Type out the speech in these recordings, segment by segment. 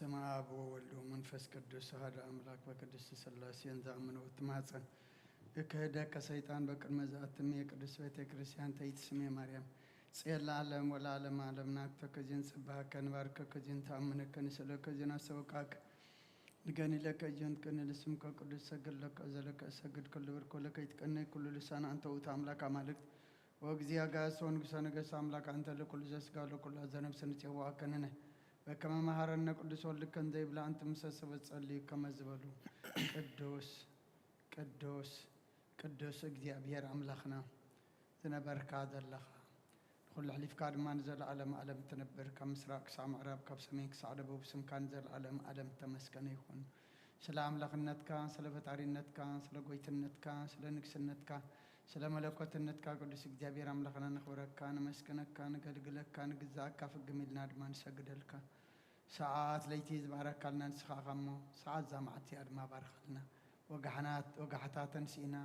በስመ አብ ወወልድ ወመንፈስ ቅዱስ አሐዱ አምላክ በቅድስት ሥላሴ እንዘ አምኖ እትማጸን እክህደከ ሰይጣን በቅድመ ዘአትሜ ቅድስት ቤተ ክርስቲያን ተይትስሜ ማርያም ጽዮን ለዓለም ወለዓለመ ዓለም ናክተከ ዚን ጽባሃከ ንባርከከ ዚን ተአምነከ ንስእለከ ዚን አሰውቃከ ንገኒ ለከ እጆን ትቀኒ ለስምከ ቅዱስ ሰግድ ለከ ዘለከ እሰግድ ኩሉ ብርኮ ለከ ይትቀኒ ኩሉ ልሳን አንተ ውእቱ አምላክ አማልክት ወእግዚአ ጋስ ወንጉሰ ነገስት አምላክ አንተ ለኩሉ ዘስጋ ለኩሉ ዘነፍስ ንጽዋ ከንነ በከመ መሃረነ ቅዱስ ወልድከ እንዘ ይብላ እንተ ምሰ ሰበት ጸልዩ ከመ ዝበሉ ቅዱስ ቅዱስ ቅዱስ እግዚኣብሔር ኣምላኽና ዝነበርካ ዘለኻ ንኹሉ ኣሕሊፍካ ድማ ንዘለኣለም ኣለም ትነብር ካብ ምስራቅ ክሳዕ ምዕራብ ካብ ሰሜን ክሳዕ ደቡብ ስምካ ንዘለኣለም ኣለም ተመስገነ ይኹን። ስለ ኣምላኽነትካ ስለ ፈጣሪነትካ ስለ ጎይትነትካ ስለ ንግስነትካ ስለ መለኮትነትካ ቅዱስ እግዚኣብሔር ኣምላኽና ነኽብረካ ነመስግነካ ነገልግለካ ንግዛእካ ፍግም ኢልና ድማ ንሰግደልካ። ሰዓት ለይቲ ዝባረካልና ንስኻ ኢኻ እሞ ሰዓት እዛ መዓልቲ እያ ድማ ባርኻልና። ወጋሕናት ወጋሕታ ተንሲእና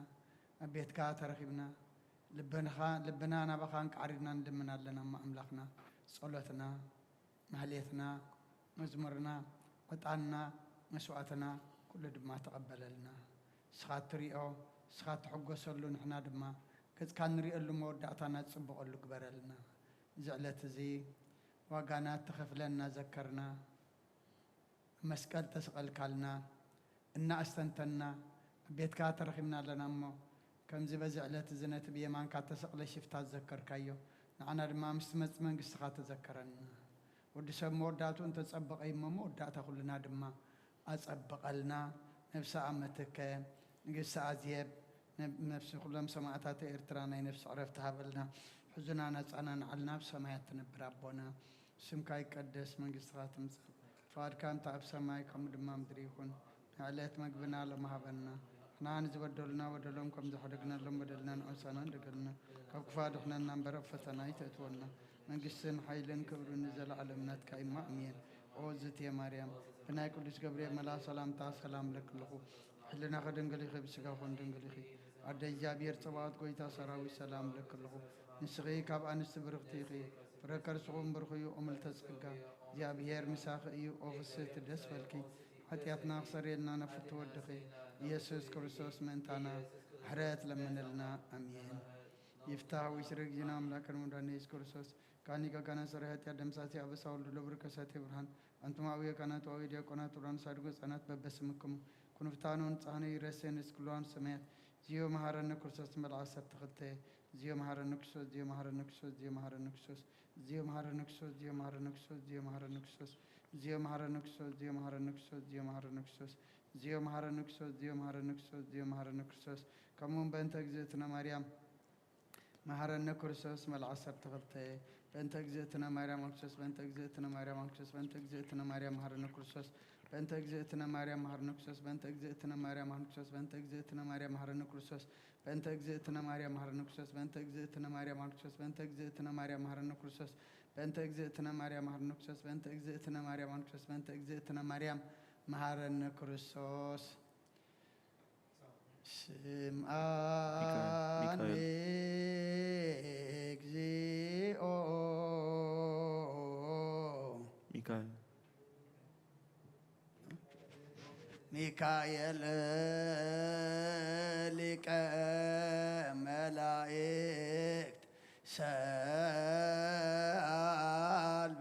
ኣብ ቤትካ ተረኺብና ልብንኻ ልብና ናባኻ እንቃዕሪብና ንልምን ኣለና እሞ ኣምላኽና ጸሎትና ማህሌትና መዝሙርና ዕጣንና መስዋእትና ኩሉ ድማ ተቐበለልና። ንስኻ እትሪኦ ንስኻ እትሕጎሰሉ ንሕና ድማ ገጽካ እንሪእሉ መወዳእታና ዝጽብቐሉ ግበረልና። እዚ ዕለት እዚ ዋጋና እትኸፍለና ዘከርና መስቀል ተሰቐልካልና እናኣስተንተንና ኣብ ቤትካ ተረኺብና ኣለና እሞ ከምዚ በዚ ዕለት እዚ ነቲ ብየማንካ እተሰቕለ ሽፍታ ዝዘከርካዮ ንዓና ድማ ምስ ትመጽእ መንግስትኻ ተዘከረና። ወዲ ሰብ መወዳእትኡ እንተጸበቐ እዩ እሞ መወዳእታ ኩልና ድማ ኣጸብቐልና። ነብሲ ኣመትከ ንግስቲ ኣዝየብ ነብ- ነብሲ ኩሎም ሰማእታት ኤርትራ ናይ ነብሲ ዕረፍቲ ሃበልና። ሕዙና ነጻና ንዓልና ኣብ ሰማያት ትነብር ኣቦና ስምካ ይቀደስ መንግስትኻ ትምጻእ ፍቓድካ እንተ ኣብ ሰማይ ከምኡ ድማ ምድሪ ይኹን። ንዕለት መግብና ሎም ሃበና። ንሕና ንዝበደሉና በደሎም ከም ዝሕደግናሎም በደልና ንዖሳና እንደገልና ካብ ክፉ ኣድሕነና እምበር ኣብ ፈተና ኣይተእትወና። መንግስትን ሓይልን ክብርን ንዘለዓለም ናትካ እዩ እሞ ኣሜን። ኦ ዝትየ ማርያም ብናይ ቅዱስ ገብርኤል መልኣ ሰላምታ ሰላም እብለኪ ኣለኹ። ሕልናኺ ድንግል ኢኺ ብስጋኹን ድንግል ኢኺ። ኣደ እግዚኣብሔር ጸባኦት ጎይታ ሰራዊት ሰላም እብለኪ ኣለኹ። ንስኺ ካብ ኣንስቲ ብርኽቲ ኢኺ። ፍረ ከርስኹም ብሩኽ እዩ ኦ ምልዕተ ጸጋ እግዚኣብሔር ምሳኺ እዩ። ኦ ፍስህቲ ደስ በልኪ። ሓጢኣትና ክሰርየልና ናብ ፍትው ወድኺ ኢየሱስ ክርስቶስ ምእንታና ምሕረት ለምንልና ኣሜን። ይፍታህ ወይስረግ ጊዜና ኣምላክን መድኃኒነ ኢየሱስ ክርስቶስ ካህን ሊቀ ካህናት ሠራየ ኃጢአት ደምሳሴ አበሳ ወልድ ለብር ከሳቴ ብርሃን አንትሙ አብየ ካህናት ወአብየ ዲያቆናት ወብርሃን ሳድጎ ሕፃናት በበስምክሙ ኩኑ ፍትሐነ ወንጽሐነ ይረሴ ንስክልዋ ሰማያት። ዚዮ መሐረነ ክርስቶስ መልዓ ዓሰርተ ክልተ ዚዮ መሐረነ ክርስቶስ ዚዮ መሐረነ ክርስቶስ ዚዮ መሐረነ ክርስቶስ ዚዮ መሐረነ ክርስቶስ ዚዮ መሐረነ ክርስቶስ ዚዮ መሐረነ ክርስቶስ ዚዮ መሐረነ ክርስቶስ ዚዮ መሐረነ ክርስቶስ ዚዮ መሐረነ ክርስቶስ ዚዮ መሐረነ ክርስቶስ ዚዮ መሐረነ ክርስቶስ ዚዮ መሐረነ ክርስቶስ ከምኡውን በእንተ እግዝእትነ ማርያም መሐረነ ክርስቶስ መልዓ ዓሰርተ ክልተ በእንተ እግዝእትነ ማርያም ክርስቶስ በእንተ እግዝእትነ ማርያም ክርስቶስ በእንተ እግዝእትነ ማርያም መሐረነ ክርስቶስ በእንተ እግዝእትነ ማርያም መሐረነ ክርስቶስ በእንተ እግዝእትነ ማርያም መሐረነ ክርስቶስ በእንተ እግዝእትነ ማርያም መሐረነ ክርስቶስ በእንተ እግዝእትነ ማርያም መሐረነ ክርስቶስ በእንተ እግዝእትነ ማርያም መሐረነ ክርስቶስ በእንተ እግዝእትነ ማርያም መሐረነ ክርስቶስ በእንተ እግዝእትነ ማርያም መሐረነ ክርስቶስ በእንተ እግዝእትነ ማርያም መሐረነ ክርስቶስ በእንተ እግዝእትነ ማርያም መሐረነ ክርስቶስ። ስምዓኒ ሚካኤል። እግዚኦ። ሚካኤል። ሚካኤል ሊቀ መላእክት ሰአል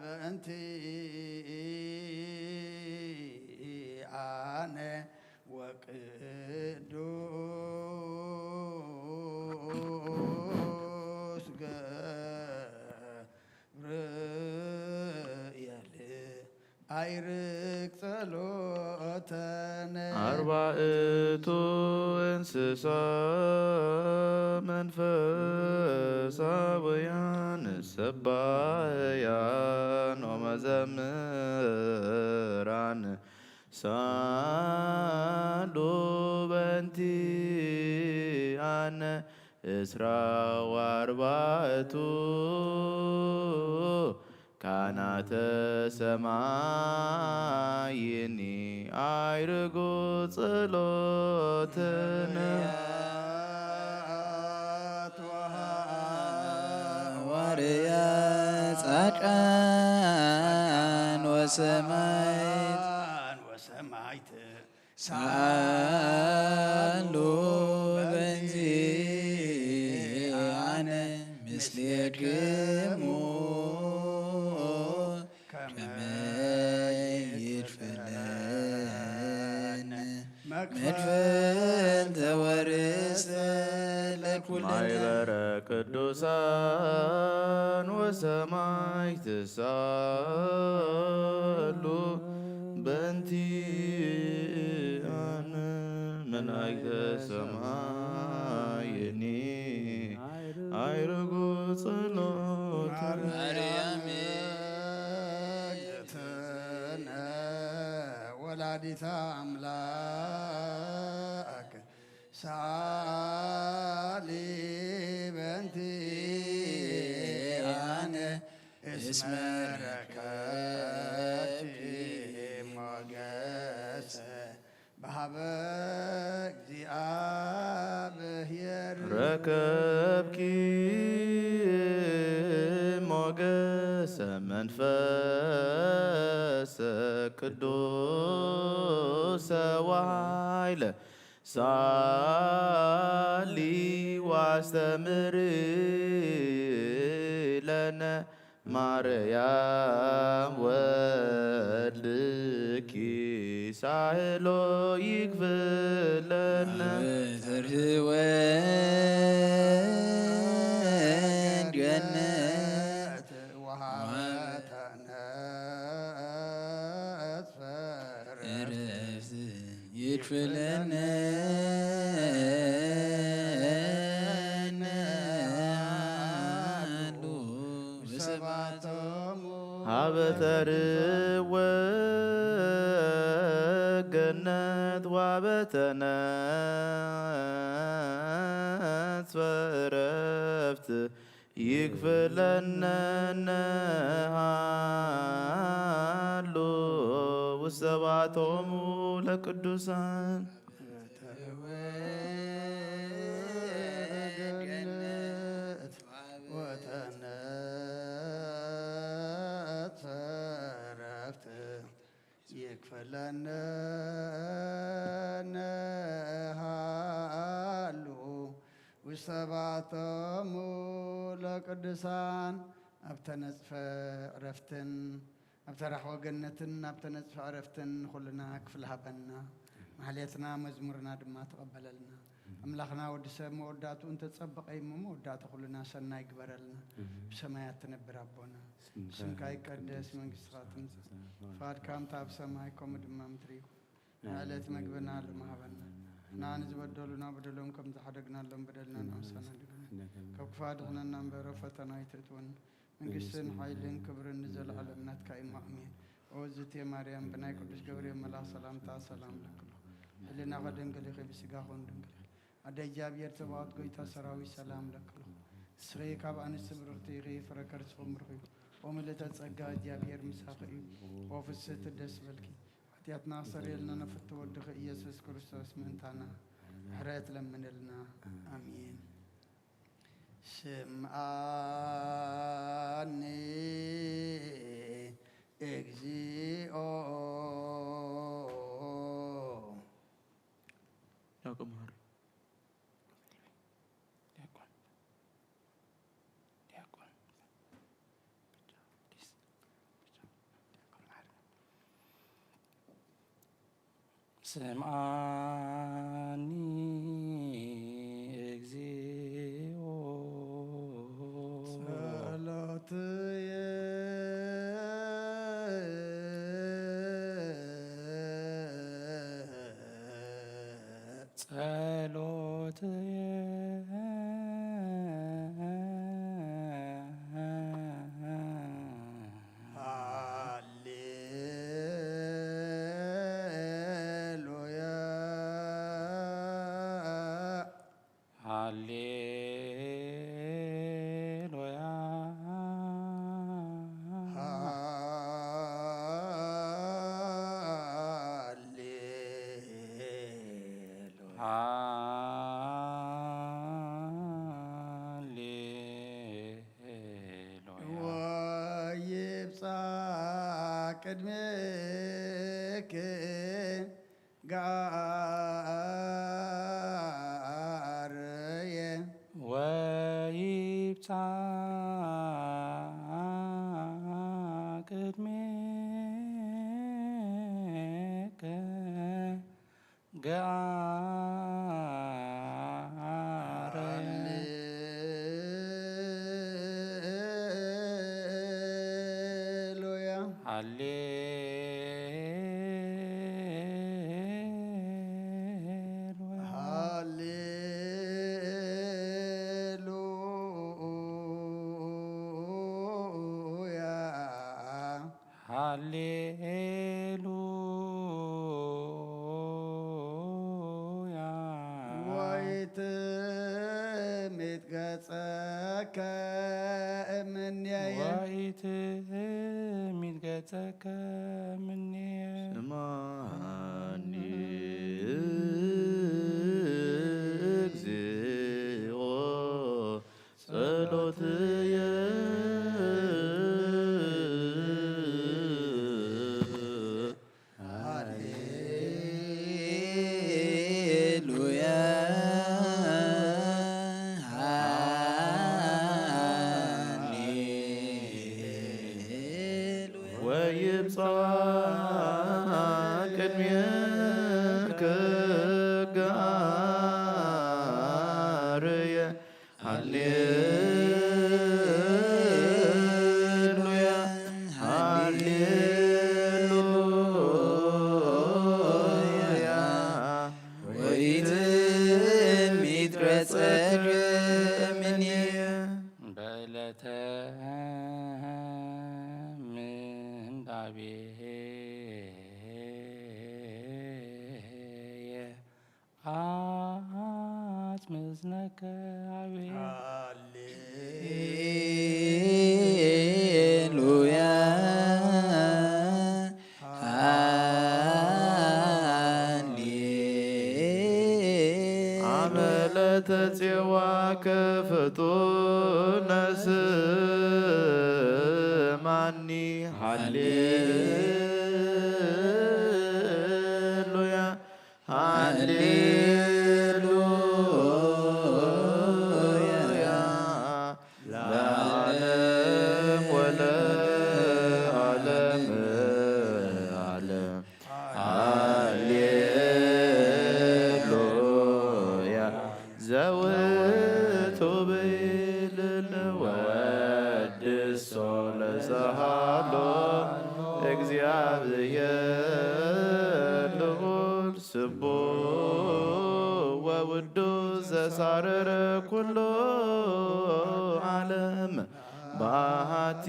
በእንቲአነ ወቅዱስ ገብርኤል አይርግ ጸሎተነ። አርባዕቱ እንስሳ መንፈሳውያን ሰባህያን ወመዘምራን ሳሉ በእንቲአነ እስራ ወአርባዕቱ ካህናተ ሰማይኒ አይርጉ ጸሎትነ። ሐዋርያ ጻድቃን ወሰማዕት ሰኣሉ በእንቲኣነ ምስሌክሙ ከመ ይትፈለነ መክፈልተ ወርስተ ለኩልነ። ማይበረ ቅዱሳን ወሰማይ ትሳሉ በእንቲኣነ መላእክተ ሰማይኒ አይርጉ ጸሎተ ማርያም እግዝእትነ ወላዲተ አምላክ ሳሊ በእንቲአነ እስመ ረከብኪ ሞገሰ በሃበ እግዚአብሔር። ረከብኪ ሞገሰ መንፈሰ ቅዱሰ ወኃይለ ሳሊ ዋስተምሪ ለነ ማርያም ወልድኪ ሳህሎ ይግፍለነ። ተርህወ ገነት ወሃበተነ እረፍት ይክፍለነ አሉ ሰባቶሙ ሀበ ተርወ ገነት ዋበተነት ፈረፍት ይክፍለነ ሃሉ ውሰባቶሙ ለቅዱሳን። ገነት ወተነት ፈረፍት ይክፈለነ ነሃሉ ውሰባቶሙ ለቅዱሳን። ኣብ ተነጽፈ ዕረፍትን ኣብ ተራሕወ ገነትን ኣብ ተነጽፈ ዕረፍትን ንኹልና ክፍል ሃበና። ማሕሌትና መዝሙርና ድማ ተቐበለልና። ኣምላኽና ወዲ ሰብ መወዳእትኡ እንተጸበቐ እሞ መወዳእታ ኩልና ሰናይ ግበረልና። ብሰማያት ትነብር ኣቦና ስምካ ይቀደስ፣ መንግስትኻ ትምጻእ፣ ፍቓድካ ከምታ ኣብ ሰማይ ከምኡ ድማ ምድሪ ይኹን። ንዕለት መግብና ሎም ሃበና። ንዓና ንዝበደሉና በደሎም ከም ዝሓደግናሎም በደልና ንሓስብ፣ ካብ ክፉእ ኣድሕነና እምበር፣ ኣብ ፈተና ኣይተእትወና። መንግስትን ሓይልን ክብርን ንዘለዓለም ናትካ እዩ፣ ኣሜን። ኦ እግዝእትየ ማርያም፣ ብናይ ቅዱስ ገብርኤል መልኣኽ ሰላምታ ሰላም እልኪ ኣለኹ። ሕሊናኺ ድንግል ኢኺ፣ ብስጋኺ እውን ድንግል ኢኺ። ኣደ እግዚኣብሔር ጸባኦት፣ ጎይታ ሰራዊት፣ ሰላም እለኪ ኣለኹ። ንስኺ ካብ ኣንስቲ ብርኽቲ ኢኺ፣ ፍረ ከርስኺ ብሩኽ እዩ። ኦ ምልእተ ጸጋ፣ እግዚኣብሔር ምሳኺ እዩ። ኦ ፍስህቲ ደስ በልኪ፣ ሓጢኣትና ኣስተሰርየልና፣ ንፍቲ ወድኺ ኢየሱስ ክርስቶስ ምእንታና ምሕረት ለምንልና። ኣሜን። ስምዓኒ እግዚኦ። ያዕቆብ መሃሪ። ዲያቆን። ዲያቆን። ስምዓኒ እግዚኦ ጸሎትየ። ጸሎትየ። ሃሌሉያ። ሃሌሉያ። ሃሌሉያ። ሃሌሉያ። ወይብጻሕ ቅድሜኪ ጋርየ ወይብጻ ቅድሜከ ገአረ ሃሌሉያ። ሃሌሉያ። ሃሌሉያ። ሃሌሉያ። ወይትሚት ገጸከ እምኔየ። ወይትሚት ገጸከ እምኔየ። ስምዓኒ እግዚኦ ጸሎትየ። ሃሌሉያ። ሃሌሉያ። ወይብጻሕ ቅድሜከ ገአርየ። ሃሌሉያ። ሃሌሉያ። ወይትሚት ገጸከ እምኔየ። በዕለተ ምንዳቤ አጽምዝነከ አቤ። ሃሌሉያ። ሃሌ አመ ለተጼዋ ከፍጡነ ስማኒ። ሃሌሉያ። ሃሌሉያ። ለዓለም ወለዓለም ዓለም። ሃሌሉያ። ዘውቱ ብኢልነ ወወድሶ ለዘሃሎ። እግዚአብሔር ልዑል ስቡሕ ወውዱስ ዘሳረረ ኩሎ ዓለም። በአሐቲ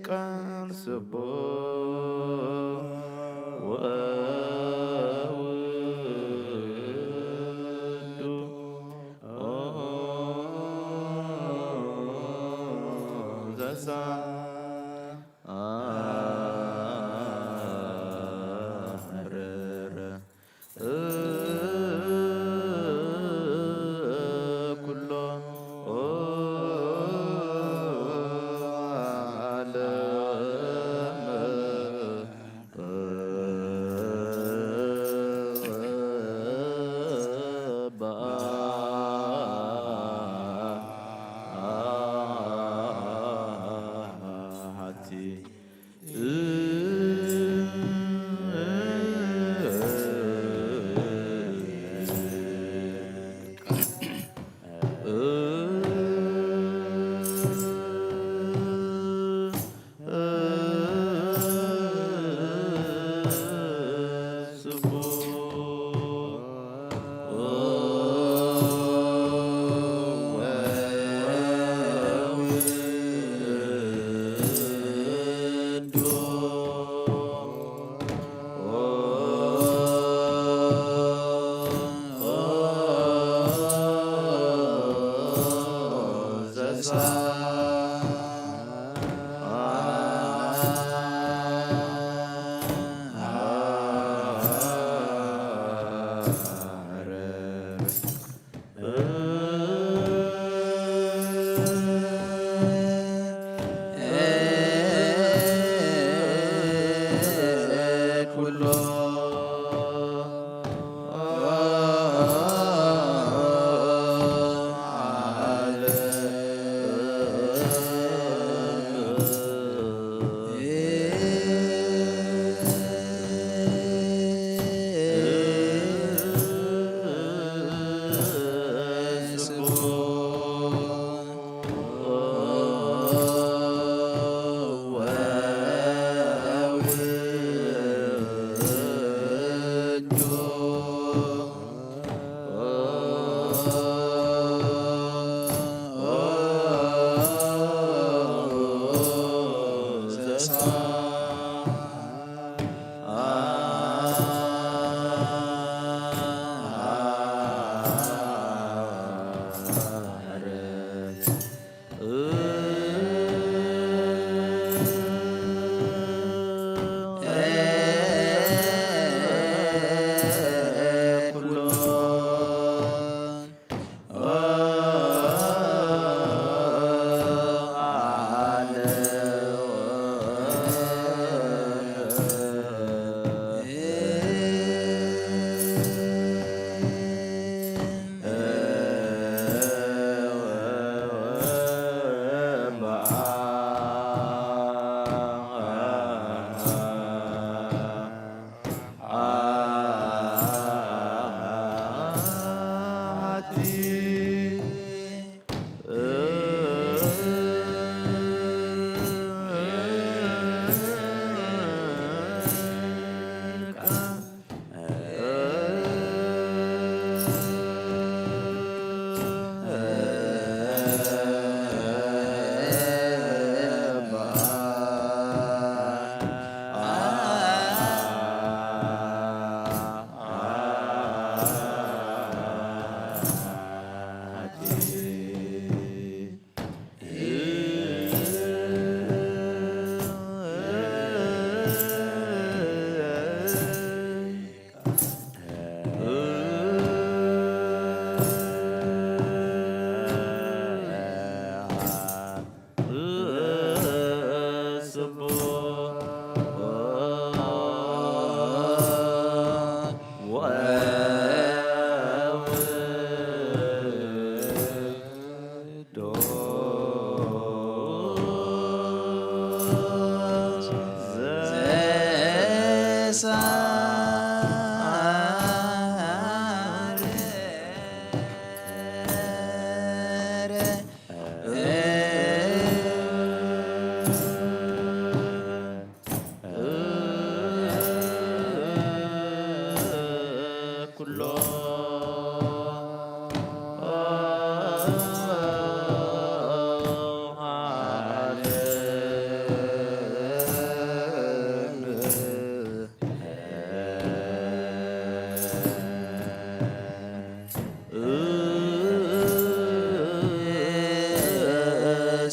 ቃል ስቡሕ ወውዱስ ዘሳረረ ኩሎ ዓለም። በአሐቲ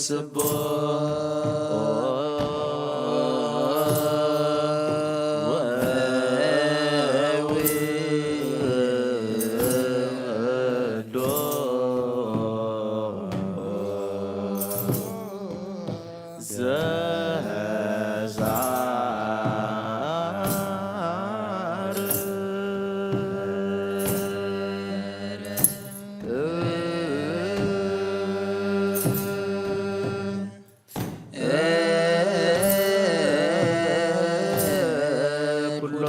ጽቡቕ ወውሉዶ ዘዛር ኩሎ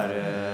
ዓለም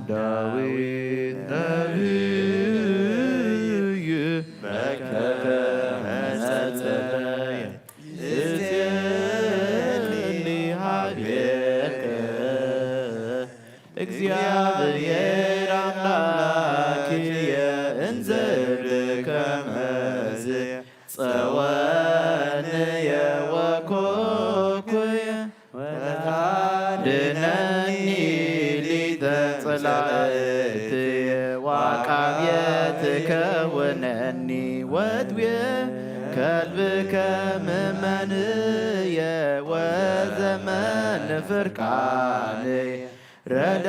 ዳዊት ነቢይ በከመ ጸለየ፣ እትኒ ሀቤከ እግዚኣብሔር ኣምላክየ እንዘ እብልከ ከመዝ ጸወንየ ወኮኩየ ወታድነኒ ሊተ ጸላእትየ ወዓቃብየ ትከውነኒ ወትብየ ከልብከ ምመንየ ወዘመን ፍርቃንየ ረዳእየ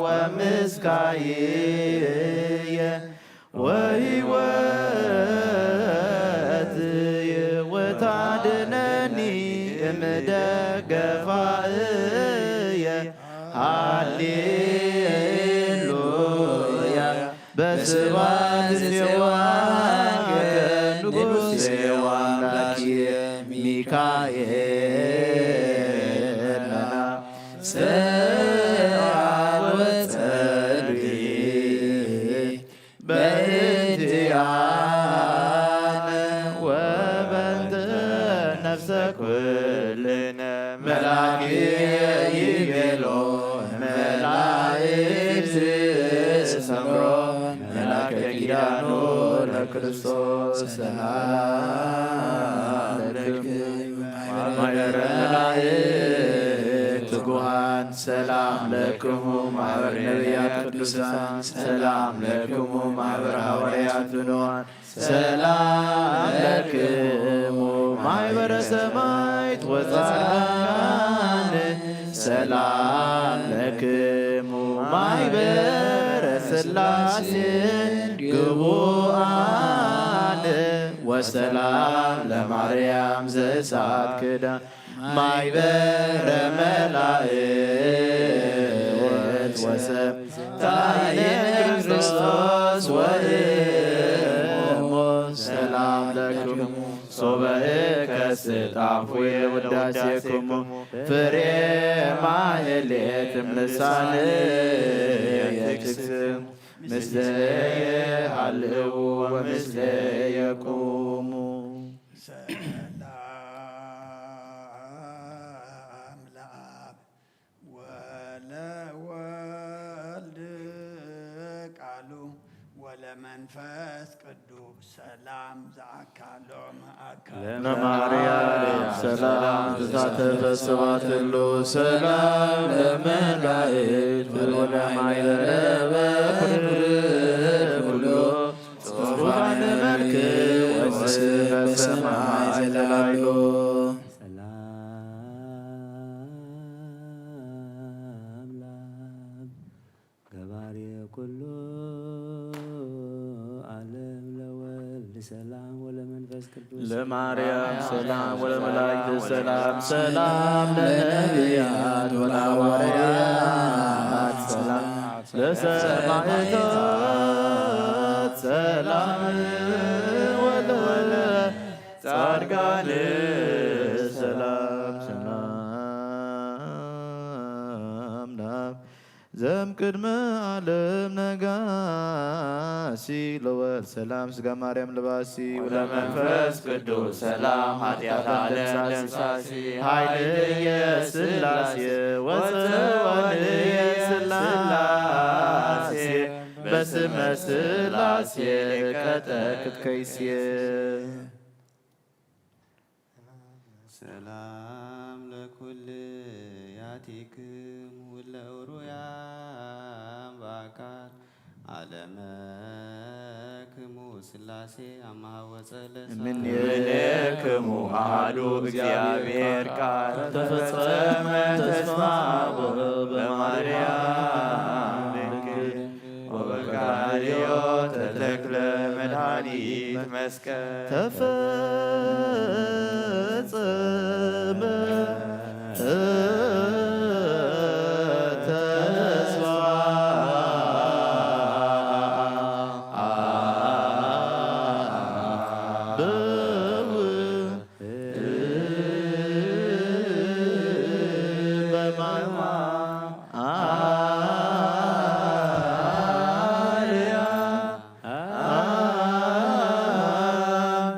ወምስካይየ ወህይወትየ ወታድነኒ እምደገፋእየ ሃሌሉያ። በስብሐት ጼዋከ ንጉሴ ወአምላኬ ሚካኤል፣ ስብሐት ወጸልይ በእንቲአነ ወበእንተ ነፍሰ ኩልነ። መልአክ ይቤሎ መላእክት ሰምሮ፣ መልአከ ኪዳኑ ለክርስቶስ ሰላም ለክሙ። ማህበረ መላእክት ትጉሃን ሰላም ለክሙ፣ ማህበረ ነቢያት ቅዱሳን ሰላም ለክሙ፣ ማህበረ ሃዋርያት ብንዋን ሰላም ለክሙ፣ ማህበረ ሰማዕት ወጻድቃን ሰላም ለክሙ፣ ማህበረ ሥላሴ ግቡአን ወሰላም ለማርያም ዘእሳት ክዳን ማይበረ መላእክት ወሰብ ታየ ክርስቶስ ወእሙ ሰላም ለክሙ። ሶበ እከስት አፉየ ውዳሴክሙ ፍሬ ማህሌት እምልሳንየ ትክስም ምስሌየ ሃልዉ ወምስሌየ ቁሙ። ሰላም ለአብ ወለወልድ ቃሉ ወለመንፈስ ቅዱስ ሰላም ዘአካሎም አካል ለማርያም ሰላም ዘተፈስባት ሁሉ ሰላም ለመላእክት ወለማይረበ ኩሉ ጽሑፋን መልክ ወስብ በሰማይ ዘላሉ። ሰላም ለአብ ገባሬ ኩሉ ዓለም ለወልድ ሰላም ወለመንፈስ ቅዱስ ለማርያም ሰላም ወለመላእክት ሰላም ሰላም ለነቢያት ወለሐዋርያት ሰላም ለሰማዕታት ሰላም ወለጻድቃን ሰላም ሰላም ለአብ ዘም ቅድመ ዓለም ነጋሲ ለወልድ ሰላም ስጋ ማርያም ለባሲ ወለመንፈስ ቅዱስ ሰላም ኃጢአት ዓለም ደምሳሲ ኃይልየ ሥላሴ ወጸወንየ ሥላሴ በስመ ሥላሴ ቀጠቅጥ ከይሴ። ሰላም ለኩልያቲክሙ ለእሩያም በአካል ዓለመክሙ ሥላሴ አማሃ ወጸለ እምኔክሙ አሐዱ እግዚአብሔር ቃል ተፈጸመ ተስፋ በማርያም ድንግል ወበቃልዮ ተተክለ መድኃኒት መስቀል ተፈጸመ ተስፋ በማርያም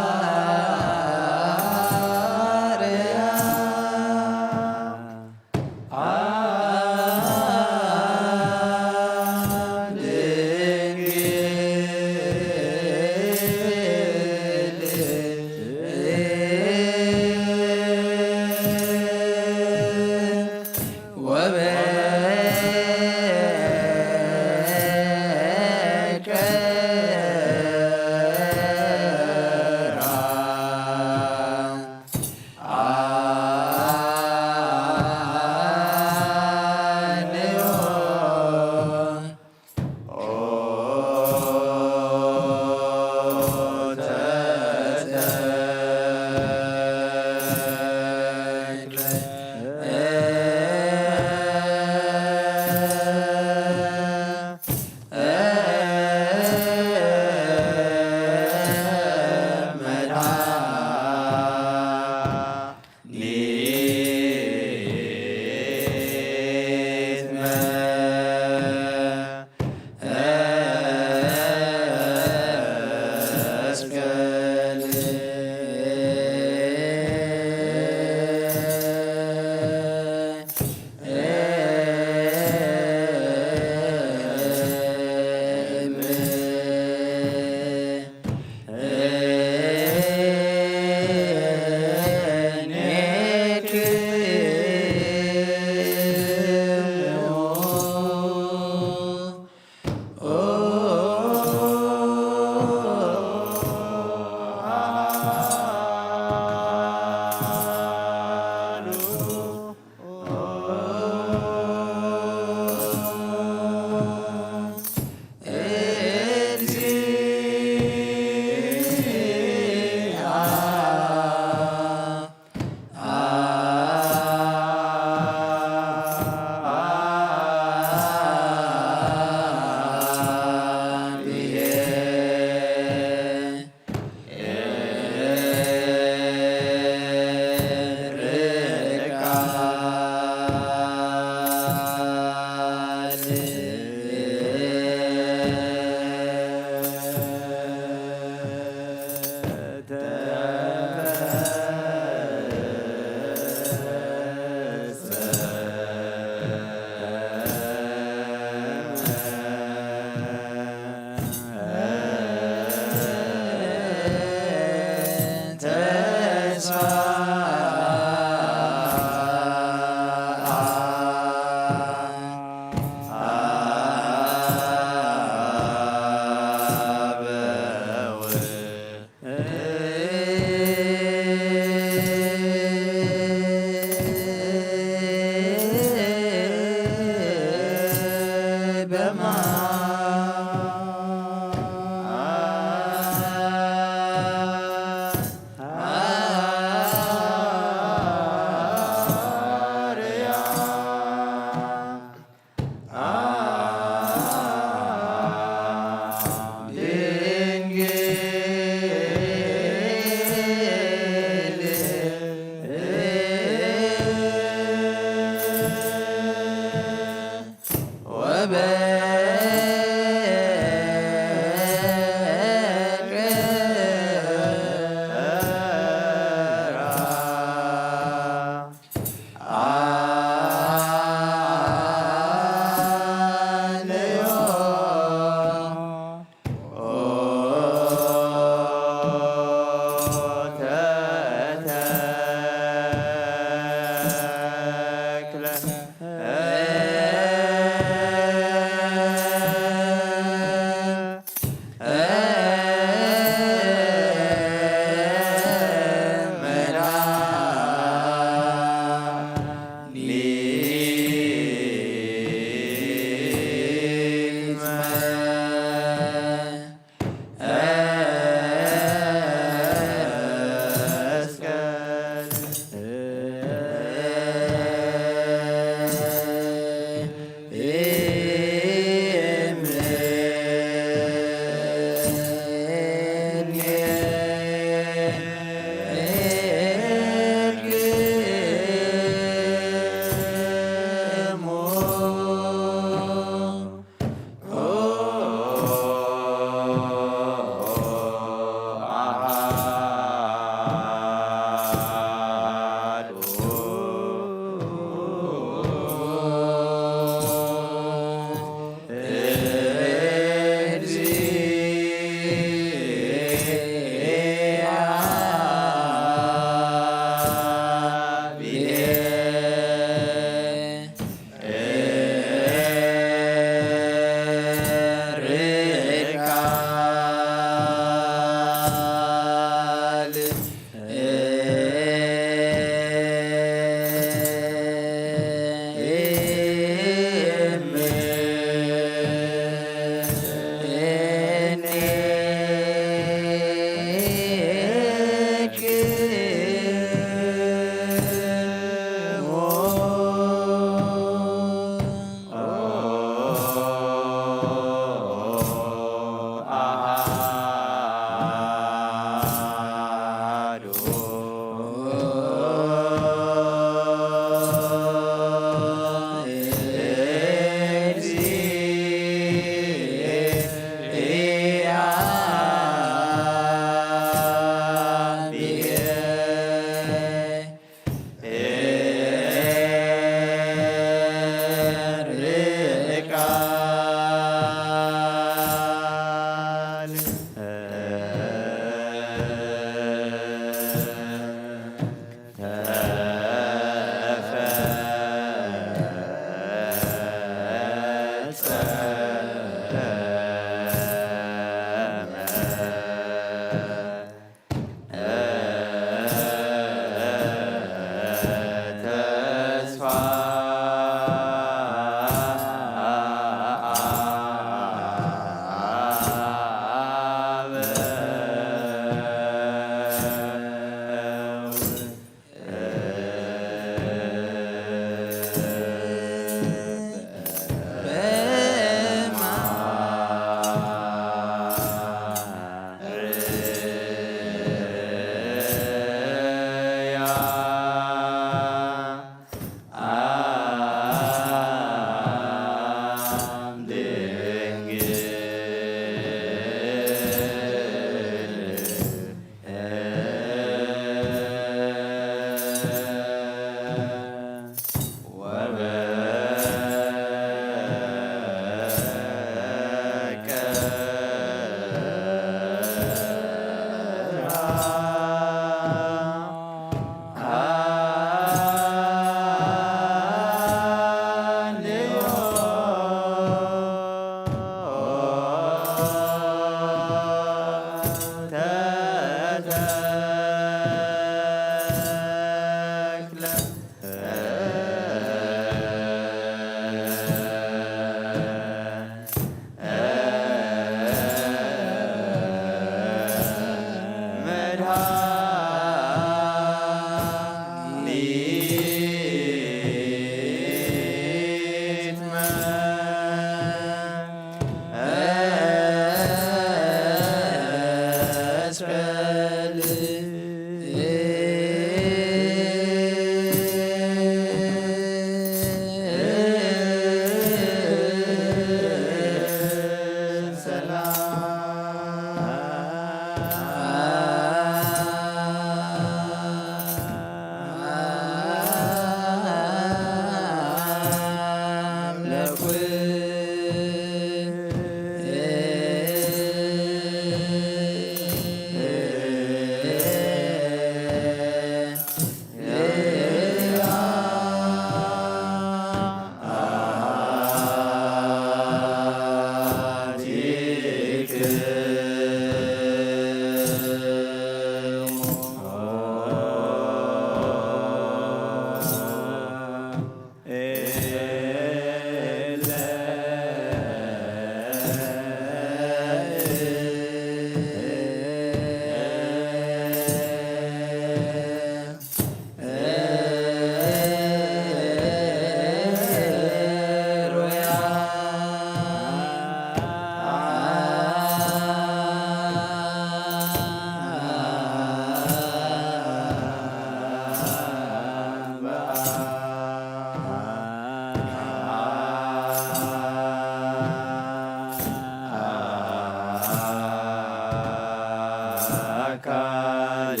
አካል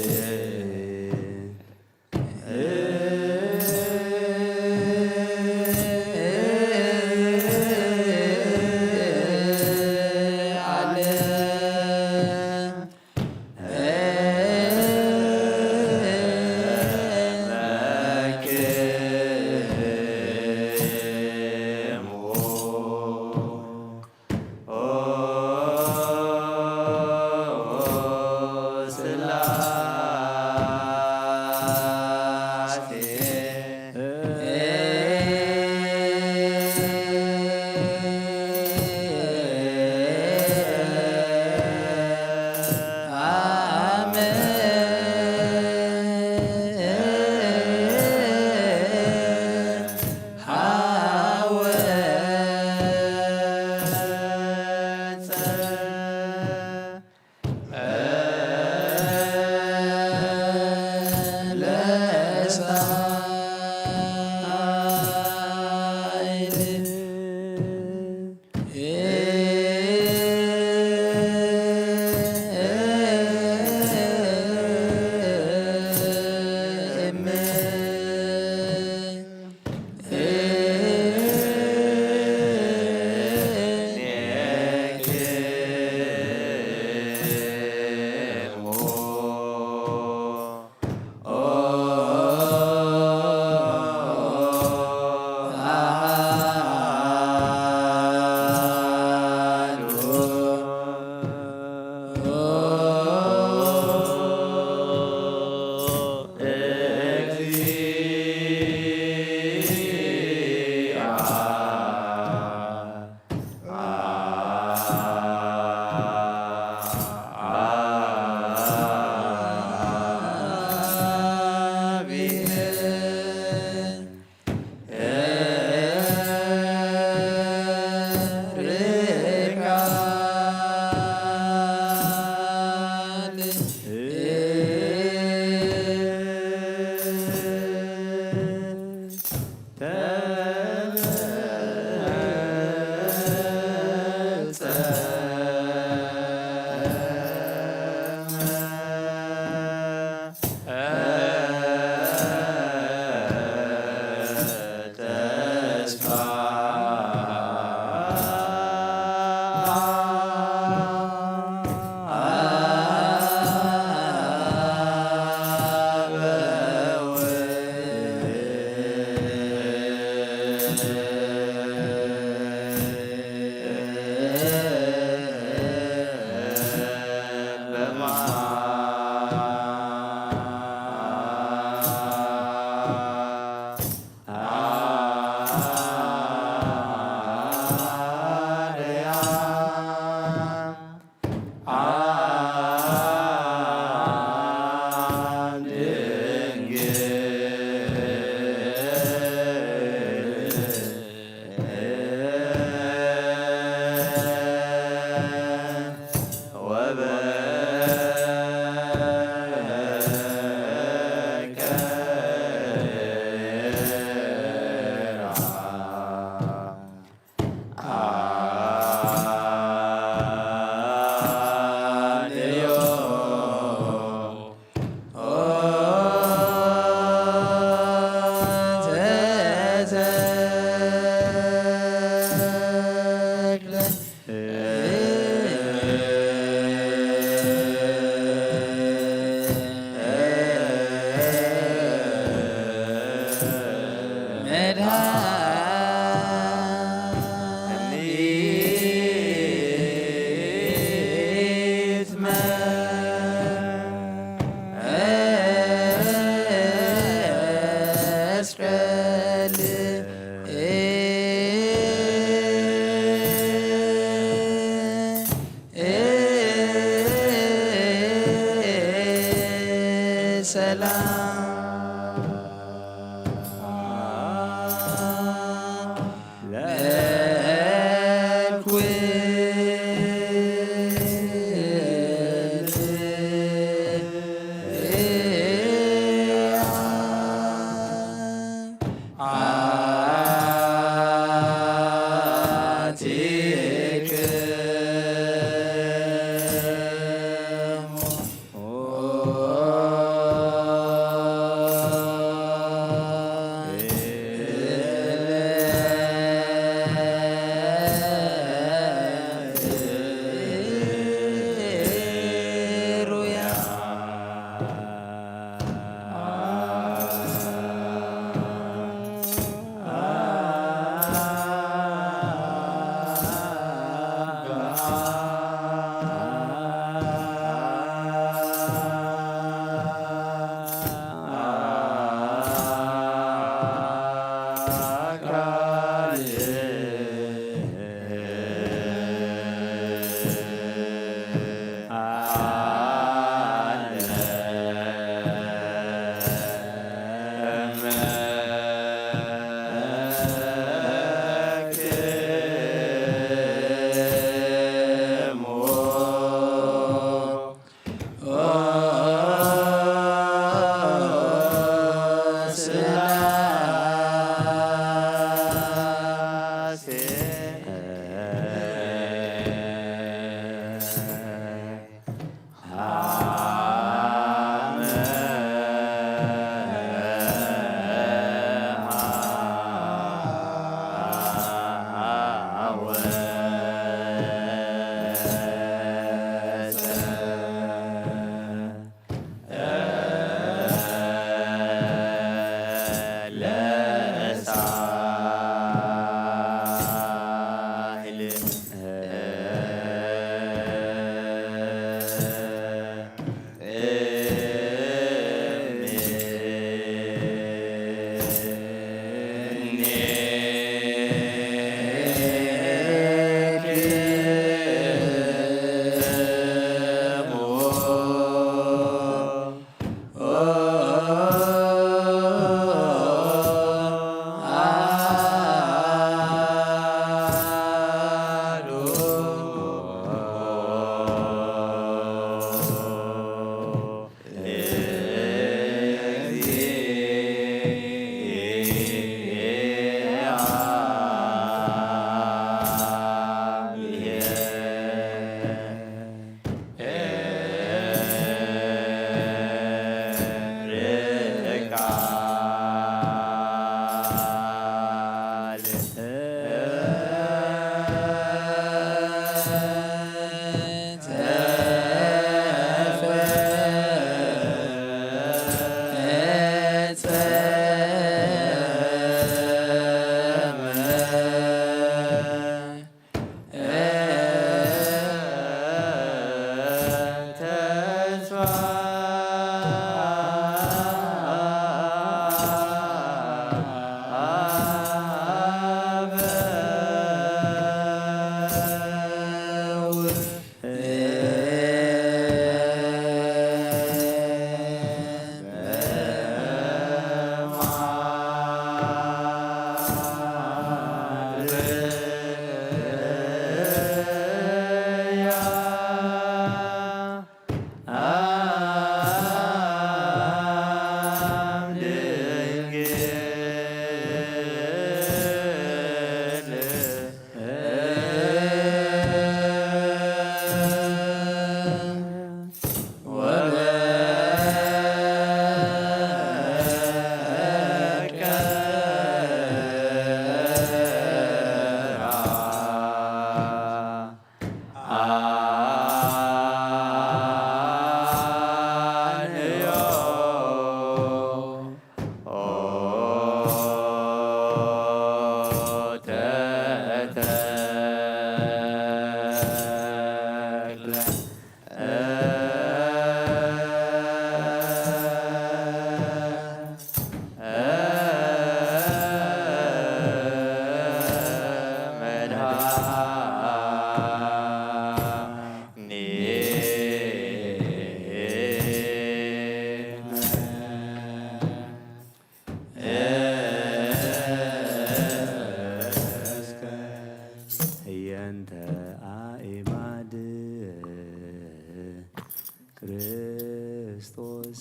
ክርስቶስ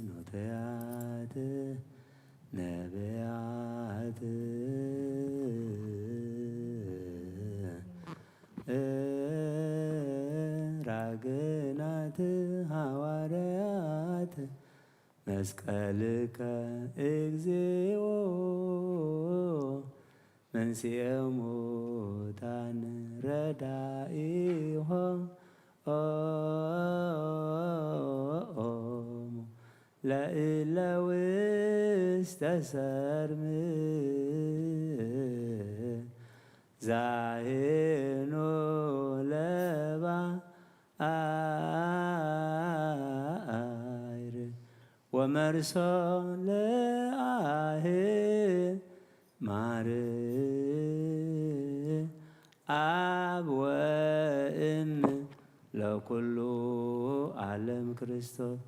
ኖተያት ነቢያት ራግናት ሃዋርያት መስቀልከ እግዚኦ መንስኤ ሙታን ረዳኢሆ ኦሙ ለእለ ውስተ ሰርም ዛሄኖ ለባይር ወመርሶ ለአሄ ማር አብ ወእም ለኩሉ ዓለም ክርስቶስ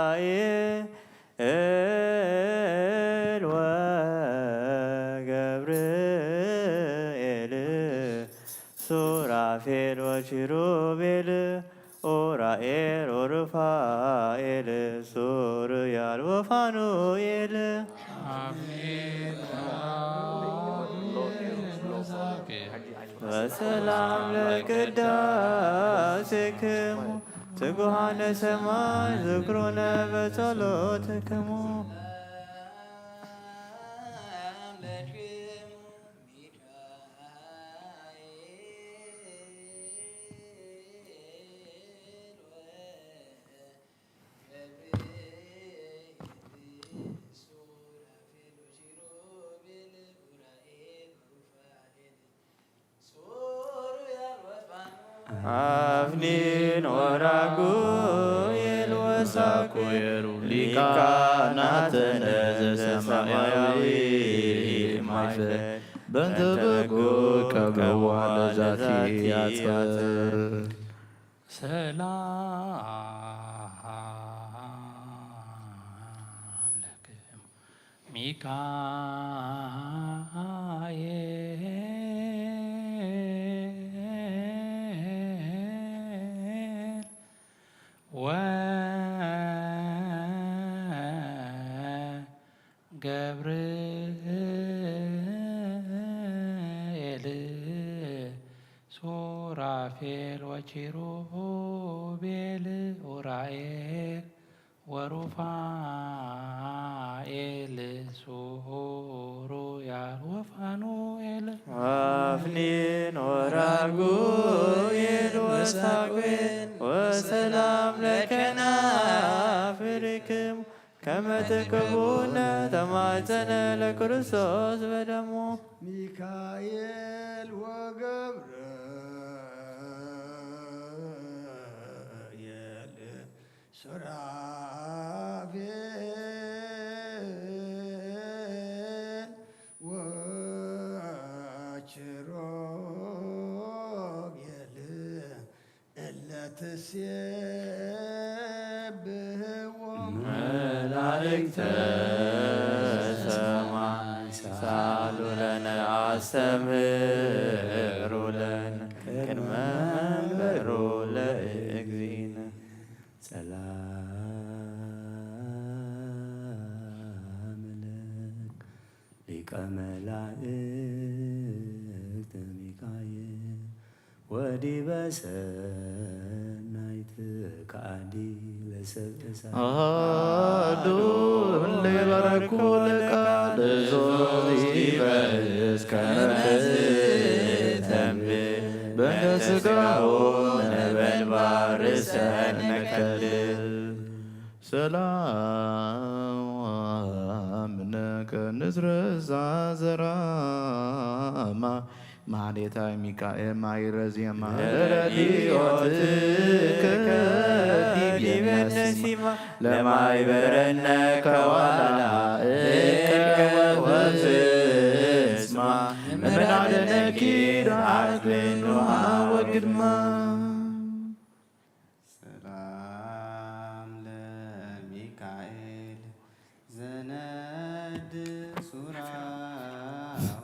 ሚካኤል ወገብርኤል ሱራፌል ወኪሩቤል ኡራኤል ወሩፋኤል ሱሩያል ወፋኑኤል። በሰላም ለቅዳሴክሙ ትጉሃነ ሰማይ ዝክሩነ በጸሎትክሙ። አፍኒን ወራጉኤል ወሳኩኤል ሊቃናተ ዘሰማያዊ ማይፈል በእንተ በጎ ቀብዋ ለዛቲ ያጸር። ሰላም ለክሙ ሚካኤል ወገብርኤል ሱራፌል ወኪሩቤል ኡራኤል ወሩፋኤል ሱሩያል ወፋኑኤል። አፍኒን ወራጉኤል ወሳጉኤል ወሰላም ለከናፍሪክሙ ከመ ትቅቡነ ተማጸነ ለክርስቶስ በደሙ። ሚካኤል ወገብርኤል ሱራፌል ወኪሩቤል እለ ትሴብሕዎ መላእክተ ሰማይ ሳሉ ለነ አስተምህሩ ለነ ቅድመ መንበሩ ለእግዚእነ። ሰላም ለከ ሊቀ መላእክት ሚካኤል ወዲበ ሰናይት ከአዲ ለሰብእ እሳት። አሐዱ እለ ባረኩ ለቃል ዞዚበ እስከ ነትተንብእ በእንተ ሥጋሁ ነበልባል ርእሰነ ከልል። ሰላም ለከ ንዝርእ ዛዘራማ ማህሌታይ ሚካኤል ማይረ ዜማ ለረድኤትከ ለረድኤትከ ዲቤነ ዲቤነ ሲማ ሲማ ለማይበረነ ከዋላ እከ ወትስማ እምናደነኪ ደዓት ቤኑሃ ወግድማ። ሰላም ለሚካኤል ዘነድ ሱራሁ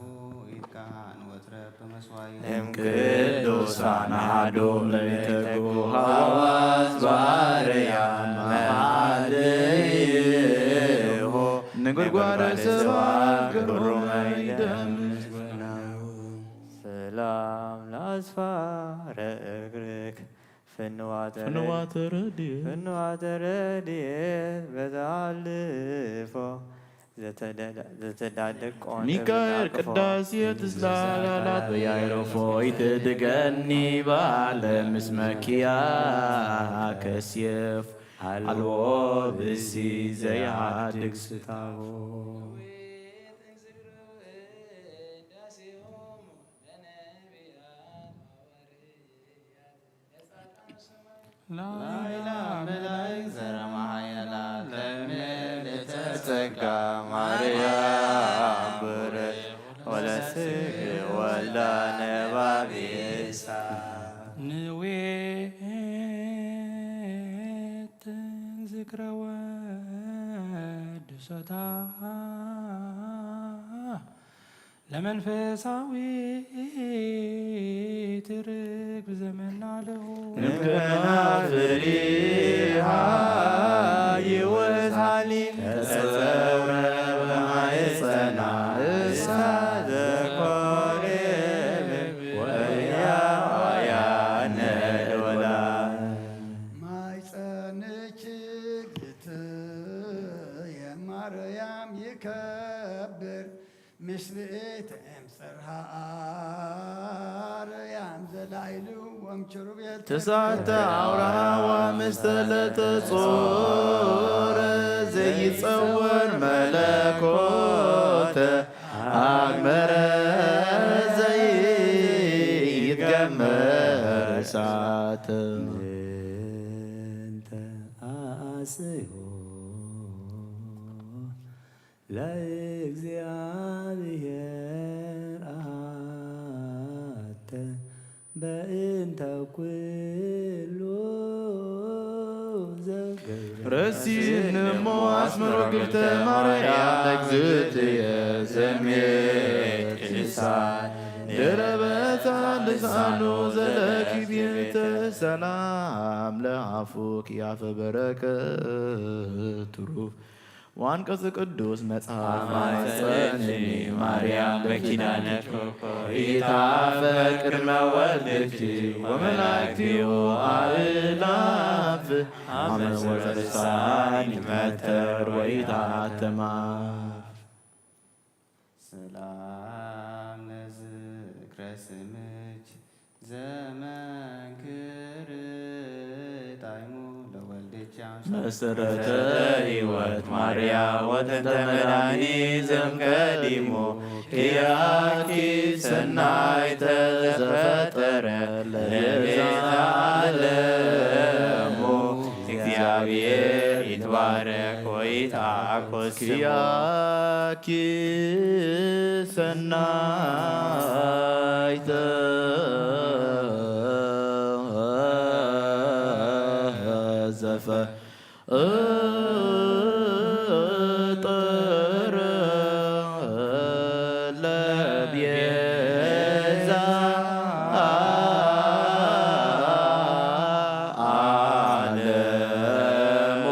ይትካን ወትረ በመስዋዕት። እም ቅዱሳን አሐዱ እምለይተጉ ሐዋስ ባህርያን መሃልይሁ ነጎድጓደ ሰባት ግብሮሙ ይደምስ። ሰላም ለአጽፋረ እግርክ ፍንዋተ ፍንዋተ ረድኤት ፍንዋተ ረድኤት በተአልፎ ዘተደ- ዘተዳደቆን ሚካኤል እብናቅፎ ቅዳሴ ትዝላላት በያይረፎ ይትድገኒ ባለ ምስመኪያ ከስየፍ አልቦ ብሲ ዘያድግ ስታቦ። ላይላ መላእክት ዘረማሃየላ ለምልዕተ ጸጋ ማርያም ብርክ ወለስግ ወልዳ ነባቢሳ ንዌት ሰታ ለመንፈሳዊት ርግብ ዘመናለሁ። ንፍና ፍሪሃ ይወዝሃሊ ተጸውረ ብማሕጸና እሳ ዘኮሬብ ወያ ወያ ነዶላ። ማይጸንች ግት የማርያም ይከብር ምስልኤተ እምጽርሃ ኣርያም ዘላይሉ ወምችሩቤል ትሳተ ኣውራሃዋ ምስተለተ ጾረ ዘይጸወር መለኮተ ኣግመረ ዘይትገመር እሳተ እንተ ኣስዮ ለእግዚኣብሔር ኣተ በእንተ ኩሉ ዘገብረ ረሲን እሞ ኣስመሮ ግብተ ማርያም እግዝእትየ ዘሜት ቅድሳት ድረበታ ልሳኑ ዘለኪ ቤተ ሰላም ለአፉኪ ያፈ በረከት ትሩፍ ዋንቀጽ ቅዱስ መጽሐፍ ማጸንኒ ማርያም በኪዳነኪ ይታፈር ቅድመ ወልድኪ ወመላእክቲሁ አእላፍ አመ ወዘሳኒ መተር ወይታተማ ሰላም ለዝክረ ስምች ዘመንክር ጣይሙ ለወልድቻ መሰረተ ሕይወት ማርያ ወጥንተ መድኃኒ ዘምቀዲሙ ኪያኪ ሰናይተ ዘፈጠረ ለቤዛ ዓለሙ እግዚአብሔር ይትባረክ ወይትአኮስሙ። ኪያኪ ሰናይተ ዘፈ እጥር ለቤዛ ዓለሙ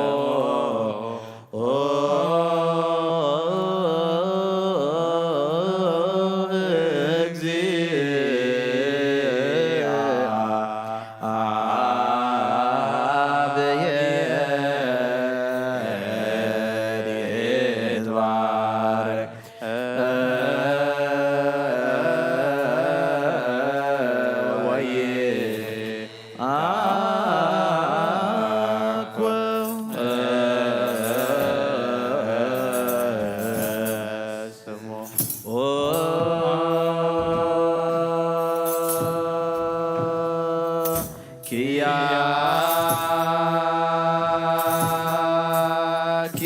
ኪያኪ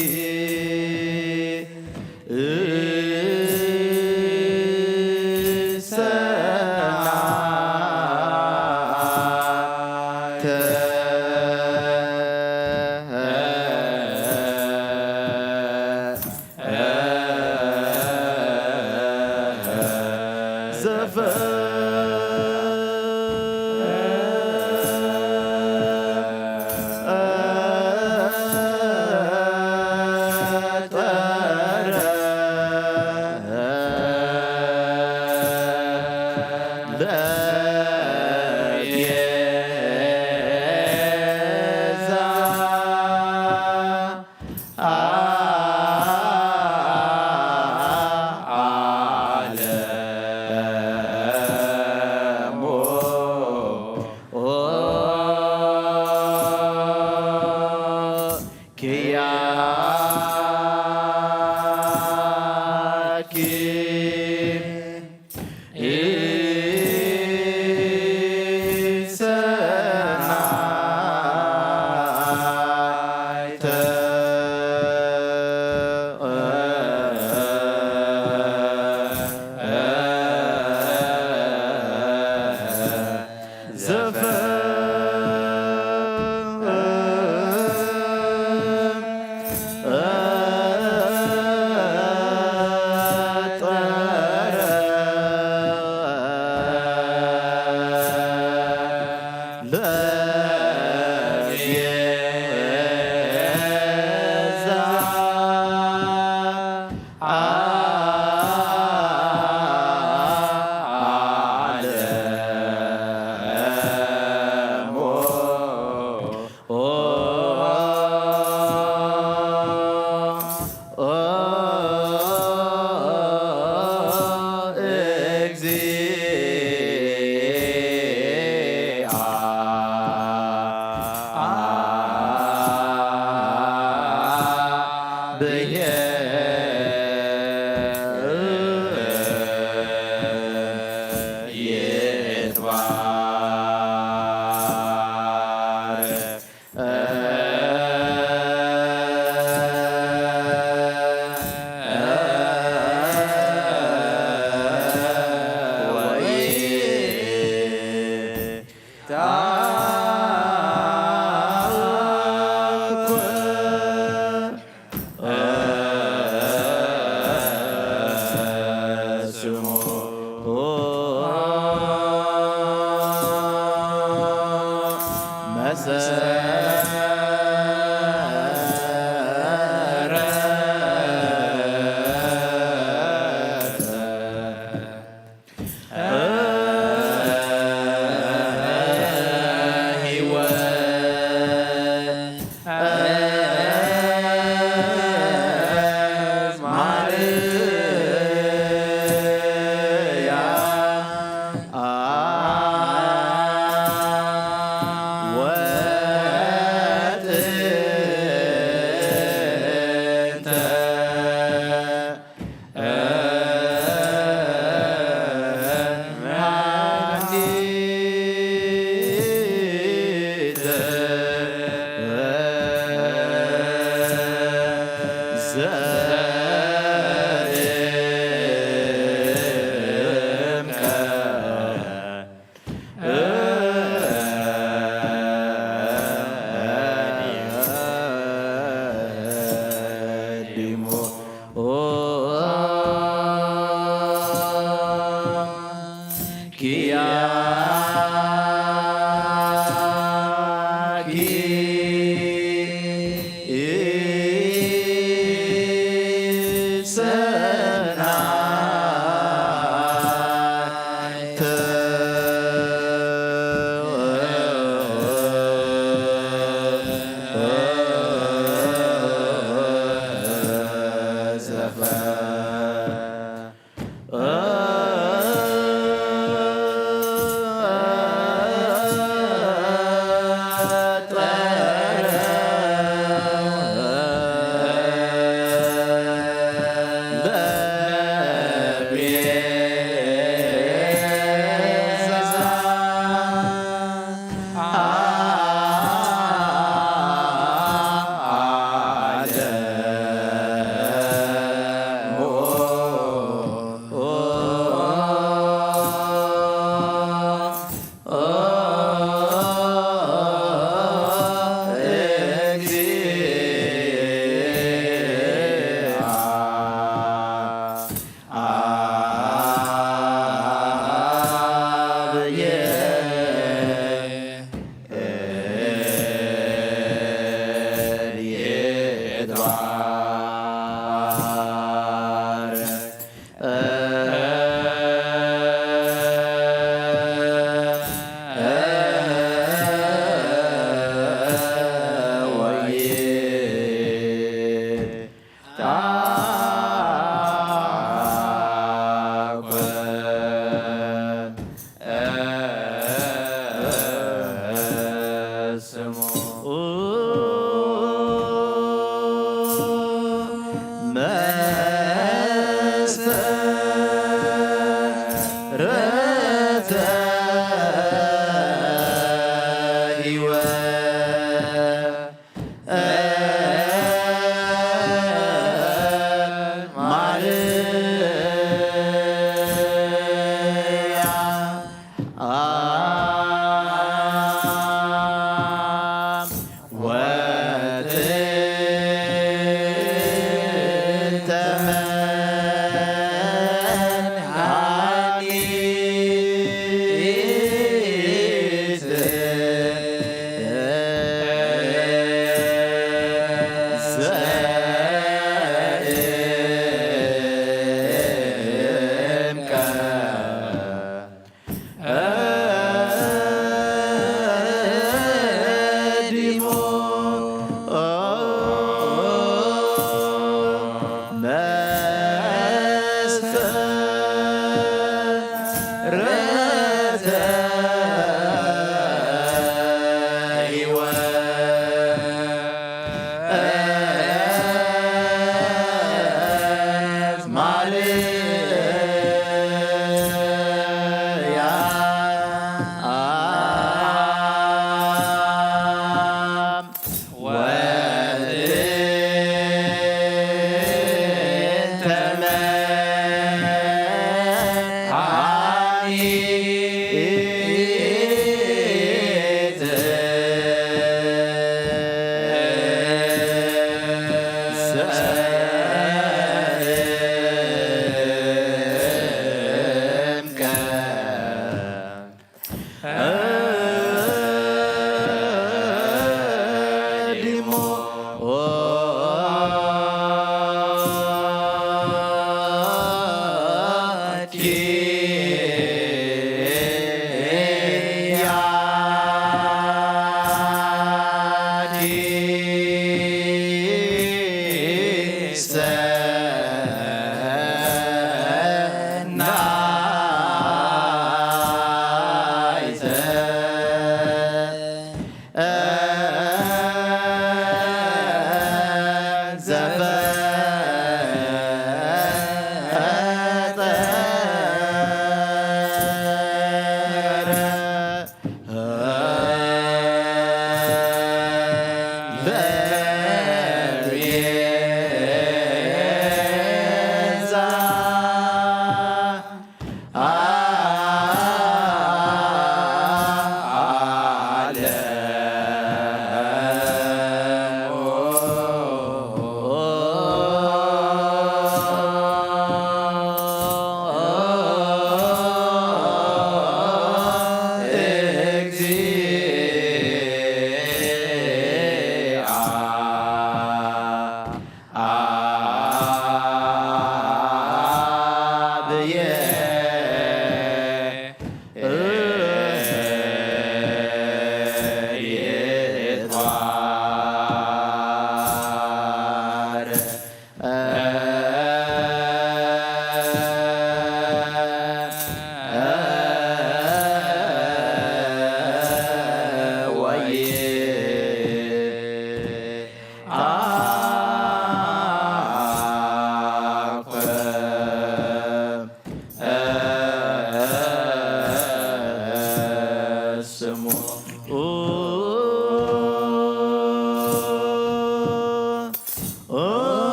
ሰናይተ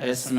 እስመ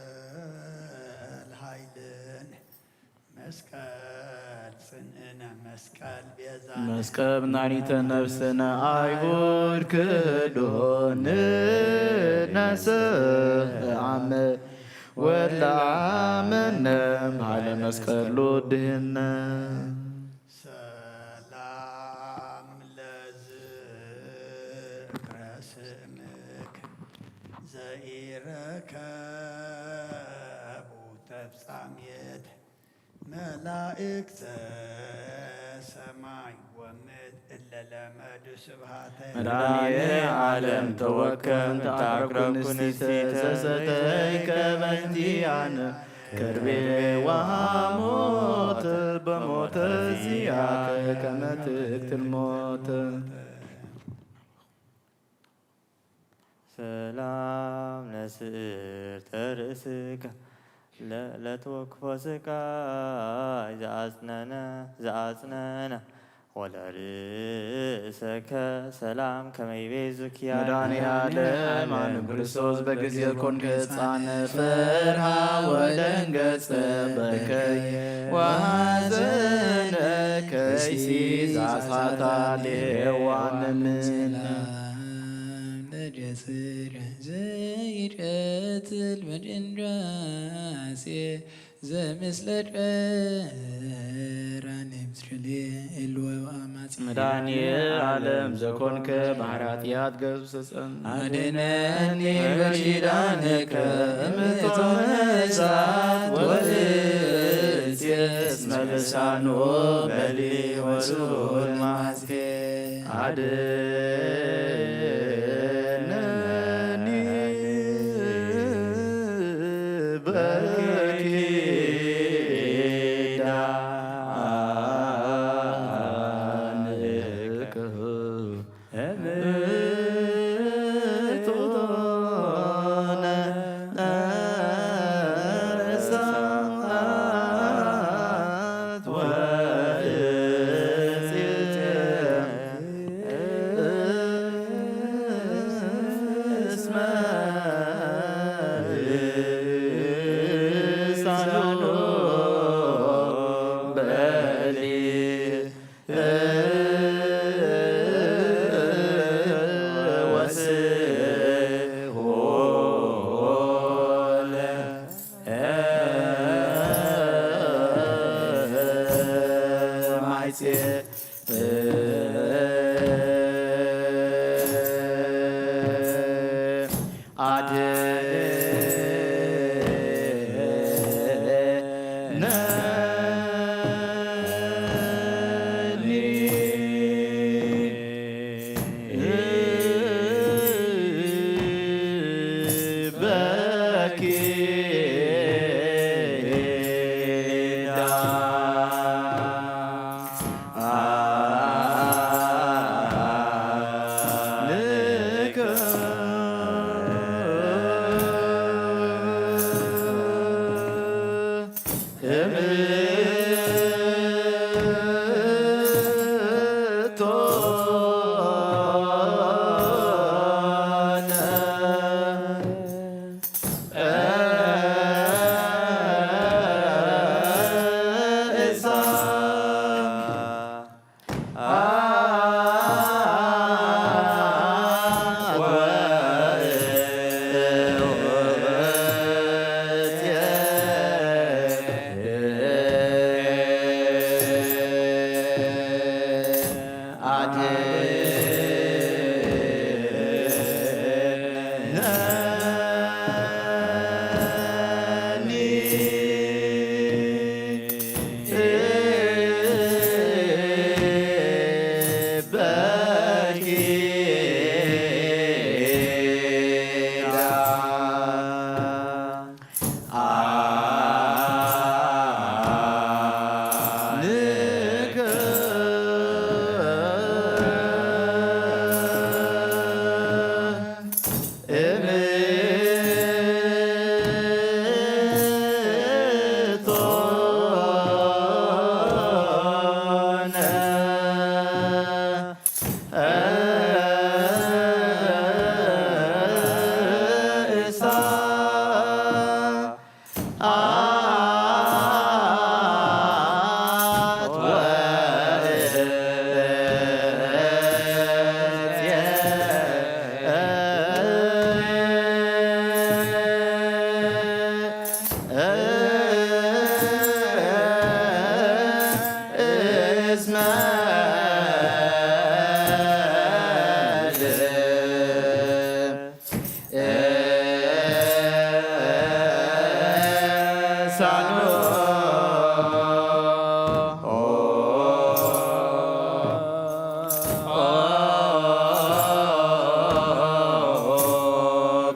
መስቀል ኃይልን መስቀል ጽንዕነ መስቀል ቤዛነ መስቀል መድኃኒተ ነፍስነ አይሁድ ክህልዎ ንነስእ አመ ወላመነ ባለ መስቀሉ ድህነ ሰላም ለዝክረ ስምክ ዘኢረከቡ ተፍጻሜት መላእክተ ሰማይ ወምድር እለ ለመዱ ስብሐተ መድኃኔ ዓለም ተወከም ተአረኩ ንስቲተ ዘዘተይከ በእንቲአነ ከርቤ ወሐሞተ በሞተ ዚአከ ከመ ትቅትል ሞተ። ሰላም ለስእርተ ርእስከ ለተወክፎ ስቃይ ዘአጽነነ ወለርእሰከ ሰላም ከመ ይቤዙኪ። መድኃኔ ዓለም አነ ክርስቶስ በጊዜ ኮንከ ሕፃነ ፈርሃ ወደንገጸ በከየ ወሐዘነ ከይሲ ዛጻታ ሌዋን ምና ለጀስር ዘይቀትል መደንዳሴ ዘምስለ ጨራን ምስል እልወ አማጺ መድኃኔ ዓለም ዘኮንከ ባሕረ ኃጢአት ገስጸን አድነኒ በኪዳንከ እምእቶነ እሳት ወእጽ እስመ ልሳኑ በሊ ወስሁል ማስቴ አድነኒ በኪዳንከ እምእቶነ እሳት ወእጽ እስመ ልሳኑ በሊ ወስሆለ ማይጼ አድነኒ በኪዳን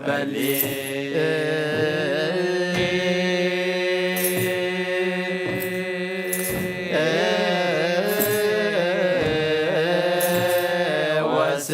በሊ ወስ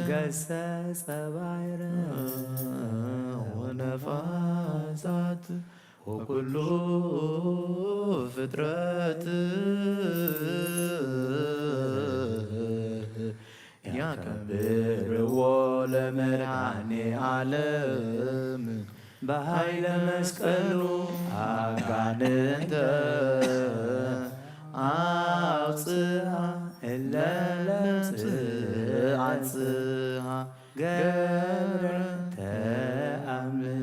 ገሰጸ ባሕረ ወነፋሳት ወኩሉ ፍጥረት ያከብርዎ ለመድኃኔ ዓለም በኃይለ መስቀሉ አጋንንተ አውፅአ እለ ለምጽ አንጽሃ ገብረ ተአምር።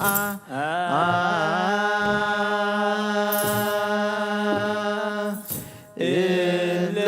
አ አ እለ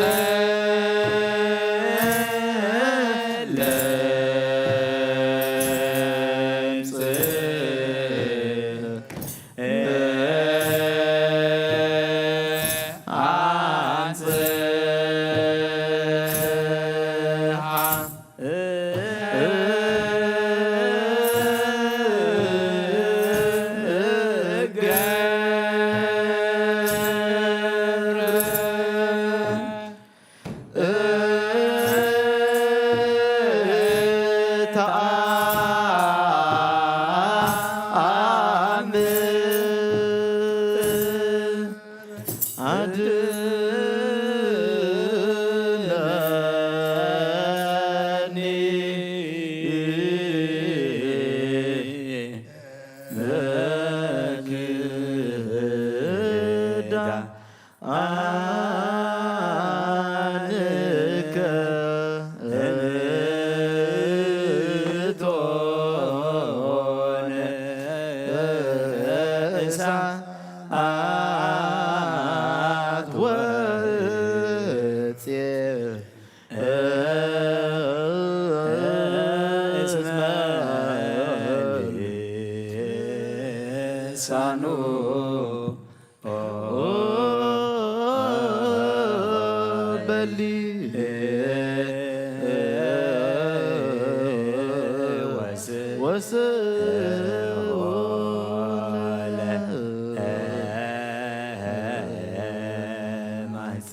ለምጽእ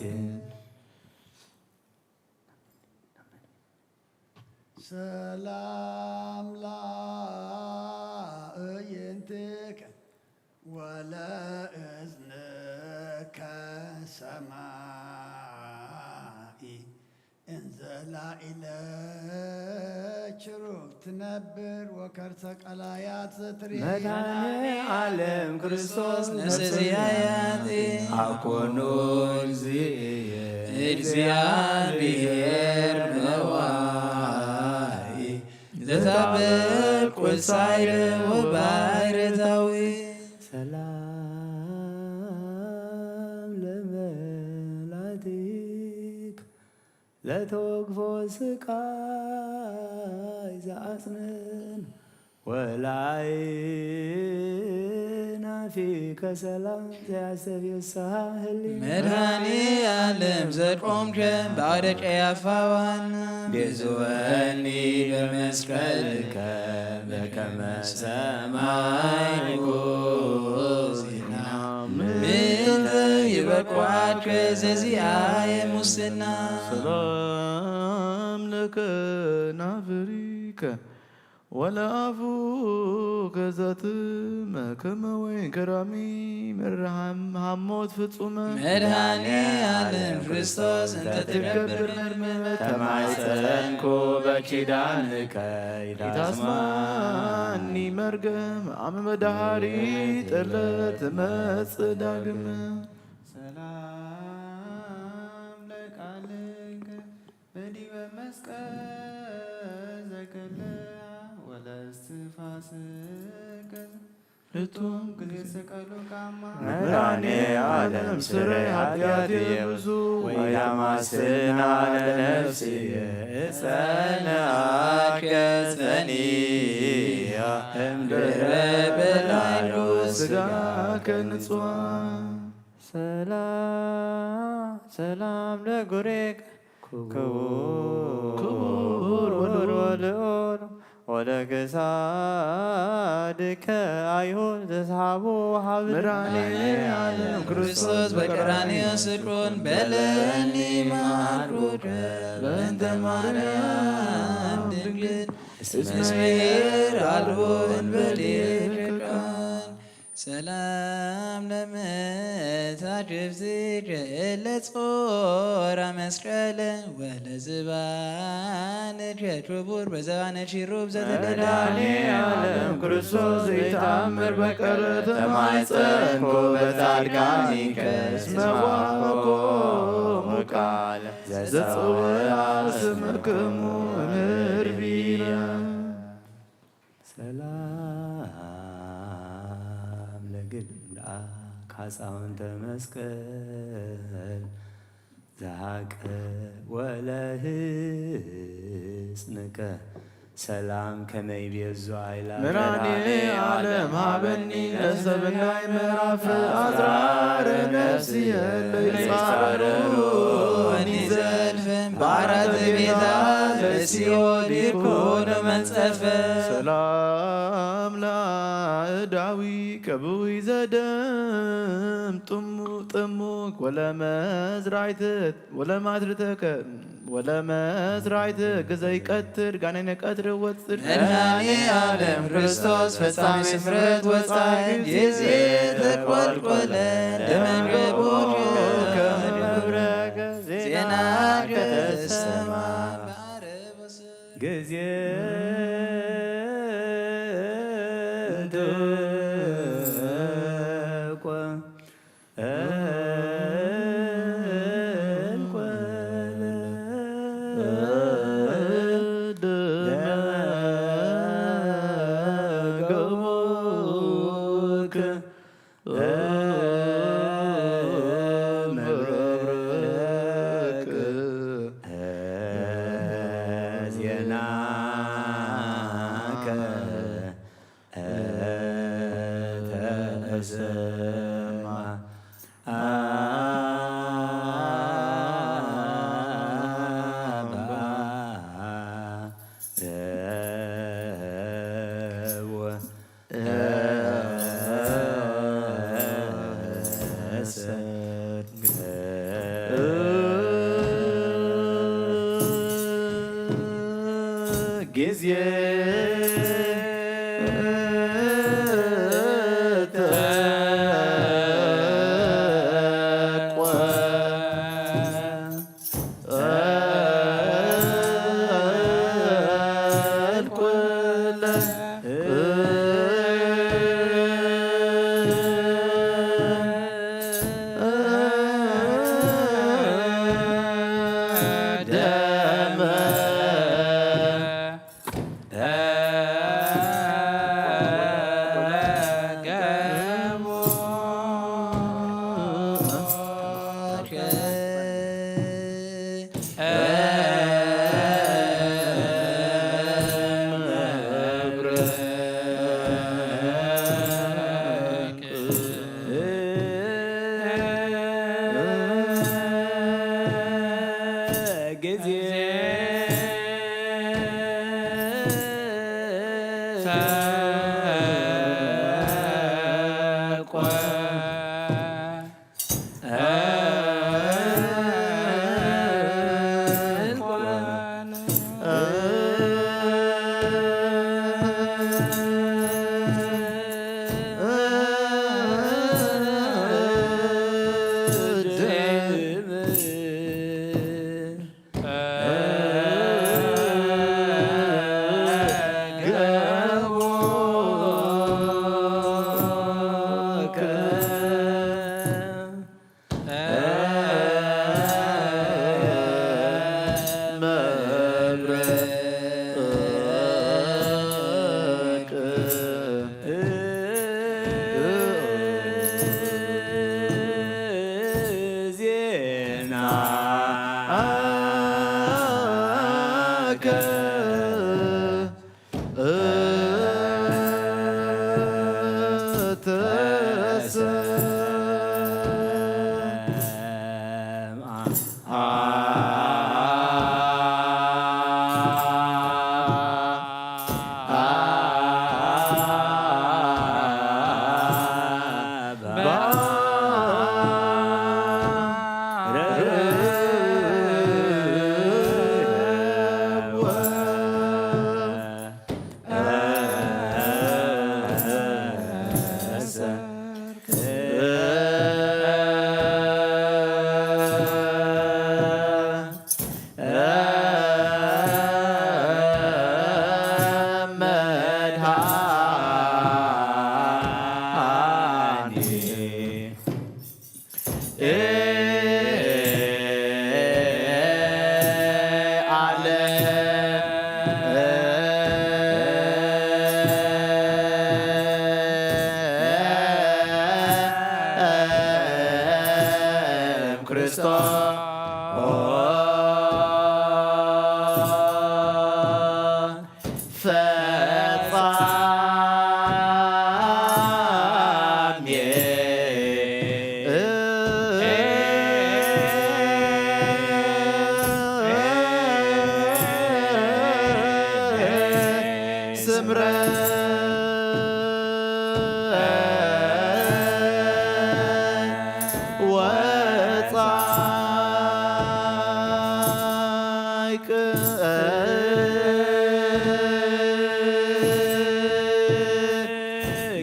ሰላም ለእይንትከ ወለእዝንከ ሰማኢ እንዘ ላኢለ ችሩብ ትነብር ወከርሰ ቀላያት ዘትሪ መድኃኔ ዓለም ክርስቶስ ነፍሰ ዘያያት አኮኑ እግዚእየ እግዚአብሔር መዋኢ ዘታበል ቁሳይለ ወባሕርታዊ ሰላም ለመላቲክ ለተወግፎ ስቃይ ዘአጽንን ወላይ ናፊከ ሰላም ዘያስተፍስሃ ህሊና መድኃኔ ዓለም ዘቆምከ ባዕደ ቀያፋ ዋና ቤዝወኒ በመስቀልከ በከመ ሰማይኩ ዜና ምንተ ይበቋከ ዘዚአየ ሙስና ሰላም ለከ ናፍሪከ ወለአፉ ከዘትመ ከመ ወይን ከራሚ መርሃም ሃሞት ፍጹመ መድኃኔ ዓለም ክርስቶስ እንተ ትገብር መርምመ ተማይጸንኩ በኪዳንከ ኢታስማኒ መርገም አመ መድኃኒት እለ ትመጽእ ዳግም ሰላም ለቃልከ በዲበ መስቀል ዘከለ ወለእስትንፋስከ ህቱም ጊዜ ሰቀሉ ካማ መድኃኔ ዓለም ስረይ ኃጢአት የብዙ ወያማስና ለነፍስየ እጸንዓከ ጸኒያ እምድረ በላይሉ ስጋከ ንጽዋ ሰላም ሰላም ለጉሬክ ክቡር ወልዑል ወለክሳድከ አይሁድ ዘስሓቡ ሓብል መድኃኔ ዓለም ክርስቶስ በቀራንዮ ስቅሉን በለኒ መሃርኩከ በእንተ ማርያም ድንግል እስመ ብሔር አልቦ እንበል ቃል ሰላም ለመታክፍትከ እለ ጾራ መስቀለ ወለዝባንከ ክቡር በዘባነ ኪሩብ ዘተደላ መድኃኔ ዓለም ክርስቶስ ዘይተአምር በቀር ተማይጸንኮ በጻድቃኒከ እስመ ዋህበኮሙ ቃለ ዘጸውአ ስምክሙ እምርቢነ ሰላም ካፃውንተ መስቀል ዝሃቀ ወለህፅንከ ሰላም ከመይ ቤዙ ኣይላ ምራኔ ዓለም ሃበኒ ነሰብናይ ምዕራፍ ኣጽራር ነፍስየ ለይጻረሩ ወኒ ዘልፍን ባራት ቤዛ ለሲኦል ይኩኑ መንጸፍ ሰላም ለአእዳዊ ከብዊ ዘደም ጥሙ ጥሙቅ ወለመዝራይት ወለማትርተከ ወለመስራይት ግዘይ ቀትር ጋኔነ ቀትር ወፅር መድኃኔ ዓለም ክርስቶስ ፈጻሚ ስምረት ወፃይ ጊዜ ተቆልቆለ ደመንገቦ ከመብረቅ ዜና ከተሰማ ጊዜ ተቆ ጊዜ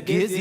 ጊዜ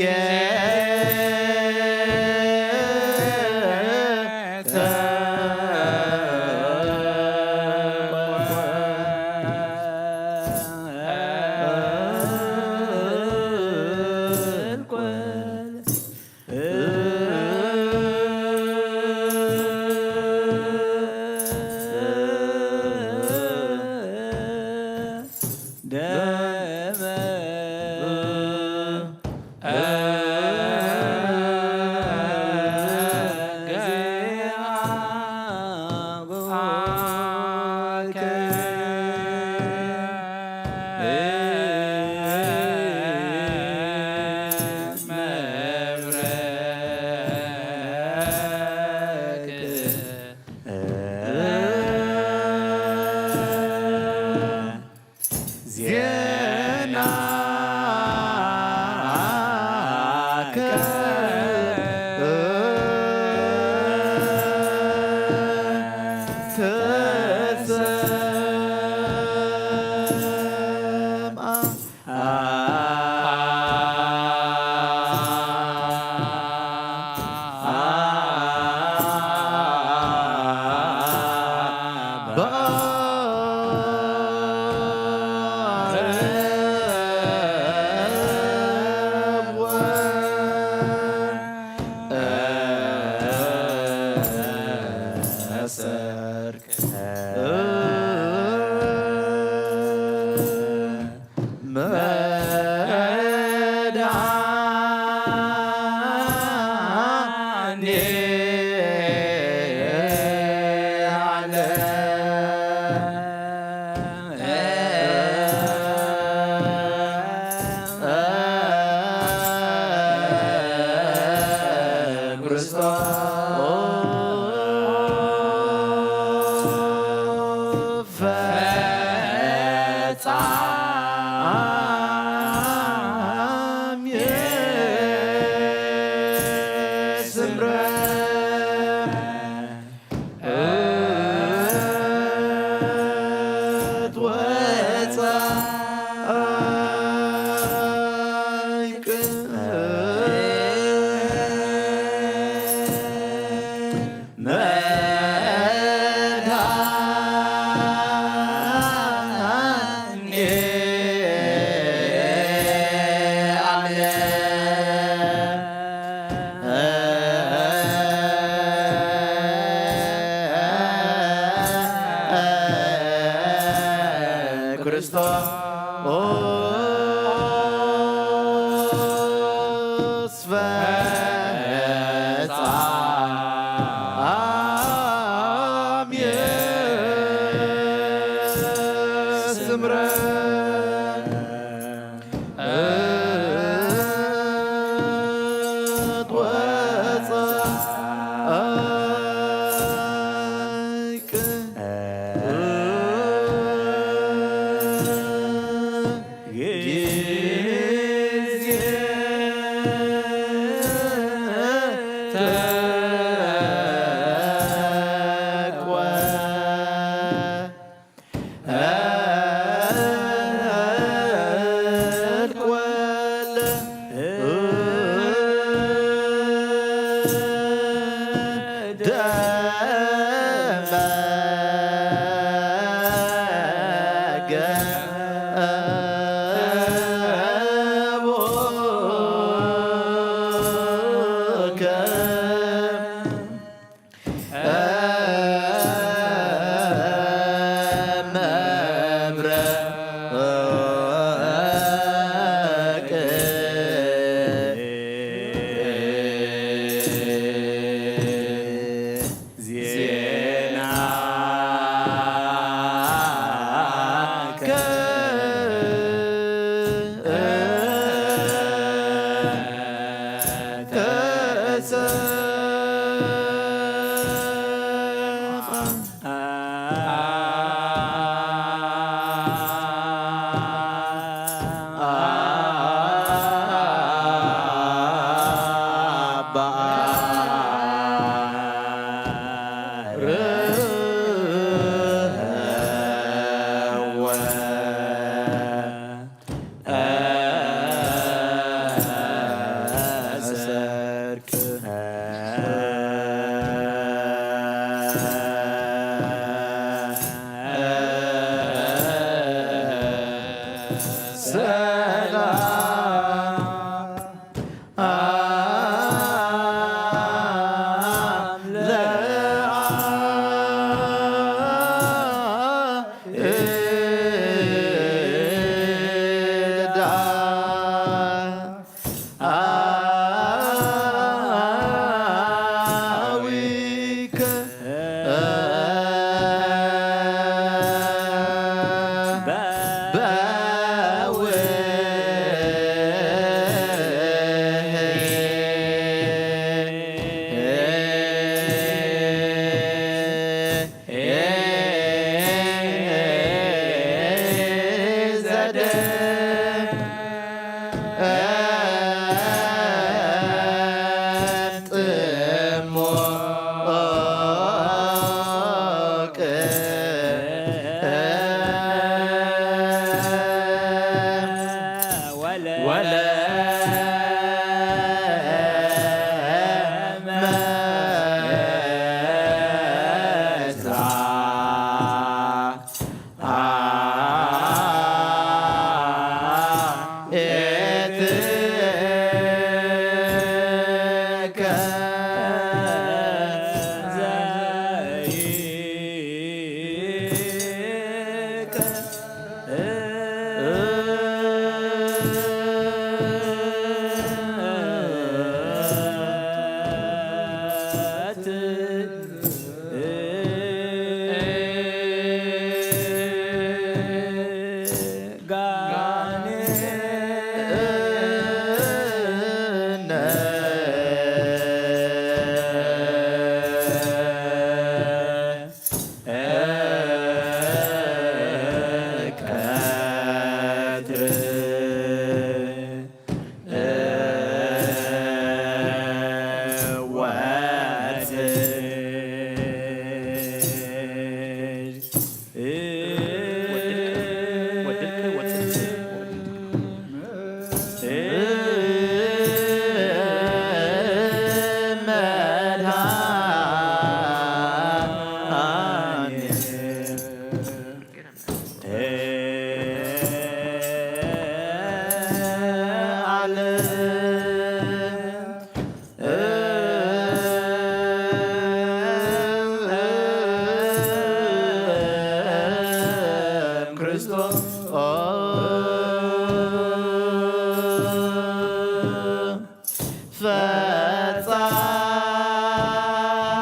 ክርስቶስ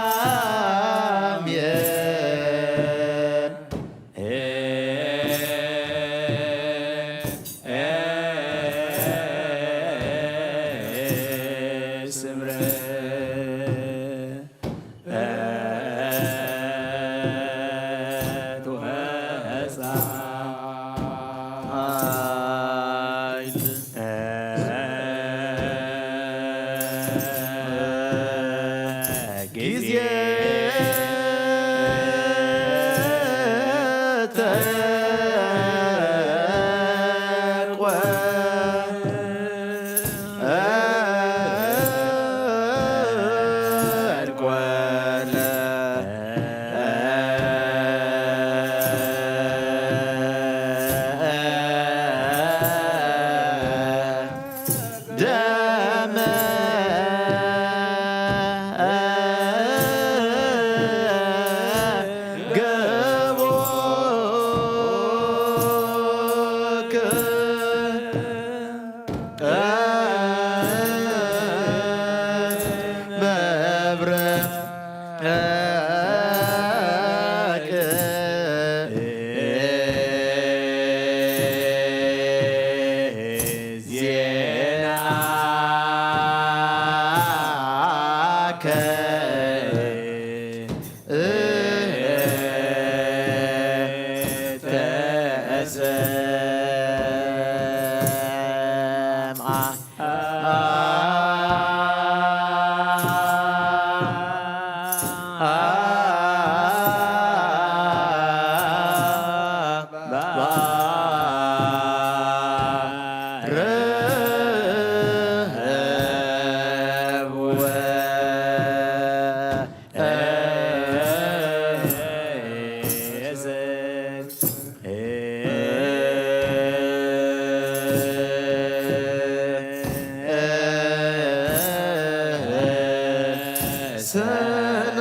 ፈጻሜ ስምረት ወጸዓይል ጊዜ ተቆ ደመ ገቦክ መብረቅ ዜናከ ተሰምዓ። ሰና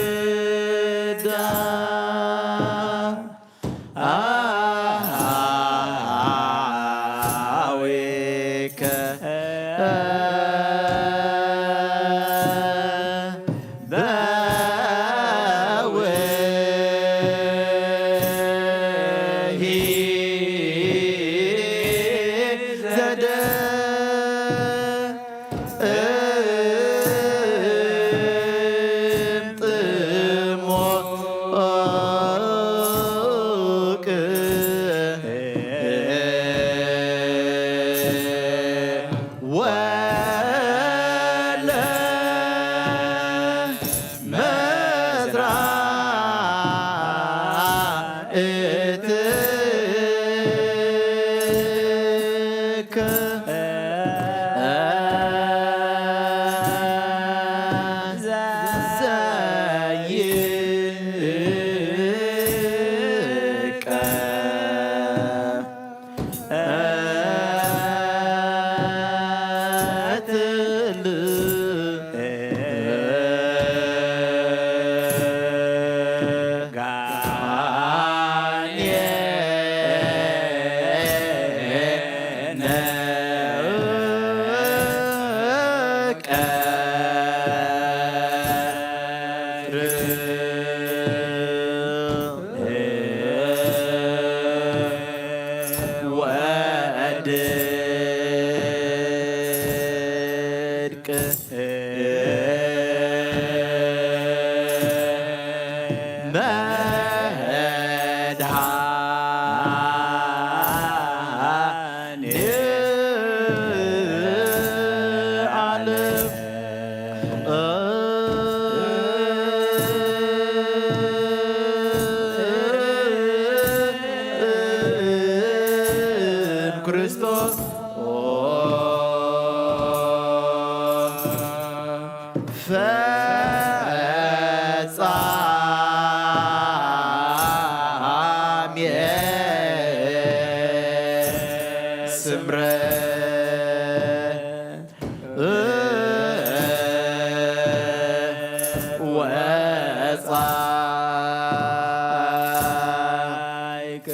ለአእዳ አሃዊከ በውሂ ዘደ እምጥሞቅ ወለ መዝራእትከ ዘይቀትል ወድቅ መድኃኔ ዓለም ክርስቶስ ፈጻሜ ስምረት ወጻይቅ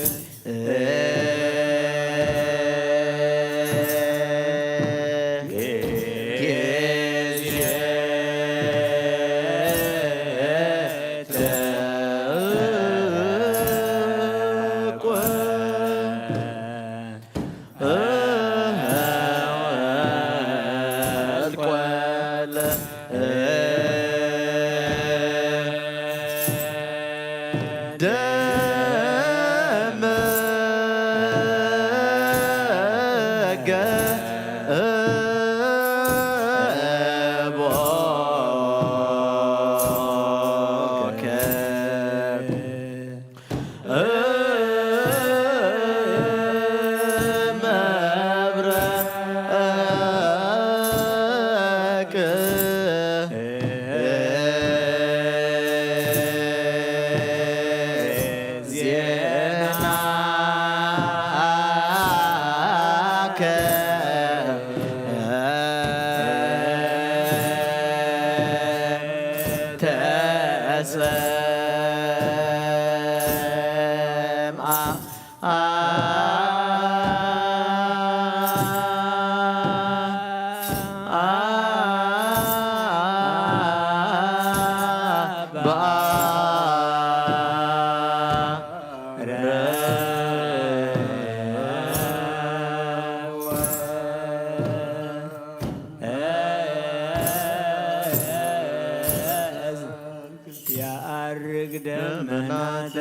የዐርግ ደመናት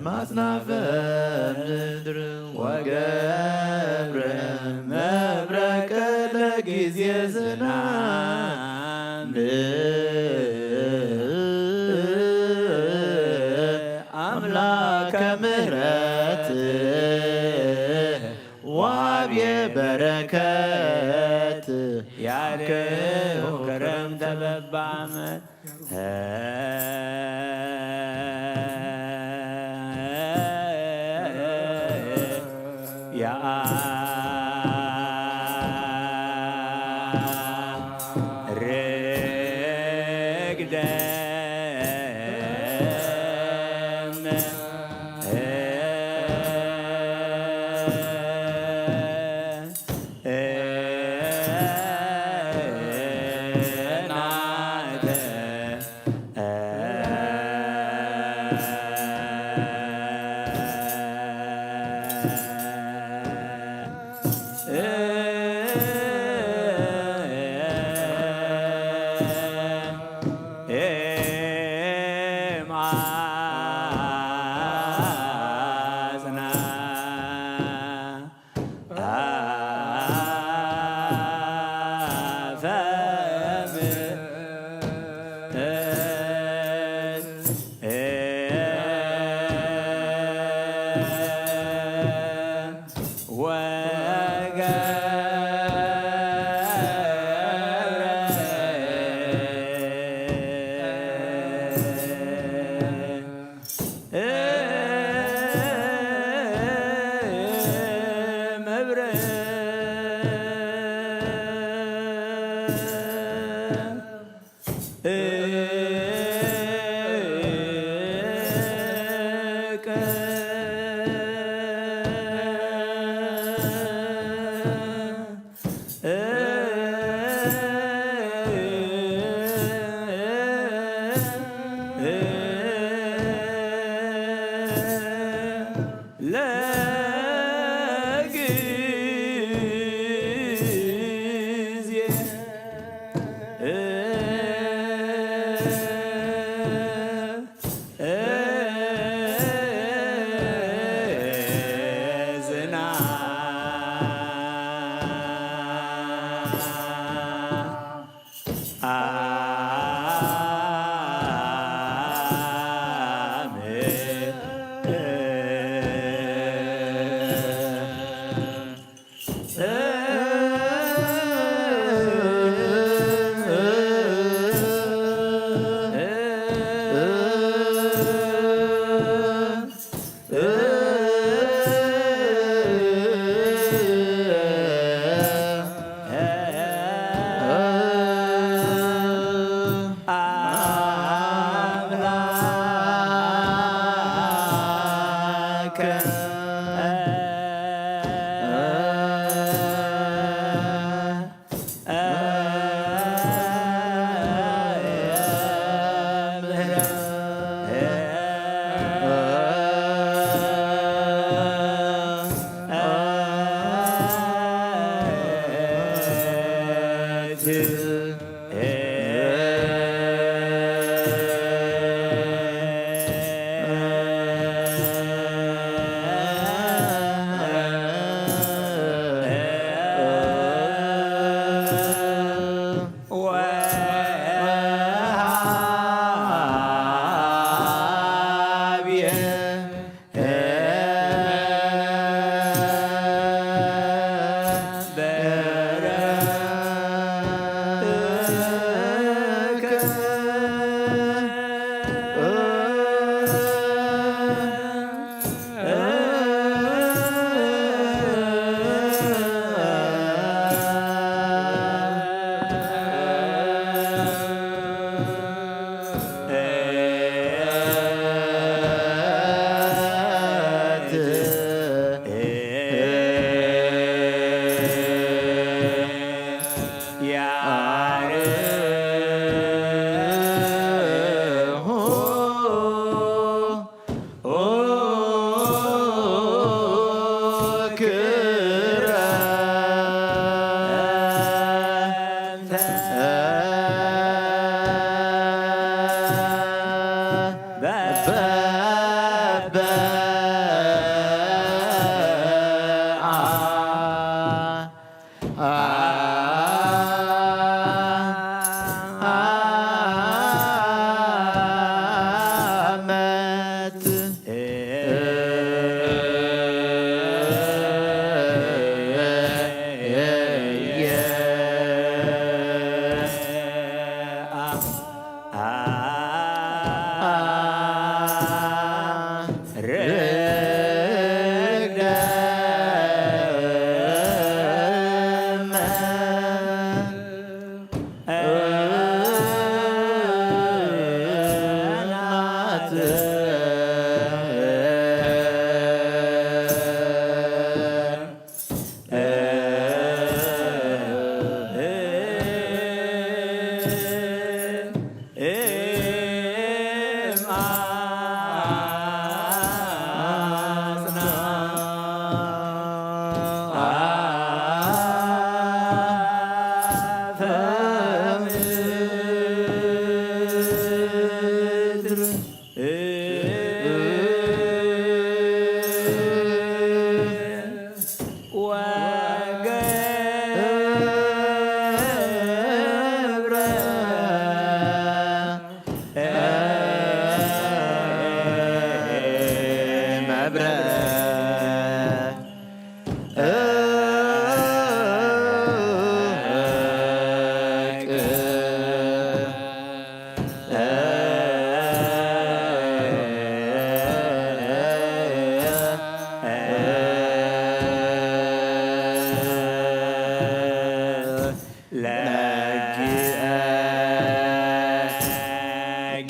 ማጽናፈ ምድር ወገብረ መብረቀ ለጊዜ ዝናም አምላከ ምሕረት ወሃቤ በረከት ያርክው ክረምተ በባመት ያርግ ደመ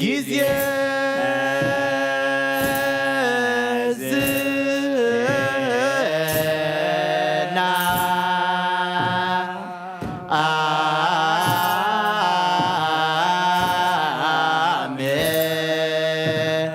ጊዜ ዝና ኣሜን።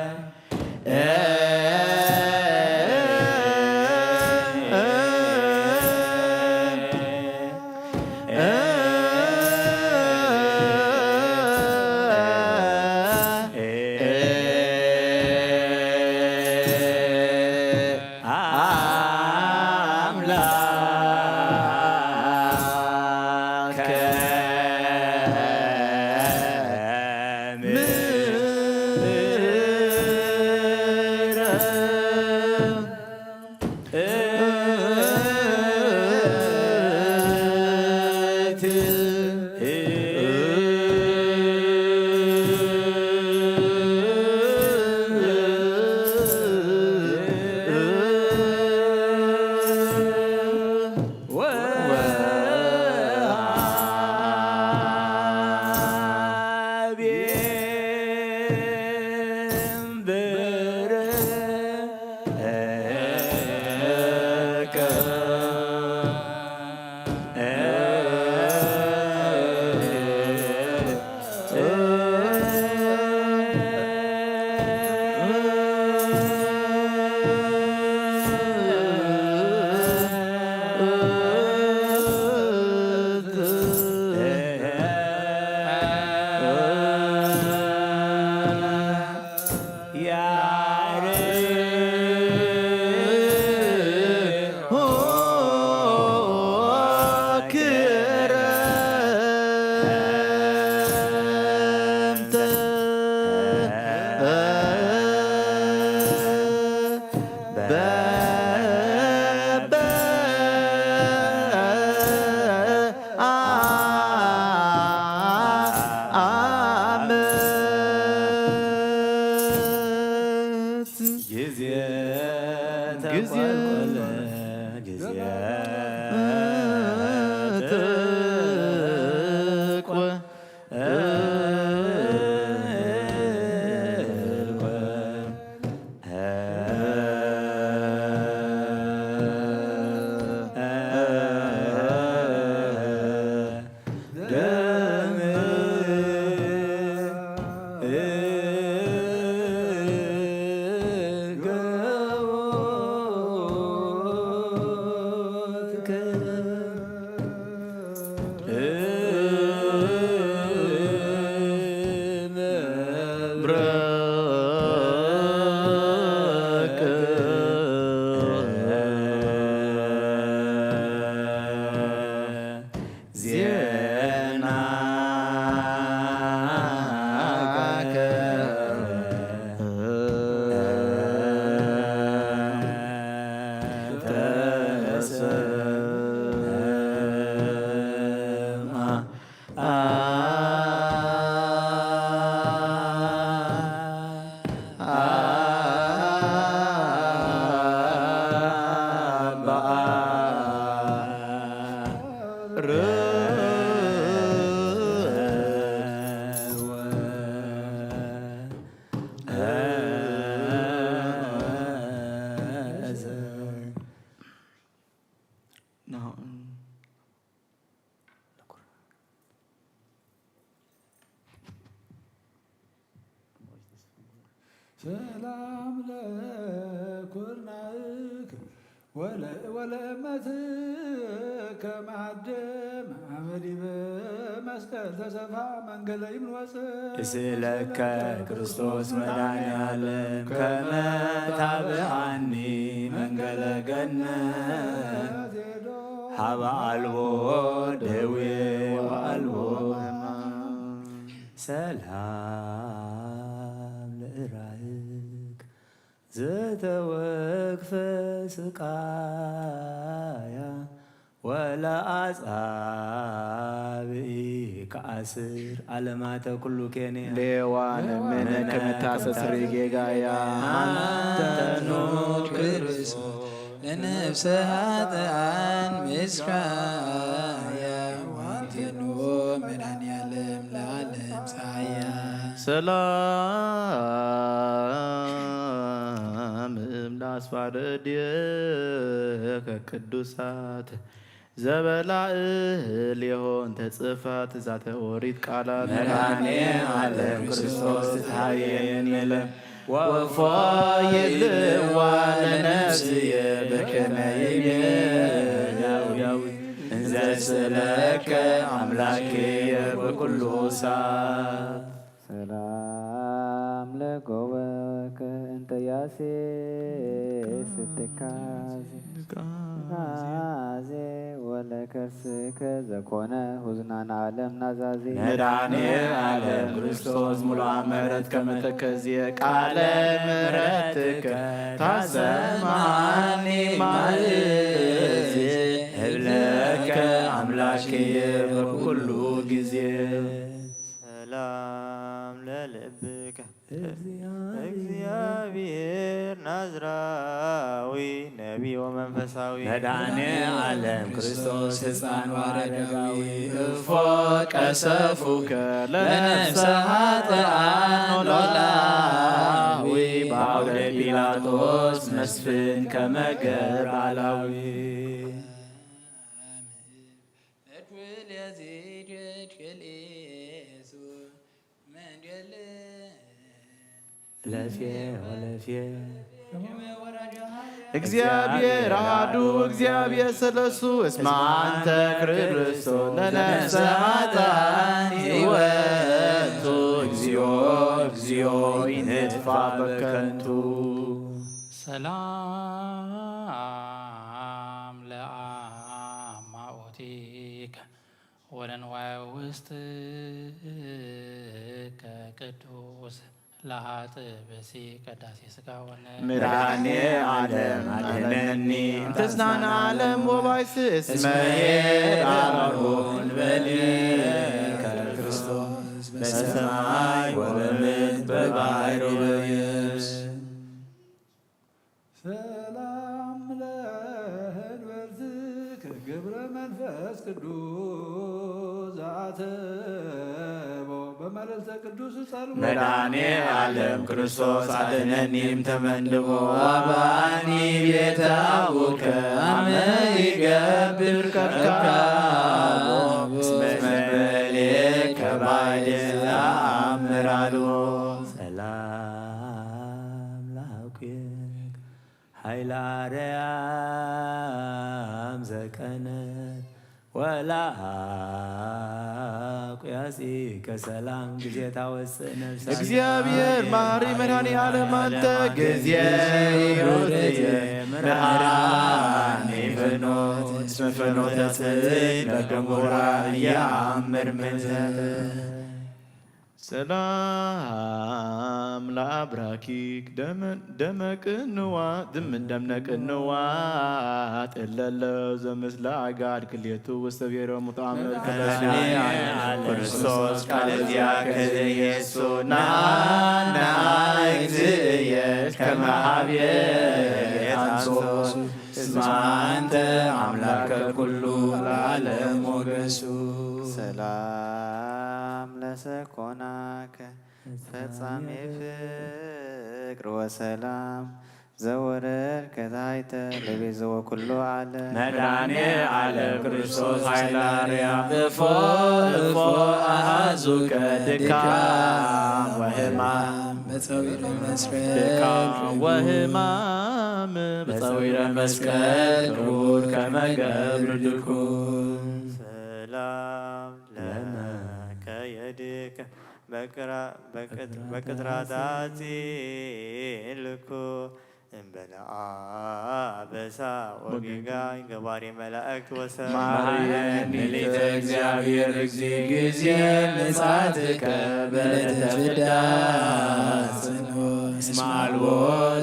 ሰላም ለኩርናክ ወለ- ወለእመትከ ማዕድም አመዲበ መስቀል ተሰፋ መንገለ ይምንወፅ እስእለከ ክርስቶስ መድኃኔ ዓለም ከመ ታብዓኒ መንገለ ገነት ሀበ አልቦ ደዌ ወአልቦ ሕማም። ሰላም ለእራይክ ዘተወክፈ ስቃያ ወለአጻብዒ ከአስር አለማተ ኩሉ ኬንያ። ሌዋን መነ ከመታሰስሪ ጌጋያ። አንተኑ ክርስቶስ ለነፍሰ ኃጥኣን ምስራያ። ዋንቴኑ መድኃኔዓለም ለዓለም ፀሃያ። ሰላም እም ለአስፋረ እዴከ ቅዱሳት ዘበላእሌሆን ተጽፋት ዛተ ኦሪት ቃላት። መድኃኔ ዓለም ክርስቶስ ተሃየን የለም ወፎ ይልዋ ለነፍስየ በከመ ይቤ ዳዊት እንዘ ስእለከ አምላክየ በኩሉ ሰዓት። ሰላም ለጎበከ እንተ ያሴ ስትካዜ ናዜ ወለከርስከ ዘኮነ ሁዝናን ዓለም ናዛዜ። መድኃኔ ዓለም ክርስቶስ ሙሉአ ምሕረት ከመ ተከዝየ ቃለ ምሕረትከ ታሰማኒ ማእዜ እብለከ አምላክየ በኩሉ ጊዜ። ሰላም ለልብከ እግዚአብሔር ናዝራዊ ነቢይ ወመንፈሳዊ። መድኃኔ ዓለም ክርስቶስ ሕፃን ወአረጋዊ እፎ ቀሰፉከ ለነፍሰ ኃጥኣን ኖላዊ በአውደ ጲላጦስ መስፍን ከመ ገር አላዊ። ለፌ ወለፌ። እግዚአብሔር አሐዱ እግዚአብሔር ሠለሱ እስመ አንተ ክርስቶስ ለነፍሰ ኃጥኣን ሕይወቱ። እግዚኦ እግዚኦ ኢንትፋ በከንቱ። ሰላም ለአማኦቲከ ወለንዋየ ውስጥከ ቅዱስ ለሀጥእ ብእሲ ቀዳሴ ሥጋ ወነ። መድኃኔ ዓለም አድኅነኒ እንተ ሕዝናነ ዓለም ወባይስ እስመ ኄር አመርሁን በሊ ከክርስቶስ በሰማይ ወበምድር በባሕር ወበየብስ። ሰላም ለህንበርትከ ገብረ መንፈስ ቅዱስ ዘአተቦ በመልዕልተ ቅዱስ ጸልቦ። መድኃኔ ዓለም ክርስቶስ አድነኒም ተመንድቦ። አባኒ ቤተ አቡከ አመ ይገብር ከካቦ እስመ መሌከ ባይሌ ዘአምር አልቦ። ሰላም ለአኩየከ ኃይለ አርያም ዘቀነት ወለአኩያጺከ ሰላም ጊዜ ታወፅእ ነፍሳ። እግዚአብሔር መሐሪ መድኃኔ ዓለም አንተ ጊዜ ይሁትየ መድኃኔ ፍኖት እስመ ፍኖተ ጽድቅ በገሞራ እየአምር ምንተ። ሰላም ለአብራኪክ ደመ- ደመቅንዋ ድም ደምነቅንዋ ጥለለ ዘምስለ አጋድ ክልኤቱ ውስተ ብሔሮም ውጣም ክርስቶስ ቃል እዚያ ከዘየሱ ናና እግዝእየ ከመ ሀብየ የታንሶ እስመ አንተ አምላከ ኩሉ ለዓለም ሞገሱ። ሰላም ለሰኮናከ ፈጻሜ ፍቅር ወሰላም ዘወረድከ ታሕተ ለቤዘ ወኩሉ ዓለም። መድኃኔ ዓለም ክርስቶስ ኃይለ አርያም እፎ እፎ አሃዙከ ድካም ወህማም በፀዊረ መስቀል ድካም ወህማም በፀዊረ መስቀል ክቡር ከመ ገብር ድኩም። ሰላም ለመከየድከ በቅራ- በቅጥ- በቅጥራታት ጽልኩ እምበለ አበሳ ወጌጋይ ገባሪ መላእክት ወሰብ መሐረነ ምልዕተ እግዚአብሔር እግዚእ ጊዜ ምጽአትከ በዕለተ ፍዳ ጽንኦ እስመ አልቦ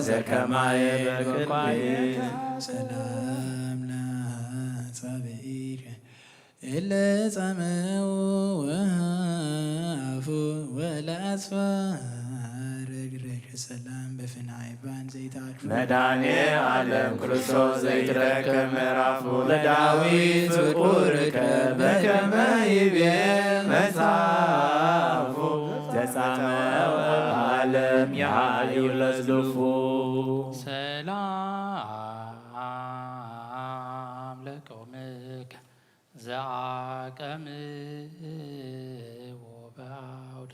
ዘከማየ በቅድሜከ። ሰላም ለአጻብዒከ እለ ጻምኡ ወሃፉ ወለአጽፋር እግርከ ሰላም በፍናይ ባን ዘይታክፉ። መድኃኔ ዓለም ክርስቶስ ዘይትረከብ ምዕራፉ ለዳዊት ፍቁርከ በከመ ይቤ መጽሐፉ ዘጻመወ ዓለም የሃዩ ለዝሉፉ። ሰላም ለቆምከ ዘአቀምዎ በአውደ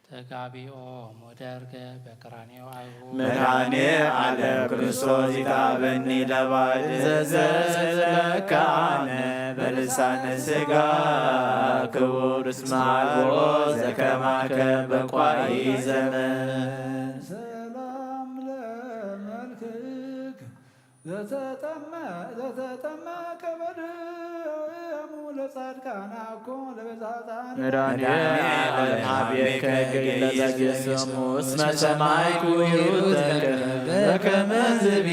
ተጋቢኦሙ ደርገ በቀራንዮ አይሁድ። መድኃኔ ዓለም ክርስቶስ ይታበኒ ለባዕድ ዘዘለካ አነ በልሳነ ሥጋ ክቡር እስመ አልቦ ዘከማከ በቋኢ ዘመን። ሰላም ለመልክከ ዘተጠመ- ዘተጠመቀ በደሙ ለጻድቃን አኮ ለበዛጣን። መድኃኔ ዓለም ሀቤከ ገይለ ዘግስሙ እስመ ሰማይኩ ይሩተከ በከመ ዝቤ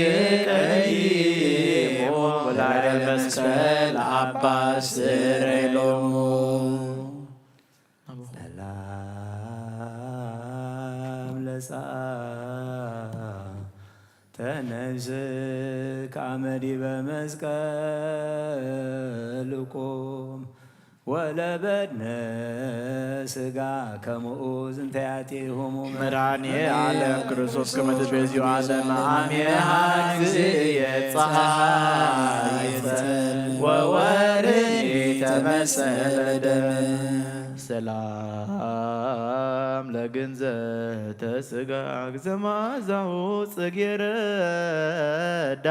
ቀዲሞ ወላደ መስቀል አባ አስተርኤሎሙ። ሰላም ለጻ ተነብስ ከአመ ዲበ መስቀል ቁም ወለበድነ ሥጋ ከመኡ ዝንተ ያጤሁሙ። መድኃኔ ዓለም ክርስቶስ ከመ ትቤዝዮ ዓለም አሜሃ እግዚእየ ጸሐይ ጸልም ወወርህ ተመሰለ ደም። ሰላም ለግንዘተ ሥጋክ ዘማዛሁ ጽጌረዳ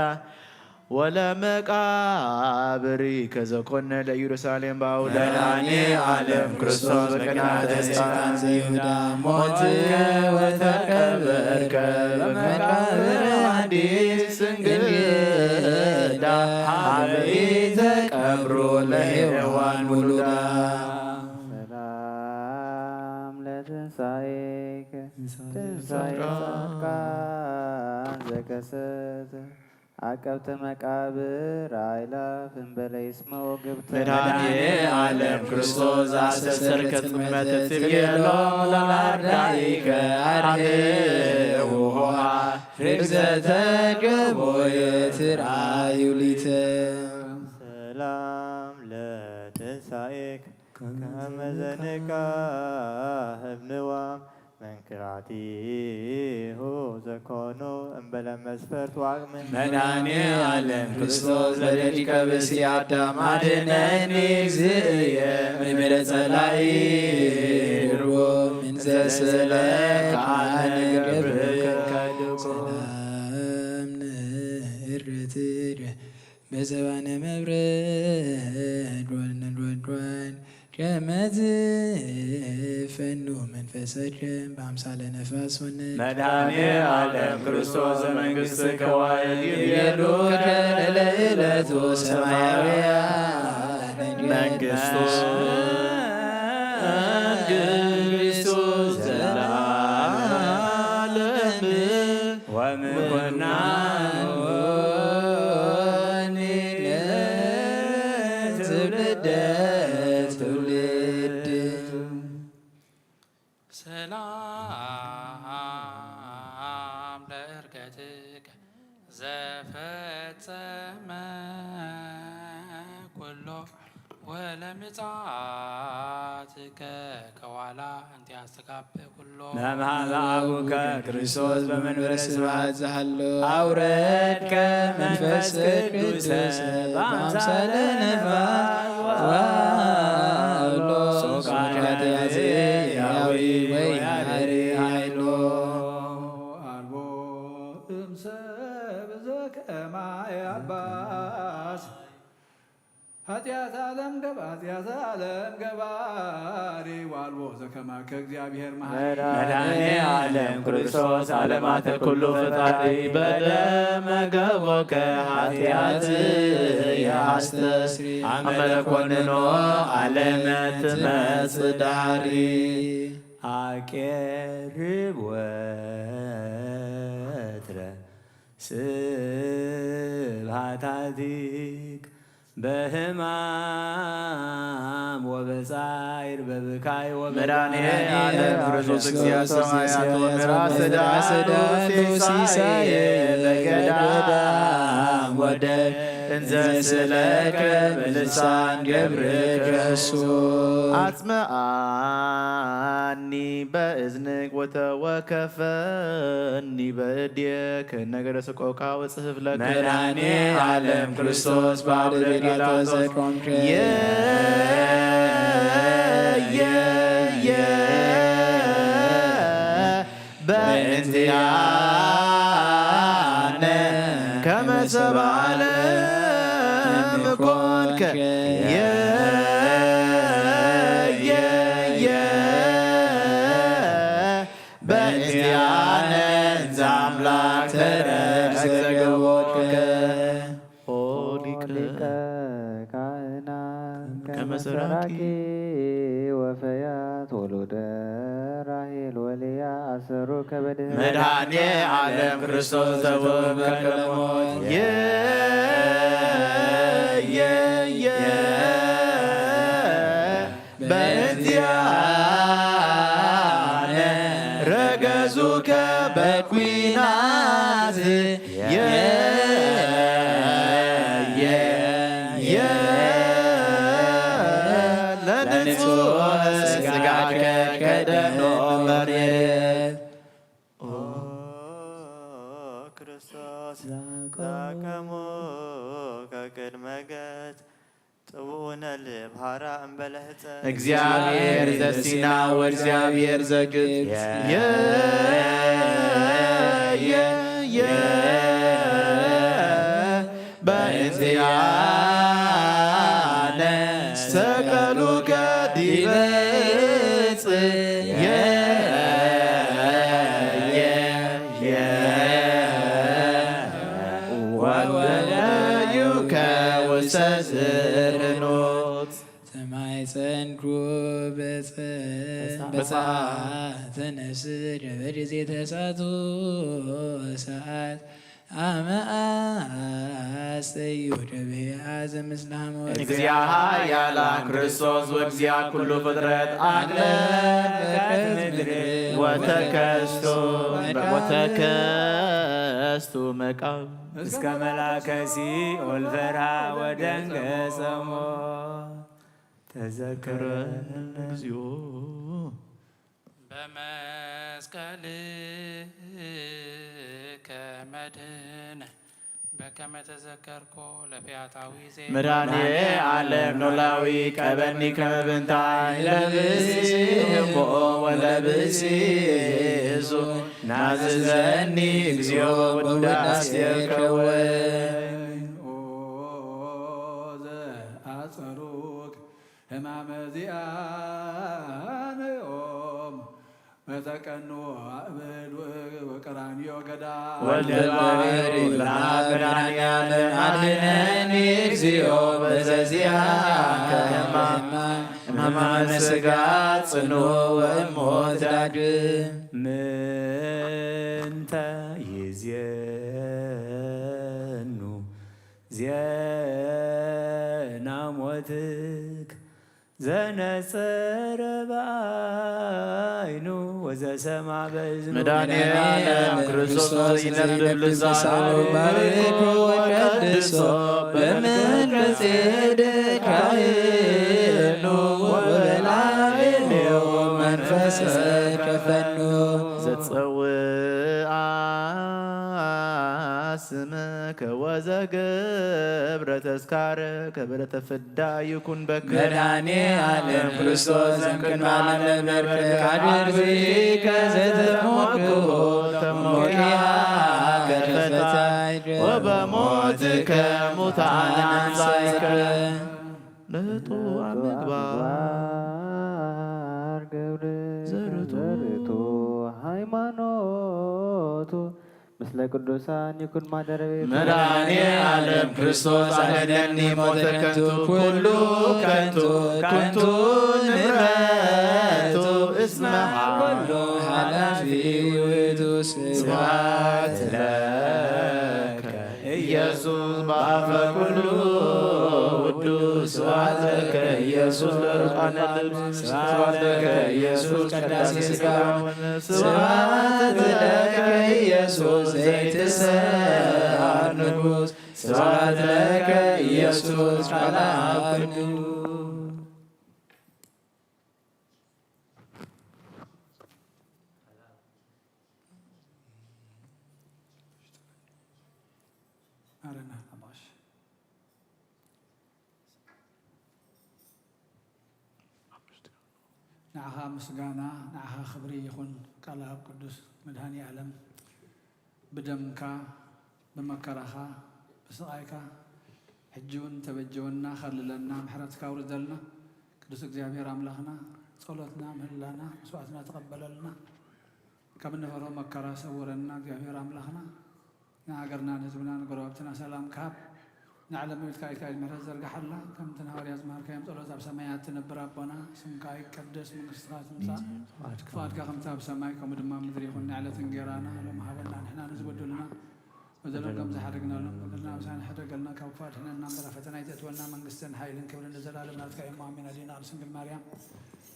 ወለመቃብሪ ከዘኮነ ለኢየሩሳሌም በአውደ መድኃኔ ዓለም ክርስቶስ በቅንዓተ ሰይጣን ዘይሁዳ ሞት ወተቀበርከ በመቃብር አዲስ እንግዳ ሀበ ኢተቀብሮ ለሔዋን ውሉዳ። ሰላም ለትንሣኤከ ትንሣኤ ጻድቃን ዘከሰተ አቀብተ መቃብር አእላፍ እምበለ ይስመ ወግብተ። መድኃኔ ዓለም ክርስቶስ ዘአስተሰርከ ጽልመተ ትቤሎም ለአርዳኢከ አርህው ኆኃ ርግዘተ ገቦየ ትርአዩ ሊተ። ሰላም ለትንሣኤከ ከመ ዘንቃ እብንዋ መንክራቲሁ ዘኮኑ እምበለ መስፈርት ወአቅምን። መድኃኔ ዓለም ክርስቶስ ለደቂቀ ብእሲ አዳም አድነኒ እግዚእየ እምነ ጸላኢ ድርቦ እንዘ ስእለከ አነ እገብርከ ድቁ። ሰላም ንእርትር በዘባነ መብረድ ወነጎድጓድ ከመ ዝፈኑ መንፈሰከ በአምሳለ ነፋስ ሆነ። መድኃኔ ዓለም ክርስቶስ ዘመንግሥትከ ዋይድ ይቤሉ ከለለ ዕለቱ ሰማያውያ መንግስቱ መንግስቱ ሰላም ለእርገትከ ዘፈጸመ ኩሎ ወለምጽኣትከ ከዋላ እንቲያስተጋብእ ኩሎ። ለመሃበ አቡከ ክርስቶስ በመንበረ ስብሐት ዝሃሎ አውረድከ መንፈስ ቅዱስ በአምሳለ ነፋስ ወሃሎ ሶቃ ኃጢአት ያዊ ወይ ያሪ ኃይሎ። አልቦ እምሰብ ዘከማይ አባስ ኃጢአት ዓለም ገባ ኃጢአት ዓለም ገባሪ ዋልቦ ዘከማከ እግዚአብሔር መሐሪ መድኃኔ ዓለም ክርስቶስ ዓለማተ ኩሉ ፈጣሪ በደመ ገቦከ ኃጢአት የአስተስሪ አመለ ኮንኖ ዓለም ትመጽእ ዳሪ አቄርብ ወትረ ስብሐታቲክ በህማም ወበጻይር በብካይ ወበመድኃኔ ዓለም ክርስቶስ እግዚአ ሰማያት ወምድር አስተዳሉ ሲሳየ በገዳም ወደ እንዘ ስለከ በልሳን ገብርከ እሱ አጽመአኒ በእዝንክ ወተወከፈኒ በእዴክ ነገረ ሰቆቃ ወጽሕፍ ለከ መድኃኔ ዓለም ክርስቶስ በአውደ ጲላጦስ ዘቆምከ የ የ የ በእንቲአነ ከመ ሰብአ ዓለም ኮንከ የ የ የ በእንቲአነ እንዘ አምላክ ተረክ ዘገቦከ ኦ ሊቀ ካህናት ከመ ሰራቂ ወፈያት ወሉደ ራሄል ወልያ አሰሩ ከበደ መድኃኔ ዓለም ክርስቶስ ዘበከ ሞት የ የ የ በእንቲአነ ረገዙከ በኩናት የ የ የ ለንጹሕ ሥጋከ ከደኖ መሬት ኦ ክርስቶስ ዛቀሙ ከቅድመ ገጽ ጽውኡነ ልብ ሐራ እምበለ ህጸ እግዚአብሔር ዘሲና ወእግዚአብሔር ዘግብጽ የ የ የ በእንቲአነ ሰቀሉከ ዲበ ዕፅ የ የ የ ወወደዩከ ውስተ ዝርኑት ተማይጸንኩ በጸ በጸ ተነስ ደበ ጊዜ ተሳቱ ሰዓት አመ አስተዩ ደብያ ዘምስለ ሐሞት እግዚአ ኃያላን ክርስቶስ ወእግዚአ ኩሉ ፍጥረት አቅለቀት ምድር ወተከስቱ ወተከስቱ መቃብ እስከ መላከ ሲኦል ፈርሃ ወደንገጸ ሞት ተዘከረነ እግዚኦ። በመስቀልከ መድህነ በከመ ተዘከርኮ ለፈያታዊ ዜ መድኃኔ ዓለም ኖላዊ ቀበኒ ከመ ብንታይ ለብሲ ህቦ ወለብሲ እሱ ናዝዘኒ እግዚኦ በውዳሴከ ወይ ኦ ዘአጸሩክ ሕማመ ዚአነ ዮም በተቀንዎ አብል ወቀራንዮ ገዳ ወልደ ባሕሪ ብርሃን መድኃኔዓለም አድነኒ እግዚኦ በዘዚአከ ሕማም ሕማመ ሥጋ ጽኑ ወእሞት ዳግም ምንተ ይዜኑ ዜና ሞትክ ዘነጸረ በዓይኑ መድኃኔ ዓለም ክርስቶስ ዘይነብብ ልሳኑ ባርኮ ወቀድሶ በመንፈስ ጼዴቅ ካህኑ ወበላዕሌሁ መንፈስ ከፈኑ። ዘጸውዓ ስምከ ወዘገብረ ተስካረ ከበረተ ፍዳ ይኩን በከ። መድኃኔ ዓለም ክርስቶስ ዘእምቅድመ ዓለም ነበርክ፣ አድርዝከ ዘተሞክሁ ተሞኪያ ከፈታ ወበሞትከ ሙታን አንሳይከ። ርቱዐ ምግባር ገብር ዘርቱ ዘርቱ ሃይማኖቱ ምስለ ቅዱሳን ይኩን ማደረ ቤቱ። መድኃኔ ዓለም ክርስቶስ አድነኒ ሞተ ከንቱ ኩሉ ከንቱ ከንቱ ንብረቱ እስመ ኩሉ ኃላፊ ውእቱ። ስብሐት ለከ ኢየሱስ በአፈ ኩሉ ውዱ። ስብሐት ለከ ኢየሱስ ለርቃነ ልብስ። ስብሐት ለከ ኢየሱስ ቀዳሴ ሥጋ። ስብሐት ለከ ኢየሱስ ዘይትሰዓር ንጉሥ። ስብሐት ለከ ኢየሱስ ቃለ አብ ቅዱስ። ማረና ኣባ ቀሺ። ንዓኻ ምስጋና፣ ንዓኻ ክብሪ ይኹን። ቃል ኣብ ቅዱስ መድኃኔ ዓለም ብደምካ፣ ብመከራኻ፣ ብስቓይካ ሕጂ እውን ተበጀወና፣ ከልለና፣ ምሕረትካ ኣውርደልና። ቅዱስ እግዚኣብሔር ኣምላኽና፣ ጸሎትና፣ ምህላና፣ መስዋዕትና ተቐበለልና። ካብ እንፈርሆ መከራ ሰውረና እግዚኣብሔር ኣምላኽና። ንሃገርና፣ ንህዝብና፣ ንጎረባብትና ሰላም ካብ። ንዓለም መዊትካ ኢድካ ኢድ ምሕረት ዘርግሓላ። ከምቲ ንሃዋርያ ዝመሃርካዮም ጸሎት፣ ኣብ ሰማያት ትነብር ኣቦና፣ ስምካ ይቀደስ፣ መንግስትኻ ትምጻእ፣ ፍቓድካ ከምቲ ኣብ ሰማይ ከምኡ ድማ ኣብ ምድሪ ይኹን። ንዕለት እንጌራና ሎም ሃበና፣ ንሕና ንዝበደሉና በደሎም ከም ዝሓደግናሎም፣ በደልና ምሳና ሕደገልና፣ ካብ ክፉእ ኣድሕነና እምበር፣ ኣብ ፈተና ኣይተእትወና፣ መንግስትን ሓይልን ክብርን ንዘለኣለም ናትካ እዮም። ኣሜን። ኣዴና ቅድስት ድንግል ማርያም፣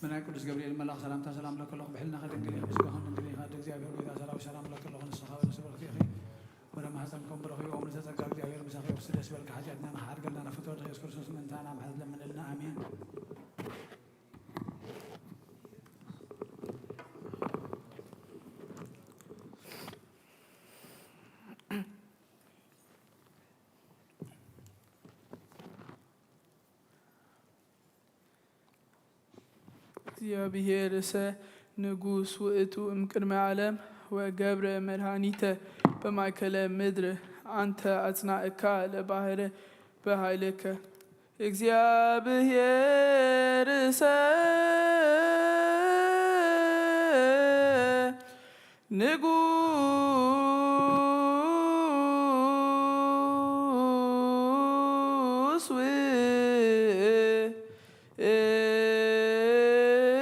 ብናይ ቅዱስ ገብርኤል መልኣኽ ሰላምታ ሰላም እብለኪ ኣለኹ፣ ብሕልና ከደንግል ኢኺ፣ ብስጋኺ ድንግል ኢኺ፣ ኣደ እግዚኣብሔር ሆይ፣ ሰላም ሰላም እብለኪ ኣለኹ፣ ንስኻ ብርእሲ ብሩኽቲ ኢኺ፣ ወደ ማህፀን ከም ብሩኽ እዩ፣ ኦሙ ዝተጸጋ እግዚኣብሔር ምሳኺ እዩ፣ ደስ ይበልኪ፣ ሓጢኣትና መሓር ገልናን ፍትወት ኢየሱስ ክርስቶስ ምእንታና ምሕረት ለምንልና፣ ኣሜን። እግዚኣብሔርሰ ንጉሥ ውእቱ እምቅድመ ዓለም ወገብረ መድኃኒተ በማእከለ ምድር አንተ አጽናእካ ለባህር በኃይልከ። እግዚኣብሔርሰ ንጉሥ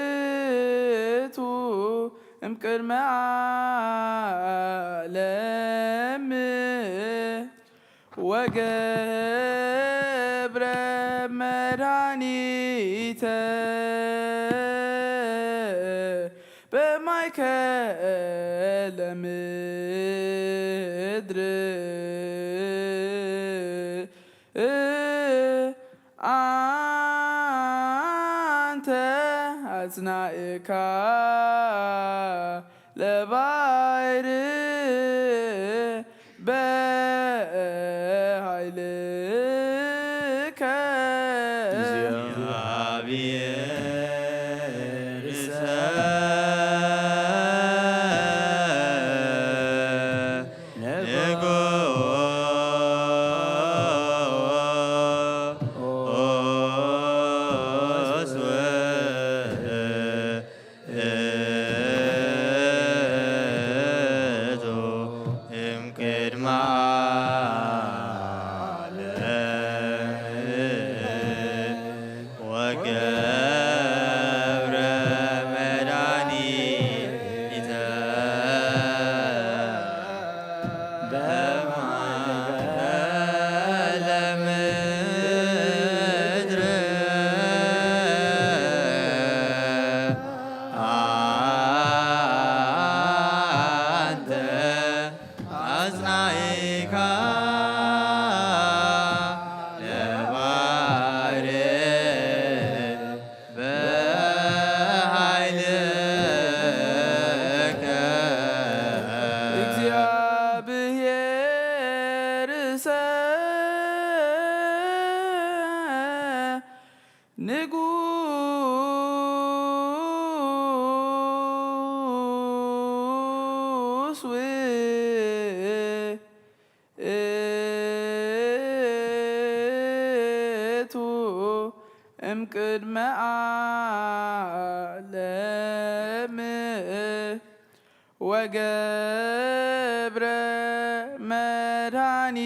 ውእቱ እምቅድመ ዓለም ወገብረ መድኃኒተ በማእከለ ምድር አንተ አጽናእካ ለባሕር በኃይልከ። ውእቱ እምቅድመ ዓለም ወገብረ መድኃኒተ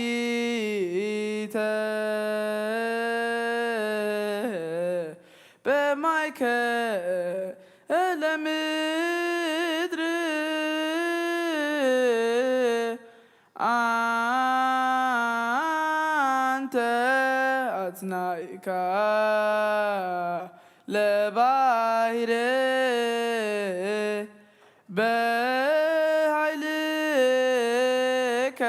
በማእከለ ምድር አንተ አጽናዕካ ለባሕር በኃይልከ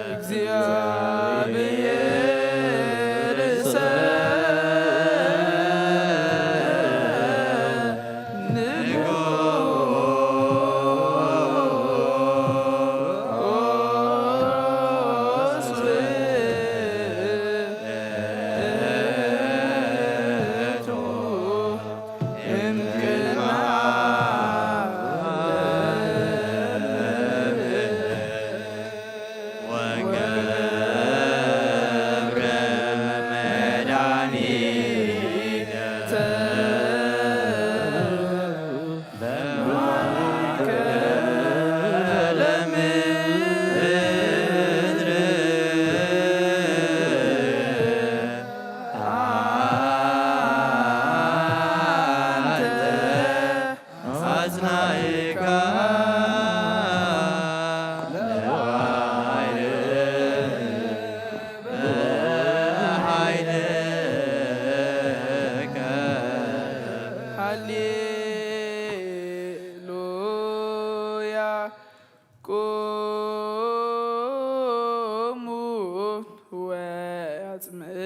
እግዚአብሔር ሃሌሉያ። ቁሙ ወአጽምዑ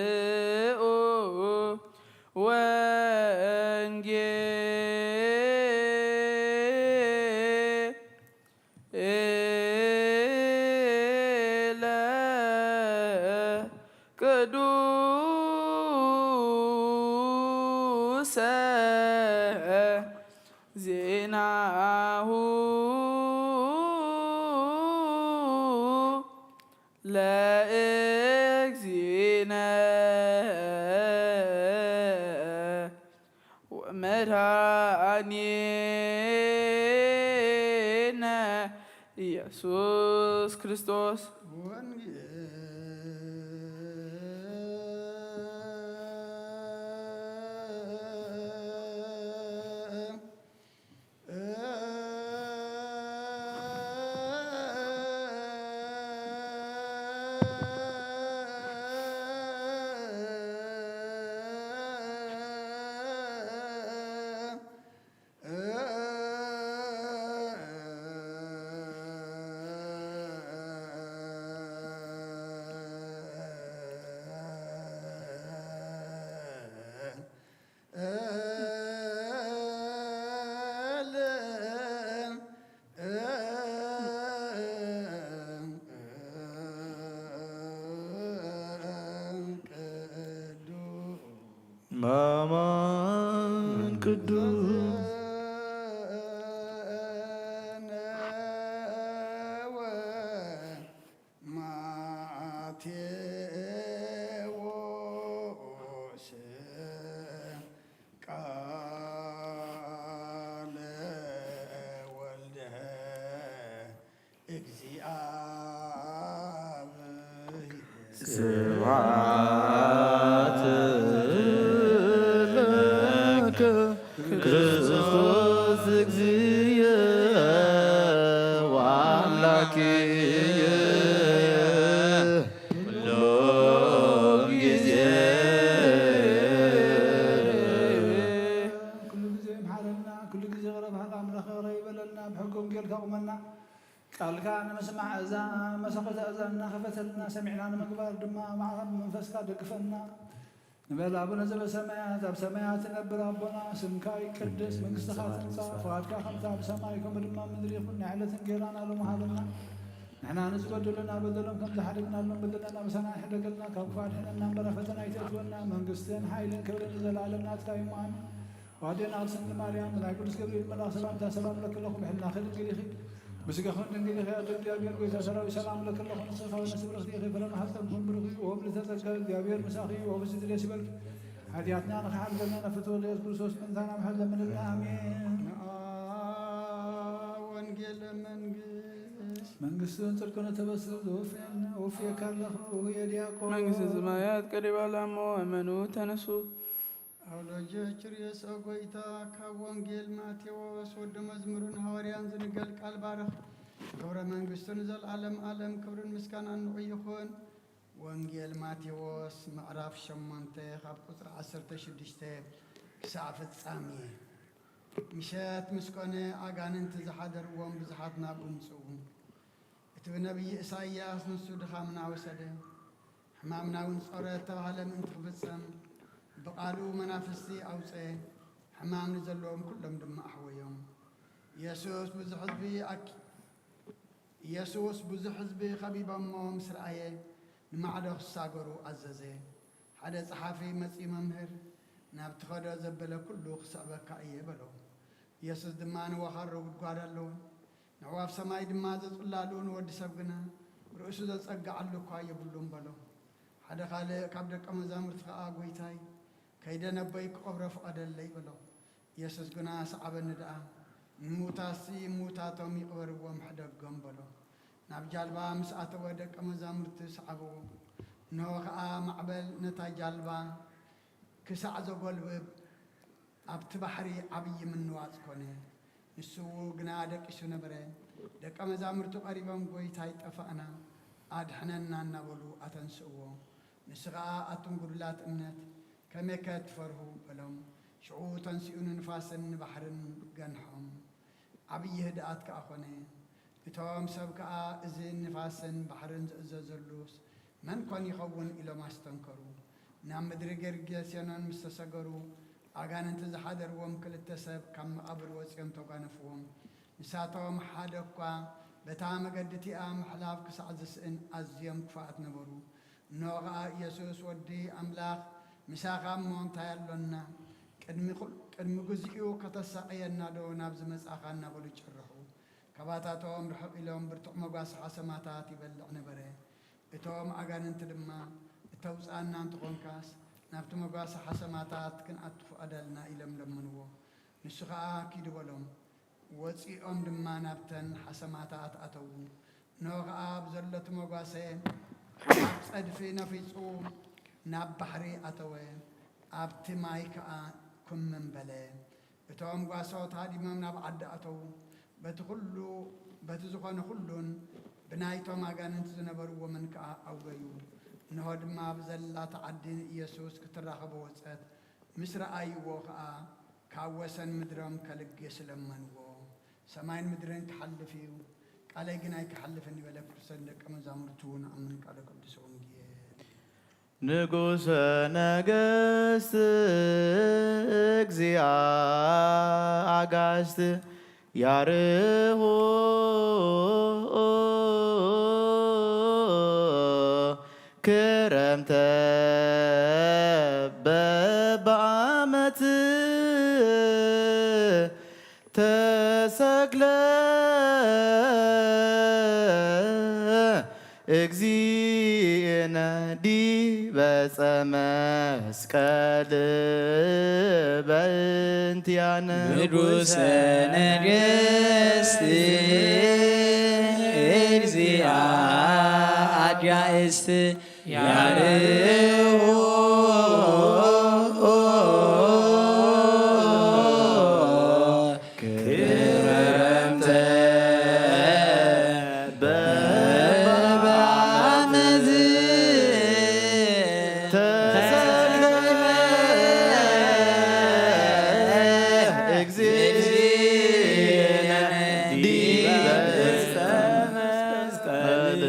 ወንጌለ ቅዱሰ ዜናሁ ለእግዚእነ ወመድኃኒነ ኢየሱስ ክርስቶስ። አማን ቅዱስ ስብሐት ለከ ክርስቶስ እግዚእ ወአምላክየ ኩሎም ጊዜ። ኩሉ ግዜ ይምሓረልና፣ ኩሉ ግዜ ይቕረ በሃሊ ኣምላኽ ይቕረ ይበለልና፣ ብሕጊ ወንጌልካ ቁመና። ቃልካ ንምስማዕ እዛ መሰኮት ኣእዛንና ክፈተልና፣ ሰሚዕና ንምግባር ድማ መዓት መንፈስካ ደግፈና። ንበል። ኣቡነ ዘበሰማያት፣ ኣብ ሰማያት ትነብር ኣቦና፣ ስምካ ይቀደስ፣ መንግስትኻ ትምጻእ፣ ፍቓድካ ከምታ ኣብ ሰማይ ከምኡ ድማ ኣብ ምድሪ ይኹን። ናይ ዕለት እንጌራና ሎሚ ሃበና። ንሕና ንዝበደሉና በደሎም ከም ዝሓደግናሎም በደልና ምሳና ይሕደገልና፣ ካብ ክፉእ ኣድሕነና እምበር ኣብ ፈተና ኣይተእትወና። መንግስትን ሓይልን ክብርን ንዘለኣለም ናትካ እዩ። ኣሜን። ኣዴና ቅድስት ድንግል ማርያም፣ ብናይ ቅዱስ ገብርኤል መልኣኽ ሰላምታ ሰላም ለኪ ኣለኹ፣ ብሕልናኺ ድንግል ኢኺ፣ ብስጋኺ እውን ድንግል ኢኺ። ኣደ እግዚኣብሔር፣ ጎይታ ሰራዊት፣ ሰላም ለኪ ኣለኹ፣ ንስኺ ካብ ኣንስቲ ብርኽቲ ኢኺ፣ ፍረ ማህፀንኪ እውን ብሩኽ እዩ። ኦም ልተጸጋ እግዚኣብሔር ምሳኺ እዩ፣ ኦም እዚ ድሌት ይበልኪ፣ ሓጢኣትና ንኽሓልፈልና ናብ ፍትወ ኢየሱስ ክርስቶስ ምእንታና ምሕረት ለምንልና። ኣሜን። ንኣ ወንጌለ መንግስት መንግስትን ጽድቅን ተበስር ዘወፍየና ወፍየካ ኣለኹ፣ የዲያቆን መንግስተ ሰማያት ቀሪባ ላሞ እመኑ ተነሱ። ኣውሎጀ ችርየስ ኦ ጎይታ፣ ካብ ወንጌል ማቴዎስ ወዲ መዝሙርን ሃዋርያን ዝንገል ቃል ባርኽ። ክብረ መንግስቱ ንዘለዓለም ዓለም ክብርን ምስጋናን ንዑ ይኹን። ወንጌል ማቴዎስ ምዕራፍ ሸሞንተ ካብ ቁጽሪ ዓሰርተ ሽዱሽተ ክሳዕ ፍጻሜ። ምሸት ምስ ኮነ ኣጋንንቲ ዝሓደርዎም ብዙሓት ናብኡ ምጽኡ። እቲ ብነቢይ ኢሳይያስ ንሱ ድኻምና ወሰደ፣ ሕማምና እውን ጾረ እተባህለ ምእንቲ ክፍጸም፣ ብቓሉ መናፍስቲ ኣውጸ፣ ሕማም ንዘለዎም ኩሎም ድማ ኣሕወዮም። ኢየሱስ ብዙሕ ህዝቢ ኣኪ-፣ ኢየሱስ ብዙሕ ህዝቢ ኸቢቦሞ ምስ ረኣየ፣ ንማዕዶ ክሳገሩ ኣዘዘ። ሓደ ጸሓፊ መጺኡ፣ መምህር፣ ናብ ትኸዶ ዘበለ ኩሉ ክስዕበካ እየ በሎ። ኢየሱስ ድማ ንወኻሮ ጉድጓድ ኣለወን፣ ንዕዋፍ ሰማይ ድማ ዘጽላሉ፣ ንወዲ ሰብ ግና ርእሱ ዘጸግዓሉ እኳ የብሉን በሎ። ሓደ ካልእ ካብ ደቀ መዛሙርቲ ከኣ፣ ጎይታይ፣ ከይደ ነቦይ ክቐብሮ ፍቐደለይ በሎ። ኢየሱስ ግና፣ ሰዓበኒ ደኣ፣ ንምዉታትሲ ምዉታቶም ይቕበርዎም፣ ሕደጎም በሎ። ናብ ጃልባ ምስ ኣተወ ደቀ መዛሙርቲ ሰዓብዎ። እንሆ ኸኣ ማዕበል ነታ ጃልባ ክሳዕ ዘጎልብብ ኣብቲ ባሕሪ ዓብዪ ምንዋጽ ኮነ። ንሱ ግና ደቂሱ ነበረ። ደቀ መዛሙርቱ ቀሪቦም፣ ጎይታይ፣ ጠፋእና፣ ኣድሕነና እናበሉ ኣተንስእዎ። ንሱ ኸኣ፣ ኣቱም ጉዱላት እምነት፣ ከመይከ ትፈርሁ? በሎም። ሽዑ ተንሲኡ ንንፋስን ንባሕርን ገንሖም። ዓብዪ ህድኣት ከኣ ኾነ። እቶም ሰብ ከኣ፣ እዚ ንፋስን ባሕርን ዝእዘዘሉስ መን ኮን ይኸውን? ኢሎም ኣስተንከሩ። ናብ ምድሪ ጌርጌሴኖን ምስ ተሰገሩ፣ ኣጋንንቲ ዝሓደርዎም ክልተ ሰብ ካብ መቓብር ወጺኦም ተጓነፍዎም። ንሳቶም ሓደ እኳ በታ መገዲ እቲኣ ምሕላፍ ክሳዕ ዝስእን ኣዝዮም ክፉኣት ነበሩ። እንሆ ኸኣ ኢየሱስ፣ ወዲ ኣምላኽ፣ ምሳኻ እሞ እንታይ ኣሎና? ቅድሚ ኩ-፣ ቅድሚ ግዚኡ ከተሳቕየና ዶ ናብዚ መጻኻ? እናበሉ ጨርሑ። ካባታቶም ርሕቕ ኢሎም ብርቱዕ መጓሰ ሓሰማታት ይበልዕ ነበረ። እቶም ኣጋንንቲ ድማ፣ እተውጽኣና እንተኾንካስ፣ ናብቲ መጓሰ ሓሰማታት ክንኣቱ ፍቐደልና ኢሎም ለመንዎ። ንሱ ኸኣ ኪዱ በሎም። ወጺኦም ድማ ናብተን ሓሰማታት ኣተዉ። ኖህ ኸኣ ብዘሎ እቲ መጓሰ ኣብ ጸድፊ ነፊጹ ናብ ባሕሪ ኣተወ፣ ኣብቲ ማይ ከኣ ክምም በለ። እቶም ጓሶት ሃዲሞም ናብ ዓዲ ኣተዉ። በቲ ኩሉ፣ በቲ ዝኾነ ኩሉን ብናይቶም ኣጋንንቲ ዝነበርዎምን ከኣ ኣውገዩ። እንሆ ድማ ብዘላ እታ ዓዲ ንኢየሱስ ክትራኸቦ ወጸት። ምስ ረኣይዎ ኸኣ ካብ ወሰን ምድሮም ከልግስ ለመንዎ። ሰማይን ምድርን ክሓልፍ እዩ፣ ቃለይ ግን ኣይክሓልፍን እዩ በለ። ክርስቶስ ንደቀ መዛሙርቱ ንኣምን ቃለ ቅዱስ ወንጌል። ንጉሰ ነገስት እግዚኣ ኣጋስት ያርሁ ክረምተ በብዓመት ተሰግለ እግዚእነ ዲበ ዕፀ መስቀል በእንቲኣነ። ንጉሰ ነገስት እግዚኣ ያእስት ያርሁ ክረምተ በባመዝ ተሰግደ እግዚእነ ዲበ ዕፀ መስቀል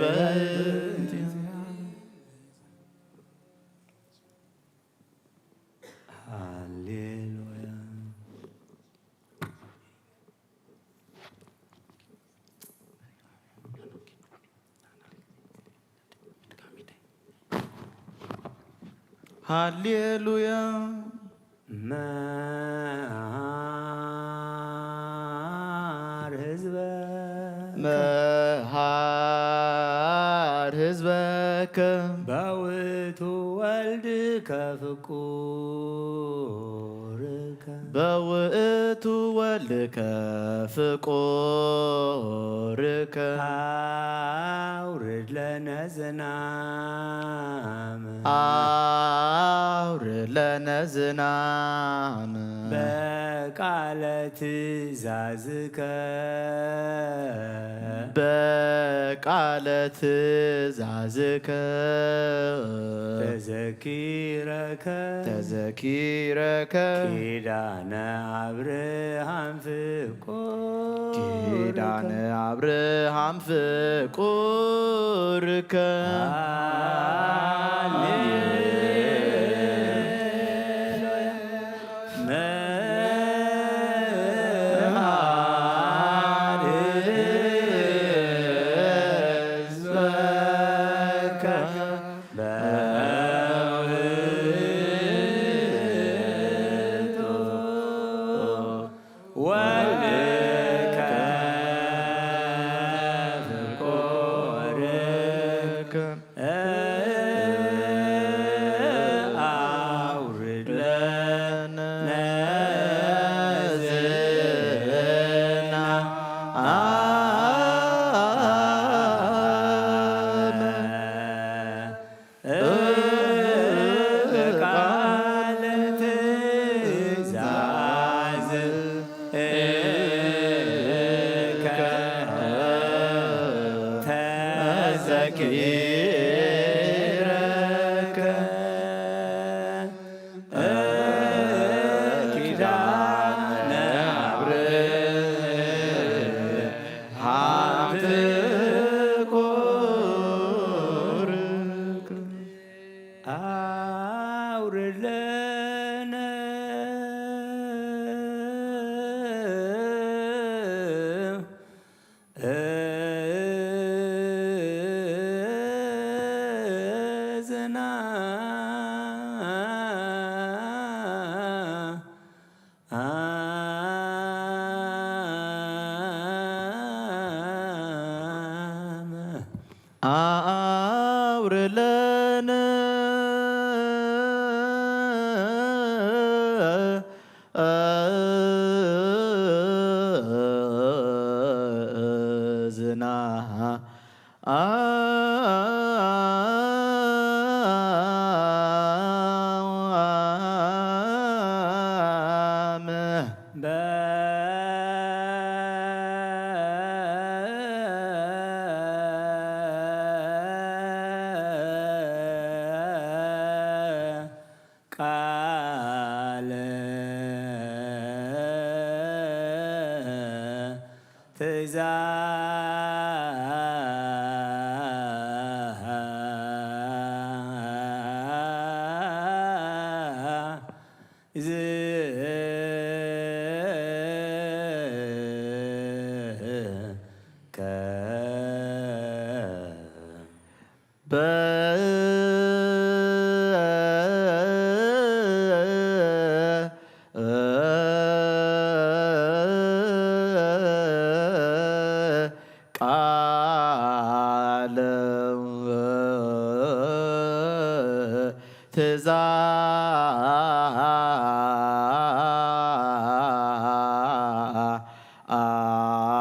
በእንቲአነ። ሃሌሉያ። ሃሌሉያ። መሃር ህዝበ መሃር ህዝበከ በውእቱ ወልድከ ፍቁርከ በውእቱ ወልድከ ፍቁርከ አውርድ ለነ ዝናም አውርድ ለነ ዝናም በቃለ ትእዛዝከ በቃለ ትእዛዝከ ተዘኪረከ ተዘኪረከ ኪዳነ አብርሃም ፍቁር ኪዳነ አብርሃም ፍቁርከ ወልድከ ፍቁርከ አውርድ ለነ ዝናመ ቃለ ትእዛዝከ ተዘኪረከ ኪዳነ አብርሃም ፍቁርከ አውርድ ለነ ዝናመ አውርድ ለነ ዝናመ ቃለ ትእዛዝ ዝከ በ ቃለ ትእዛዝ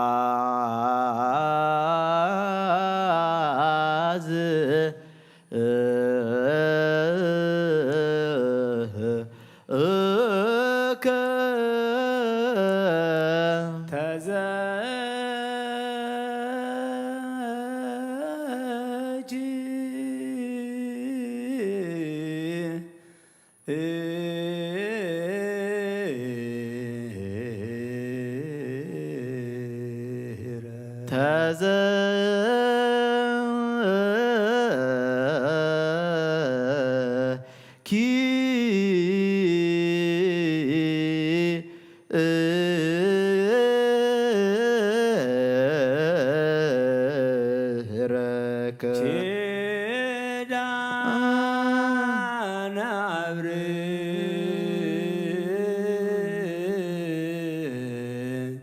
ተዘኪ ረከ ኪዳነ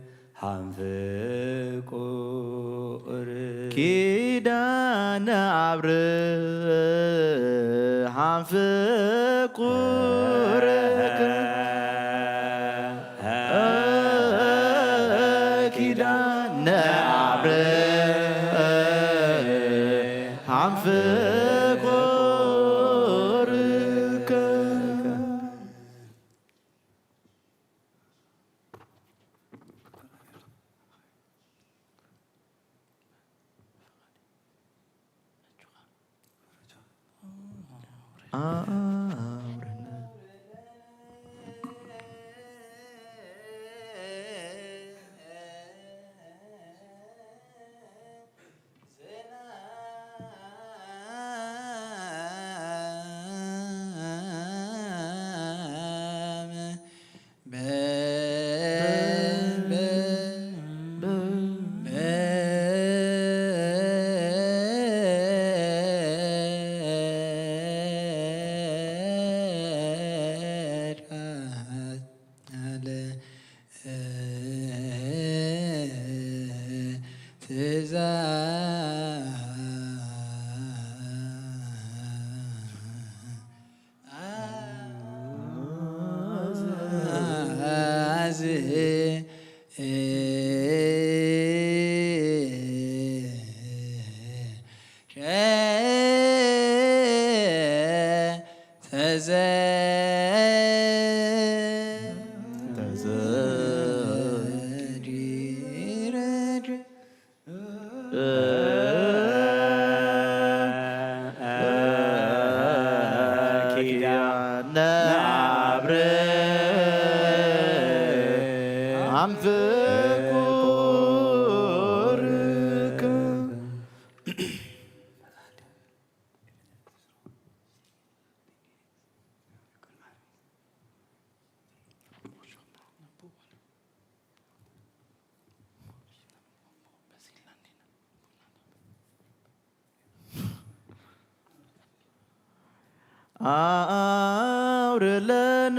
አብርሃም ፍቁር ኪዳነ አብርሃም ፍቁር ኪዳነ አብርሃም ፍቁርከ ኪዳነ አብርሃም ፍቁርከ አውርድ ለነ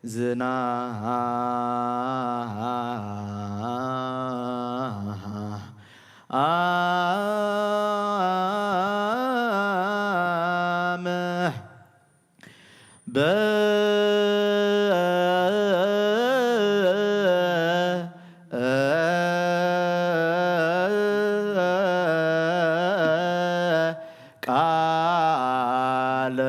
ዝናመ ቃለ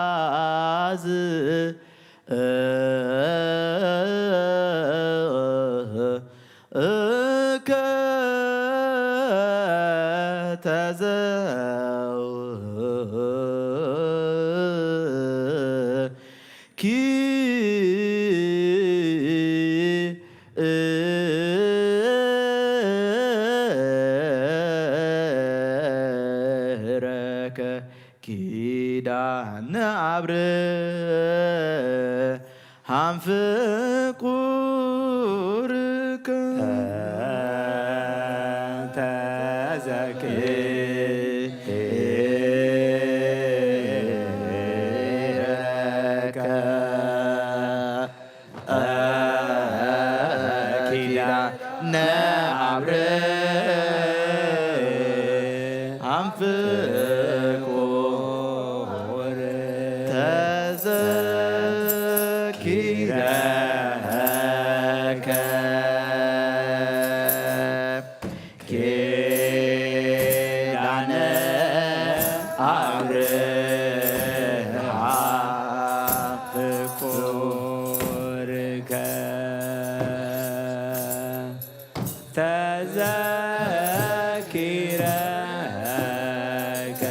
ትእዛዝ እከ ተዘ ኪረከ ኪዳነ አብርሃም ፍቁርከ ተዘኪረከ ኪዳነ አብርሃም ፍቁር ተዘኪረከ ኪዳነ አብርሃም ተዘኪረከ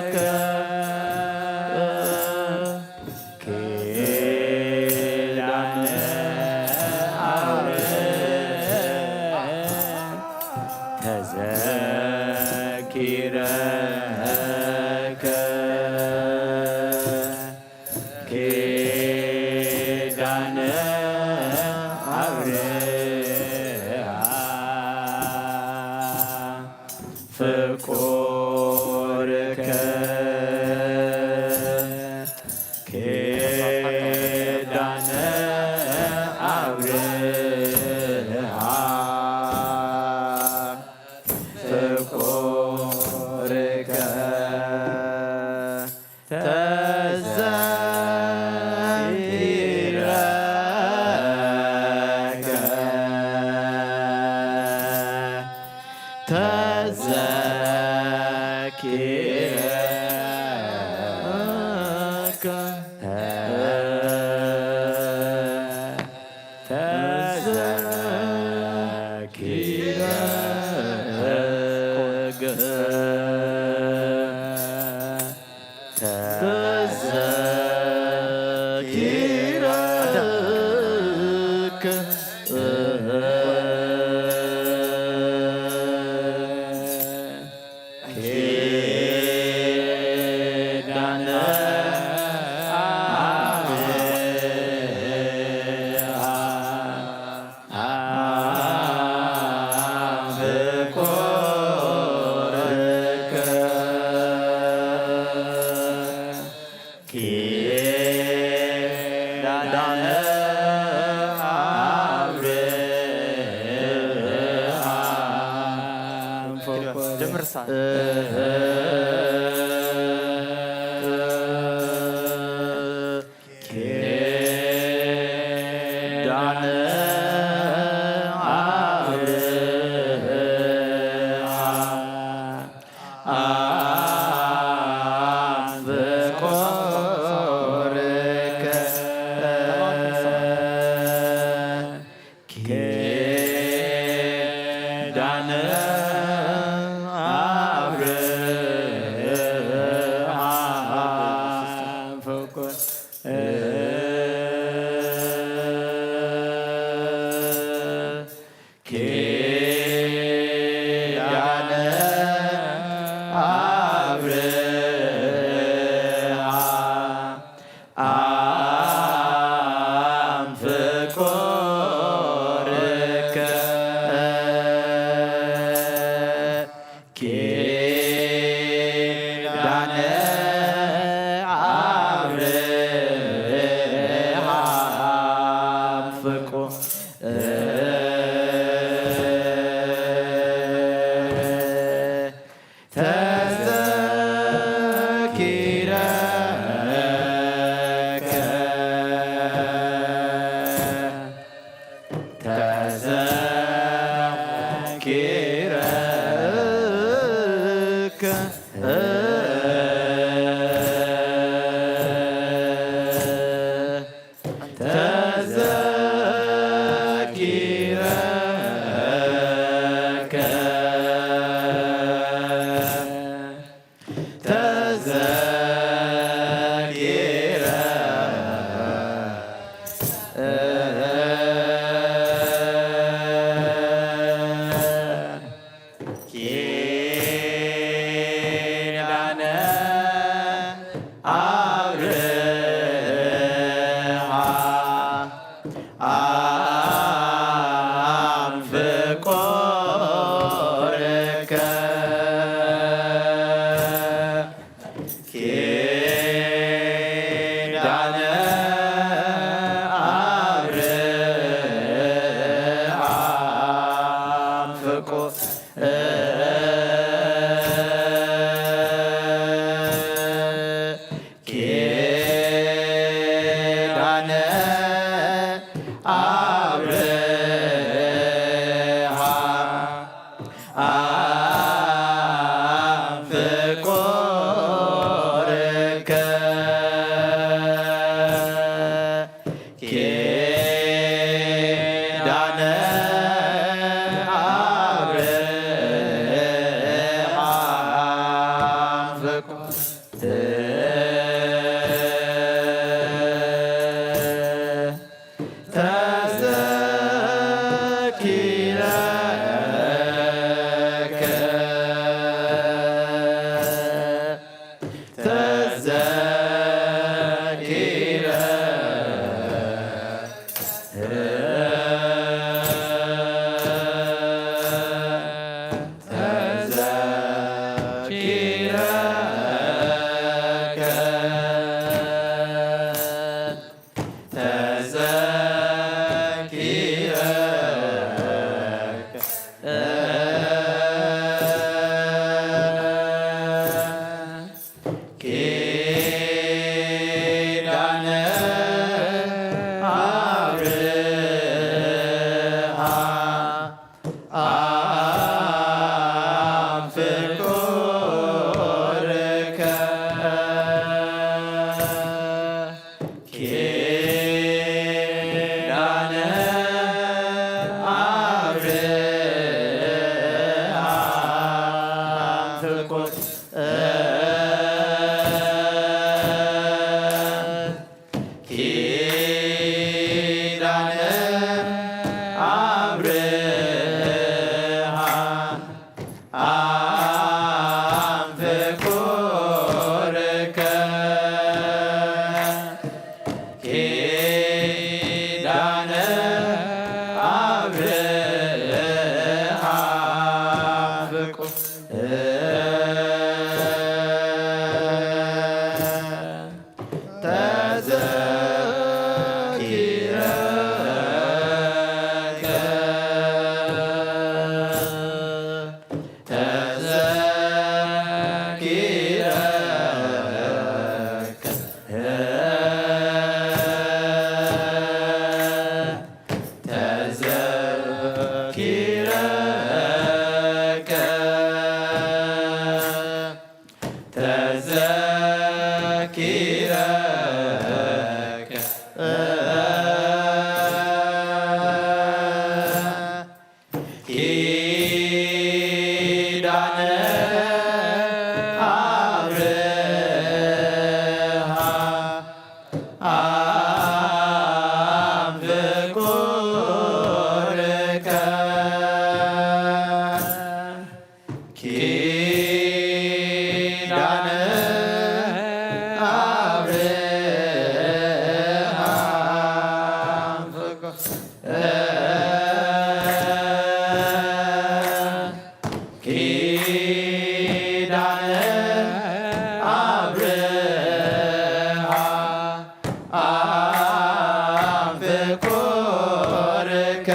ተዘኪረከ ኪዳነ አውረ ተዘኪረከ ኪዳነ አውረ ፍቁርከ ኪዳነ አብርሃ ፍቁርከ ተዘኪረከ ተዘኪረከ ተዘኪረከ ተዘኪረከ ኪዳነ አብርሃ ፍቁርከ ኪዳነ አብርሃም ፍቁር ጀምር ሳ ኪዳነ አብርሃም አብ ፍቁርከ ኪዳነ አብርሃም ፍቁር ኪዳነ አብርሃም ፍቁርከ ኪዳነ አብርሃም ፍቁር ተዘኪረከ ተዘኪረከ ተዘኪረከ ተዘኪረ ኪዳነ ተዘኪረከ ተዘኪረ ኪዳነ አብርሃ አፍቁርከ ኪዳነ አብርሃም ፍቁር ኪዳነ አብርሃም ፍቁርከ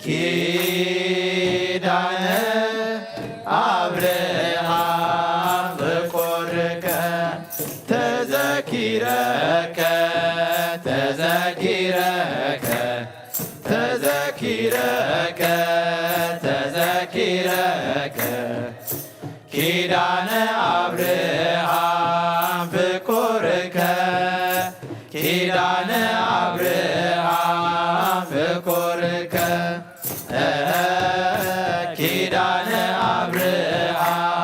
ኪዳነ አብርሃም ፍቁር ተዘኪረከ ተዘኪረከ ተዘኪረከ ተዘኪረከ ኪዳነ አብርሃም ፍቁርከ ኪዳነ አብርሃም ፍቁር ኪዳነ አብርሃም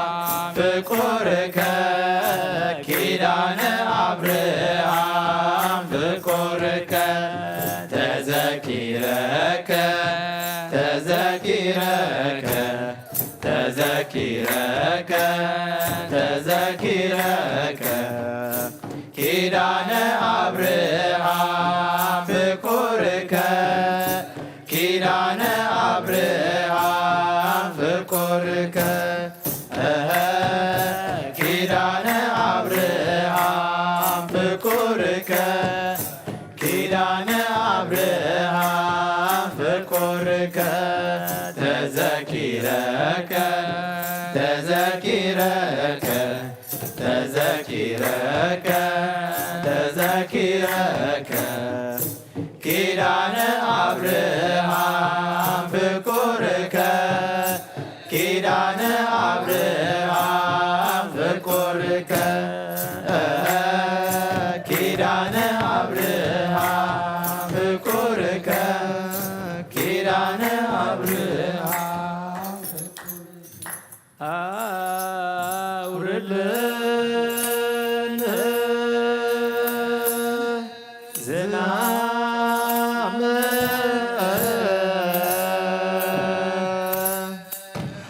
ፍቁርከ ኪዳነ አብርሃም ፍቁርከ ተዘኪረከ ተዘኪረከ ተዘኪረከ ተዘኪረከ ኪዳነ አብርሃም ፍቁርከ ኪዳነ አብርሃም ፍቁርከ ኪዳነ አብርሃም ፍቁርከ ኪዳነ አብርሃም ፍቁርከ ተዘኪረከ ተዘኪረከ ተዘኪረከ ተዘኪረከ ኪዳነ አብርሃም ፍቁርከ ኪዳነ አብርሃም ፍቁርከ ኪዳነ አብርሃም ፍቁርከ ኪዳነ አብርሃም ፍቁርከ ተዘኪረከ ተዘኪረከ ተዘኪረከ ተዘኪረከ ኪዳነ አብርሃም ፍቁርከ ኪዳነ አብርሃም ፍቁርከ ኪዳነ አብርሃም ፍቁርከ ኪዳነ አብርሃም ኣውርድልን ዝናም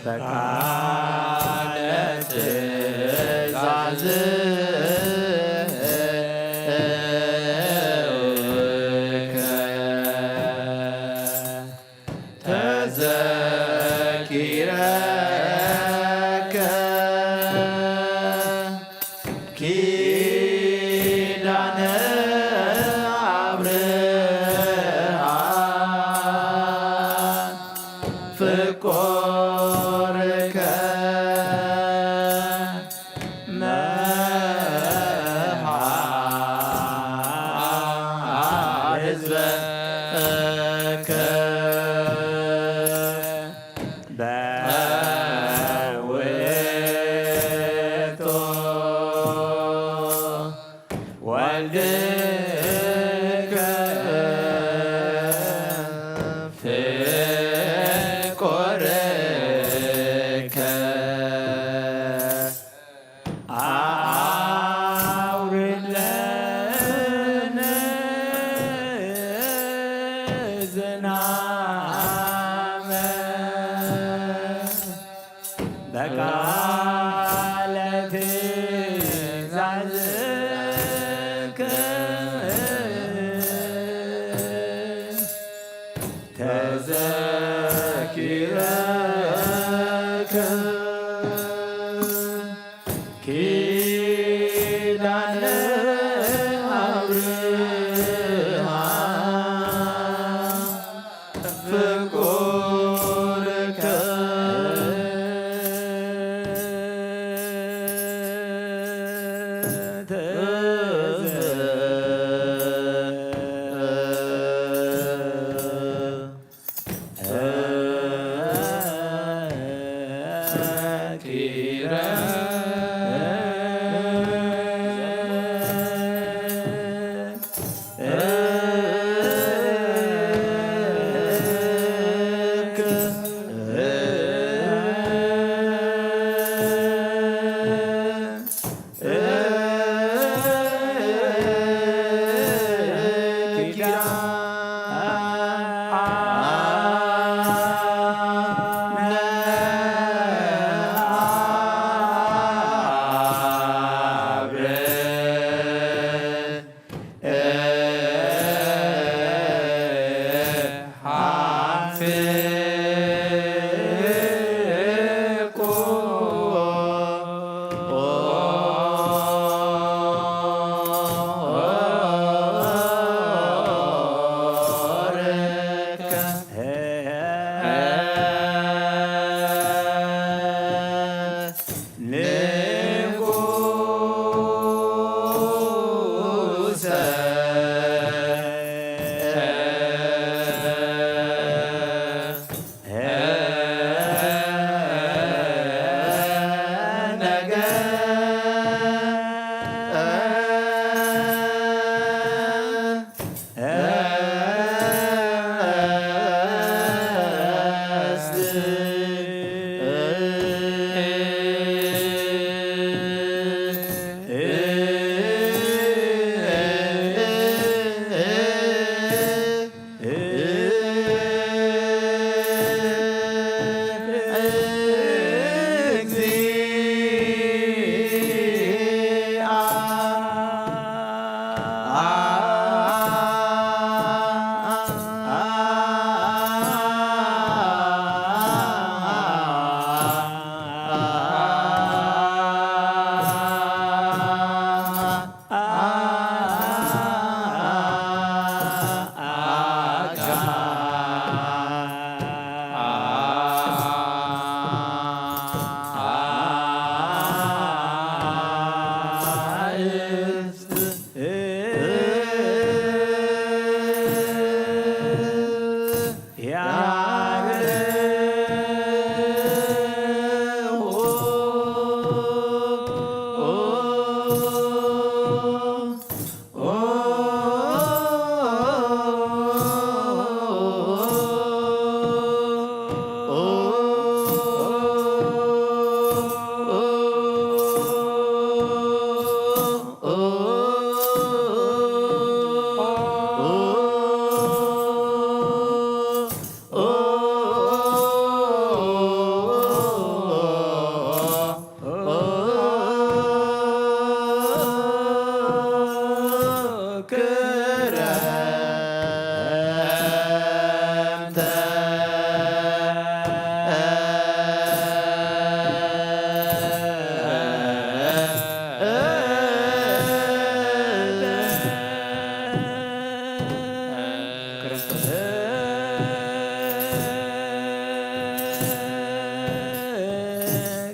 በቃለ ትእዛዝከ ተዘኪረከ ኪዳነ አብርሃም ፍቁርከ መሐር ህዝበከ በውእቱ ወልድከ ፍቁርከ አውርድ ለነ ዝናመ በቃለ ትእዛዝከ ተዘኪረከ ኪዳነ አብርሃም ፍቁርከ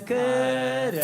ክረ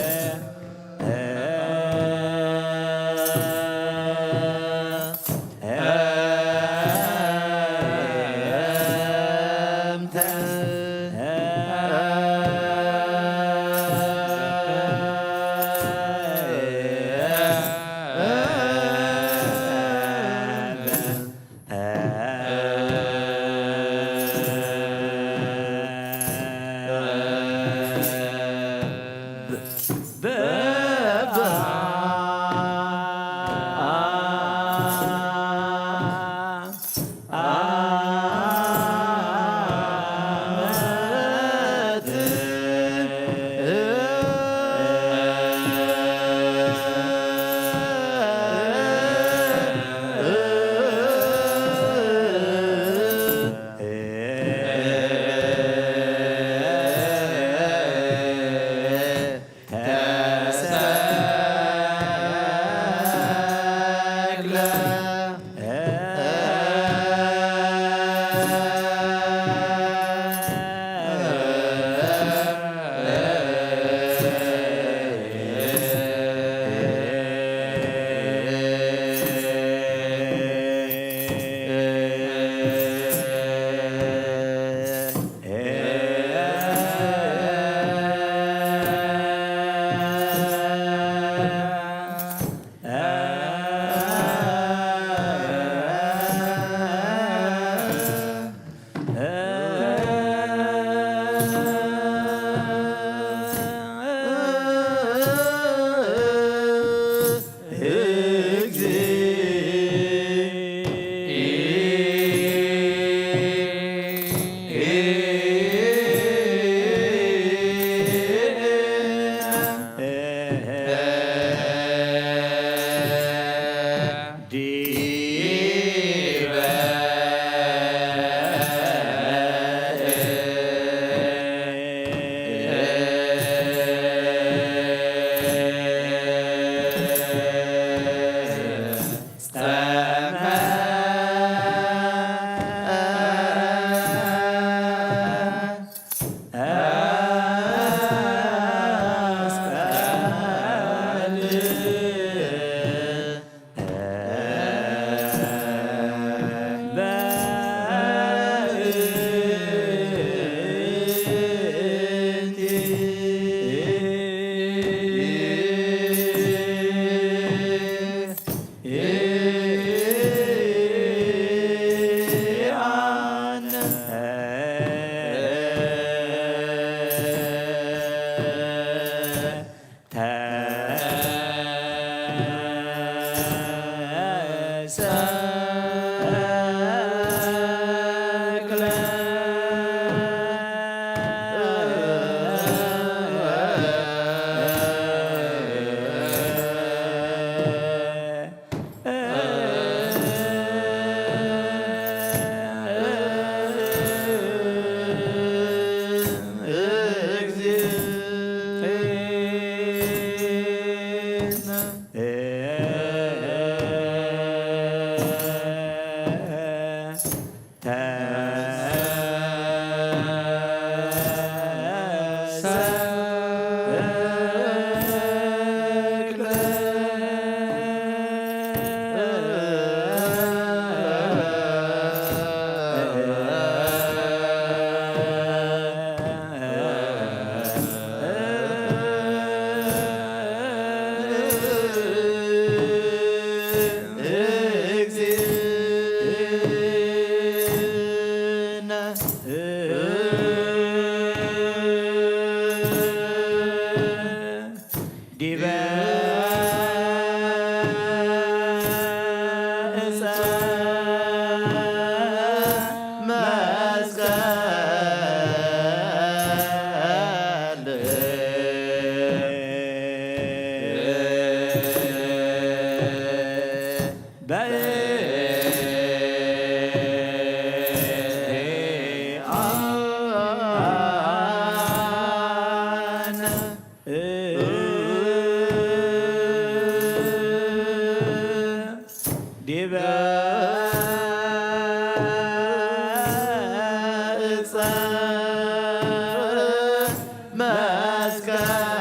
ዲበ ዕፀ መስቀል በይአነ ዲበ ዕፀ መስቀል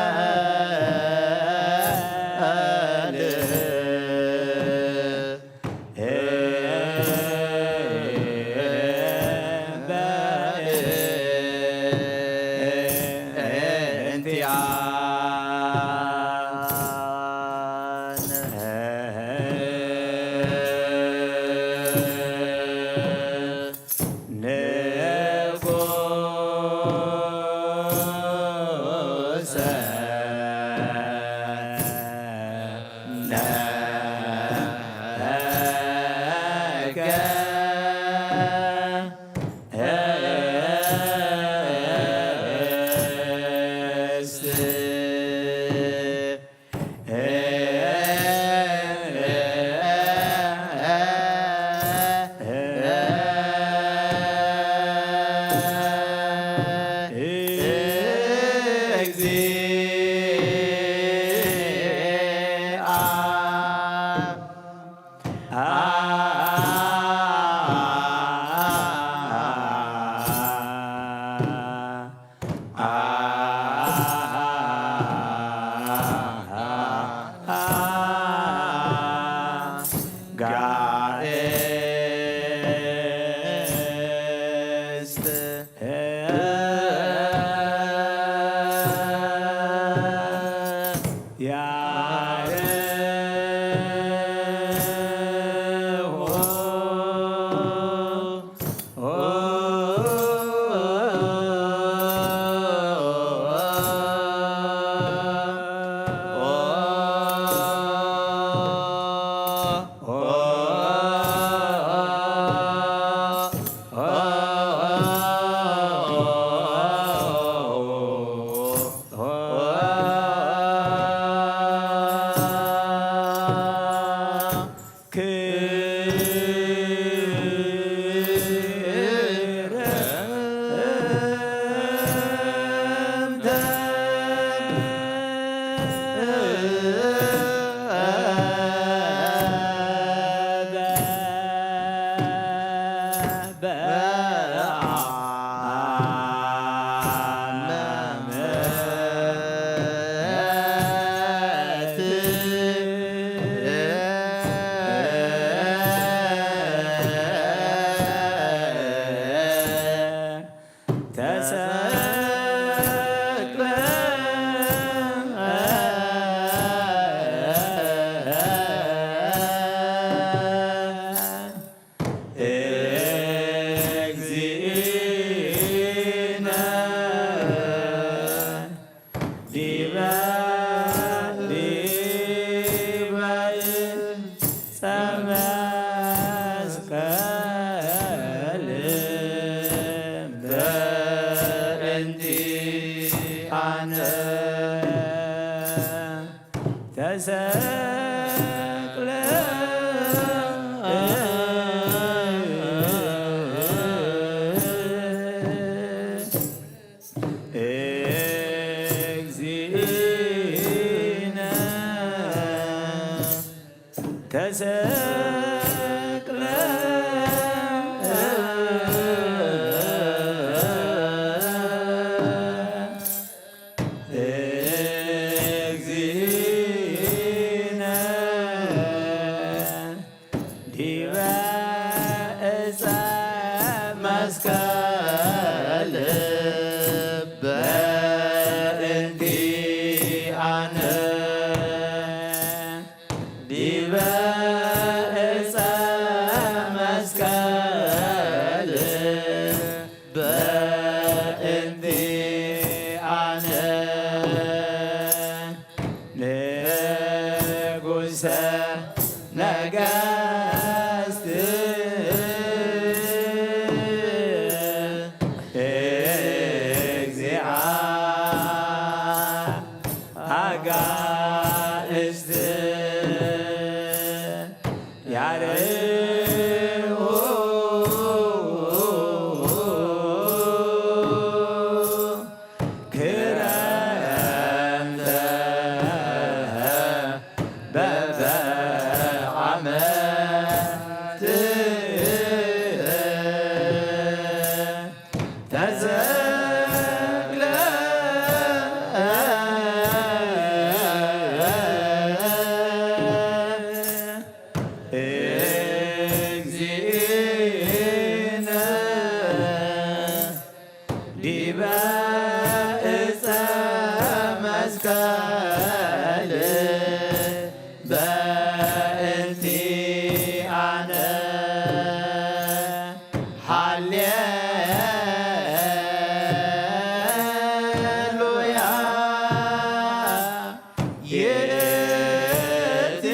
ይእቲ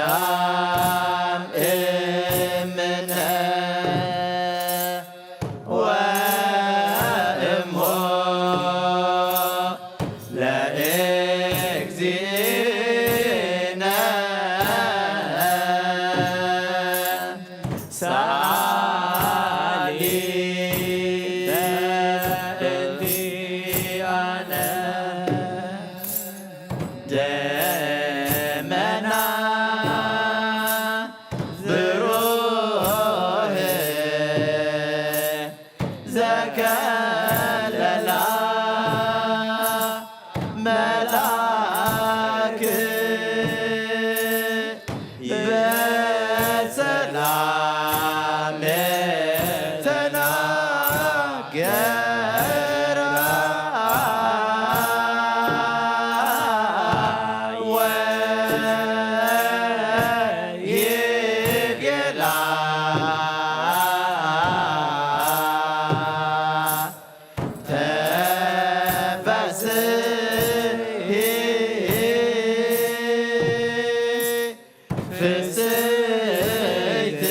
ማርያም እምነ ወእሞ ለእግዚእነ ሰአሊ በእንቲአነ። ደመና ብሩህ ዘከለላ መልአክ በሰላም ተናገራ ወይቤላ ተፈስሒ ፍስሕቲ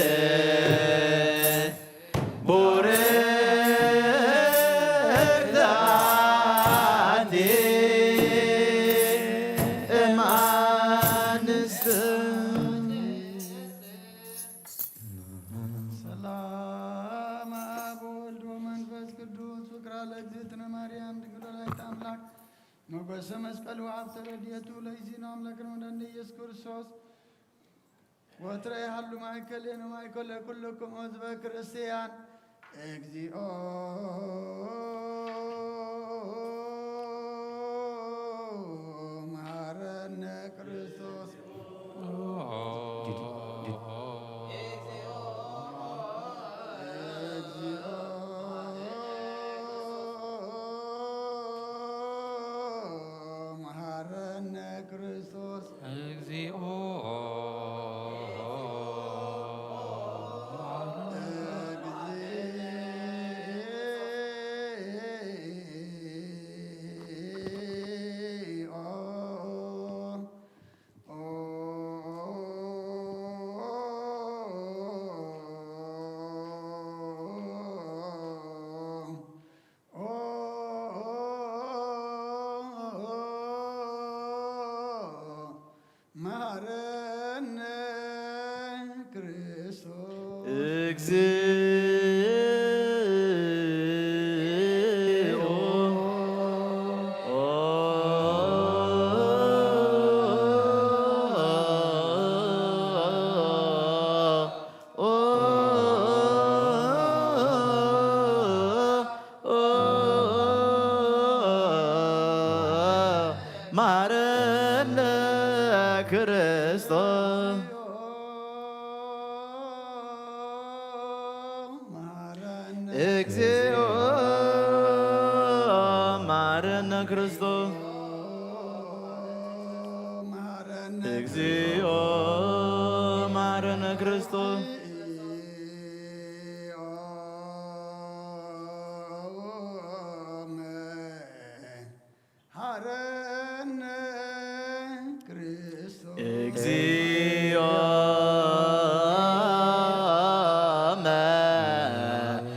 ቡርክቲ ኣንቲ እም ኣንስቲ። ሰላም አብ ወወልድ ወመንፈስ ቅዱስ ፍቅራ ለእግዝእትነ ማርያም ድንግል ወላዲተ አምላክ ሞገሰ መስቀሉ ሀብተ ረድኤቱ ለይዚነ አምላክነ ወመድኃኒነ ኢየሱስ ክርስቶስ ወትረ ይሃሉ ማእከሌነ ማእከለ ኩልክሙ ህዝበ ክርስቲያን። እግዚኦ መሐረነ ክርስቶስ። እግዚኦ መሐረነ ክርስቶስ። እግዚኦ መሐረነ ክርስቶስ። እግዚኦ መሐረነ ክርስቶስ። እግዚኦ መሐረነ ክርስቶስ። እግዚኦ መሐረነ ክርስቶስ። ሐረነ ክርስቶስ። እግዚኦ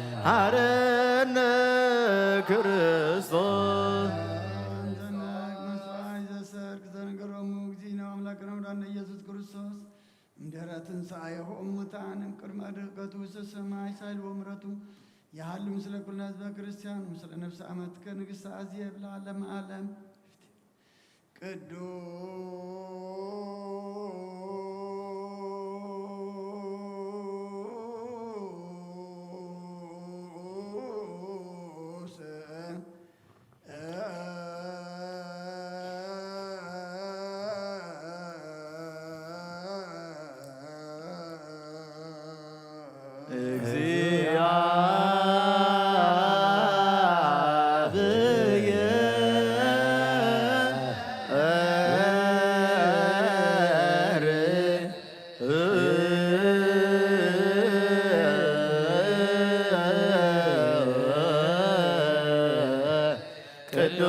መሐረነ ክርስቶስ። እንተ ናይክ መስዋዕት ዘሰርክ ዘነገሮሙ እግዚእነ አምላክነ ወመድኃኒነ ኢየሱስ ክርስቶስ እምድኅረ ትንሣኤሁ እሙታን እምቅድመ ድህቀቱ ውስተ ሰማይ ሳይል ወምረቱ የሃሉ ምስለ ኩልነ ህዝበ ክርስቲያን ምስለ ነፍሰ አመትከ ንግሥተ አዝየ ብለዓለም ዓለም። ቅዱስ ቅዱስ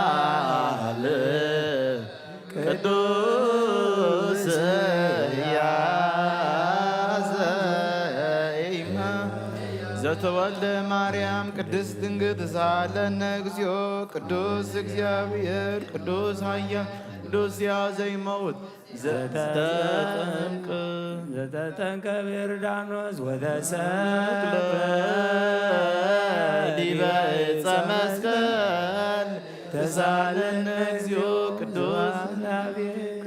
ኃያል ቅዱስ ያዘይማ ዘተወልደ ማርያም ቅድስት ድንግል ተሳለነ እግዚኦ። ቅዱስ እግዚአብሔር ቅዱስ ኃያል ቅዱስ ያዘይመውት ዘተጠምቅ ዘተጠምቀ በዮርዳኖስ ወተሰቅለ ዲበ ዕፀ መስቀል ተሳለነ እግዚኦ። ቅዱስ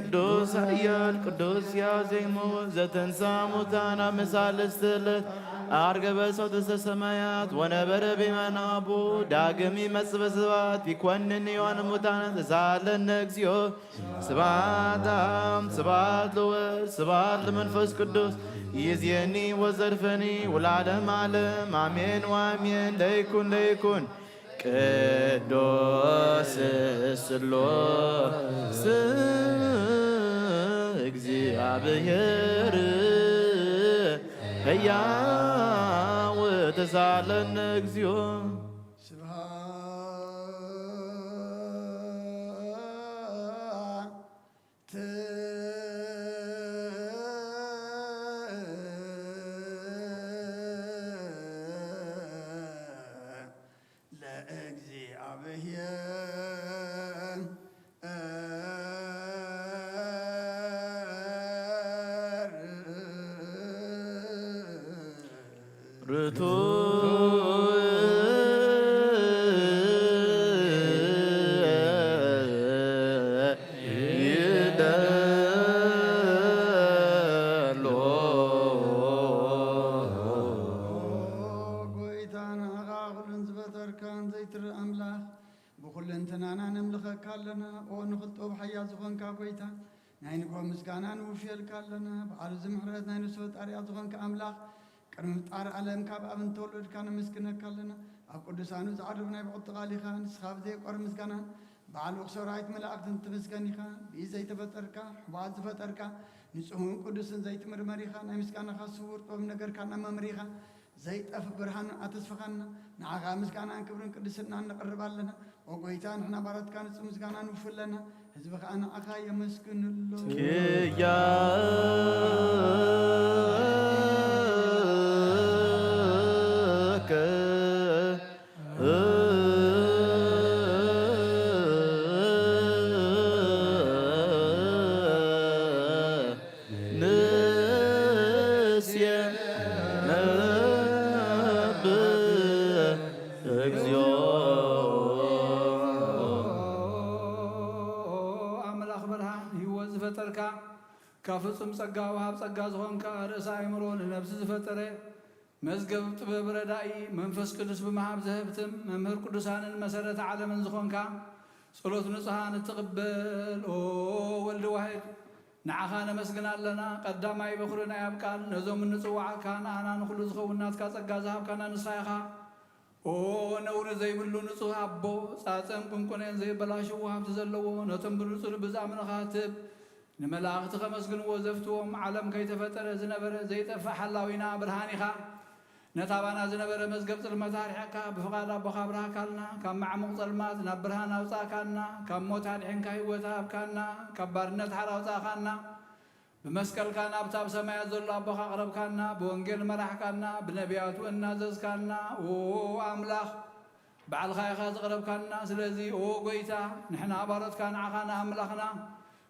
ቅዱስ ኃያል ቅዱስ ያዜሞ ዘተንሳ ሙታን አመሳለስት ዕለት አርገበ ሰው ተሰሰማያት ወነበረ ቤማና አቦ ዳግም ይመጽእ በስብሐት ይኮንን ሕያዋን ሙታን ተሳለነ እግዚኦ። ስብሐት ለአብ ስብሐት ለወልድ ስብሐት ለመንፈስ ቅዱስ ይእዜኒ ወዘልፈኒ ወለዓለመ ዓለም አሜን ወአሜን። ለይኩን ለይኩን ቅዱስ ስሉስ እግዚአብሔር ሕያው ተሳለነ እግዚኦ። ስብሐት ለእግዚአብሔር። ርቱዕ ይደሎ። ጎይታ ንዓኻ ኩሉን ዝፈጠርካን ዘይትርኢ ኣምላኽ ብኹልንትናና ነምልኸካ ኣለና። ኦ ንኽልጦ ብሓያል ዝኾንካ ጎይታ ናይ ንግሆ ምስጋና ንውፍየልካ ኣለና። በዓሉ ዝምሕረት ናይ ነፍሲ ፈጣሪኣ ዝኾንካ ኣምላኽ ቅድሚ ምፍጣር ዓለም ካብ ኣብ እንተወለድካ ነመስግነካ ኣለና። ኣብ ቅዱሳኑ ዝዓርብ ናይ ብዕቲ ቃል ኢኻ። ንስኻ ብዘይቆር ምስጋናን በዓል ውቕ ሰራዊት መላእክትን ትምስገን ኢኻ። ብኢድ ዘይተፈጠርካ ሕቡኣት ዝፈጠርካ ንጹህን ቅዱስን ዘይትምርመር ኢኻ። ናይ ምስጋናኻ ስውር ጥበብ ነገርካ ናብ መምር ኢኻ። ዘይጠፍ ብርሃን ኣተስፍኻና። ንዓኻ ምስጋናን ክብርን ቅድስናን ነቕርብ ኣለና። ኦ ጎይታ ንሕና ባሮትካ ንጹህ ምስጋና ንውፍለና። ህዝቢ ኸኣ ንዓኻ የመስግንሎ። ክያከ ንስየ ነብእ እግዚኦ። ኣምላኽ ብርሃን ህይወት ዝፈጠርካ ካብ ፍጹም ጸጋ ወሃብ ጸጋ ዝኾንካ ርእሰ ኣእምሮ ንነብሲ ዝፈጠረ መዝገብ ጥበብ ረዳኢ መንፈስ ቅዱስ ብምሃብ ዘህብትም መምህር ቅዱሳንን መሰረተ ዓለምን ዝኾንካ ጸሎት ንጹሃን እትቕበል ኦ ወልድ ዋሕድ ንዓኻ ነመስግን ኣለና። ቀዳማይ በኹሪ ናይ ኣብ ቃል ነዞም እንጽውዓካ ንኣና ንኹሉ ዝኸውን ናትካ ጸጋ ዝሃብካና ንስኻ ኢኻ። ኦ ነውሪ ዘይብሉ ንጹህ ኣቦ ጻጸን ቁንቁኔን ዘይበላሽዎ ሃብቲ ዘለዎ ነቶም ብንጹህ ልቢ ዝኣምኑኻ ትብ ንመላእኽቲ ከመስግንዎ ዘፍትዎም ዓለም ከይተፈጠረ ዝነበረ ዘይጠፍእ ሓላዊና ብርሃን ኢኻ። ነታ ባና ዝነበረ መዝገብ ጽልመት ኣርሒቕካ ብፍቓድ ኣቦኻ ኣብርሃካልና ካብ ማዕሙቕ ጸልማት ናብ ብርሃን ኣውጻእካና ካብ ሞት ኣድሒንካ ህይወት ሃብካና ካብ ባርነት ሓራ ኣውጻእካና ብመስቀልካ ናብታ ኣብ ሰማያት ዘሎ ኣቦኻ ኣቕረብካና ብወንጌል መራሕካና ብነቢያቱ እናዘዝካና ኦ ኣምላኽ ባዕልኻ ኢኻ ዘቕረብካና። ስለዚ ኦ ጎይታ ንሕና ባሮትካ ንዓኻ ንኣምላኽና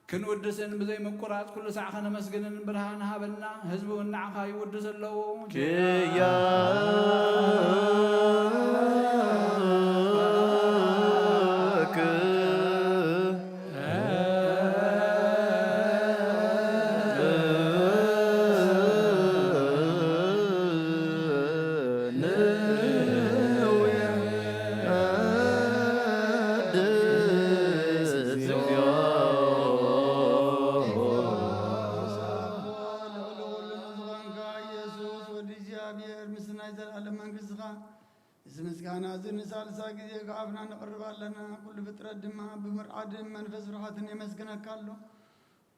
ክንውድስን ብዘይ ምቁራጽ ኩሉ ሳዕ ከነመስግንን ብርሃን ሃበና። ህዝቢ እውን ንዓኻ ይውድስ ኣለዎ። ክያ ልዑል ኩሉ ዝኾንካ ኢየሱስ ወዲ እግዚኣብሔር፣ ምስቲ ናይ ዘለኣለም መንግስትኻ፣ እዚ ምስጋና እዚ ንሳልሳይ ግዜ ካብ ኣፍና ነቕርብ ኣለና። ኩሉ ፍጥረት ድማ ብምርዓድን መንፈስ ፍርሃትን የመስግነካ ኣሎ።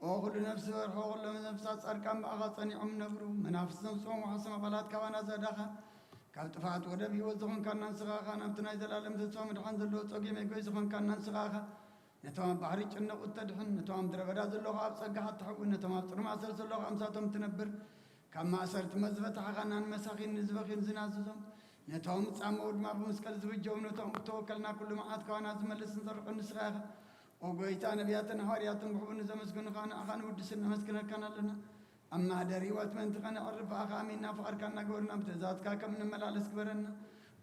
ኦ ኩሉ ነፍሲ በርሆ፣ ኩሎም ነፍሳት ጻድቃን ብኣኻ ጸኒዖም ነብሩ። መናፍስቲ ነፍሶም ወሓሶም ኣባላት ካባና ዘዳኻ፣ ካብ ጥፍኣት ወደብ ህይወት ዝኾንካና ንስኻ ኢኻ። ናብቲ ናይ ዘላለም ተስፋ ምድሓን ዘለዎ ጸጊም መጎይ ዝኾንካና ንስኻ ኢኻ። ነቶም ኣብ ባሕሪ ጭነቑ እተድሕን፣ ነቶም ኣብ ምድረ በዳ ዘለኹ ኣብ ጸጋኻ እትሕውን፣ ነቶም ኣብ ጽኑዕ ማእሰርቲ ዘለኹ ኣምሳቶም ትነብር፣ ካብ ማእሰርቲ መዝፈ ተሓኻና ንመሳኺን ንዝበኽዩን ዝናዝዞም፣ ነቶም ጻመው ድማ ብመስቀል ዝብጀው፣ ነቶም እተወከልና ኩሉ መዓት ካባና ዝመልስ ንዘርዑ ንስኻ ኢኻ። ኦ ጎይታ፣ ነቢያትን ሃዋርያትን ብሕቡን ንዘመስገኑኻ ንኣኻ ንውድስን ነመስግነካን ኣለና። ኣብ ማህደር ህይወት ምእንቲ ኸነዕርፍ ብኣኻ ኣሚንና ፍቓድካ እናገበርና ብትእዛዝካ ከም እንመላለስ ግበረና።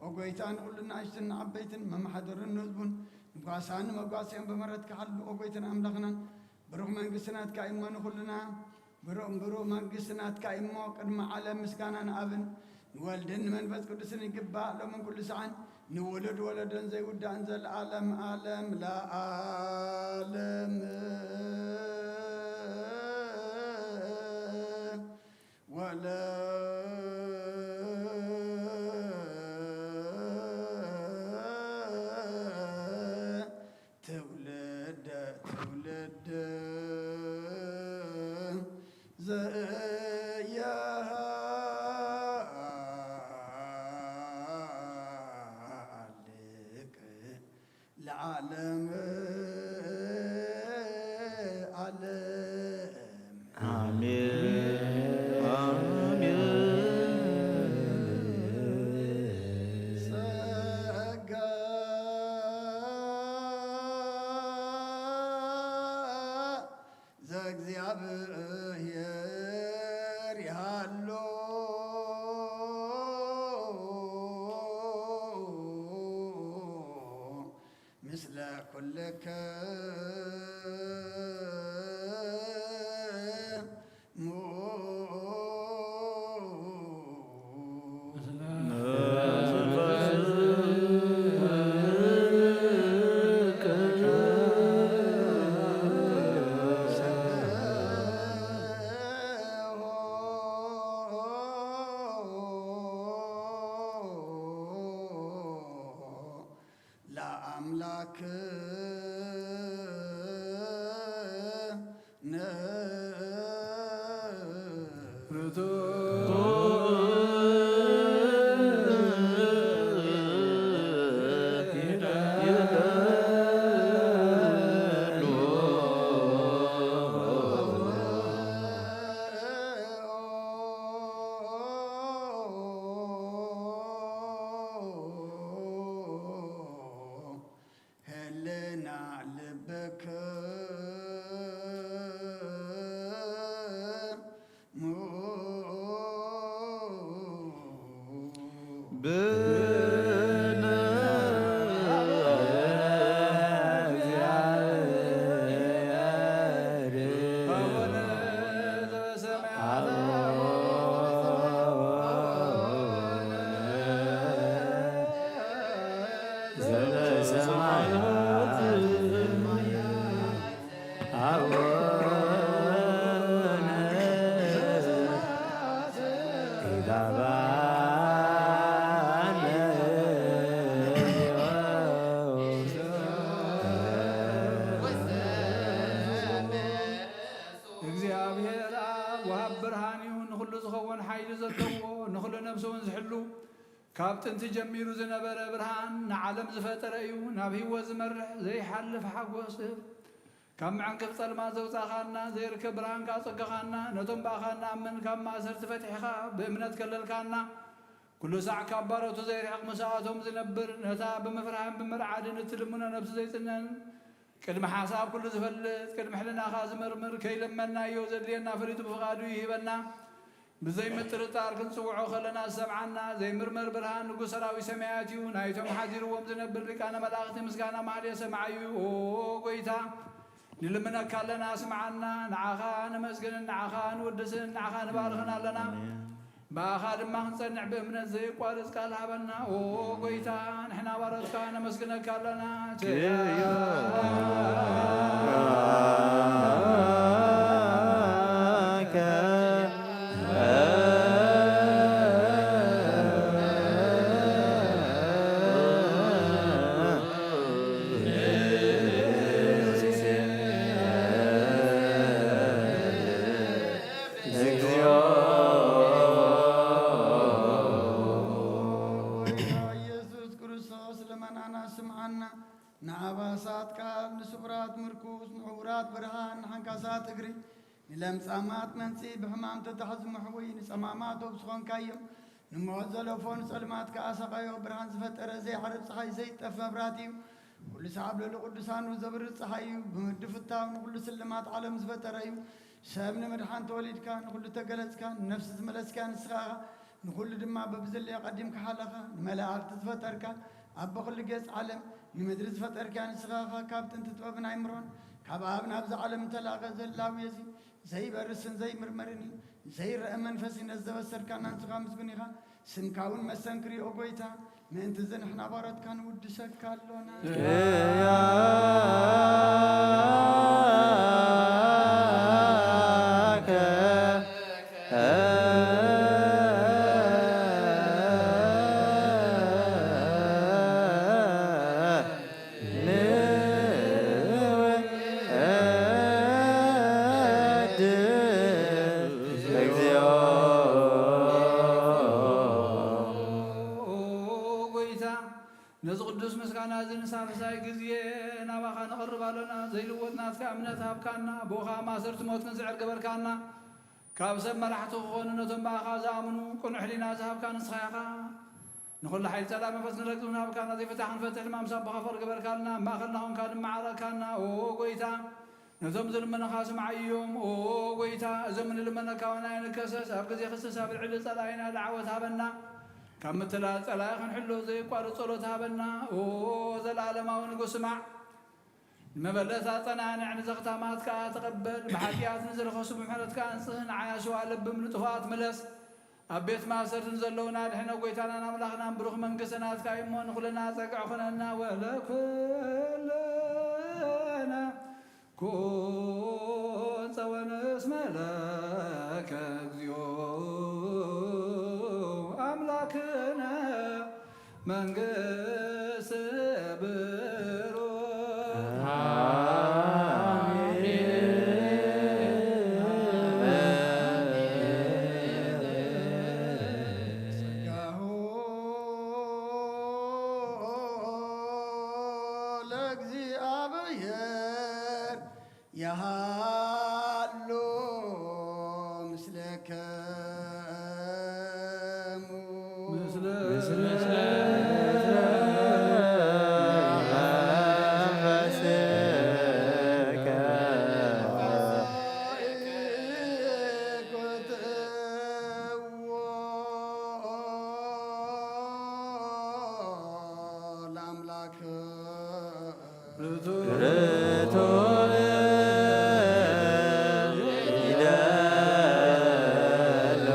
ኦ ጎይታ፣ ንኹሉ ንኣሽቱን ንዓበይትን መመሓደሩን ንህዝቡን ንጓሳን ንመጓሰዮን ብምሕረትካ ሓሉ። ኦ ጎይታን ኣምላኽናን፣ ብሩኽ መንግስቲ ናትካ እዩ እሞ ንኹልና ብሩኽ ብሩኽ መንግስቲ ናትካ እዩ እሞ ቅድሚ ዓለም ምስጋና ንኣብን ንወልድን ንመንፈስ ቅዱስን ይግባእ፣ ሎምን ኩሉ ሰዓን ንውሉድ ወለዶን ዘይውዳእን ዘለዓለም ዓለም ለዓለም። ወለ ትውልደ ትውልድ ዘያሃልቅ ለዓለም ዓለም። ኣሜን። ኣሜን። ጸጋ ዘእግዚኣብሔር ይሃሎ ምስለ ኩልክሙ። ለአምላክ ህልና ልብክሙ። ብነ እግዚኣብሔር ኣብ ወሃብ ብርሃን እዩ፣ ንኹሉ ዝኸውን ሓይሊ ዘለዎ፣ ንኹሉ ነፍሲ እውን ዝሕሉ፣ ካብ ጥንቲ ጀሚሩ ዝነበረ ብርሃን፣ ንዓለም ዝፈጠረ እዩ፣ ናብ ህይወት ዝመርሕ ዘይሓልፍ ሓጎስ። ካብ መዐንቀፍ ጸልማት ዘውጻኻና፣ ዘይርከብ ብርሃን ካጸገኻና፣ ነቶም ብኣኻ እንኣምን ካብ ማእሰርቲ ፈቲሕኻ ብእምነት ከለልካና፣ ኩሉ ሳዕ ካብ ባሮቱ ዘይርሕቕ ምስኣቶም ዝነብር፣ ነታ ብምፍራህን ብምርዓድን እትልምኖ ነብሲ ዘይጽነን፣ ቅድሚ ሓሳብ ኩሉ ዝፈልጥ፣ ቅድሚ ሕልናኻ ዝምርምር፣ ከይለመንናዮ ዘድልየና ፈሊጡ ብፍቓዱ ይህበና። ብዘይ ምጥርጣር ክንጽውዖ ከለና ዝሰምዓና ዘይምርመር ብርሃን ንጉስ ሰራዊት ሰማያት እዩ። ናይቶም ሓዲርዎም ዝነብር ሊቃነ መላእኽቲ ምስጋና ማህሌ ሰማዓዩ። ኦ ጎይታ፣ ንልምነካ ኣለና፣ ስምዓና። ንዓኻ ነመስግንን ንዓኻ ንውድስን ንዓኻ ንባርኽን ኣለና። ኣሜን። ብኣኻ ድማ ክንጸንዕ ብእምነት ዘየቋርጽ ቃል ሃበና። ኦ ጎይታ፣ ንሕና ባሮትካ ነመስግነካ ኣለና። ኣባሳት ቃል፣ ንስውራት ምርኩስ፣ ንዕውራት ብርሃን፣ ንሓንካሳት እግሪ፣ ንለምጻማት መንጽኢ፣ ብሕማም ተታሕዙ መሕወዪ፣ ንጸማማት ወብሲ ኾንካዮም። ንሞት ዘለፎ ንጸልማት ከኣ ሰቓዮ። ብርሃን ዝፈጠረ ዘይዓርብ ጸሓይ ዘይጠፍ መብራህቲ እዩ። ኩሉ ሰዓብ ልዕሊ ቅዱሳኑ ዘብርህ ጸሓይ እዩ። ብምድፍታው ንኹሉ ስልማት ዓለም ዝፈጠረ እዩ። ሰብ ንምድሓን ተወሊድካ፣ ንኹሉ ተገለጽካ፣ ንነፍሲ ዝመለስካ ንስኻ ኢኻ። ንኹሉ ድማ በብዘለዮ ቀዲምካ ሓለኻ። ንመላእኽቲ ዝፈጠርካ፣ ኣቦ ኩሉ ገጽ ዓለም፣ ንምድሪ ዝፈጠርካ ንስኻ ኢኻ። ካብ ጥንቲ ጥበብን ኣይምሮን፣ ካብ ኣብ ናብዚ ዓለም እንተላቐ ዘላዊ እዚ ዘይበርስን ዘይምርመርን እዩ። ዘይረአ መንፈስ እዩ። ነዚ ዘበሰርካና ንስኻ ምስጉን ኢኻ። ስምካ እውን መሰንክር እዩ፣ ኦ ጎይታ። ምእንቲ እዚ ንሕና ባሮትካ ንውድሰካ ኣሎና። ቅያከ ንወድስ እግዚኦ። ኦ ጎይታ፣ ነዚ ቅዱስ ምስጋና እዚ ንሳልሳይ ግዜ ናባኻ ነቕርብ ኣሎና። ዘይልወጥ ናትካ እምነት ሃብካና፣ ብኡኻ ማእሰርቲ ሞት ክንስዕር ገበርካና። ካብ ሰብ መራሕቲ ክኾኑ ነቶም ብኣኻ ዝኣምኑ ቅኑዕ ሕሊና ዝሃብካ ንስኻ ኢኻ። ንኹሉ ሓይሊ ጸላኢ መንፈስ ንረግጽ፣ ናብካ ናይ ዘይፍታሕ ክንፈትሕ ድማ ምስ ኣቦኻ ፍቕሪ ገበርካልና፣ ኣብ ማእከልና ኾንካ ድማ ዓረካና። ኦ ጎይታ፣ ነዞም ዝልምኑኻ ስምዓዮም። ኦ ጎይታ፣ እዞም ንልመነካ ወናይ ንከሰስ፣ ኣብ ግዜ ክስስ ኣብ ልዕሊ ጸላኢና ለዓወት ሃበና። ካብ ምትላል ጸላኢ ክንሕሎ ዘየቋርጽ ጸሎት ሃበና። ኦ ዘለኣለማዊ ንጉስ ስማዕ። ንመበለት ኣጸናንዕ፣ ንዘኽታማት ከኣ ተቐበል። ብሓጢኣት ንዝረኸሱ ብምሕረትካ ኣንጽህ፣ ንዓያሹ ኣለብም፣ ንጥፉኣት ምለስ። ኣብ ቤት ማእሰርቲ ንዘለዉና ኣድሕነ፣ ጎይታናን ኣምላኽናን። ብሩኽ መንግስቲ ናትካ እዩ እሞ፣ ንኹልና ጸግዒ ኩነና። ወለኩልና ኩን ጸወን እስመ ለከ እግዚኦ ኣምላክነ መንግስት ብሩክ። ጸጋሁ ለእግዚኣብሔር ያሃሉ ምስለከሙ። ምስለ ለአምላክ ርቱዕ ርቱዕ ይደሎ።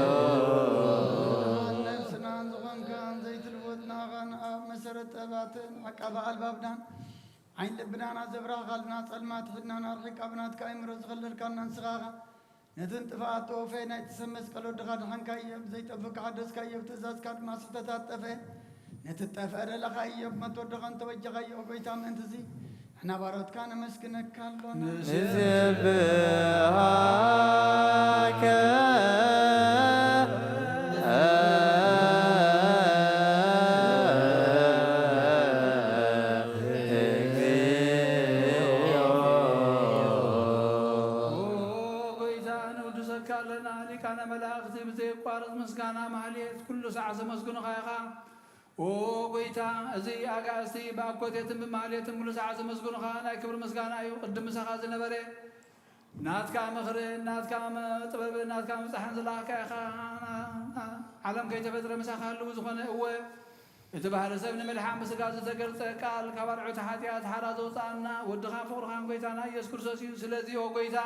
ነፍስናን ዝኾንካን ዘይትልወጥ ንኣኻን ኣብ መሰረት ጥበባትን ዓቃቢ ኣልባብናን ዓይን ልብናን ኣዘብራህኻልና፣ ጸልማት ሕድናን ኣርሒቃ ብናትካ ኣእምሮ ዝኸለልካና ንስኻ ኢኻ። ነቲ ንጥፍኣት ተወፈየ ናይቲ ሰብ መስቀል ወድኻ ድሓንካዮ፣ ብዘይጠፍእ ሓደስካዮ፣ ብትእዛዝካ ድማ ስሕተታት ጠፍአ። ነቲ ዝጠፍአ ደለኻዮ፣ ብመትወድኻ እንተበጀኻዮ፣ ኦ ጎይታ፣ ምእንቲ እዚ ንሕና ባሮትካ ነመስግነካ ኣሎና። ንስብሃከ እግዚኦ። ኦ ጎይታ፣ ንውድሰካ ኣለና። ሊቃነ መላእኽቲ ብዘየቋርጽ ምስጋና ማህሌት ኩሉ ሰዓት ዘመስግኑኻ ኢኻ። ኦ ጎይታ፣ እዚ ኣጋእዝቲ ብኣኮቴትን ብማህሌትን ኩሉ ሰዓት ዘመስግኑኻ ናይ ክብሪ ምስጋና እዩ። ቅድም ምሳኻ ዝነበረ ናትካ ምኽርን ናትካ መ-፣ ጥበብን ናትካ ምብጻሕን ዝለኣኽካ ኢኻ። ዓለም ከይተፈጥረ ምሳኻ ህልው ዝኾነ፣ እወ፣ እቲ ባህሪ ሰብ ንምድሓን ብስጋ ዝተገልጸ ቃል፣ ካብ ኣርዑት ሓጢኣት ሓራ ዘውጽኣና ወድኻን ፍቑርኻን ጎይታና ኢየሱስ ክርስቶስ እዩ። ስለዚ ኦ ጎይታ፣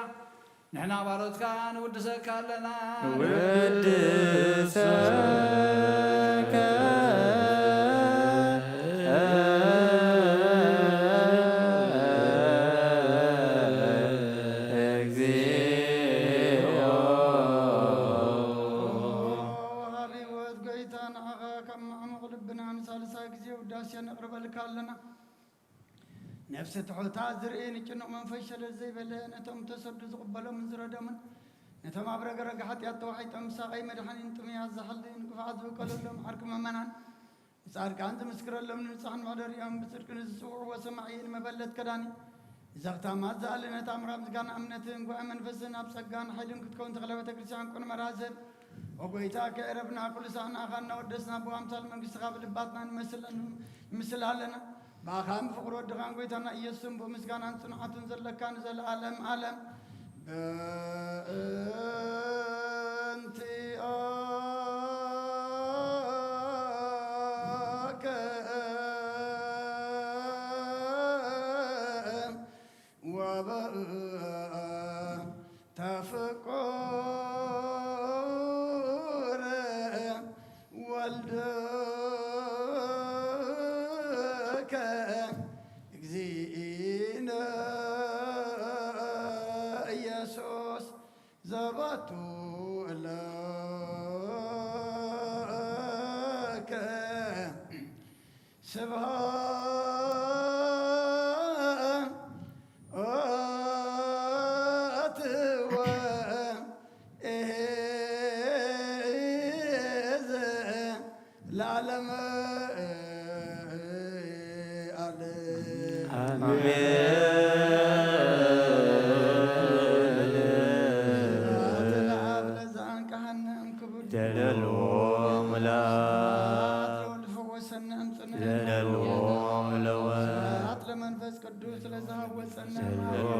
ንሕና ባሮትካ ንውድሰካ ኣለና። ንውድሰከ እግዚኦ። ወሃቢ ህይወት ጎይታ፣ ንዓኻ ካብ ማዕሙቕ ልብና ንሳልሳይ ግዜ ውዳሴ ነቕርበልካ ኣለና። ነፍሲ ትሑታ ዝርኢ፣ ንጭኑቕ መንፈስ ሸለል ዘይበለ፣ ነቶም ተሰዱ ዝቕበሎምን ዝረዶምን፣ ነቶም ኣብ ረግረግ ሓጢኣት ተዋሒጦም ብሳቐይ መድሓኒን ጥሙያት ዝሓሊ፣ ንክፉኣት ዝብቀለሎም ዓርኪ ምእመናን፣ ጻድቃን ዝምስክረሎም ንንጹሓን መሕደሪኦም፣ ብጽድቂ ንዝጽውዕዎ ሰማዒ ንመበለት ከዳኒ። እዛ ክታማት ዝኣለነት ኣምራ ምስጋና እምነትን ጉባኤ መንፈስን ኣብ ጸጋን ሓይልን ክትከውን ተኽለ ቤተ ክርስቲያን ቁን መራዘብ። ኦ ጎይታ ከየረብና ኩሉ ሳዕ ንኣኻ እናወደስና ብኣምሳል መንግስትኻ ብልባትና ንመስል ኣን-፣ ንምስል ኣለና። ብኣኻን ብፍቕሪ ወድኻን ጎይታና ኢየሱስን ብምስጋናን ጽንዓትን ዘለካ ንዘለዓለም ዓለም። በእንቲአከ ወበእንተ ፍቁር ወልድከ እግዚእነ ኢየሱስ ዘባቱ ለከ ስብሐት ወእሄዝ ለዓለመ ዓለም። ስብሐት ለአብ ለዘአንቀሐነ እምክቡድ። ደለልዎ ሙላት። ስብሐት ለወልድ ፈወሰነ እምጽነ። ደለልዎ ለወ- ስብሐት ለመንፈስ ቅዱስ ለዘሐወጸነ። ደለልዎ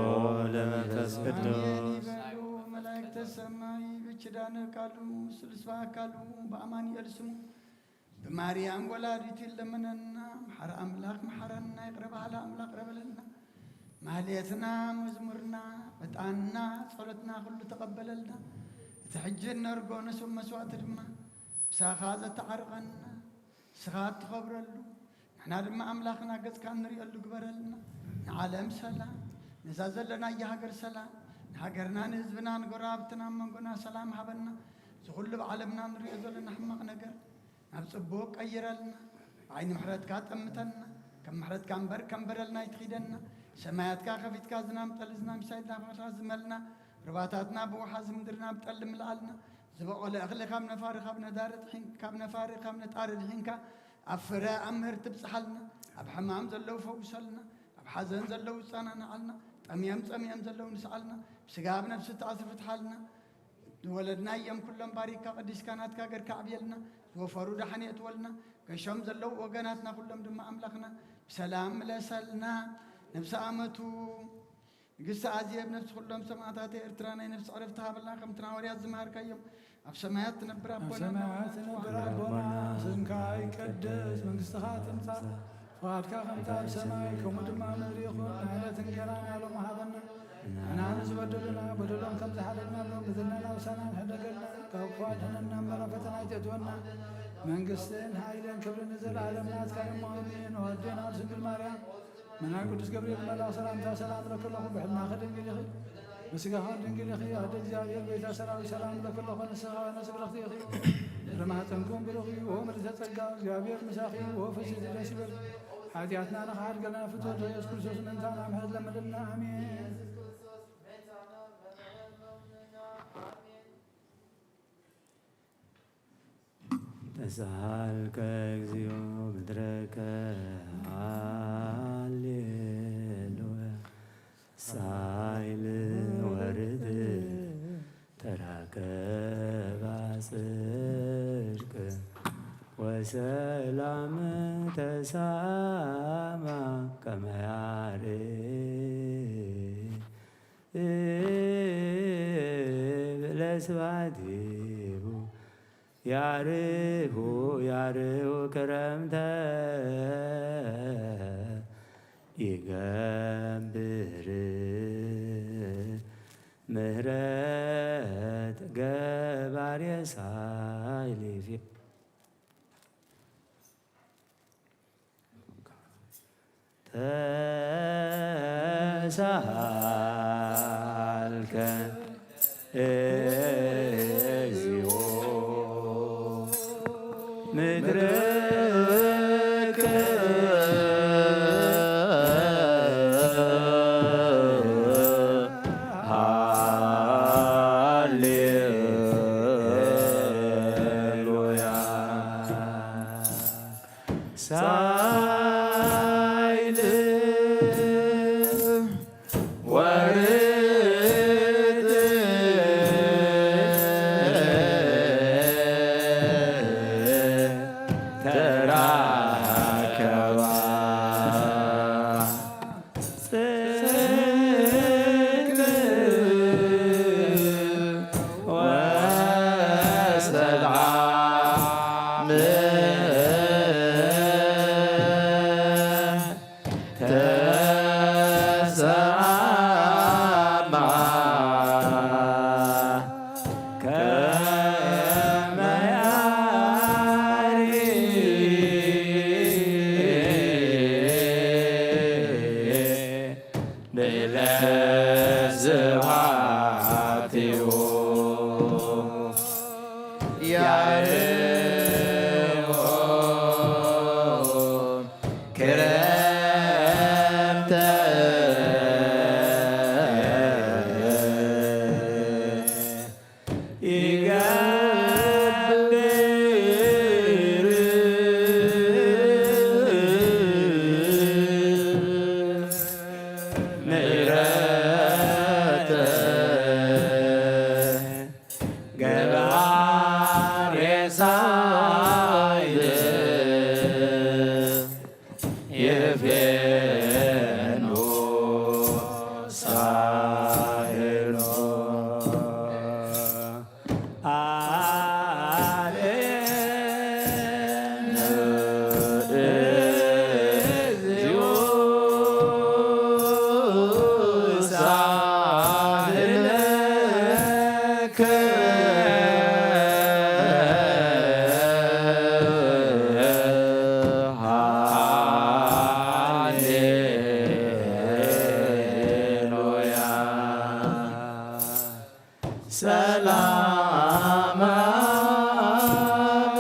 ለመንፈስ ቅዱስ። አሜን ይበሉ መላእክተ ሰማይ። ብኪዳነ ቃሉ ስሉስ በአካሉ በአማኑኤል ስሙ ብማርያም ወላዲት ይለመነና። መሓሪ ኣምላኽ መሓረና፣ ይቕረ በሃሊ ኣምላኽ ይቕረ በለልና። ማህሌትና፣ መዝሙርና፣ ዕጣንና፣ ጸሎትና ኩሉ ተቐበለልና። እቲ ሕጂ እነርጎ ነስብ መስዋእቲ ድማ ምሳኻ ዘተዓርቐና፣ ንስኻ እትኸብረሉ፣ ንሕና ድማ ኣምላኽና ገጽካ እንርእየሉ ግበረልና። ንዓለም ሰላም፣ ነዛ ዘለናያ ሃገር ሰላም፣ ንሃገርና፣ ንህዝብና፣ ንጎረባብትና፣ ኣብ መንጎና ሰላም ሃበና። እዚ ኩሉ ብዓለምና ንርእዮ ዘለና ሕማቕ ነገር ናብ ጽቡቕ ቀይረልና። ብዓይኒ ምሕረትካ ጠምተና። ከም ምሕረትካ እምበር ከም በደልና ኣይትኺደና። ሰማያትካ ከፊትካ ዝናም ጠሊ ዝናም ሲሳይ ናፍቕካ ዝመልና። ሩባታትና ብወሓዚ ምድርና ብጠሊ ምልኣልና። ዝበቖለ እኽሊ ካብ ነፋሪ ካብ ነዳሪ ጥሒን-፣ ካብ ነፋሪ ካብ ነጣሪ ድሒንካ ኣብ ፍረ ኣብ ምህርቲ ብጽሓልና። ኣብ ሕማም ዘለዉ ፈውሰልና። ኣብ ሓዘን ዘለዉ ጸናንዓልና። ጠምዮም ጸሚኦም ዘለዉ ንስዓልና። ብስጋ ኣብ ነፍሲ ተኣስር ፍትሓልና። ዝወለድናዮም ኩሎም ባሪካ ቀዲስካ ናትካ ገርካ ኣዕብየልና። ዝወፈሩ ደሓን የእትወልና። ገሾም ዘለዉ ወገናትና ኩሎም ድማ ኣምላኽና ብሰላም ምለሰልና። ነብሰ ኣመቱ ንግስቲ ኣዜብ ነብሲ ኩሎም ሰማእታት ኤርትራ ናይ ነብሲ ዕረፍቲ ሃበልና። ከምቲ ንሃዋርያት ዝመሃርካዮም ኣብ ሰማያት ትነብር ኣብ ኣቦና ሰማያት ትነብር ኣቦና፣ ስምካ ይቀደስ፣ መንግስትኻ ትምጻእ፣ ፍቓድካ ከምቲ ኣብ ሰማይ ከምኡ ድማ ኣብ ምድሪ ይኹን። ንዕለት እንጀራና ሎሚ ሃበና። ንሕና ንዝበደሉና በደሎም ከም ዝሓለልናሎም በደልና ኣሳና ንሕደገልና፣ ካብ ክፉ ኣድሕነና እምበር ኣብ ፈተና ኣይተእትወና። መንግስትን ሓይልን ክብርን ንዘለኣለም ናትካ እዮም። ኣሜን። ወዴና ድንግል ማርያም፣ መናን ቅዱስ ገብርኤል መልኣክ ሰላምታ ሰላም እለኪ ኣለኹ። ብሕልናኺ ድንግል ኢኺ፣ ብስጋኺ ድንግል ኢኺ። ኣደ እግዚኣብሔር ቤተ ሰራዊት ሰላም እለኪ ኣለኹ። ንስኻ ነስብረኽቲ ኢኺ፣ ፍረ ማህፀንኩም ብሩኽ እዩ። ኦ ምልዕተ ጸጋ፣ እግዚኣብሔር ምሳኺ። ኦ ፍስሕቲ ደስ ይበል፣ ሓጢኣትና ንኽሓድገልና ፍትወት ኢየሱስ ክርስቶስ ምእንታና ምሕረት ለምንልና። ኣሜን። ተሳሃልከ እግዚኦ ምድረከ። ሃሌሉያ። ሳይል ወርድ ተራከባ ጽድቅ ወሰላም ተሳማ ከመ ያሬድ ለስብሐቲሁ። ያርሁ ያርሁ ክረምተ ይገብር ምህረት ገባሬ ሳይል። ተሳሃልከ እግዚኦ ምድርክ። ሃሌሉያ። ሳይል ወርጥ ተራከባ። ጽድቅ ወሰላም ተሰማ ከመ ያሪ ንለዝባቲኡ ያርኦ ክረምተ ይገብር ምሕረተ ገባሬ ሳይል ይፌኖ ሳህሎ። ሰላም አብ፣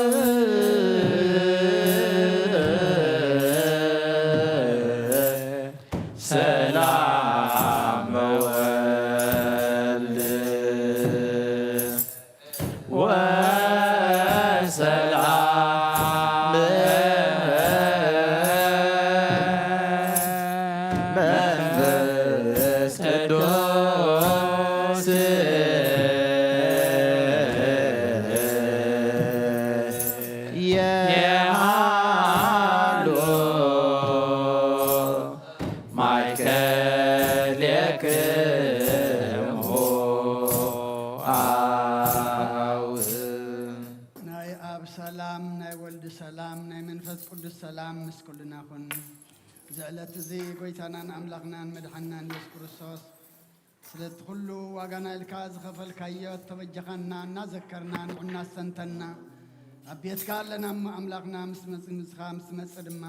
ሰላም ወልድ ወሰላም መንፈስ ቅዱስ የሃሉ ማእከሌክሙ አው። ናይ ኣብ ሰላም፣ ናይ ወልድ ሰላም፣ ናይ መንፈስ ቅዱስ ሰላም ምስ ኩልና ኩን። እዚ ዕለት እዚ ጎይታናን ኣምላኽናን መድሓንናን የሱስ ክርስቶስ ስለቲ ኩሉ ዋጋና ኢልካ ዝኸፈልካዮ እተበጀኻና እናዘከርና ንዑ እናስተንተና ኣብ ቤትካ ኣለና እሞ ኣምላኽና ምስ መጽ-፣ ምስኻ ምስ መጽእ ድማ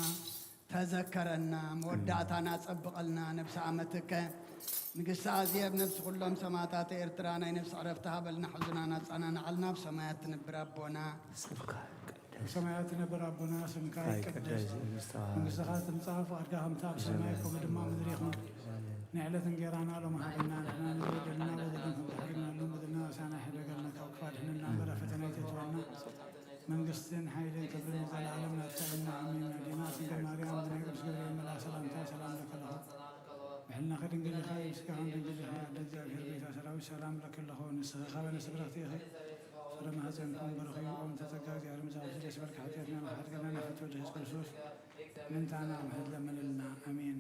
ተዘከረና፣ መወዳእታና ጸብቐልና። ነብሰ ዓመትከ ንግስቲ ኣዜብ ነብሲ ኩሎም ሰማእታት ኤርትራ ናይ ነብሲ ዕረፍቲ ሃበልና፣ ሕዙናና ኣጸናንዓልና። ኣብ ሰማያት ትነብር ኣቦና፣ ስምካ ይቀደስ። ኣብ ሰማያት ትነብር ኣቦና፣ ስምካ ይቀደስ። ይቀደስ። መንግስትኻ ትምጻእ። ፍቓድካ ከምቲ ኣብ ሰማይ ከምኡ ድማ ኣብ ምድሪ ይኹን። ንዕለት እንጌራና ሎም ሃበና፣ ንሕና ንበደልና በደልን ከም ዝሓደግናሎም በደልና ኣሳና፣ ሕደገልና ካብ ክፉእ ኣድሕነና፣ እምበር ኣብ ፈተና ኣይተእትወና። መንግስትን ሓይልን ክብርን ንዘለኣለም ናትካ እዩ። ኣሜን። ኣዴና ድንግል ማርያም ብናይ ቅዱስ ገብርኤል መልኣክ ሰላምታ ሰላም ለኪ ኣለኹ። ብሕልናኺ ድንግል ኢኺ፣ ስጋኺ ድንግል ኢኺ። ኣደ እግዚኣብሔር፣ ቤታ ሰራዊት፣ ሰላም ለኪ ኣለኹ። ንስኺ ካብ ኣንስቲ ብርኽቲ ኢኺ። ፍረ ማህፀንኩም ብሩኽ እዩ። ኦም ተጸጋ እግዚኣብሔር ምሳኺ፣ ደስ ይበልኪ። ሓጢኣትና ይሓድገና፣ ናፍቲ ወልድ የሱስ ክርስቶስ ምእንታና ምሕረት ለምንልና። ኣሜን።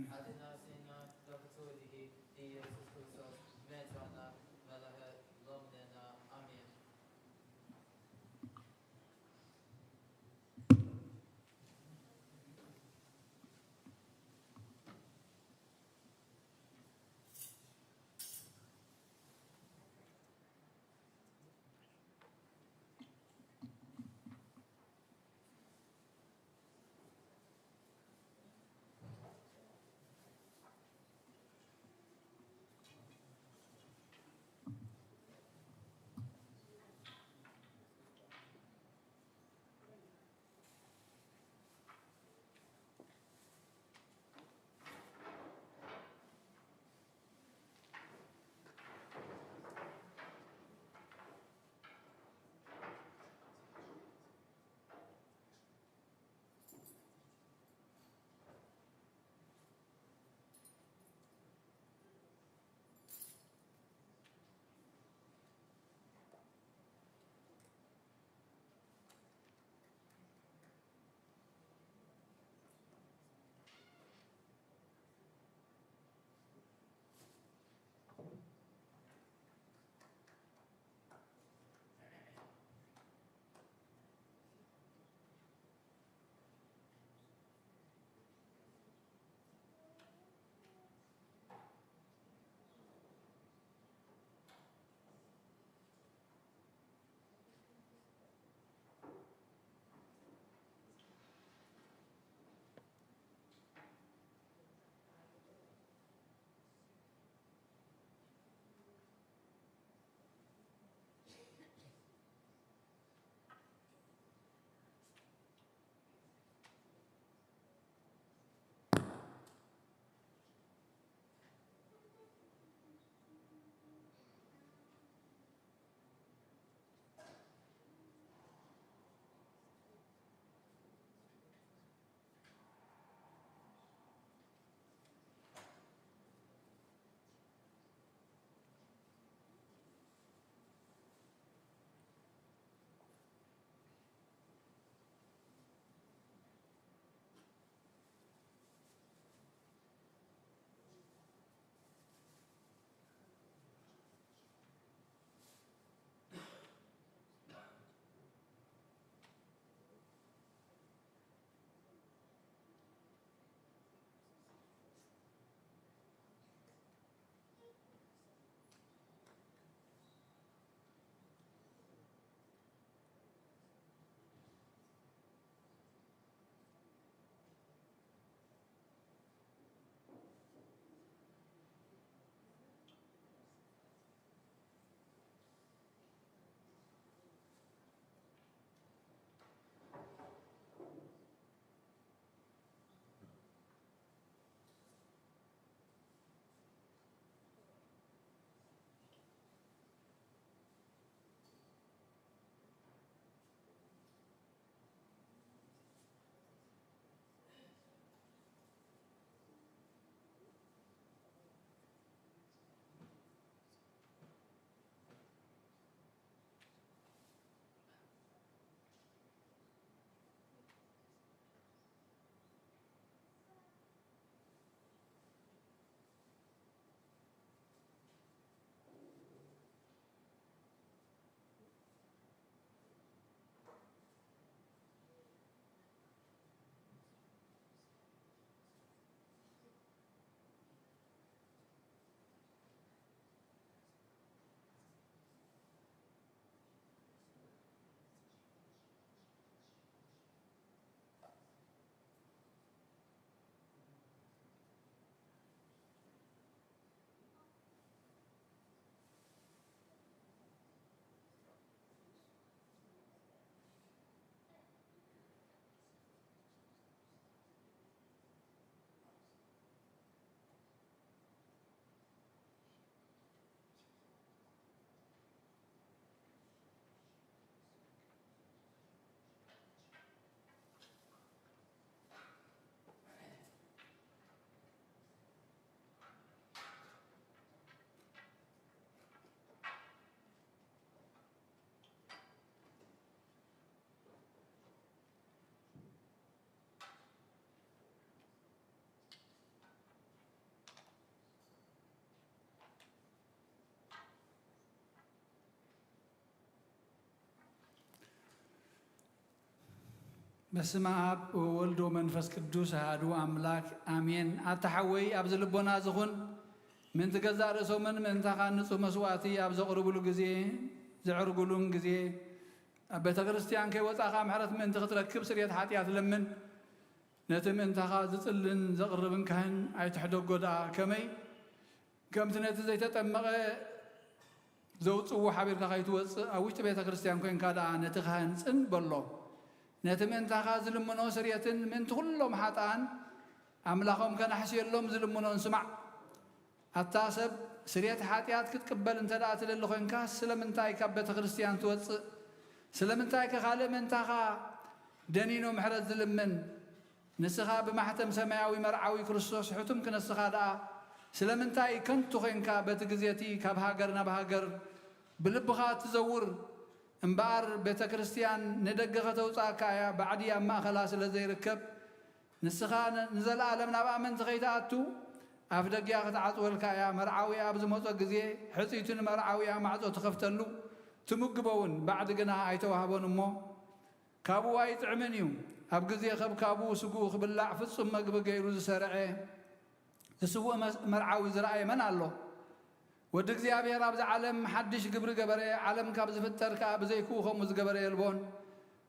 በስመ ኣብ ወወልድ ወመንፈስ ቅዱስ ኣሐዱ ኣምላክ ኣሜን። ኣታ ሓወይ ኣብዚ ልቦና ዝኹን ምእንቲ ገዛእ ርእሶምን ምእንታኻን ንጹህ መስዋእቲ ኣብ ዘቕርብሉ ግዜ፣ ዘዕርጉሉን ግዜ ኣብ ቤተ ክርስቲያን ከይወጻኻ ምሕረት ምእንቲ ክትረክብ ስርየት ሓጢኣት ለምን። ነቲ ምእንታኻ ዝጽልን ዘቕርብን ካህን ኣይትሕደጎ ደኣ። ከመይ? ከምቲ ነቲ ዘይተጠመቐ ዘውጽእዎ ሓቢርካ ከይትወጽእ ኣብ ውሽጢ ቤተ ክርስቲያን ኮይንካ ደኣ ነቲ ካህን ጽን በሎ። ነቲ ምእንታኻ ዝልምኖ ስርየትን ምእንቲ ኩሎም ሓጥኣን ኣምላኾም ከናሕስየሎም ዝልምኖን ስማዕ። ኣታ ሰብ ስርየት ሓጢኣት ክትቅበል እንተ ደኣ ትደሊ ኮይንካ ስለምንታይ ካብ ቤተ ክርስቲያን ትወጽእ? ስለምንታይ ከ ካልእ ምእንታኻ ደኒኑ ምሕረት ዝልምን? ንስኻ ብማሕተም ሰማያዊ መርዓዊ ክርስቶስ ሕቱም ክነስኻ ደኣ ስለምንታይ ከንቱ ኾይንካ በቲ ግዜ እቲ ካብ ሃገር ናብ ሃገር ብልብኻ ትዘውር? እምበኣር ቤተ ክርስቲያን ንደገ ከተውጽኣካ እያ፣ ባዕዲ ኣብ ማእኸላ ስለ ዘይርከብ። ንስኻ ን-፣ ንዘለኣለም ናብ ኣመንቲ ከይትኣቱ ኣፍ ደጊኣ ክትዓጽወልካ እያ። መርዓዊ ኣብ ዝመጾ ግዜ ሕጽይቱ ንመርዓዊኣ ማዕጾ ትኸፍተሉ፣ ትምግቦ እውን፣ ባዕዲ ግና ኣይተዋህቦን እሞ ካብኡ ኣይጥዕምን እዩ። ኣብ ግዜ ከብካቡ ስግኡ ክብላዕ ፍጹም መግቢ ገይሩ ዝሰርዐ ዝስውእ መስ-፣ መርዓዊ ዝረኣየ መን ኣሎ? ወዲ እግዚኣብሔር ኣብዚ ዓለም ሓድሽ ግብሪ ገበረ፣ ዓለም ካብ ዝፍጠር ከኣ ብዘይክኡ ከምኡ ዝገበረ የልቦን።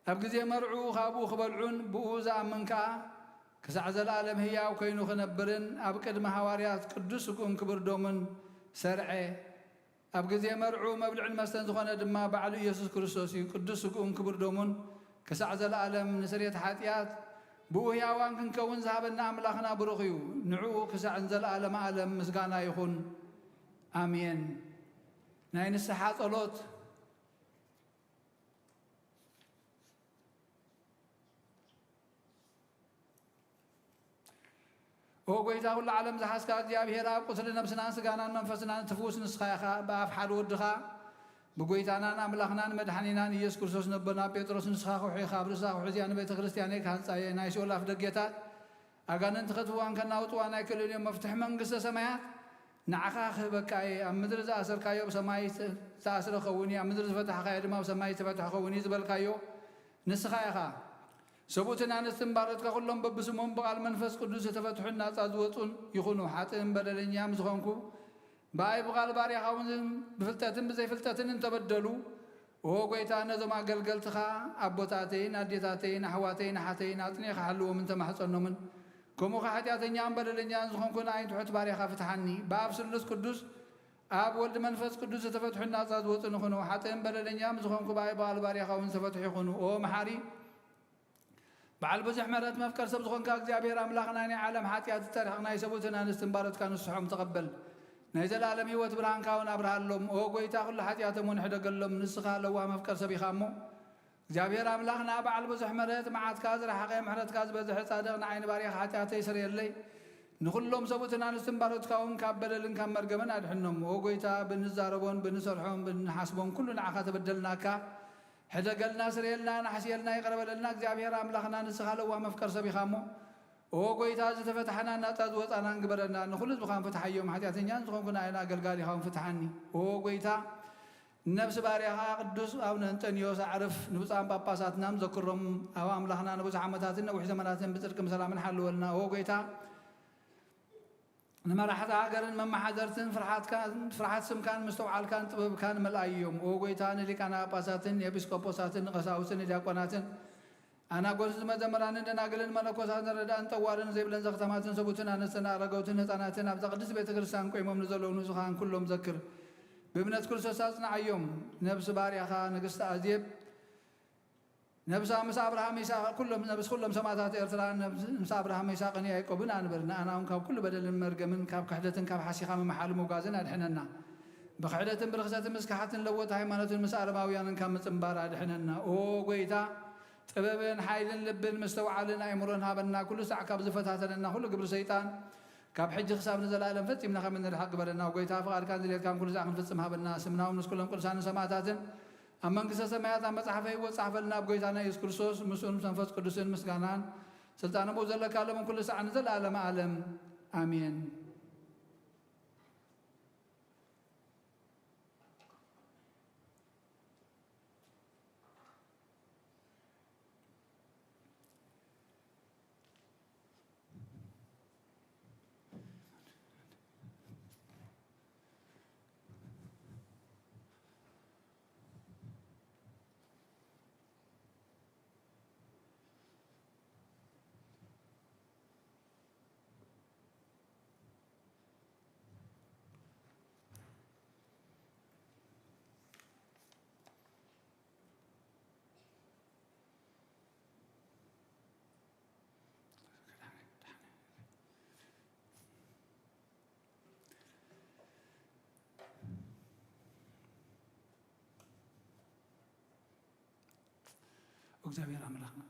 ኣብ ግዜ መርዑ ካብኡ ክበልዑን ብኡ ዝኣምን ከኣ ክሳዕ ዘለኣለም ህያው ኮይኑ ክነብርን ኣብ ቅድሚ ሃዋርያት ቅዱስ ስግኡን ክብር ደሙን ሰርዐ። ኣብ ግዜ መርዑ መብልዕን መስተን ዝኾነ ድማ ባዕሉ ኢየሱስ ክርስቶስ እዩ። ቅዱስ ስግኡን ክቡር ደሙን ክሳዕ ዘለኣለም ንስርየት ሓጢኣት ብኡ ህያዋን ክንከውን ዝሃበና ኣምላኽና ብሩኽ እዩ። ንዕኡ ክሳዕ ንዘለኣለመ ኣለም ምስጋና ይኹን። ኣሜን። ናይ ንስሓ ጸሎት። ኦ ጎይታ ኩሉ ዓለም ዝሓዝካ እግዚኣብሔር ኣብ ቁስሊ ነብስናን ስጋናን መንፈስናን ትፍውስ ንስኻ ኢኻ። ብኣፍ ሓደ ወድኻ ብጎይታናን ኣምላኽናን መድሓኒናን ኢየሱስ ክርስቶስ ነቦና ጴጥሮስ ንስኻ ከውሒ ኢኻ። ኣብ ርእሳ ከውሒ እዚኣ ንቤተ ክርስቲያነይ ክሃንጻ እየ። ናይ ሲኦል ኣፍ ደጌታት ኣጋንንቲ ከትህዋን ከናውጥዋን ኣይክእልን እዮም። መፍትሒ መንግስተ ሰማያት ንዓኻ ክህበካ እየ። ኣብ ምድሪ ዝኣሰርካዮ ብሰማይ ዝተ-፣ ዝተኣስረ ክኸውን እዩ፣ ኣብ ምድሪ ዝፈታሕካዮ ድማ ብሰማይ ዝተፈትሐ ክኸውን እዩ ዝበልካዮ ንስኻ ኢኻ። ሰብኡትን ኣንስትን ባሮትካ ኩሎም በብስሞም ብቓል መንፈስ ቅዱስ ዝተፈትሑን ናጻ ዝወጹን ይኹኑ። ሓጥእን በደለኛም ዝኾንኩ ብኣይ ብቓል ባርያኻ እውን ብፍልጠትን ብዘይፍልጠትን እንተበደሉ፣ ኦ ጐይታ፣ ነዞም ኣገልገልትኻ ኣቦታተይን ኣዴታተይን ኣሕዋተይን ኣሓተይን ኣጽኒዕካ ሓልዎምን ተማሕጸኖምን። ከምኡ ኸኣ ሓጢኣተኛን በደለኛን ዝኾንኩ ንኣይ ትሑት ባርያኻ ፍትሓኒ። ብኣብ ስሉስ ቅዱስ ኣብ ወልድ መንፈስ ቅዱስ ዝተፈትሑን ናጻ ዝወጹን ይኹኑ። ሓጥእን በደለኛም ዝኾንኩ ብኣይ ብቓል ባርያኻ እውን ዝተፈትሑ ይኹኑ። ኦ መሓሪ፣ በዓል ብዙሕ ምሕረት መፍቀር ሰብ ዝኾንካ እግዚኣብሔር ኣምላኽና ናይ ዓለም ሓጢኣት ዝጠርሕቕ ናይ ሰብኡትን ኣንስትን ባሮትካ ንስሖም ተቐበል። ናይ ዘለኣለም ህይወት ብርሃንካ እውን ኣብርሃሎም። ኦ ጐይታ፣ ኩሉ ሓጢኣቶም እውን ሕደገሎም። ንስኻ ለዋህ መፍቀር ሰብ ኢኻ እሞ እግዚኣብሔር ኣምላኽና በዓል ብዙሕ ምሕረት፣ መዓትካ ዝረሓቐ፣ ምሕረትካ ዝበዝሐ፣ ጻድቕ፣ ንዓይ ንባርያኻ ሓጢኣተይ ስረየለይ። ንኹሎም ሰብኡትን ኣንስትን ባሮትካ እውን ካብ በደልን ካብ መርገምን ኣድሕኖም። ኦ ጐይታ፣ ብንዛረቦን ብንሰርሖን ብንሓስቦን ኩሉ ንዓኻ ተበደልናካ። ሕደገልና፣ ስረየልና፣ ናሕስየልና፣ ይቕረ በለልና። እግዚኣብሔር ኣምላኽና ንስኻ ለዋህ መፍቀር ሰብ ኢኻ እሞ፣ ኦ ጐይታ፣ ዝተፈትሓናን ናጻ ዝወጻናን ግበረና። ንኹሉ ህዝብኻን ፍትሓዮም። ሓጢኣተኛን ዝኾንኩ ንኣይን ኣገልጋሊኻውን ፍትሓኒ። ኦ ጐይታ፣ ንነብሲ ባርያኻ ቅዱስ ኣቡነ እንጠንዮስ ኣዕርፍ፣ ንብፁዓን ጳጳሳትናን ዘክሮም። ኣብ ኣምላኽና ንብዙሕ ዓመታትን ነዊሕ ዘመናትን ብጽድቅን ብሰላምን ሓልወልና። ኦ ጐይታ፣ ንመራሕቲ ሃገርን መመሓደርትን ፍርሓትካን፣ ፍርሓት ስምካን ምስትውዓልካን ጥበብካን መልኣዮም። ኦ ጐይታ፣ ንሊቃነ ጳጳሳትን ንኤጲስቆጶሳትን ንቐሳውስትን ንዲያቆናትን ኣናጎስን መዘምራንን ደናግልን መነኮሳትን ረዳእን ጠዋርን ዘይብለን ዘኽተማትን ሰቡትን ኣንስትን ኣረገውትን ህፃናትን ኣብዛ ቅድስት ቤተ ክርስቲያን ቆይሞም ንዘለዉ ንጹሓን ኩሎም ዘክር። ብእምነት ክርስቶስ ኣጽንዓዮም። ነብሲ ባርያኻ ንግስቲ ኣዜብ ነብሳ ምስ ኣብርሃም ይስሐቅ ኩሎም፣ ነብስ ኩሎም ሰማእታት ኤርትራ ነብስ ምስ ኣብርሃም ይስሐቅን ያዕቆብን ኣንብር። ንኣና እውን ካብ ኩሉ በደልን መርገምን ካብ ክሕደትን ካብ ሓሲኻ ምምሓል ምጓዝን ኣድሕነና። ብክሕደትን ብርኽሰትን ምስ ከሓትን ለወጥ ሃይማኖትን ምስ ኣረማውያንን ካብ ምጽንባር ኣድሕነና። ኦ ጎይታ፣ ጥበብን ሓይልን ልብን ምስትውዓልን ኣእምሮን ሃበና። ኩሉ ሳዕ ካብ ዝፈታተነና ኩሉ ግብሪ ሰይጣን ካብ ሕጂ ክሳብ ንዘለኣለም ፈጺምና ከም እንርሕቕ ግበረና። ኦ ጎይታ፣ ፍቓድካን ድሌትካን ኩሉ ሳዕ ክንፍጽም ሃበና። ስምናዎም ምስ ኩሎም ቅዱሳንን ሰማእታትን ኣብ መንግስተ ሰማያት ኣብ መጽሓፈ ህይወት ጻሕፈልና። ኣብ ጎይታና ኢየሱስ ክርስቶስ ምስኡን ምስ መንፈስ ቅዱስን ምስጋናን ስልጣንን ብኡ ዘለካ ሎምን ኩሉ ሳዕ ንዘለኣለመ ዓለም ኣሜን። እግዚኣብሔር ኣምላኽና።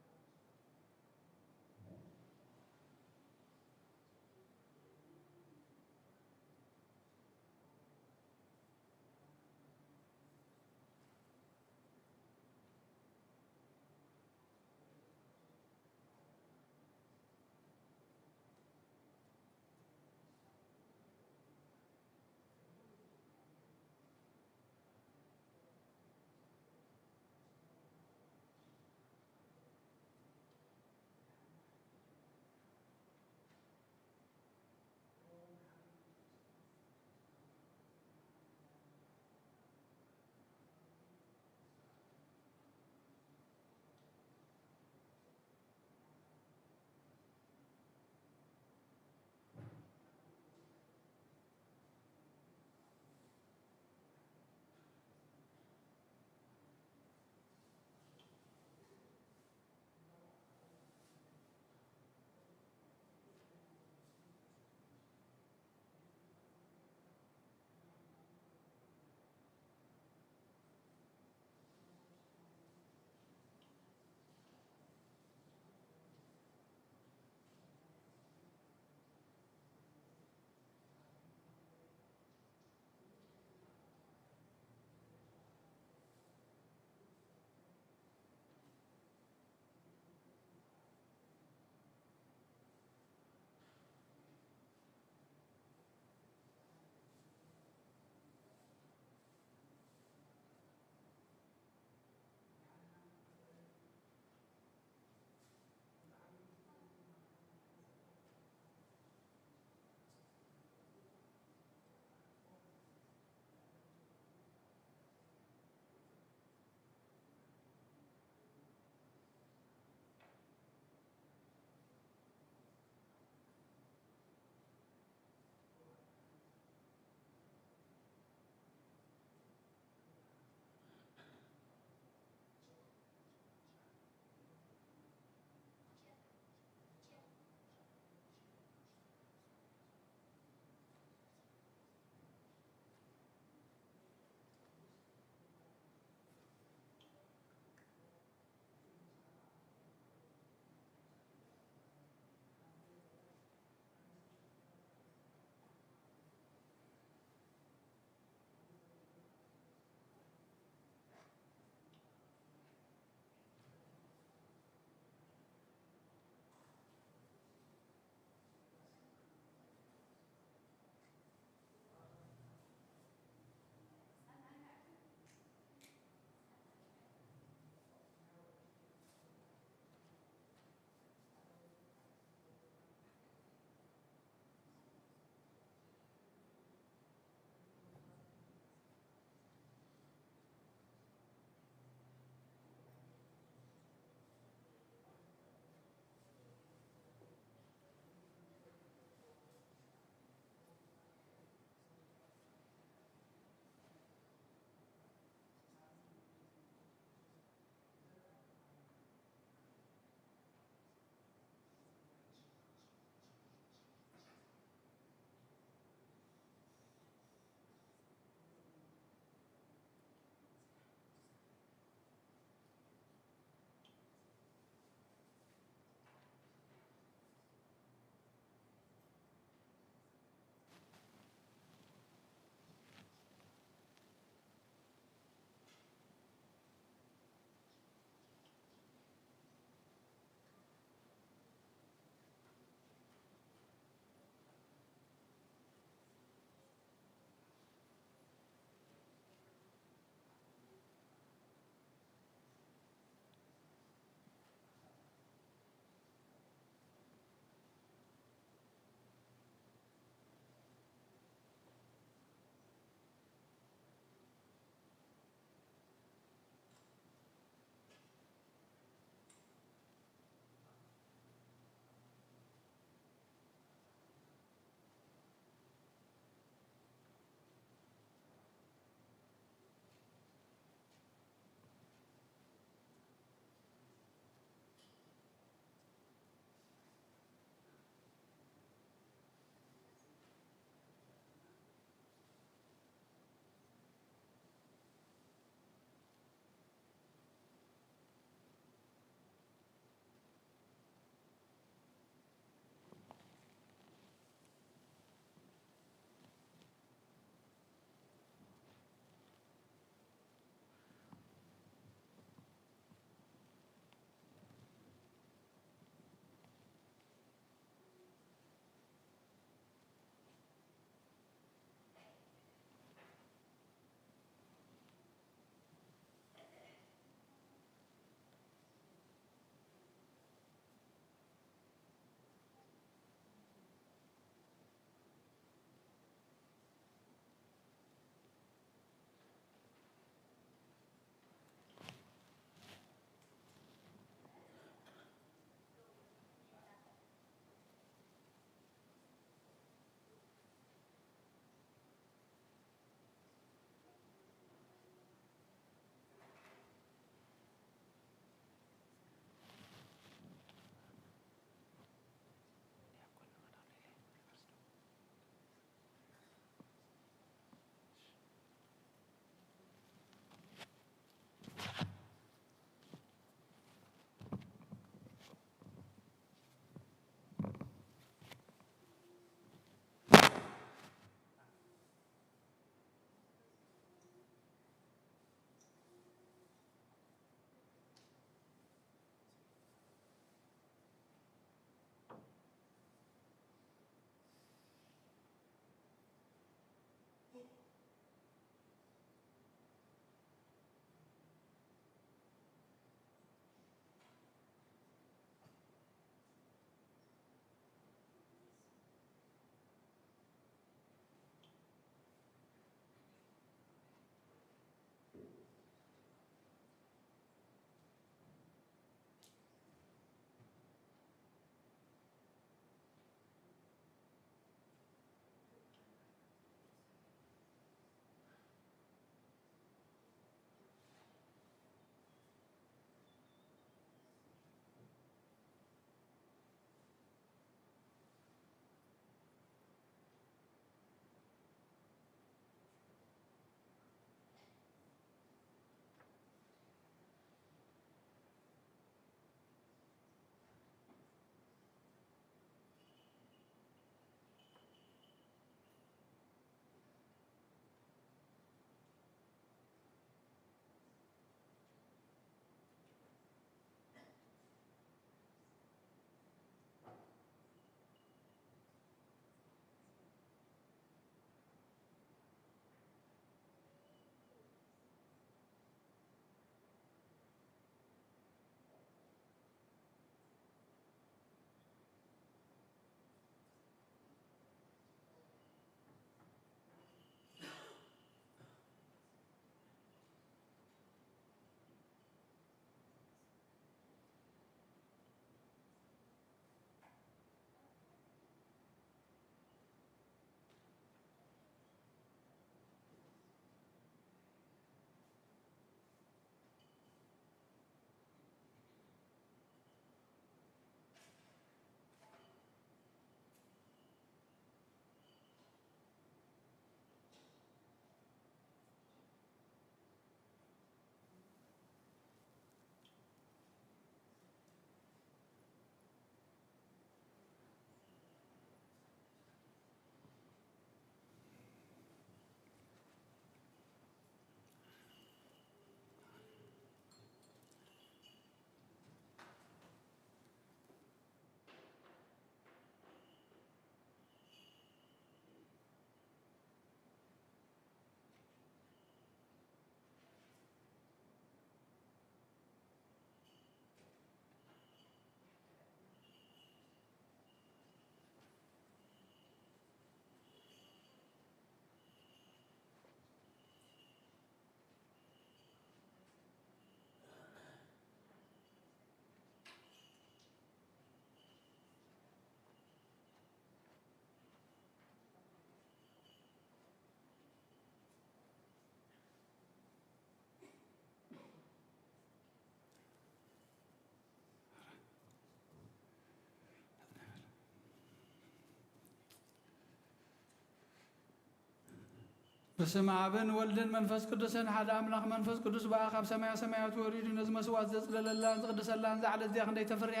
በስመ ኣብን ወልድን መንፈስ ቅዱስን ሓደ ኣምላኽ። መንፈስ ቅዱስ ብኣኻ ካብ ሰማያ ሰማያት ወሪዱ ነዚ መስዋዕት ዘጽለለላን ዝቕድሰላን እዛ ዕለት እዚኣ ክንደይ ተፍርያ፣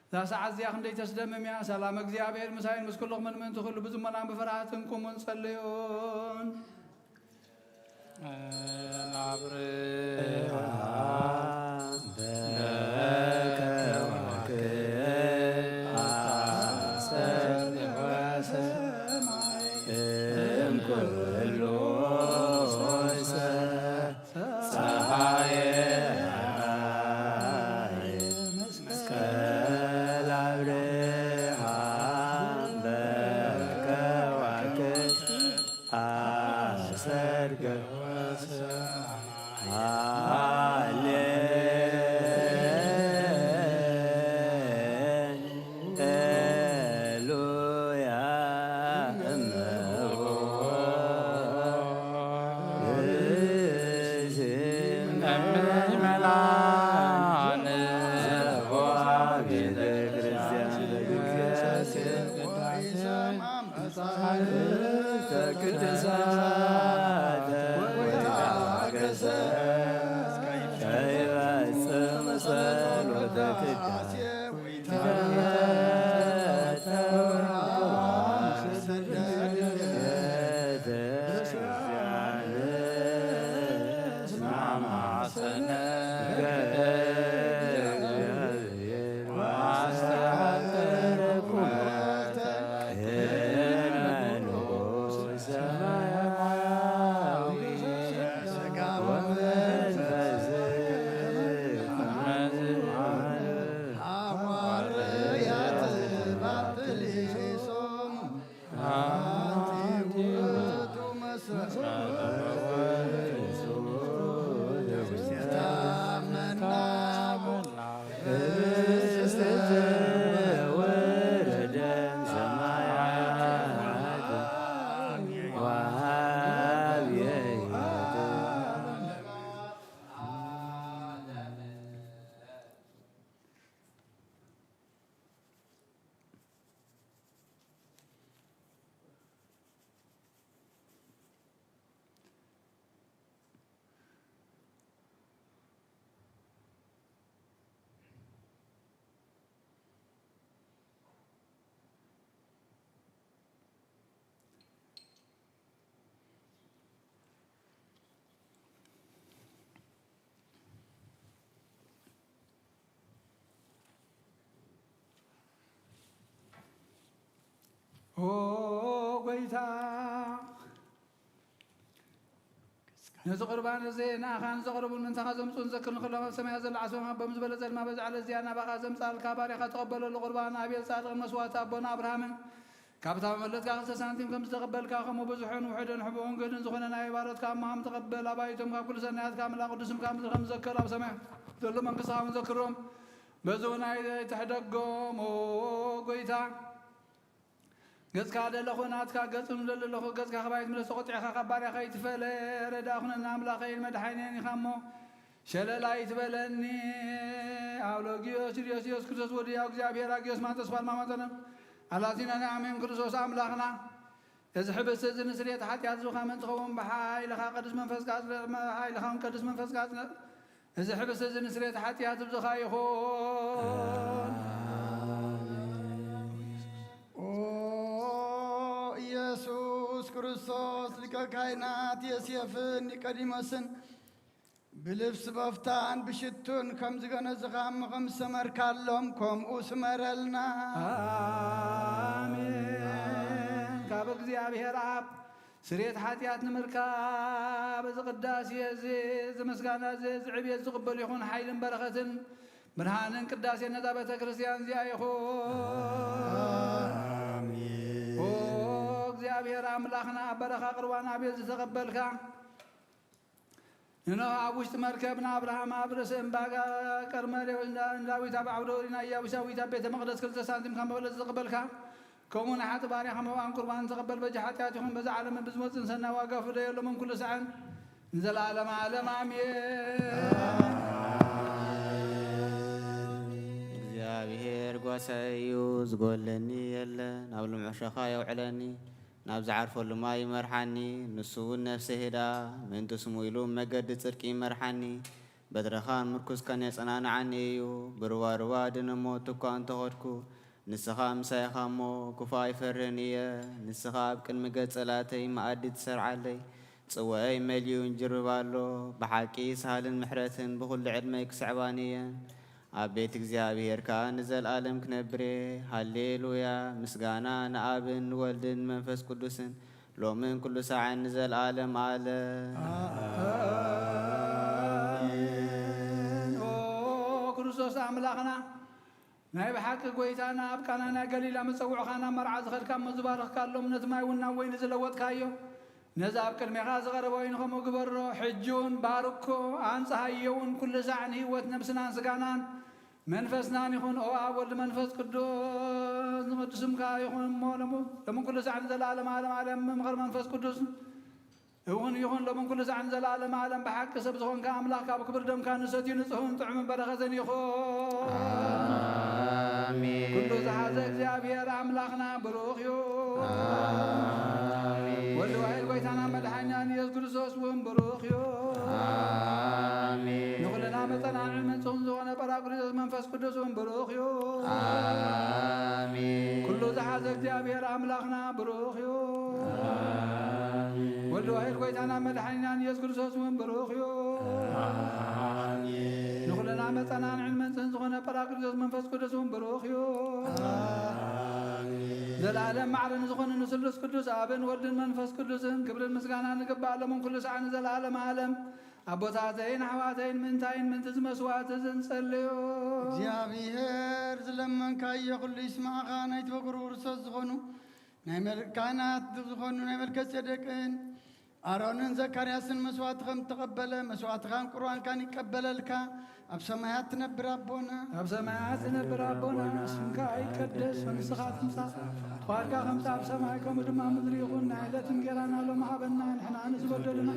እዛ ሰዓት እዚኣ ክንደይ ተስደምም እያ። ሰላም እግዚኣብሔር ምሳይን ምስ ኩልኹምን ምእንቲ ኩሉ ብጽሞናን ብፍርሃትን ቁሙን ጸልዩን። ኦ ጎይታ፣ ነዚ ቁርባን እዚ ንኣኻን ዘቕርቡን ንንታኻ ዘምጽኡን ዘክር ንኽሎም ኣብ ሰማያት ዘሎ ዓስቦም ኣቦም ዝበለጸ ድማ በዚ ዕለት እዚኣ ናባኻ ዘምጻልካ ባሪኻ ተቐበለሉ። ቁርባን ኣቤል ጻድቕ መስዋዕቲ ኣቦና ኣብርሃምን ካብታ መመለጥካ ክልተ ሳንቲም ከም ዝተቐበልካ፣ ከምኡ ብዙሕን ውሑድን ሕቡእን ግህድን ዝኾነ ናይ ባሮትካ እሞ ከም ተቐበል። ኣባይቶም ካብ ኩሉ ሰናያትካ ኣምላኽ ቅዱስም ካብ ምድሪ ከም ዝዘከር ኣብ ሰማያት ዘሎ መንግስትኻ እውን ዘክሮም። በዚ እውን ኣይትሕደጎም። ኦ ጎይታ፣ ገጽካ ደለኹ ናትካ ገጽ ንደሊ ኣለኹ። ገጽካ ካባይ ትምለስ፣ ተቖጢዕካ ካብ ባርያኻ ኣይትፈለ። ረዳእ ኩነና ኣምላኸይን መድሓኒየን ኢኻ እሞ፣ ሸለል ኣይትበለኒ። ኣብ ለጊዮስ ኢየሱስ ክርስቶስ ወዲ ያው እግዚኣብሔር ኣጊዮስ ማንጠስ ፋልማ መጠነም ኣላዚናና ኣሜን። ክርስቶስ ኣምላኽና፣ እዚ ሕብስቲ እዚ ንስርየት ሓጢኣት ዝውሃብ እንትኸውን፣ ብሓይልኻ ቅዱስ መንፈስካ ኣጽንዕ፣ ብሓይልኻ እውን ቅዱስ መንፈስካ ኣጽንዕ። እዚ ሕብስቲ እዚ ንስርየት ሓጢኣት ዝኻ ይኹን። ኦ ኢየሱስ ክርስቶስ፣ ሊቀ ካህናት ዮሴፍን ኒቆዲሞስን ብልብሲ በፍታን ብሽቱን ከም ዝገነዝኻ እሞ ከም ዝሰመርካሎም፣ ከምኡ ስመረልና። ኣሜን። ካብ እግዚኣብሔር ኣብ ስርየት ሓጢኣት ንምርካብ እዚ ቅዳሴ እዚ፣ እዚ ምስጋና እዚ፣ እዚ ዕብየት ዝቕበል ይኹን። ሓይልን በረኸትን ብርሃንን ቅዳሴ ነዛ ቤተ ክርስቲያን እዚኣ ይኹን። ኣሜን። ኦ እግዚኣብሔር ኣምላኽና፣ ኣብ በረኻ ቅርባን ኣቤል ዝተቐበልካ፣ ንኖህ ኣብ ውሽጢ መርከብ፣ ንኣብርሃም ኣብ ርእሲ እምባ ቀርሜሌዎስ፣ ንዳዊት ኣብ ዓውደ ወሪና ኢያቡሳዊት ኣብ ቤተ መቕደስ ክልተ ሳንቲም ካብ መበለት ዝተቐበልካ፣ ከምኡ ንሓጢእ ባርያኻ መባእን ቁርባንን ተቐበል። በጃ ሓጢኣት ይኹን፣ በዛ ዓለምን ብዝመጽእን ሰናይ ዋጋ ፍደየሎምን ኩሉ ሳዕን ንዘለዓለመ ዓለም ኣሜን። እግዚኣብሔር ጓሳይ እዩ፣ ዝጎለኒ የለን። ኣብ ልምዑ ሸኻ የውዕለኒ፣ ናብ ዝዓርፈሉ ማይ ይመርሓኒ። ንሱ እውን ነፍሰይ ህድኣ፣ ምእንቲ ስሙ ኢሉ መገዲ ጽድቂ ይመርሓኒ። በትርኻን ምርኩስካን የጸናንዓኒ እዩ። ብሩባሩባ ድነ ሞት እኳ እንተኸድኩ፣ ንስኻ ምሳይ ኢኻ እሞ፣ ክፉእ ኣይፈርህን እየ። ንስኻ ኣብ ቅድሚ ገጽ ጸላእተይ መኣዲ ትሰርዓለይ። ጽዋኤይ መሊኡ ይንጅርብብ ኣሎ። ብሓቂ ሳህልን ምሕረትን ብኹሉ ዕድመይ ክስዕባኒ እየን። ኣብ ቤት እግዚኣብሔር ከኣ ንዘለኣለም ክነብር እየ። ሃሌሉያ! ምስጋና ንኣብን ንወልድን ንመንፈስ ቅዱስን፣ ሎምን ኩሉ ሳዕን ንዘለኣለም ኣለም። ኣሜን። ኦ ክርስቶስ ኣምላኽና፣ ናይ ብሓቂ ጐይታና፣ ኣብ ቃና ናይ ገሊላ መጸውዕኻ ናብ መርዓ ዝኸድካ እሞ ዝባረኽካሎም፣ ነቲ ማይ እውን ናብ ወይኒ ዝለወጥካዮ፣ ነዚ ኣብ ቅድሜኻ ዝቐረበ ወይኒ ከምኡ ግበሮ። ሕጂ እውን ባርኮ፣ ኣንጽሃዮ እውን ኩሉ ሳዕ ንህይወት ነብስናን ስጋናን መንፈስናን ይኹን። ኦ ኣብ ወልድ መንፈስ ቅዱስ ንቕዱስ ስምካ ይኹን እሞ፣ ሎምን ኩሉ ሳዕ ንዘለኣለም ዓለም ዓለም። መምኸር መንፈስ ቅዱስ እውን ይኹን፣ ሎምን ኩሉ ሳዕን ዘለኣለም ዓለም። ብሓቂ ሰብ ዝኾንካ ኣምላኽ፣ ካብ ክብር ደምካ ንሰትዩ፣ ንጽሁን ጥዑምን በረኸትን ይኹን። ኣሜን። ኩሉ ዝሓዘ እግዚኣብሔር ኣምላኽና ብሩኽ እዩ። ኣሜን። ወልድ ዋሕድ ጐይታና መድሓኒናን ኢየሱስ ክርስቶስ እውን ብሩኽ እዩ። ኣሜን። ንኹልና መጸናንዕን መንጽሁን ዝኾነ ጳራቅሊጦስ መንፈስ ቅዱስ እውን ብሩኽ እዩ። ኣሜን። ኩሉ ዝሓዘ እግዚኣብሔር ኣምላኽና ብሩኽ እዩ። ኣሜን። ወልድ ዋሕድ ጐይታና መድሓኒናን ኢየሱስ ክርስቶስ እውን ብሩኽ እዩ። ኣሜን። ንኹልና መጸናንዕን መንጽህን ዝኾነ ጳራቅሊጦስ መንፈስ ቅዱስ እውን ብሩኽ እዩ። ኣሜን። ዘለኣለም ማዕረ ንዝኾነ ንስሉስ ቅዱስ ኣብን ወልድን መንፈስ ቅዱስን ክብርን ምስጋናን ንግባእ፣ ሎምን ኩሉ ሰዓት ንዘለኣለም ዓለም። ኣቦታተይን ኣሕዋተይን፣ ምእንታይን ምእንቲ እዚ መስዋዕቲ እዚ ንጸልዮ። እግዚኣብሔር ዝለመንካዮ ኩሉ ይስማዕኻ። ናይ ተወግሩ ርሶት ዝኾኑ ናይ መል-፣ ካህናት ዝኾኑ ናይ መልከጼዴቅን ኣሮንን ዘካርያስን መስዋዕቲ ከም እተቐበለ፣ መስዋዕትኻን ቁርባንካን ይቀበለልካ። ኣብ ሰማያት ትነብር ኣቦና። ኣብ ሰማያት ትነብር ኣቦና፣ ስምካ ይቀደስ፣ መንግስትኻ ትምጻእ፣ ፍቓድካ ከምቲ ኣብ ሰማይ ከምኡ ድማ ኣብ ምድሪ ይኹን። ናይ ዕለት እንጌራና ሎሚ ሃበና፣ ንሕና ንዝበደሉና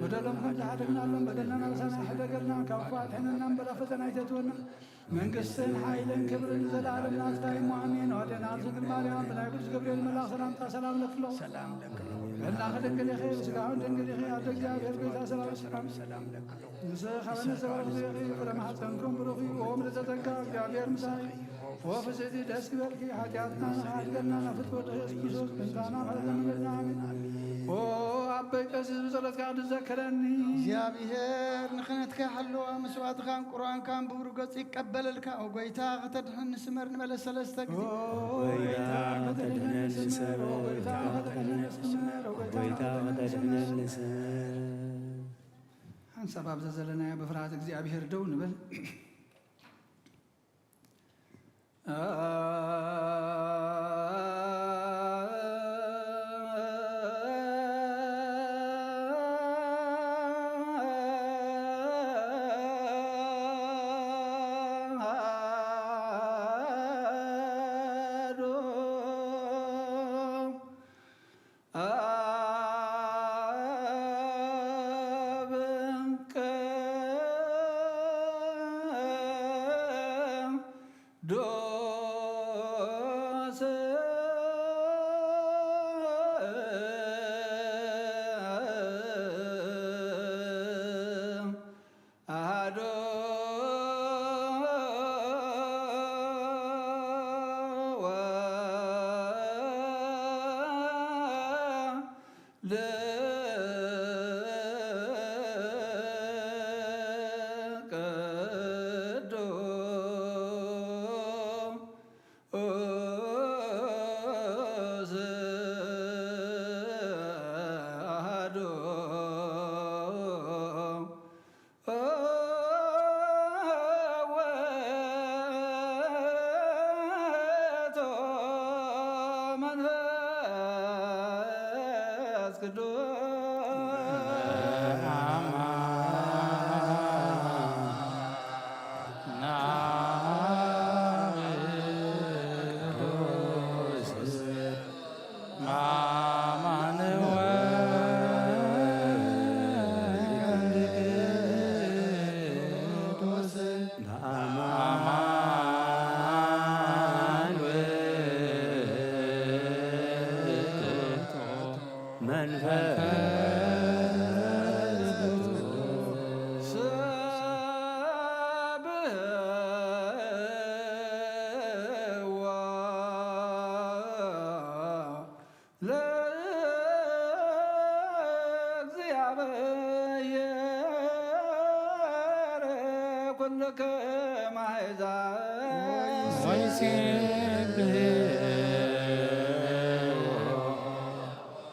በደሎም ከም ዝሓደግናሎም በደልና ናብሳና ኣይሕደገልና፣ ካብ ክፉእ ኣድሕነና እምበር ኣብ ፈተና ኣይተእትወና። መንግስትን ሓይልን ክብርን ንዘለኣለም ናትካ እዩ። ኣሜን። ኣዴና ድንግል ማርያም ብናይ ቅዱስ ገብርኤል መልኣኽ ሰላምታ ሰላም ለክሎ። ሰላም ለክሎ። በእናትኪ ድንግል ኢኺ፣ ብስጋኺ ድንግል ኢኺ። ኣደ እግዚኣብሔር ጐይታ ሰላም ሰላም። ሰላም ለክሎ። ንስኺ ካብ ኣንስቲ ተባረኽቲ ኢኺ፣ ፍረ ማሕፀንኩም ብሩኽ እዩ። ኦ ምልዕተ ጸጋ፣ እግዚኣብሔር ምሳኺ። ኦ ፍስሕቲ ደስ ይበልኪ፣ ሓጢኣትና ንኽሓድገልና ናብ ፍትወት ኢየሱስ ክርስቶስ ምእንታና ምሕረት ለምንልና። ኣሜን። ኦ ኣቦይ ቀሲስ ብጸሎትካ ክትዘክረኒ። እግዚኣብሔር ንክህነትካ ይሓልዋ፣ መስዋዕትኻን ቁርባንካን ብብሩህ ገጹ ይቀበለልካ። ኦ ጐይታ ከተድሕነኒ ስመር ንበለ ሰለስተ ግዜ። ኦ ጐይታ ከተድሕነኒ ስመር፣ ኦ ጐይታ ከተድሕነኒ ስመር፣ ኦ ጐይታ ጐይታ ከተድሕነኒ ስመር። ሓንሳብ ኣብ ዘዘለናዮ ብፍርሃት እግዚኣብሔር ደው ንበል። ለከ ማሕዛ ወይሴብህ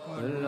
ኩሎ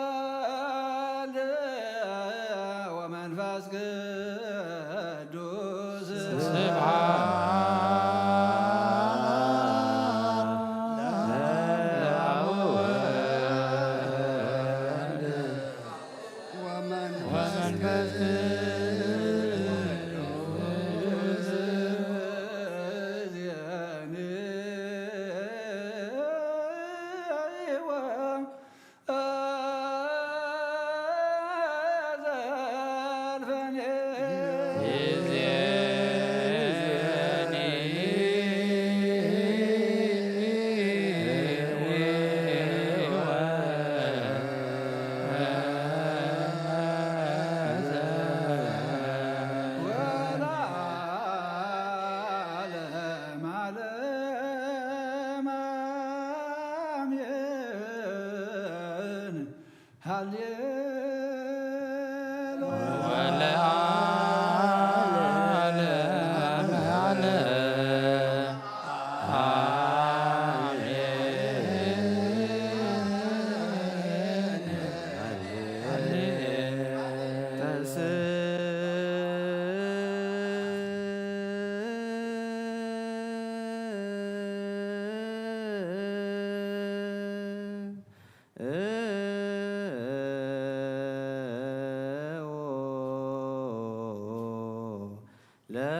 ለወወልድ ወመንፈስ ቅዱስ ስብሐት ለወወልድ ወመንፈስ ቅዱስ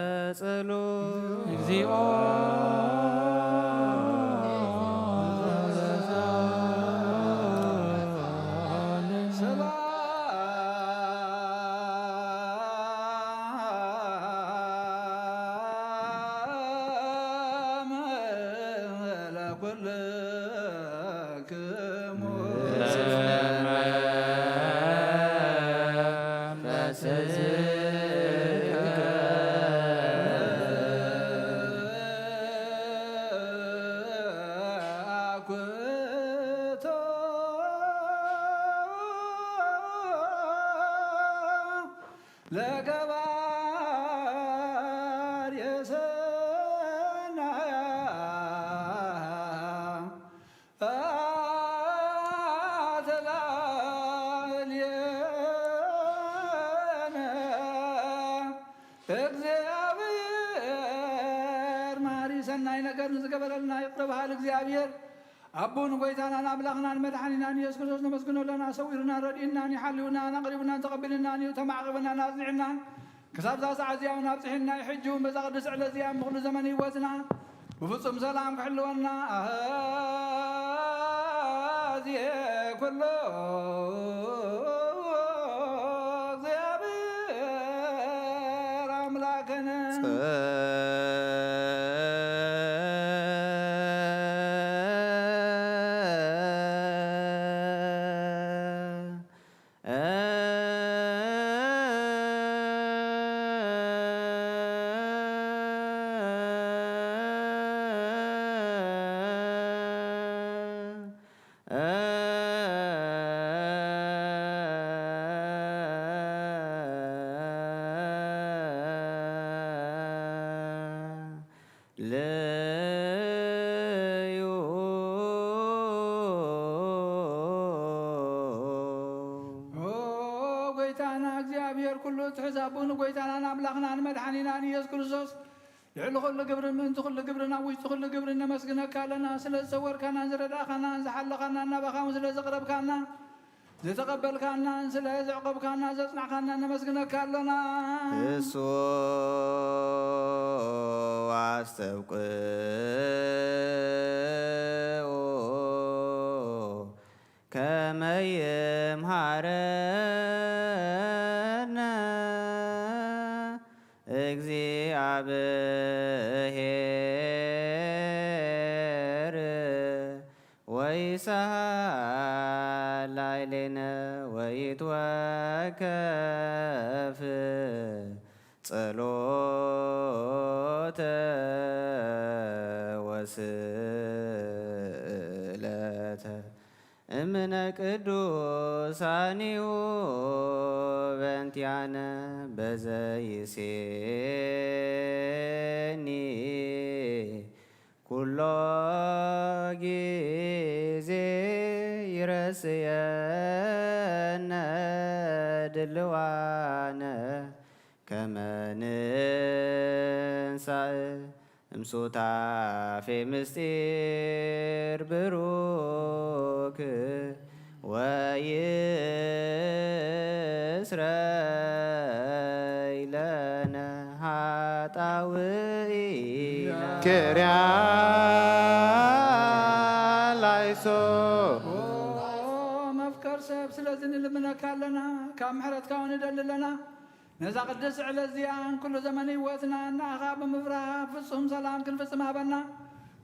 ለጸሎት እግዚኦ ሰላም ለኩልክሙ ለገባር የሰናያ ተላልየነ እግዚኣብሔር ማሪ ሰናይ ነገር ንዝገበረልና ይቕረ በሃል እግዚኣብሔር ኣቦን ጐይታናን ኣምላኽናን መድሓኒናን ኢየሱስ ክርስቶስ ነመስግኖ ኣለና። ሰዊሩናን ረዲእናን እዩ፣ ሓልዩናን ኣቕሪቡናን ተቐቢልናን እዩ፣ ተማዕቒቡናን ኣጽኒዕናን ክሳብ እዛ ሰዓት እዚኣ እውን ኣብጽሒና እዩ። ሕጂ እውን በዛ ቅድስቲ ዕለት እዚኣ ምኽሉ ዘመን ህይወትና ብፍጹም ሰላም ክሕልወና ኣዝየ ኩሎ እግዚኣብሔር ኣምላክነ ለዮ። ኦ ጐይታና እግዚኣብሔር፣ ኩሉ እትሕዝ ኣቦ ንጐይታናን ኣምላኽናን መድሓኒናን ኢየሱስ ክርስቶስ፣ ልዕሊ ኩሉ ግብርን ምእንቲ ኩሉ ግብርን ኣብ ውሽጢ ኩሉ ግብርን ነመስግነካ ኣለና። ስለ ዝሰወርካናን ዝረዳእካናን ዝሓለኻናን ናባኻ እውን ስለ ዘቕረብካና፣ ዝተቐበልካናን ስለ ዘዕቆብካና ዘጽናዕካና ነመስግነካ ኣሎና። እሱ ኣስተብቅዑ ከመ ይምሃረነ እግዚአብሔር ወይሰሃል ላዕሌነ ወይትወከፍ ጸሎተ ወስእለተ እምነ ቅዱሳኒሁ በእንቲአነ በዘይሴኒ ኩሎ ጊዜ ይረስየነ ድልዋነ ከመ ንንሳእ እምሱታፌ ምስጢር ብሩክ ወይስረይ ለነ ኃጣውኢነ። ክርያ ላይሶ ኦ መፍቀር ሰብ፣ ስለዚ ንልምነካ ኣለና፣ ካብ ምሕረትካ እውን ንደሊ ኣለና። ነዛ ቅድስቲ ዕለት እዚኣን ኩሉ ዘመን ህይወትና ንኣኻ ብምፍራህ ፍጹም ሰላም ክንፍጽም ሃበና።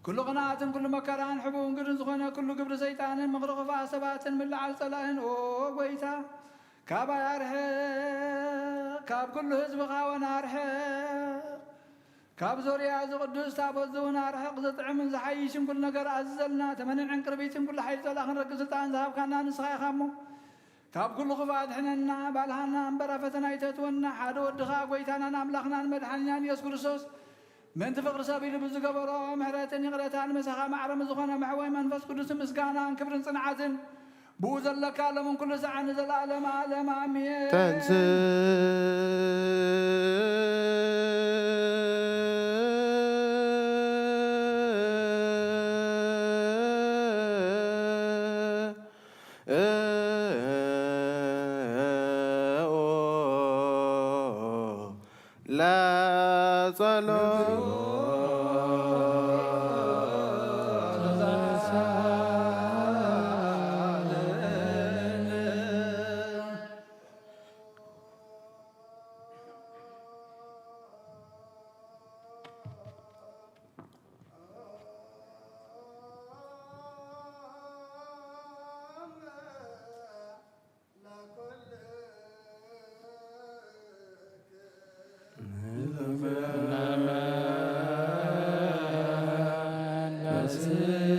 ኩሉ ቅንኣትን ኩሉ መከራን ሕቡእን ግድን ዝኾነ ኩሉ ግብሪ ሰይጣንን ምኽሪ ክፉኣት ሰባትን ምልዓል ጸላእን ኦ ጐይታ ካባይ ኣርሕቕ። ካብ ኩሉ ህዝብኻ እውን ኣርሕቕ። ካብ ዙርያ እዚ ቅዱስ ታቦት እዚ እውን ኣርሕቕ። ዘጥዕምን ዝሓይሽን ኩሉ ነገር ኣዝዘልና። ተመንን ዕንቅርቢትን ኩሉ ሓይሊ ጸላእ ክንረግጽ ስልጣን ዝሃብካና ንስኻ ኢኻ እሞ ካብ ኩሉ ክፉእ ኣድሕነና፣ ባልሃና እምበር ኣብ ፈተና ኣይተእትወና። ሓደ ወድኻ ጐይታናን ኣምላኽናን መድሓኒናን ኢየሱስ ክርስቶስ ምእንቲ ፍቕሪ ሰብ ኢሉ ብዝገበሮ ምሕረትን ይቕረታን ምሳኻ ማዕረ ምስ ዝኾነ መሕወይ መንፈስ ቅዱስ ምስጋናን ክብርን ጽንዓትን ብኡ ዘለካ ሎምን ኩሉ ሰዓት ንዘለኣለም ኣለም ኣሜን። ተንስ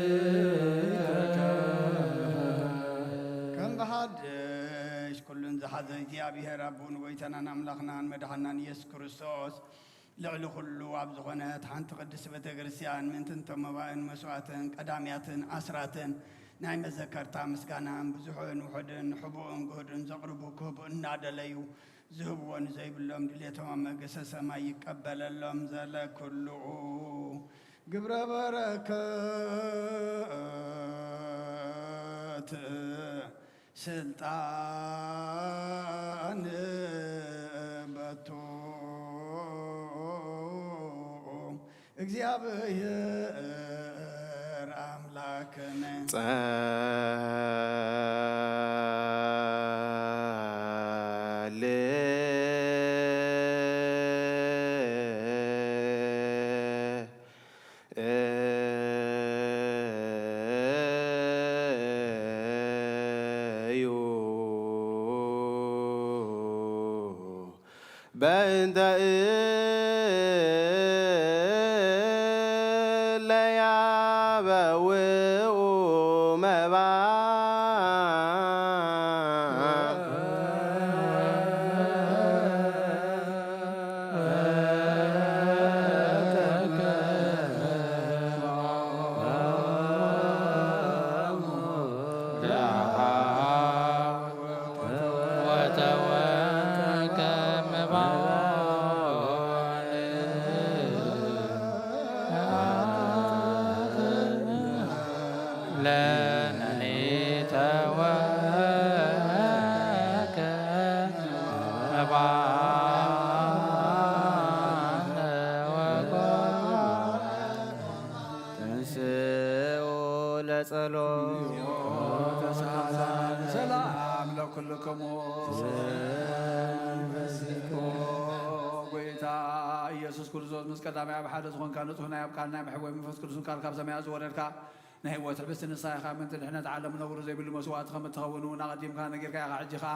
ለጸሎት ከም ብሓድሽ ኩሉን ዝሓዘ እግዚኣብሔር ኣቦን ጐይታናን ኣምላኽናን መድሓናን ኢየሱስ ክርስቶስ ልዕሊ ኩሉ ኣብ ዝኾነት ሓንቲ ቅድስቲ ቤተ ክርስቲያን ምእንቲ እቶም መባእን መስዋእትን ቀዳምያትን ኣስራትን ናይ መዘከርታ ምስጋናን ብዙሕን ውሑድን ሕቡእን ግሁድን ዘቕርቡ ክህቡ እናደለዩ ዝህብዎ ንዘይብሎም ድሌቶም ኣብ መንግስተ ሰማይ ይቀበለሎም። ዘለኩሉ ግብረ በረከት ስልጣን በቱ እግዚኣብሔር ኣምላክነ። ጸልዩ በእንተ እለ ያበውኡ መባ ጸሎት። ሰላም ለኩልክሙ። ጎይታ ኢየሱስ ክርስቶስ ምስ ቀዳማይ ኣብ ሓደ ዝኾንካ ንጹህ ናይ ኣብ ቃል ናይ መሕወይ መንፈስ ቅዱስን ቃል ካብ ሰማያት ዝወረድካ ናይ ህይወት ሕብስቲ ንስኻ ኢኻ። ምእንቲ ድሕነት ዓለም ነውሪ ዘይብሉ መስዋእቲ ከም እትኸውን እውን ኣቐዲምካ ነጊርካ ኢኻ። ሕጂ ኸኣ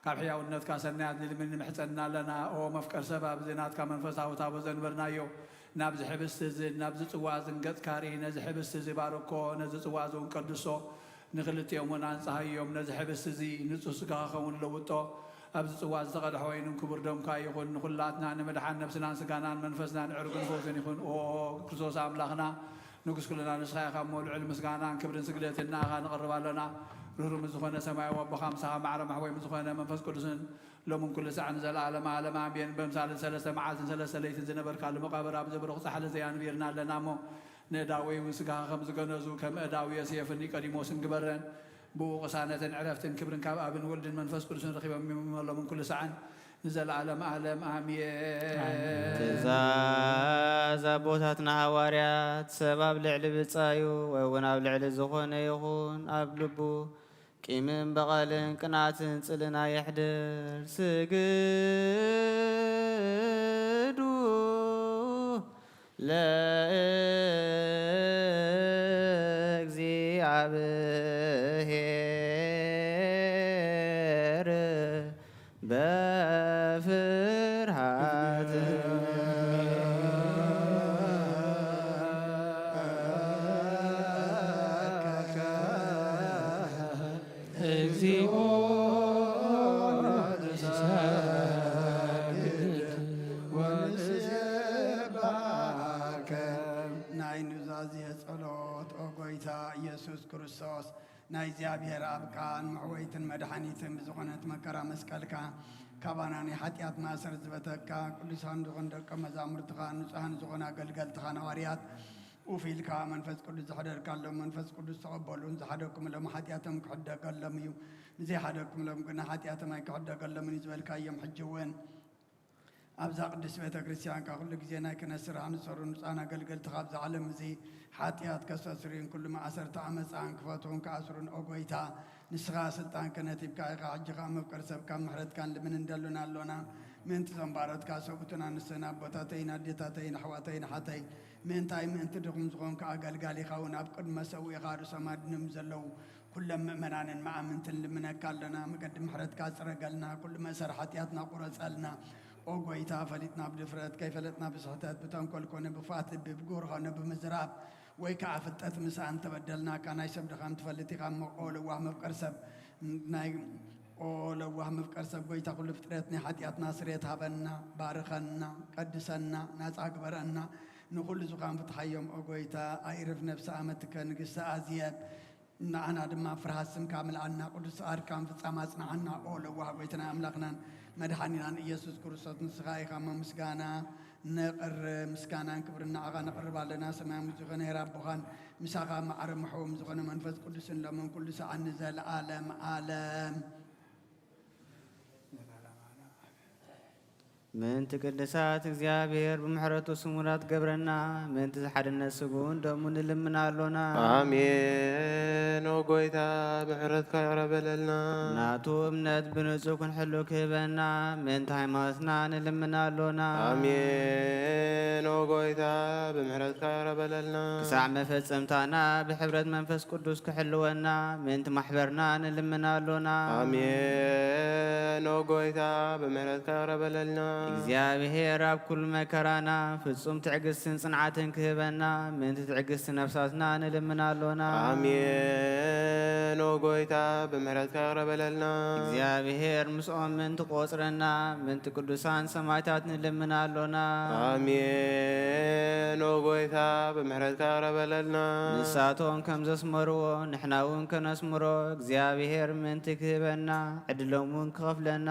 ካብ ሕያውነትካ ሰናያት ንልምን ንምሕጸንና ኣለና። ኦ መፍቀር ሰብ፣ ኣብዚ ናትካ መንፈሳዊ ታቦት ዘንበርናዮ ናብዚ ሕብስቲ እዝን ናብዚ ጽዋ እዝን ገጽካ ርኢ። ነዚ ሕብስቲ እዚ ባርኮ፣ ነዚ ጽዋ እዚ እውን ቀድሶ፣ ንኽልቲኦም እውን ኣንጽሃዮም። ነዚ ሕብስቲ እዚ ንጹህ ስጋኻ ክኸውን ለውጦ። ኣብዚ ጽዋ ዝተቐድሐ ወይንን ክቡር ደምካ ይኹን። ንኹላትና ንምድሓን ነብስናን ስጋናን መንፈስናን ዕርግን ፈውስን ይኹን። ኦ ክርስቶስ ኣምላኽና፣ ንጉስ ኩልና ንስኻ ኢኻ እሞ፣ ልዑል ምስጋናን ክብርን ስግደትን ንኣኻ ንቕርብ ኣሎና። ርህሩም ዝኾነ ሰማያዊ ኣቦኻ፣ ምሳኻ ማዕረ ማሕወይ ዝኾነ መንፈስ ቅዱስን ሎምን ኩሉ ሳዕን ንዘለኣለም ዓለም ኣሜን። በምሳልን ሰለስተ መዓልትን ሰለስተ ለይትን ዝነበርካሉ መቓብር ኣብዚ ብሩኽ ጻሕሊ እዚ ኣንቢርና ኣለና እሞ፣ ንእዳዊ እውን ስጋኻ ከም ዝገነዙ፣ ከም እዳዊ ዮሴፍን ኒቆዲሞስን ግበረን። ብኡ ቅሳነትን ዕረፍትን ክብርን ካብ ኣብን ወልድን መንፈስ ቅዱስን ረኺቦም፣ ሎምን ኩሉ ሳዕን ንዘለኣለም ዓለም ኣሜን። ትእዛዝ ኣቦታትና ሃዋርያት፣ ሰብ ኣብ ልዕሊ ብጻዩ ወይ እውን ኣብ ልዕሊ ዝኾነ ይኹን ኣብ ልቡ ቂምን በቐልን ቅንኣትን ጽልእን ኣየሕድር። ስግዱ ለእግዚኣብሔር በፍርሃት። እግዚኦ ንሰግድ ወንስብሐከ። ናይ ኑዛዜ ጸሎት። ኦ ጎይታ ኢየሱስ ክርስቶስ፣ ናይ እግዚኣብሔር ኣብ ቃል መሕወይትን መድሓኒትን ብዝኾነት መከራ መስቀልካ ካባና ናይ ሓጢኣት ማእሰር ዝበተካ፣ ቅዱሳን ዝኾኑ ደቀ መዛሙርትኻ፣ ንጹሃን ዝኾኑ ኣገልገልትኻ ነዋርያት ኡፍ ኢልካ መንፈስ ቅዱስ ዘሕደርካሎም፣ መንፈስ ቅዱስ ተቐበሉን ዝሓደግኩምሎም ሓጢኣቶም ክሕደገሎም እዩ፣ ንዘይሓደግኩምሎም ግና ሓጢኣቶም ኣይክሕደገሎምን እዩ ዝበልካዮም። ሕጂ እውን ኣብዛ ቅድስት ቤተ ክርስቲያንካ ኩሉ ግዜ ናይ ክህነት ስራሕ ንሰሩ ንጹሃን ኣገልገልትኻ ኣብዚ ዓለም እዚ ሓጢኣት ከስተስርዩን ኩሉ ማእሰርቲ ዓመፃን ክፈትሑን ክኣስሩን ኦ ጎይታ ንስኻ ስልጣን ክህነት ሂብካ ኢኻ። ሕጂ ኸዓ መፍቀር ሰብካ ምሕረትካ ንልምን እንደሉን ኣሎና። ምእንቲ እዞም ባሮትካ ሰብኡትን ኣንስትን ኣቦታተይን ኣዴታተይን ኣሕዋተይን ኣሓተይ ምእንታይ ምእንቲ ድኹም ዝኾንካ ኣገልጋሊኻ እውን ኣብ ቅድመ ሰብኡ ኢኻ ርእሶም ኣድንም ዘለዉ ኩሎም ምእመናንን መኣምንትን ልምነካ ኣለና። መገዲ ምሕረትካ ጽረገልና፣ ኩሉ መእሰር ሓጢኣትና ቁረጸልና። ኦ ጎይታ፣ ፈሊጥና ብድፍረት፣ ከይፈለጥና ብስሕተት፣ ብተንኮል ኮነ ብኽፍኣት ልቢ፣ ብግብሪ ኾነ ብምዝራብ፣ ወይ ከኣ ፍልጠት ምሳኣን ተበደልናካ፣ ናይ ሰብ ድኻም ትፈልጥ ኢኻ እሞ፣ ኦ ለዋህ መፍቀር ሰብ፣ ናይ፣ ኦ ለዋህ መፍቀር ሰብ፣ ጎይታ ኩሉ ፍጥረት፣ ናይ ሓጢኣትና ስርየት ሃበና፣ ባርኸና፣ ቀድሰና፣ ናጻ ግበረና፣ ንኹሉ ዝኻን ፍትሓዮም፣ ኦ ጎይታ፣ ኣይርፍ ነፍሲ ኣመትከ ንግስቲ ኣዝየብ፣ ንዓና ድማ ፍርሃት ስምካ ምልኣና፣ ቅዱስ ፍቓድካ ምፍጻም ኣጽንዓና። ኦ ለዋህ ጎይትናን ኣምላኽናን መድሓኒናን ኢየሱስ ክርስቶስ፣ ንስኻ ኢኻ እሞ ምስጋና ነቕርብ፣ ምስጋናን ክብርን ንዓኻ ነቕርብ ኣለና። ሰማያዊ ዝኾነ ሄር ኣቦኻን ምሳኻ ማዕረ ምሕዎም ዝኾነ መንፈስ ቅዱስን ሎምን ኩሉ ሰዓን ንዘለኣለም ዓለም። ምእንቲ ቅድሳት እግዚኣብሔር ብምሕረቱ ስሙራት ገብረና፣ ምእንቲ ሓድነት ስግኡን ደሙ ንልምን ኣሎና። ኣሜን። ኦ ጎይታ፣ ምሕረትካ ይቕረ በለልና። ናቱ እምነት ብንጹህ ክንሕሉ ክህበና፣ ምእንቲ ሃይማኖትና ንልምን ኣሎና። ኣሜን። ኦ ጎይታ፣ ብምሕረትካ ይቕረ በለልና። ክሳዕ መፈጸምታና ብሕብረት መንፈስ ቅዱስ ክሕልወና፣ ምእንቲ ማሕበርና ንልምን ኣሎና። ኣሜን። ኦ ጎይታ፣ ብምሕረትካ ይቕረ በለልና። እግዚኣብሔር ኣብ ኩሉ መከራና ፍጹም ትዕግስትን ጽንዓትን ክህበና፣ ምእንቲ ትዕግስቲ ነፍሳትና ንልምን ኣሎና። ኣሜን። ኦ ጎይታ፣ ብምሕረትካ ይቕረ በለልና። እግዚኣብሔር ምስኦም ምእንቲ ቆጽረና፣ ምእንቲ ቅዱሳን ሰማዕታት ንልምን ኣሎና። ኣሜን። ኦ ጎይታ፣ ብምሕረትካ ይቕረ በለልና። ንሳቶም ከም ዘስመርዎ፣ ንሕና እውን ከነስምሮ፣ እግዚኣብሔር ምእንቲ ክህበና፣ ዕድሎም እውን ክኸፍለና፣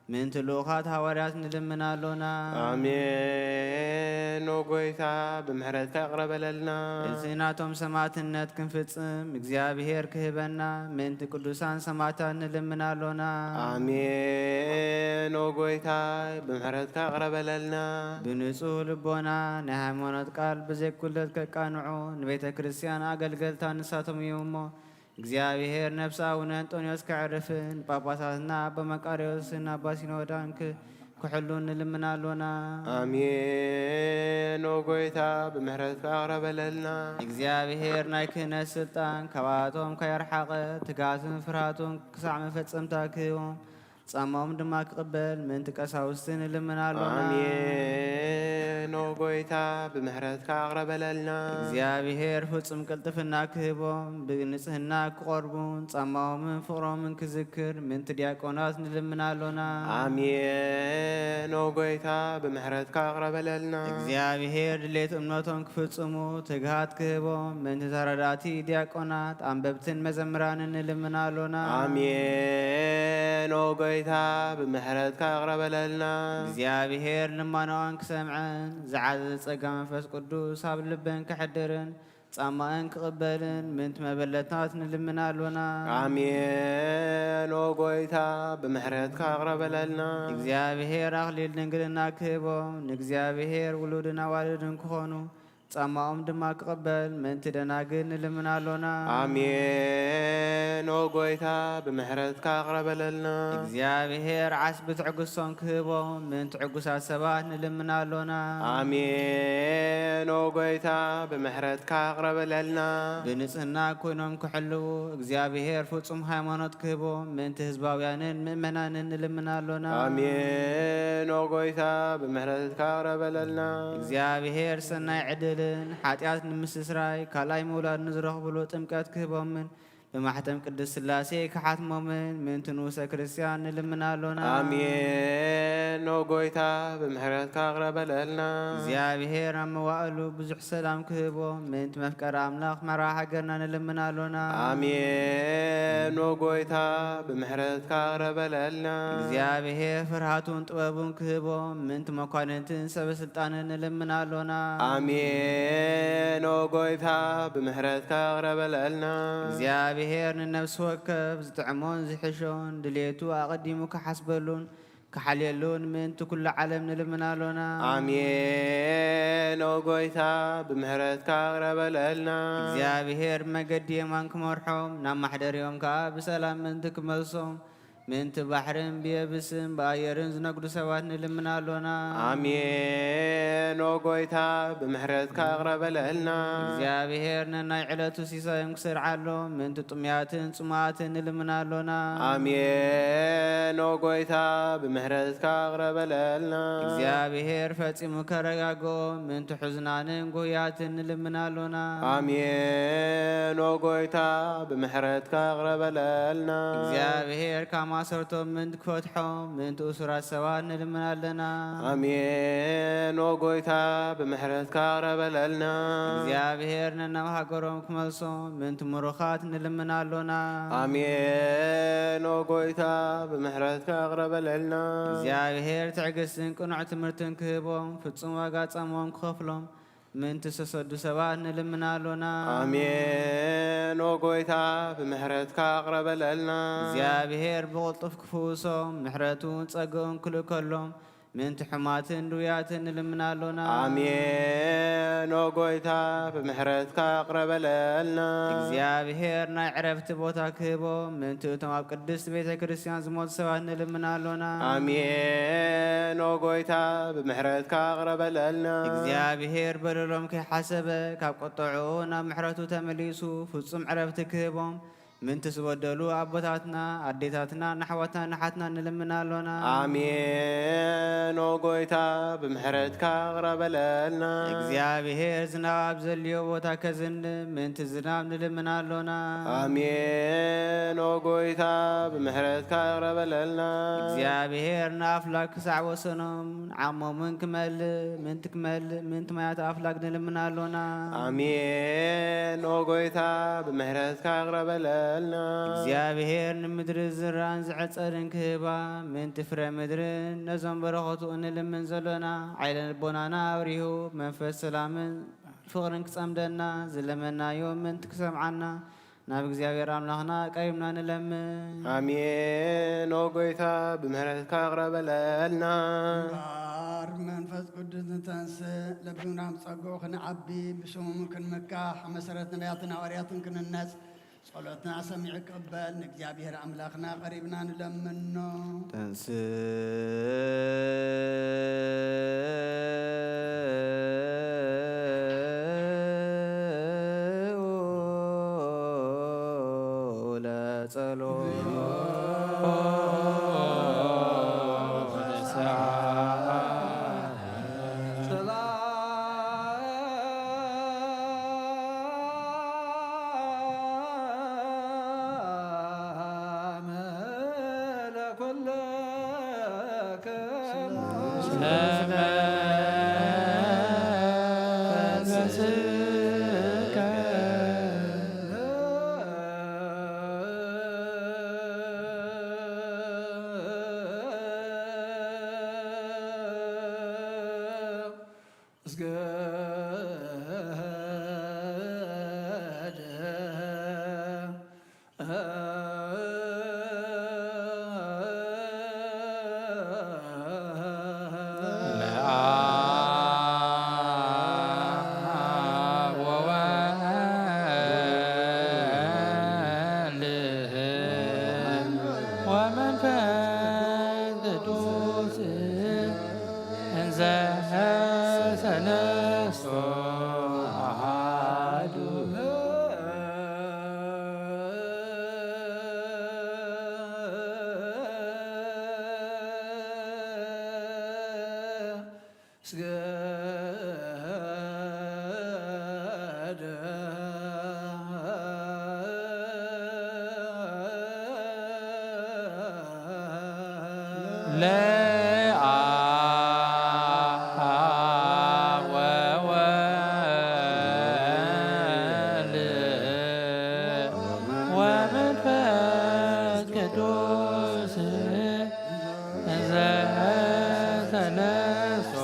ምእንቲ ልኡኻት ሃዋርያት ንልምን ኣሎና። ኣሜን። ኦ ጎይታ፣ ብምሕረትካ ይቕረ በለልና። እዚ ናቶም ሰማዕትነት ክንፍጽም እግዚኣብሔር ክህበና ምእንቲ ቅዱሳን ሰማዕታት ንልምን ኣሎና። ኣሜን። ኦ ጎይታ፣ ብምሕረትካ ይቕረ በለልና። ብንጹህ ልቦና ናይ ሃይማኖት ቃል ብዘይ ኩለት ከቃንዑ ንቤተ ክርስቲያን ኣገልገልታ ንሳቶም እዮም እሞ፣ እግዚኣብሔር ነፍሲ ኣቡነ እንጦንዮስ ከዕርፍን ጳጳሳትና ኣባ መቃርዮስን ኣባ ሲኖዳን ክ-፣ ክሕሉን ንልምን ኣሎና። ኣሜን። ኦ ጎይታ፣ ብምሕረትካ ይቕረ በለልና። እግዚኣብሔር ናይ ክህነት ስልጣን ካብኣቶም ከየርሓቐ፣ ትግሃትን ፍርሃቱን ክሳዕ መፈጸምታ ክህቦም፣ ጻማኦም ድማ ክቕበል ምእንቲ ቀሳውስቲ ንልምን ኣሎና። ኣሜን። ኦ ጎይታ፣ ብምሕረትካ ይቕረ በለልና። እግዚኣብሔር ፍጹም ቅልጥፍና ክህቦም፣ ብንጽህና ክቐርቡን ጻማኦምን ፍቕሮምን ክዝክር ምእንቲ ዲያቆናት ንልምን ኣሎና። ኣሜን። ኦ ጎይታ፣ ብምሕረትካ ይቕረ በለልና። እግዚኣብሔር ድሌት እምነቶም ክፍጽሙ ትግሃት ክህቦም ምእንቲ ተረዳእቲ ዲያቆናት፣ ኣንበብትን መዘምራንን ንልምን ኣሎና። ኣሜን። ኦ ጎይታ፣ ብምሕረትካ ይቕረ በለልና። እግዚኣብሔር ልማኖኣን ክሰምዐን፣ ዝዓዘዘ ጸጋ መንፈስ ቅዱስ ኣብ ልበን ከሕድርን፣ ጻማእን ክቕበልን ምእንቲ መበለታት ንልምን ኣሎና። ኣሜን። ኦ ጎይታ፣ ብምሕረትካ ይቕረ በለልና። እግዚኣብሔር ኣኽሊል ድንግልና ክህቦም፣ ንእግዚኣብሔር ውሉድን ኣዋልድን ክኾኑ፣ ጻማኦም ድማ ክቕበል ምእንቲ ደናግል ንልምን ኣሎና። ኣሜን። ኦ ጎይታ፣ ብምሕረትካ ይቕረ በለልና። እግዚኣብሔር ዓስቢ ትዕግስቶም ክህቦም ምእንቲ ዕጉሳት ሰባት ንልምን ኣሎና። ኣሜን። ኦ ጎይታ፣ ብምሕረትካ ይቕረ በለልና። ብንጽህና ኮይኖም ክሕልዉ እግዚኣብሔር ፍጹም ሃይማኖት ክህቦም ምእንቲ ህዝባውያንን ምእመናንን ንልምን ኣሎና። ኣሜን። ኦ ጎይታ፣ ብምሕረትካ ይቕረ በለልና። እግዚኣብሔር ሰናይ ዕድልን ሓጢኣት ንምስስራይ ካልኣይ ምውላድ ንዝረኽብሉ ጥምቀት ክህቦምን ብማሕተም ቅድስት ሥላሴ ክሓትሞምን ምእንቲ ንኡሰ ክርስቲያን ንልምን ኣሎና። ኣሜን። ኦ ጎይታ፣ ብምሕረትካ ይቕረ በለልና። እግዚኣብሔር ኣብ መዋእሉ ብዙሕ ሰላም ክህቦም ምእንቲ መፍቀሪ ኣምላኽ መርሃ ሃገርና ንልምን ኣሎና። ኣሜን። ኦ ጎይታ፣ ብምሕረትካ ይቕረ በለልና። እግዚኣብሔር ፍርሃቱን ጥበቡን ክህቦም ምእንቲ መኳንንትን ሰበ ስልጣንን ንልምን ኣሎና። ኣሜን። ኦ ጎይታ፣ ብምሕረትካ ይቕረ በለልና። እግዚኣብሔር ንነፍሲ ወከፍ ዝጥዕሞን ዝሕሾን ድሌቱ ኣቐዲሙ ክሓስበሉን ክሓልየሉን ምእንቲ ኩሉ ዓለም ንልምን ኣሎና። ኣሜን። ኦ ጎይታ፣ ብምሕረትካ ይቕረ በለልና። እግዚኣብሔር ብመገዲ የማን ክመርሖም፣ ናብ ማሕደሪኦም ከኣ ብሰላም ምእንቲ ክመልሶም፣ ምእንቲ ባሕርን ብየብስን ብኣየርን ዝነግዱ ሰባት ንልምን ኣሎና። ኣሜን። ኦ ጎይታ፣ ብምሕረትካ ይቕረ በለልና። እግዚኣብሔር ነናይ ዕለቱ ሲሳዮም ክሰርዓሎም፣ ምእንቲ ጥሙያትን ጽሙኣትን ንልምን ኣሎና። ኣሜን። ኦ ጎይታ፣ ብምሕረትካ ይቕረ በለልና። እግዚኣብሔር ፈጺሙ ከረጋግኦም፣ ምእንቲ ሕዙናንን ጉህያትን ንልምን ኣሎና። ኣሜን። ኦ ጎይታ፣ ብምሕረትካ ይቕረ በለልና። እግዚኣብሔር ካብ ማሰርቶም ምእንቲ ክፈትሖም፣ ምእንቲ እሱራት ሰባት ንልምን ኣለና። ኣሜን። ኦ ጎይታ፣ ብምሕረትካ ይቕረ በለልና። እግዚኣብሔር ነናብ ሃገሮም ክመልሶም፣ ምእንቲ ምሩኻት ንልምን ኣሎና። ኣሜን። ኦ ጎይታ፣ ብምሕረትካ ይቕረ በለልና። እግዚኣብሔር ትዕግስትን ቅኑዕ ትምህርትን ክህቦም፣ ፍጹም ዋጋ ጻምኦም ክኸፍሎም፣ ምእንቲ ዝተሰዱ ሰባት ንልምን ኣሎና። ኣሜን። ኦ ጎይታ፣ ብምሕረትካ ይቕረ በለልና። እግዚኣብሔር ብቕልጡፍ ክፍውሶም፣ ምሕረቱን ጸግኡን ክልእከሎም፣ ምእንቲ ሕማትን ድውያትን ንልምን ኣሎና። ኣሜን። ኦ ጎይታ፣ ብምሕረትካ ይቕረ በለልና። እግዚኣብሔር ናይ ዕረፍቲ ቦታ ክህቦም፣ ምእንቲ እቶም ኣብ ቅድስቲ ቤተ ክርስቲያን ዝሞቱ ሰባት ንልምን ኣሎና። ኣሜን። ኦ ጎይታ፣ ብምሕረትካ ይቕረ በለልና። እግዚኣብሔር በደሎም ከይሓሰበ፣ ካብ ቁጥዕኡ ናብ ምሕረቱ ተመሊሱ፣ ፍጹም ዕረፍቲ ክህቦም፣ ምእንቲ ዝበደሉ ኣቦታትና፣ ኣዴታትና፣ ንኣሕዋትና፣ ንሓትና ንልምን ኣሎና። ኣሜን። ኦ ጎይታ፣ ብምሕረትካ ይቕረ በለልና። እግዚኣብሔር ዝናብ ኣብ ዘልዮ ቦታ ከዝንብ፣ ምእንቲ ዝናብ ንልምን ኣሎና። ኣሜን። ኦ ጎይታ፣ ብምሕረትካ ይቕረ በለልና። እግዚኣብሔር ንኣፍላግ ክሳዕ ወሰኖም ዓቕሞምን ክመልእ፣ ምእንቲ ክመልእ፣ ምእንቲ ማያት ኣፍላግ ንልምን ኣሎና። ኣሜን። ኦ ጎይታ፣ ብምሕረትካ ይቕረ በለ ልና እግዚኣብሔር ንምድሪ ዝራን ዝዕጸድን ክህባ፣ ምእንቲ ፍረ ምድርን ነዞም በረኸቱ እንልምን ዘሎና፣ ዓይነ ልቦናና ኣብሪሁ፣ መንፈስ ሰላምን ፍቕርን ክጸምደና፣ ዝለመናዮ ምእንቲ ክሰምዓና፣ ናብ እግዚኣብሔር ኣምላኽና ቀሪብና ንለምን። ኣሜን። ኦ ጎይታ፣ ብምህረትካ ይቕረ በለልና። እምበኣር ብመንፈስ ቅዱስ ንተንስእ፣ ለቢብና ብጸግኡ ክንዓቢ፣ ብስሙ ክንምካሕ፣ መሰረት ነቢያትን ሃዋርያትን ክንነጽ፣ ጸሎትና ሰሚዑ ክቕበል፣ ንእግዚኣብሔር ኣምላኽና ቀሪብና ንለምኖ። ተንስእ ለአብ ወወልድ ወመንፈስ ቅዱስ እንዘ ሰለስቱ አሃዱ። ለአብ ወወልድ ወመንፈስ ቅዱስ እንዘ ሰለስቱ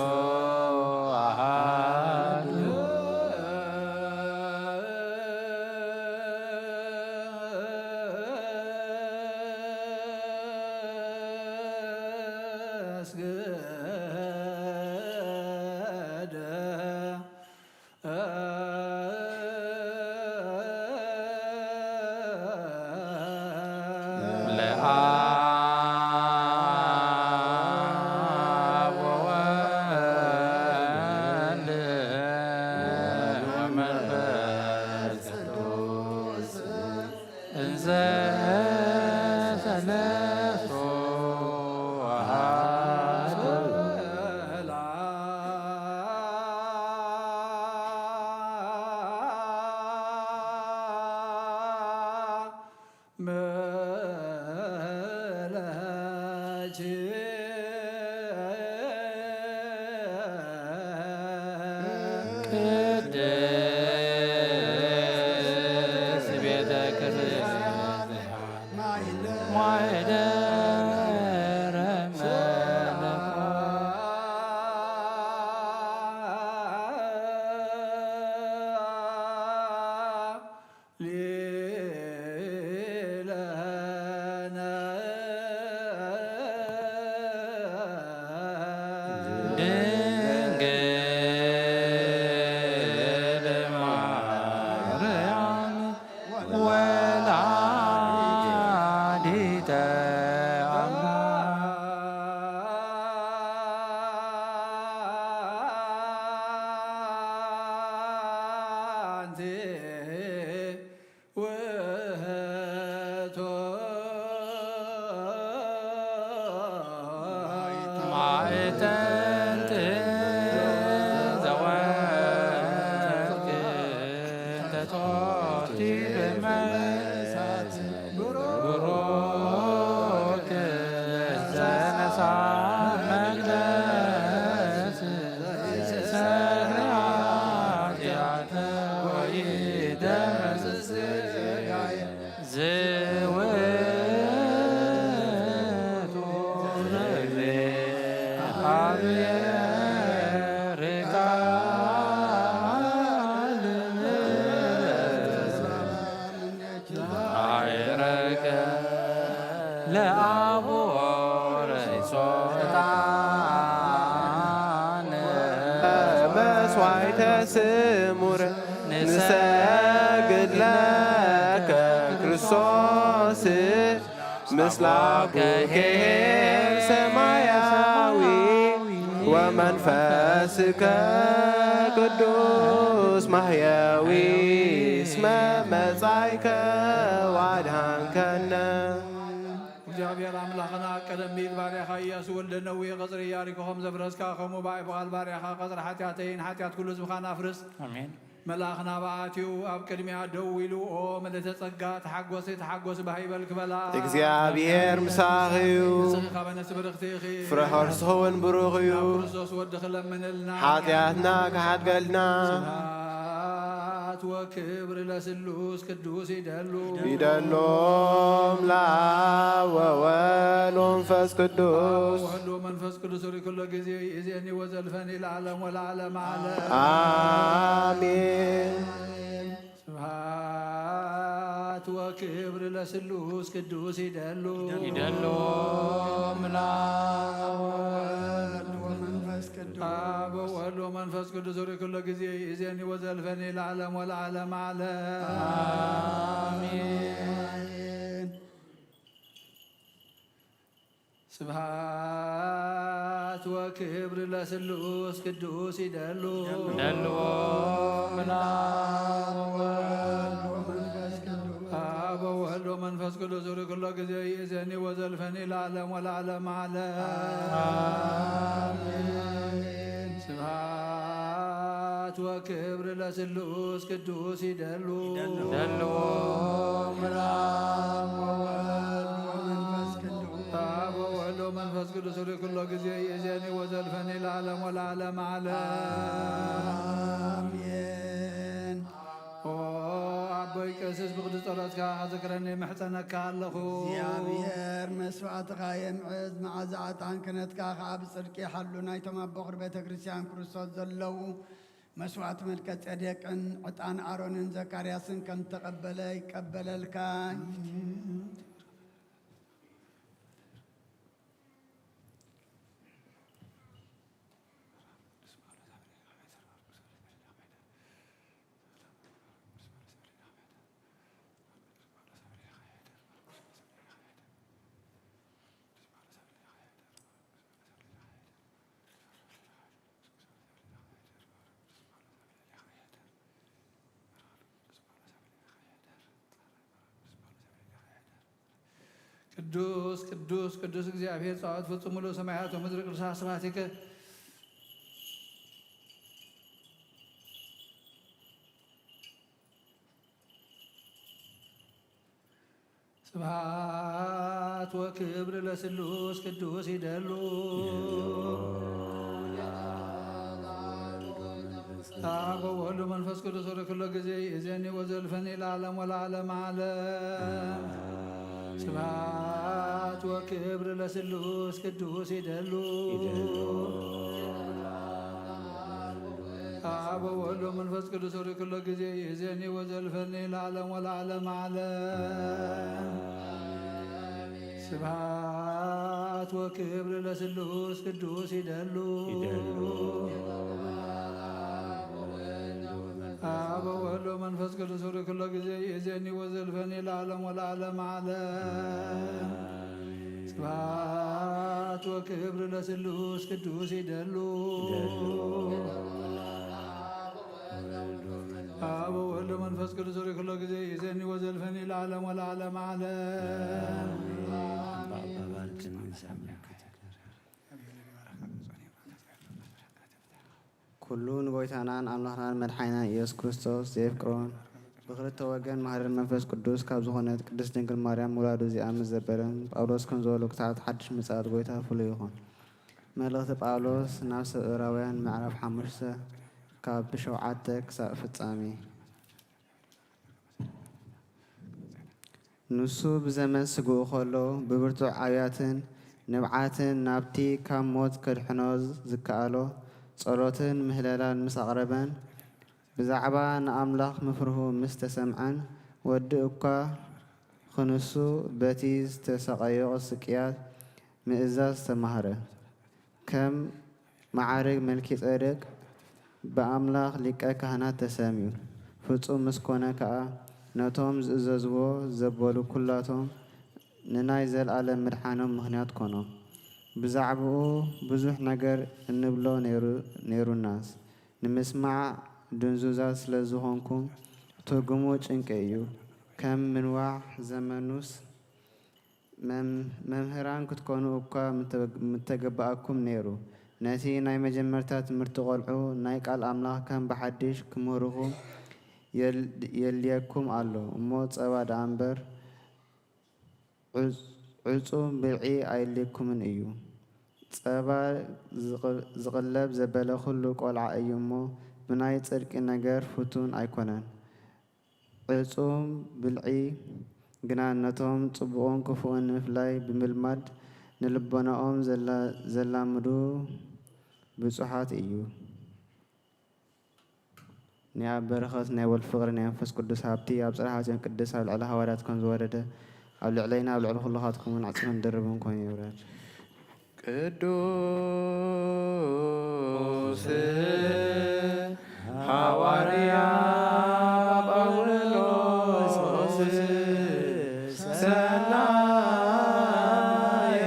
አሃዱ። ለአብ ወወልድ ወመንፈስ ቅዱስ እንዘ ሰለስቱ አሐዱ። ቅድስት ቤተ ክርስቲያን ማይደረ መለኮት ድንግል ማርያም ወላዲተ አምላክ አንቲ ውህቱ ማዕጠንት ዘወርቅ ተቶቲ ብመሳት ብሩክ ዘነሳ መቅደስ ዘይሰሪ ኃጢአት ወይደምስስ ሥጋየ። ስሙር ንሰግድ ለከ ክርስቶስ ምስላኩ ኄር ሰማያዊ ወመንፈስከ ቅዱስ ማህያዊ እስመ መጻእከ ዋድሃንከነ። እግዚኣብሔር ኣምላኽና፣ ቀደም ብኢድ ባርያኻ ኢያሱ ወልደ ነዌ ቐጽሪ ኢያሪኮ ከም ዘፍረስካ፣ ከምኡ ብኣይ ብቓል ባርያኻ ቐጽሪ ሓጢኣተይን ሓጢኣት ኩሉ ህዝብኻን ኣፍርስ። ኣሜን። መልኣኽ ናብኣ ኣትዩ ኣብ ቅድሚኣ ደው ኢሉ፣ ኦ ምልእተ ጸጋ፣ ተሓጎሲ፣ ተሓጎሲ፣ ባህ ይበልኪ በላ። እግዚኣብሔር ምሳኺ እዩ። ንስኺ ካበ ነፍሲ ብርኽቲ ኢኺ። ፍረ ከርስኺ እውን ብሩኽ እዩ። ናብ ክርስቶስ ወድኺ ለምንልና። ሓጢኣትና ክሓድገልና። ስብሐት ወክብር ለስሉስ ቅዱስ ይደሉ። ይደሉ እምለአብ ወወልድ ወመንፈስ ቅዱስ። ወወልድ ወመንፈስ ቅዱስ ሪ ኩሎ ጊዜ ይእዜኒ ወዘልፈኒ ለዓለም ወለዓለም ዓለም። ኣሜን። ስብሐት ወክብር ለስሉስ ቅዱስ ይደሉ። ይደሉ እምለአብ ወወልድ ወመንፈስ ቅዱስ። አብ ወወልድ ወመንፈስ ቅዱስ ሪ ኩሎ ጊዜ ይእዜኒ ወዘልፈኒ ለዓለም ወለዓለም ዓለም። አሜን። ስብሐት ወክብር ለስሉስ ቅዱስ ይደሉ። ይደሉ እምለአብ ወወልድ ወመንፈስ ቅዱስ። አብ ወወልድ ወመንፈስ ቅዱስ ሪ ኩሎ ጊዜ ይእዜኒ ወዘልፈኒ ለዓለም ወለዓለም ዓለም። አሜን። ስብሐት ወክብር ለስሉስ ቅዱስ ይደሉ። ይደሉ እምለአብ ወወልድ ወመንፈስ ቅዱስ። አብ ወወልድ ወመንፈስ ቅዱስ ሪ ኩሎ ጊዜ ይእዜኒ ወዘልፈኒ ለዓለም ወለዓለም ዓለም። አሜን። ኦ ኣቦይ ቀሲስ፣ ብቕዱስ ጸሎትካ ዝክረኒ ምሕጸነካ ኣለኹ። እግዚኣብሔር መስዋዕትኻ የምዕዝ፣ መዓዛ ዕጣን ክህነትካ ኸዓ ብጽድቂ ይሓሉ። ናይቶም ኣብ በኹሪ ቤተ ክርስቲያን ክርስቶስ ዘለዉ መስዋዕቲ መልከ ጼዴቅን ዕጣን ኣሮንን ዘካርያስን ከም ዝተቐበለ ይቀበለልካ። ቅዱስ ቅዱስ ቅዱስ እግዚኣብሔር ጸባኦት ፍጹም ምሉእ ሰማያት ወምድሪ ቅዱሳት ስብሐቲከ። ስብሐት ወክብር ለስሉስ ቅዱስ ይደሉ። አብ ወወልድ ወመንፈስ ቅዱስ ወደ ኩሎ ጊዜ ይእዜኒ ወዘልፈኒ ለዓለም ወለዓለም ዓለም። ስብሐት ወክብር ለስሉስ ቅዱስ ይደሉ። አብ ወወልድ ወመንፈስ ቅዱስ ወደ ኩሎ ጊዜ ይእዜኒ ወዘልፈኒ ለዓለም ወለዓለም ዓለም። ስብሐት ወክብር ለስሉስ ቅዱስ ይደሉ። ይደሉ። አብ ወወልድ ወመንፈስ ቅዱስ ወደ ኩሎ ጊዜ ይእዜኒ ወዘልፈኒ ለዓለም ወለዓለም ዓለም። ስብሐት ወክብር ለስሉስ ቅዱስ ይደሉ። ይደሉ። አብ ወወልድ ወመንፈስ ቅዱስ ወደ ኩሎ ጊዜ ይእዜኒ ወዘልፈኒ ለዓለም ወለዓለም ዓለም። ኩሉ ንጎይታናን ኣምላኽናን መድሓኒናን ኢየሱስ ክርስቶስ ዘየፍቅሮን ብክልተ ወገን መሃርን መንፈስ ቅዱስ ካብ ዝኾነት ቅድስት ድንግል ማርያም ውላዱ እዚኣ ምስ ዘበለን ጳውሎስ ከም ዝበሎ ክታበት ሓድሽ ምጽኣት ጎይታ ፍሉይ ይኹን። መልእኽቲ ጳውሎስ ናብ ሰብ ዕብራውያን ምዕራፍ ሓሙሽተ ካብ ብሸውዓተ ክሳብ ፍጻሜ። ንሱ ብዘመን ስግኡ ከሎ ብብርቱዕ ኣብያትን ንብዓትን ናብቲ ካብ ሞት ከድሕኖ ዝከኣሎ ጸሎትን ምህለላን ምስ ኣቕረበን ብዛዕባ ንኣምላኽ ምፍርሁ ምስ ተሰምዐን ወዲ እኳ ክንሱ በቲ ዝተሰቐዮ ስቅያት ምእዛዝ ተማህረ። ከም መዓርግ መልኪጸደቅ ብኣምላኽ ሊቀ ካህናት ተሰምዩ፣ ፍጹም ምስ ኮነ ከኣ፣ ነቶም ዝእዘዝዎ ዘበሉ ኲላቶም ንናይ ዘለኣለም ምድሓኖም ምኽንያት ኮኖም። ብዛዕባኡ ብዙሕ ነገር እንብሎ ነይሩ ነይሩናስ፣ ንምስማዕ ድንዙዛት ስለ ዝኾንኩም፣ ትርጉሙ ጭንቂ እዩ። ከም ምንዋሕ ዘመኑስ፣ መም መምህራን ክትኮኑ እኳ ምተ ምተገበኣኩም ነይሩ። ነቲ ናይ መጀመርታ ትምህርቲ ቈልዑ ናይ ቃል ኣምላኽ ከም ብሓድሽ ክምህርኹም የል የድልየኩም ኣሎ እሞ፣ ጸባ ደኣ እምበር፣ ዕጹ ዕጹ ብልዒ ኣየድልየኩምን እዩ። ጸባ ዝቕ ዝቕለብ ዘበለ ኹሉ ቈልዓ እዩ እሞ፣ ብናይ ጽድቂ ነገር ፍቱን ኣይኮነን። ዕጹ ብልዒ ግና ነቶም ጽቡቕን ክፉእን ንምፍላይ ብምልማድ ንልቦናኦም ዘላ ዘላምዱ ብጹሓት እዩ። ናይ ኣብ በረኸት ናይ ወልድ ፍቕሪ ናይ መንፈስ ቅዱስ ሃብቲ ኣብ ጽርሓ ጽዮን ቅድስት ኣብ ልዕሊ ሃዋርያት ከም ዝወረደ ኣብ ልዕለይና ኣብ ልዕሊ ኩልኻትኩም እውን ዕጽፍን ድርብን ኮይኑ ይውረድ። ቅዱስ ሃዋርያ ጳውሎስ ሰናየ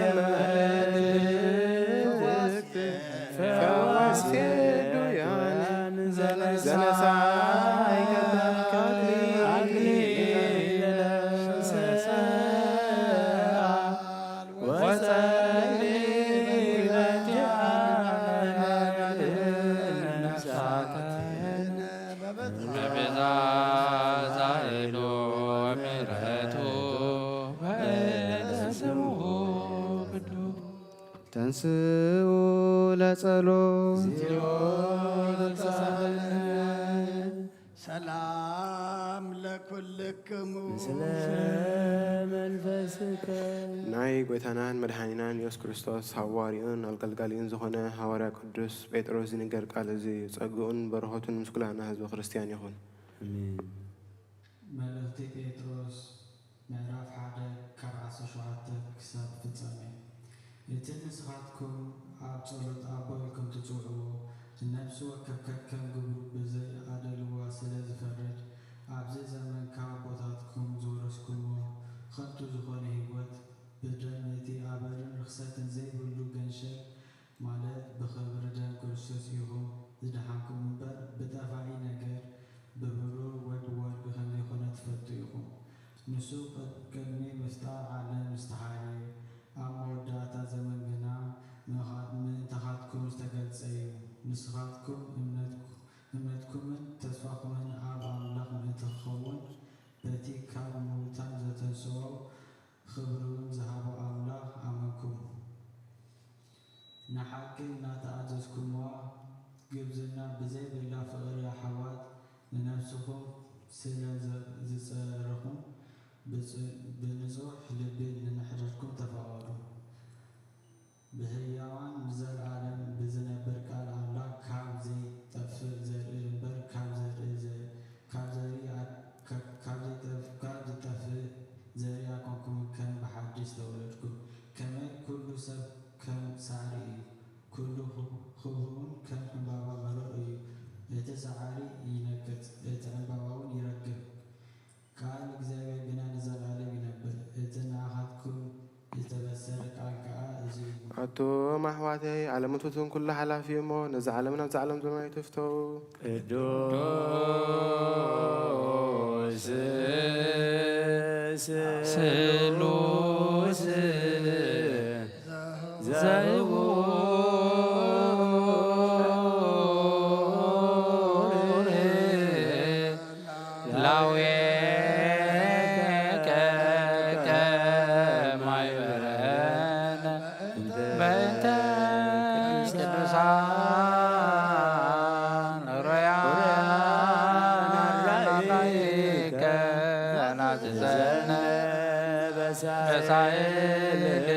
መልእክት ፈዋሴ ዱያን ዘነሳይ አክሊለ ወጸልይ በእንቲአነ ነፍሳትነ በቤዛ ዛይዶ ምሕረቱ በእንተ ስምኡ ቅዱስ። ተንስኡ ለጸሎት። ሰላም ለኩልክሙ። ምስለ መንፈስከ። ናይ ጐይታናን መድሓኒናን የሱስ ክርስቶስ ሃዋርዩን ኣገልጋሊኡን ዝኾነ ሃዋርያ ቅዱስ ጴጥሮስ ዝንገር ቃል እዚ እዩ። ጸግኡን በረኸቱን ምስ ኩላህና ህዝበ ክርስትያን ይኹን። ኣሜን። መልእኽቲ ጴጥሮስ ምዕራፍ ሓደ ካብ ዓሰርተ ሸውዓተ ክሳብ ፍጻሜ። እቲ ንስኻትኩም ኣብ ጸሎት ኣቦ ኢልኩም ትጽውዕዎ፣ ንነፍሲ ወከፍ ከከም ግብሩ ብዘይ ኣደልዋ ስለ ዝፈርድ፣ ኣብዚ ዘመን ካብ ኣቦታትኩም ዝወረስኩምዎ ኸንቱ ዝኾነ ህይወት፣ ብደም እቲ ኣበርን ርኽሰትን ዘይብሉ ገንሸል፣ ማለት ብኽብሪ ደም ክርስቶስ ኢኹም ዝደሓንኩም እምበር፣ ብጠፋኢ ነገር፣ ብብሩር ወይ ብወርቂ ከም ዘይኮነ ትፈልጡ ኢኹም። ንሱ ቅድ ቅድሚ ምፍጣር ዓለም ዝተሓርየ፣ ኣብ መወዳእታ ዘመን ግና ምእኻ ምእንታኻትኩም ዝተገልጸ እዩ። ንስኻትኩም እምነትኩ እምነትኩምን ተስፋኹምን ኣብ ኣምላኽ ምእንቲ ክኸውን፣ በቲ ካብ ምዉታን ዘተንስኦ ኽብሪ እውን ዝሃቦ ኣምላኽ ኣመንኩም። ንሓቂ እናተኣዘዝኩምዋ፣ ግብዝና ብዘይብላ ፍቕሪ ኣሕዋት ንነፍስኹም ስለ ዘ ዝጸረኹም፣ ብጽ ብንጹሕ ልቢ ንንሕድርኩም ተፋቐሩ። ብህያዋን ንዘለኣለም ብዝነብር ቃል ኣምላኽ ካብ ዘይጠፍእ ዘርኢ እምበር ካብ ዘርኢ ዘ ካብ ዘርኢ ኣ ካብ ካብ ዘይጠፍ ካብ ዝጠፍእ ዘርኢ ኣይኮንኩምን ከም ብሓድሽ ዝተወለድኩም። ከመይ ኩሉ ሰብ ከም ሳዕሪ እዩ፣ ኩሉ ኽብ ኽብሩውን ከም ዕምባባ መረር እዩ። እቲ ሳዕሪ ይነቅጽ፣ እቲ ዕምባባውን ይረግፍ። ቃል እግዚኣብሔር ግና ንዘለኣለም ይነብር። እቲ ንኣኻትኩም ዝተበሰረ ቃል ከኣ እዚ እዩ። ኣቱም ኣሕዋተይ፣ ዓለምን ትሑትን ኩሉ ሓላፊ እዩ እሞ፣ ነዛ ዓለምን ኣብዛ ዓለም ዘሎን ኣይትፍተዉ። ቅዱስ ስሉስ ዘህቡር ላዌከ ከማይ በረነ በእንተ ቅዱሳን ሩያን ራእይከ ናትዘነ በሳይልከ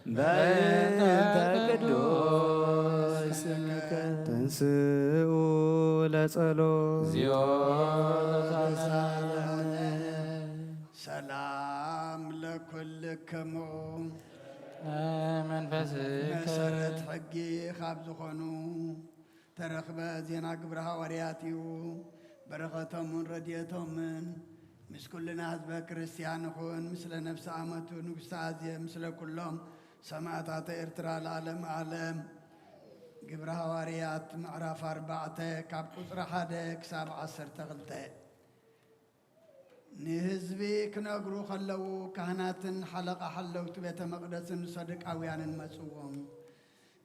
በእንተ ቅዱስ ስምከ። ተንስኡ ለጸሎት። እግዚኦ ተሳለነ። ሰላም ለኩልክሙ። መንፈስከ መሰረት ሕጊ ካብ ዝኾኑ ተረኽበ። ዜና ግብረ ሃዋርያት እዩ። በረኸቶምን ረድኤቶምን ምስ ኩልና ህዝበ ክርስቲያን ይኹን፣ ምስለ ነፍሲ ኣመቱ ንጉስተ ኣዜብ፣ ምስለ ኩሎም ሰማዕታተ ኤርትራ ለዓለም ዓለም። ግብረ ሃዋርያት ምዕራፍ ኣርባዕተ ካብ ቁጽሪ ሓደ ክሳብ ዓሰርተ ክልተ። ንህዝቢ ክነግሩ ከለዉ፣ ካህናትን ሓለቓ ሓለውቲ ቤተ መቕደስን ሰዱቃውያንን መጽዎም።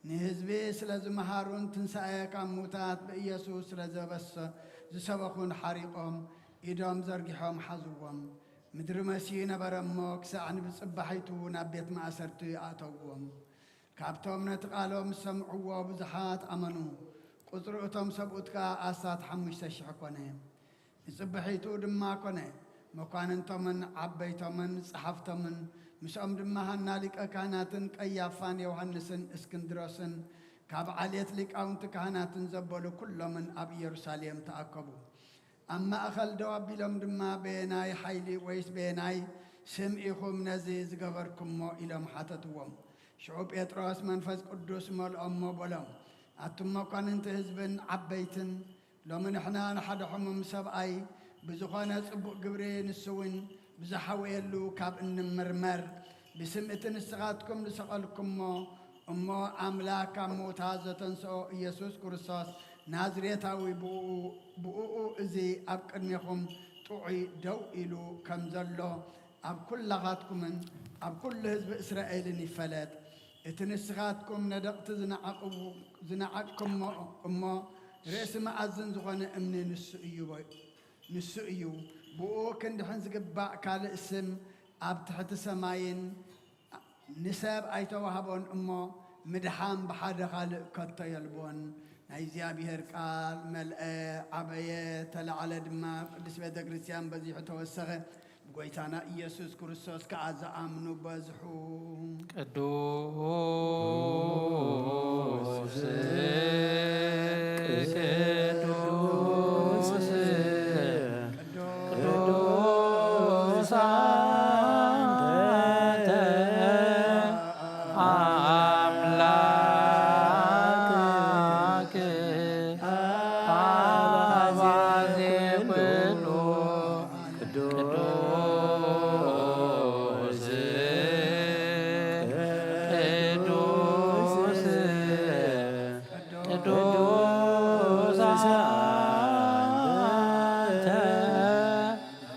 ንህዝቢ ስለ ዝመሃሩን ትንሳኤ ካብ ሙታት ብኢየሱስ ስለ ዘበሰ-፣ ዝሰበኹን ሓሪቖም ኢዶም ዘርጊሖም ሓዝዎም። ምድሪ መስዩ ነበረ እሞ፣ ክሳዕ ንብጽባሒቱ ናብ ቤት ማእሰርቲ ኣእተውዎም። ካብቶም ነቲ ቃሎም ዝሰምዕዎ ብዙሓት ኣመኑ። ቁጽሪ እቶም ሰብኡት ከኣ ኣስታት ሓሙሽተ ሽሕ ኮነ። ንጽብሒቱ ድማ ኮነ፣ መኳንንቶምን ዓበይቶምን ጸሓፍቶምን፣ ምስኦም ድማ ሃና ሊቀ ካህናትን ቀያፋን ዮሃንስን እስክንድሮስን፣ ካብ ዓሌት ሊቃውንቲ ካህናትን ዘበሉ ኩሎምን ኣብ ኢየሩሳሌም ተኣከቡ። ኣብ ማእከል ደው ኣቢሎም ድማ፣ በየናይ ሓይሊ ወይስ በየናይ ስም ኢኹም ነዚ ዝገበርኩሞ? ኢሎም ሓተትዎም። ሽዑ ጴጥሮስ መንፈስ ቅዱስ መልኦሞ በሎም፣ ኣቱም መኳንንቲ ህዝብን ዓበይትን፣ ሎሚ ንሕና ንሓደ ሕሙም ሰብኣይ ብዝኾነ ጽቡቕ ግብሪ፣ ንሱ እውን ብዝሓወየሉ ካብ እንምርመር፣ ብስም እቲ ንስኻትኩም ዝሰቐልኩሞ እሞ ኣምላኽ ካብ ምዉታት ዘተንስኦ ኢየሱስ ክርስቶስ ናዝሬታዊ ብእኡ፣ ብእኡ እዚ ኣብ ቅድሜኹም ጥዑይ ደው ኢሉ ከም ዘሎ ኣብ ኩላኻትኩምን ኣብ ኩሉ ህዝቢ እስራኤልን ይፈለጥ። እቲ ንስኻትኩም ነደቕቲ ዝነዓቕቡ-፣ ዝነዓቕኩሞ እሞ ርእሲ መኣዝን ዝኾነ እምኒ ንሱ እዩ በ-፣ ንሱ እዩ። ብኡ ክንድሕን ዝግባእ ካልእ ስም ኣብ ትሕቲ ሰማይን ንሰብ ኣይተዋህቦን እሞ፣ ምድሓን ብሓደ ካልእ ከቶ የልቦን። ናይ እግዚኣብሔር ቃል መልአ፣ ዓበየ፣ ተላዕለ ድማ፣ ቅድስት ቤተ ክርስቲያን በዚሑ ተወሰኸ። ብጎይታና ኢየሱስ ክርስቶስ ከኣ ዝኣምኑ በዝሑ። ቅዱስ ቅዱስ ቅዱስ አንተ አምላክ አባዜ ኩሉ ቅዱስ ቅዱስ ቅዱስ አንተ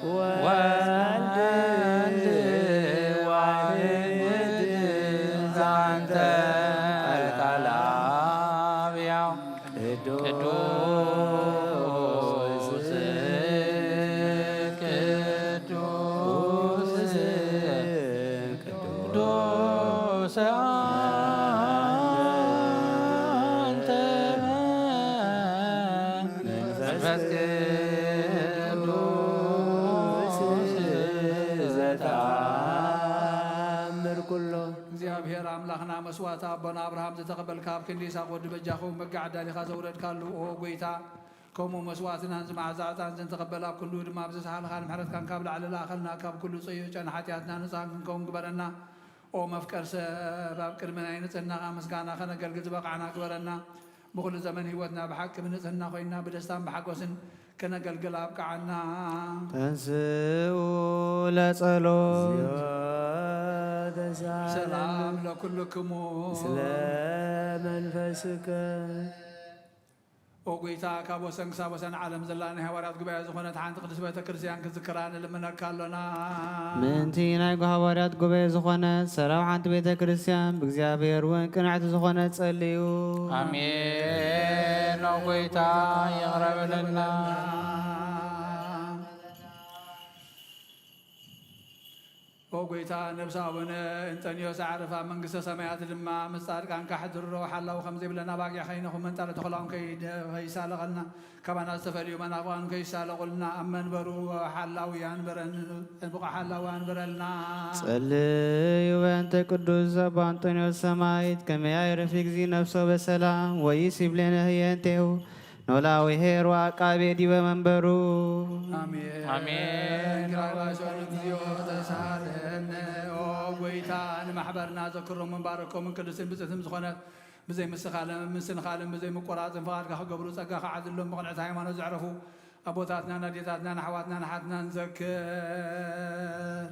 ወልድ ዋሕድ አንተ ቃል አብ ያው ቅዱስ ቅዱስ ቅዱስ አንተ መንፈስ ቅዱስ ዘተአምር ኩሎ። እግዚኣብሔር ኣምላኽና መስዋዕቲ ኣቦና ኣብርሃም ዝተቐበልካ ኣብ ክንዲ ይስሐቅ ወዲ በጃኹ መጋዕ ዳሊኻ ዘውረድካሉ ኦ ጎይታ ከምኡ መስዋዕትናን ዝመዓዛ ዕጣን ዝንተቐበል ኣብ ክንድኡ ድማ ብዝሰሓልኻን ምሕረትካን ካብ ላዕሊ ለኣኸልና ካብ ኩሉ ጽዩዕ ጨና ሓጢኣትና ንጽሃን ክንከውን ግበረና። ኦ መፍቀር ሰብ ኣብ ቅድሚ ናይ ንጽህናኻ ምስጋና ከነገልግል ዝበቕዓና ግበረና። ብኹሉ ዘመን ህይወትና ብሓቂ ብንጽህና ኮይና ብደስታን ብሓጎስን ከነገልግል ኣብቅዓና። ተንስኡ ለጸሎት። ሰላም ለኩልክሙ። ስለ መንፈስከ ኦ ጎይታ ካብ ወሰን ክሳብ ወሰን ዓለም ዘላ ናይ ሃዋርያት ጉባኤ ዝኾነት ሓንቲ ቅድስት ቤተ ክርስቲያን ክትዝክራ ንልምነካ ኣሎና። ምእንቲ ናይ ሃዋርያት ጉባኤ ዝኾነት ሰላም ሓንቲ ቤተ ክርስቲያን ብእግዚኣብሔር እውን ቅንዕቲ ዝኾነት ጸልዩ። ኣሜን። ኦ ጎይታ ይቕረ በለልና። ኦ ጎይታ ነብሲ ኣቡነ እንጠንዮስ ኣዕርፋ መንግስተ ሰማያት ድማ ምስ ጻድቃን ካሕድሮ ሓላው ከም ዘይብለና ባጊዕ ከይነኹም መንጣለ ተኹላውን ከይሳለቐልና ካባና ዝተፈልዩ መናፍቓን ከይሳለቑልና ኣብ መንበሩ ሓላው ያንበረን ብቑ ሓላው ያንበረልና። ጸልዩ በእንተ ቅዱስ ኣባ እንጠንዮስ ሰማዕት ከመ ያዕርፍ እግዚእ ነፍሶ በሰላም ወይስ ይብሌነ ህየንቴሁ ኖላዊ ኄር ወዐቃቤ ዲበ መንበሩ። አሜን። አሜን። ግራባሾን እግዚኦ ተሳለነ ኦ ጎይታ ንማሕበርና ዘክሮምን ባረኮምን ቅድስትን ብፅዕትን ዝኾነት ብዘይ ምስኻለም ምስንኻልን ብዘይ ምቆራፅን ፍቓድካ ክገብሩ ጸጋ ክዓድሎም ብቕንዕቲ ሃይማኖት ዘዕረፉ ኣቦታትናን ኣዴታትናን ኣሕዋትናን ኣሓትናን ዘክር።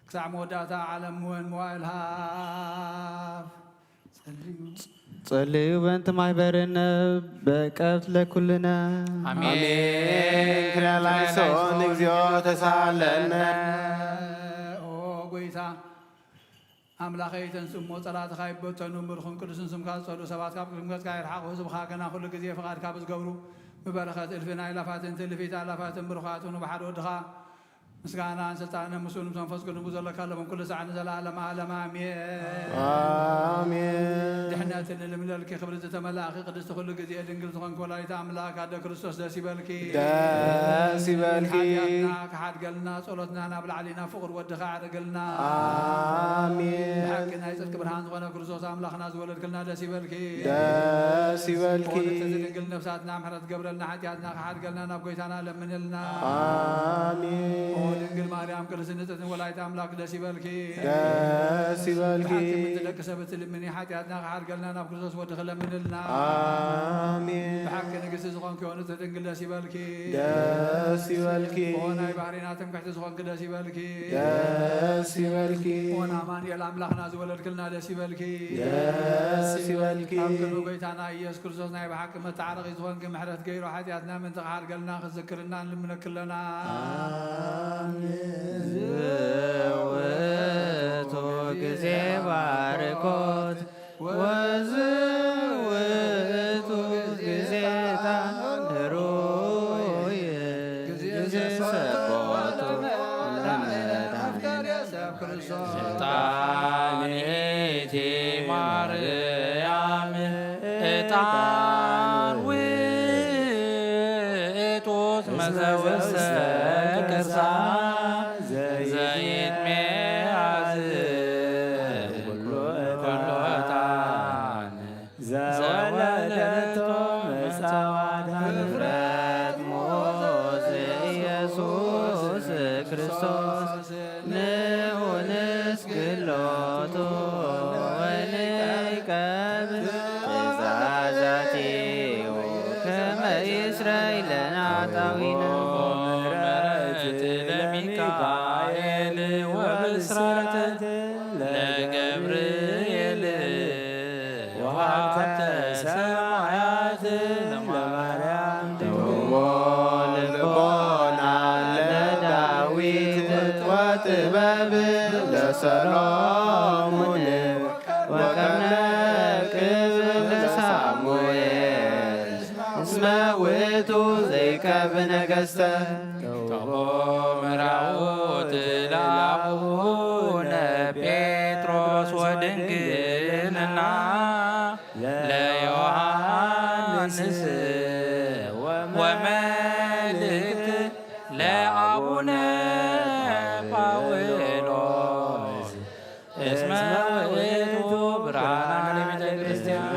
ክሳዕ መወዳእታ ዓለም እውን መዋእል ሃብ። ጸልዩ። ጸልዩ በእንተ ማሕበርነ በቀብት ለኩልነ። ኣሜን። ኣሜን። ክርያ ላይሶን እግዚኦ ተሳለነ። ኦ ጎይታ ኣምላኸይ፣ ተንስ እሞ ጸላእትኻ ይበተኑ፣ ምሩኽን ቅዱስን ስምካ ዝጸልኡ ሰባት ካብ ቅድሚ ገጽካ ይርሓቑ። ህዝብኻ ገና ኩሉ ግዜ ፍቓድካ ብዝገብሩ፣ ብበረኸት እልፍን ኣእላፋትን ትእልፊት ኣእላፋትን ብሩኻት ይኹኑ። ብሓደ ወድኻ ምስጋናን ስልጣንን ምስኡ ምስ መንፈስ ቅዱስ ዘለካ ለምን ኩሉ ሳዕ ንዘለኣለም ዓለም ኣሜን። ኣሜን። ድሕነትን ልምለልኪ ክብሪ ዝተመላእኪ ቅድስቲ ኩሉ ግዜ ድንግል ዝኾንኪ ወላዲተ ኣምላክ ኣደ ክርስቶስ ደስ ይበልኪ። ደስ ይበልኪ። ሓጢኣትና ክሓድገልና ጸሎትና ናብ ላዕሊ ናብ ፍቕር ወድኻ ኣዕርግልና። ኣሜን። ብሓቂ ናይ ጽድቂ ብርሃን ዝኾነ ክርስቶስ ኣምላኽና ዝወለድክልና ደስ ይበልኪ። ደስ ይበልኪ። ዝኾነት ድንግል ነፍሳትና ምሕረት ገብረልና ሓጢኣትና ክሓድገልና ናብ ጎይታና ለምንልና። ኣሜን። ኦ ድንግል ማርያም ቅድስት ንጽሕትን ወላዲተ ኣምላክ ደስ ይበልኪ። ደስ ይበልኪ። ብሓቂ ምእንቲ ደቂ ሰብ እትልምኒ ሓጢኣትና ክሓድገልና ናብ ክርስቶስ ወድኺ ለምንልና። ኣሜን። ብሓቂ ንግስቲ ዝኾንኪ ኦ ንጽሕቲ ድንግል ደስ ይበልኪ። ደስ ይበልኪ። ኦ ናይ ባህሪና ትምክሕቲ ዝኾንኪ ደስ ይበልኪ። ደስ ይበልኪ። ኦ ንኣማኑኤል ኣምላኽና ዝወለድክልና ደስ ይበልኪ። ደስ ይበልኪ። ኣብ ቅድሚ ጎይታና ኢየሱስ ክርስቶስ ናይ ብሓቂ መተዓረቒ ዝኾንኪ ምሕረት ገይሩ ሓጢኣትና ምእንቲ ክሓድገልና ክዝክርና ንልምነኪ ኣለና። ኣሜን። ዝውቱ ግዜ ባርኮት ወዝውቱ ግዜ ዕጣን ሩይ ግዜ ሰቦቱ ለመድኃኔ ሰብ ክርስቶስ። ዕጣን እቲ ማርያም ዕጣን ውእቱ እስመ ዘውስተ ከርሳ ዘይትሜአዝ ኩሉ ዕጣን ዘወለደቶ መጻዋት። ህፍረት ሞት ኢየሱስ ክርስቶስ ንኡንስ ግሎቱ ወንቀብ ትእዛዛቲሁ ከመ ይስረይ ለነ ኃጣውኢነ። ምሕረት ለሚካኤል ወብስራት ለገብርኤል ወሀብተ ሰማያት ለማርያም። ትዎ ልቦና ለዳዊት ወጥበብ ለሰሎሞን ወቀርነ ቅብ ለሳሙኤል እስመ ውእቱ ዘይቀብ ነገሥተ። ተቦ ምራውት ለአቡነ ጴጥሮስ ወድንግልና ለዮሐንስ ወመልእክት ለአቡነ ጳውሎስ እስመ ውእቱ ብርሃን ለቤተ ክርስቲያን።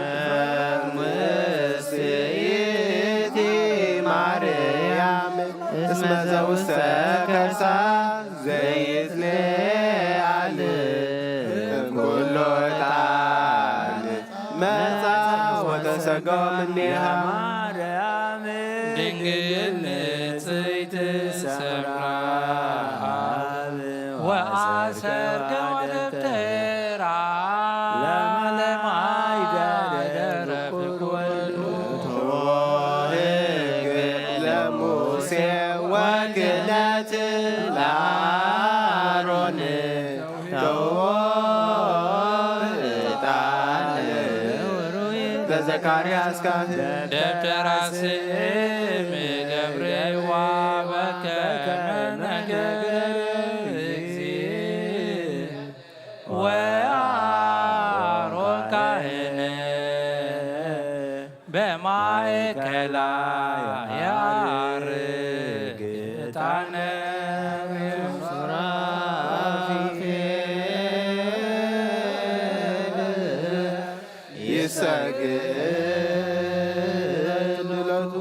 ምስቲ ማርያም እስመ ዘውስተ ከርሳ ዘይትለዓል እምኩሉ ዕጣን መጻ ወተሰገወ እምኔሃ። ማርያም ድንግል ንጽሕት ሰምራ ወአሰርገ ወደብተራ ለማይደረ ፍቁር ወልዱ። ሕግ ለሙሴ ወክህነት ለአሮን ተውቦ ዕጣን ለዘካርያስ ካህን። ደብተራ ስም ገብርኤል ወበከመ ነገር እግዚእ ወአሮን ካህን በማእከላ ያርግ ዕጣነ ሱራፌል ይሰግድ ሎቱ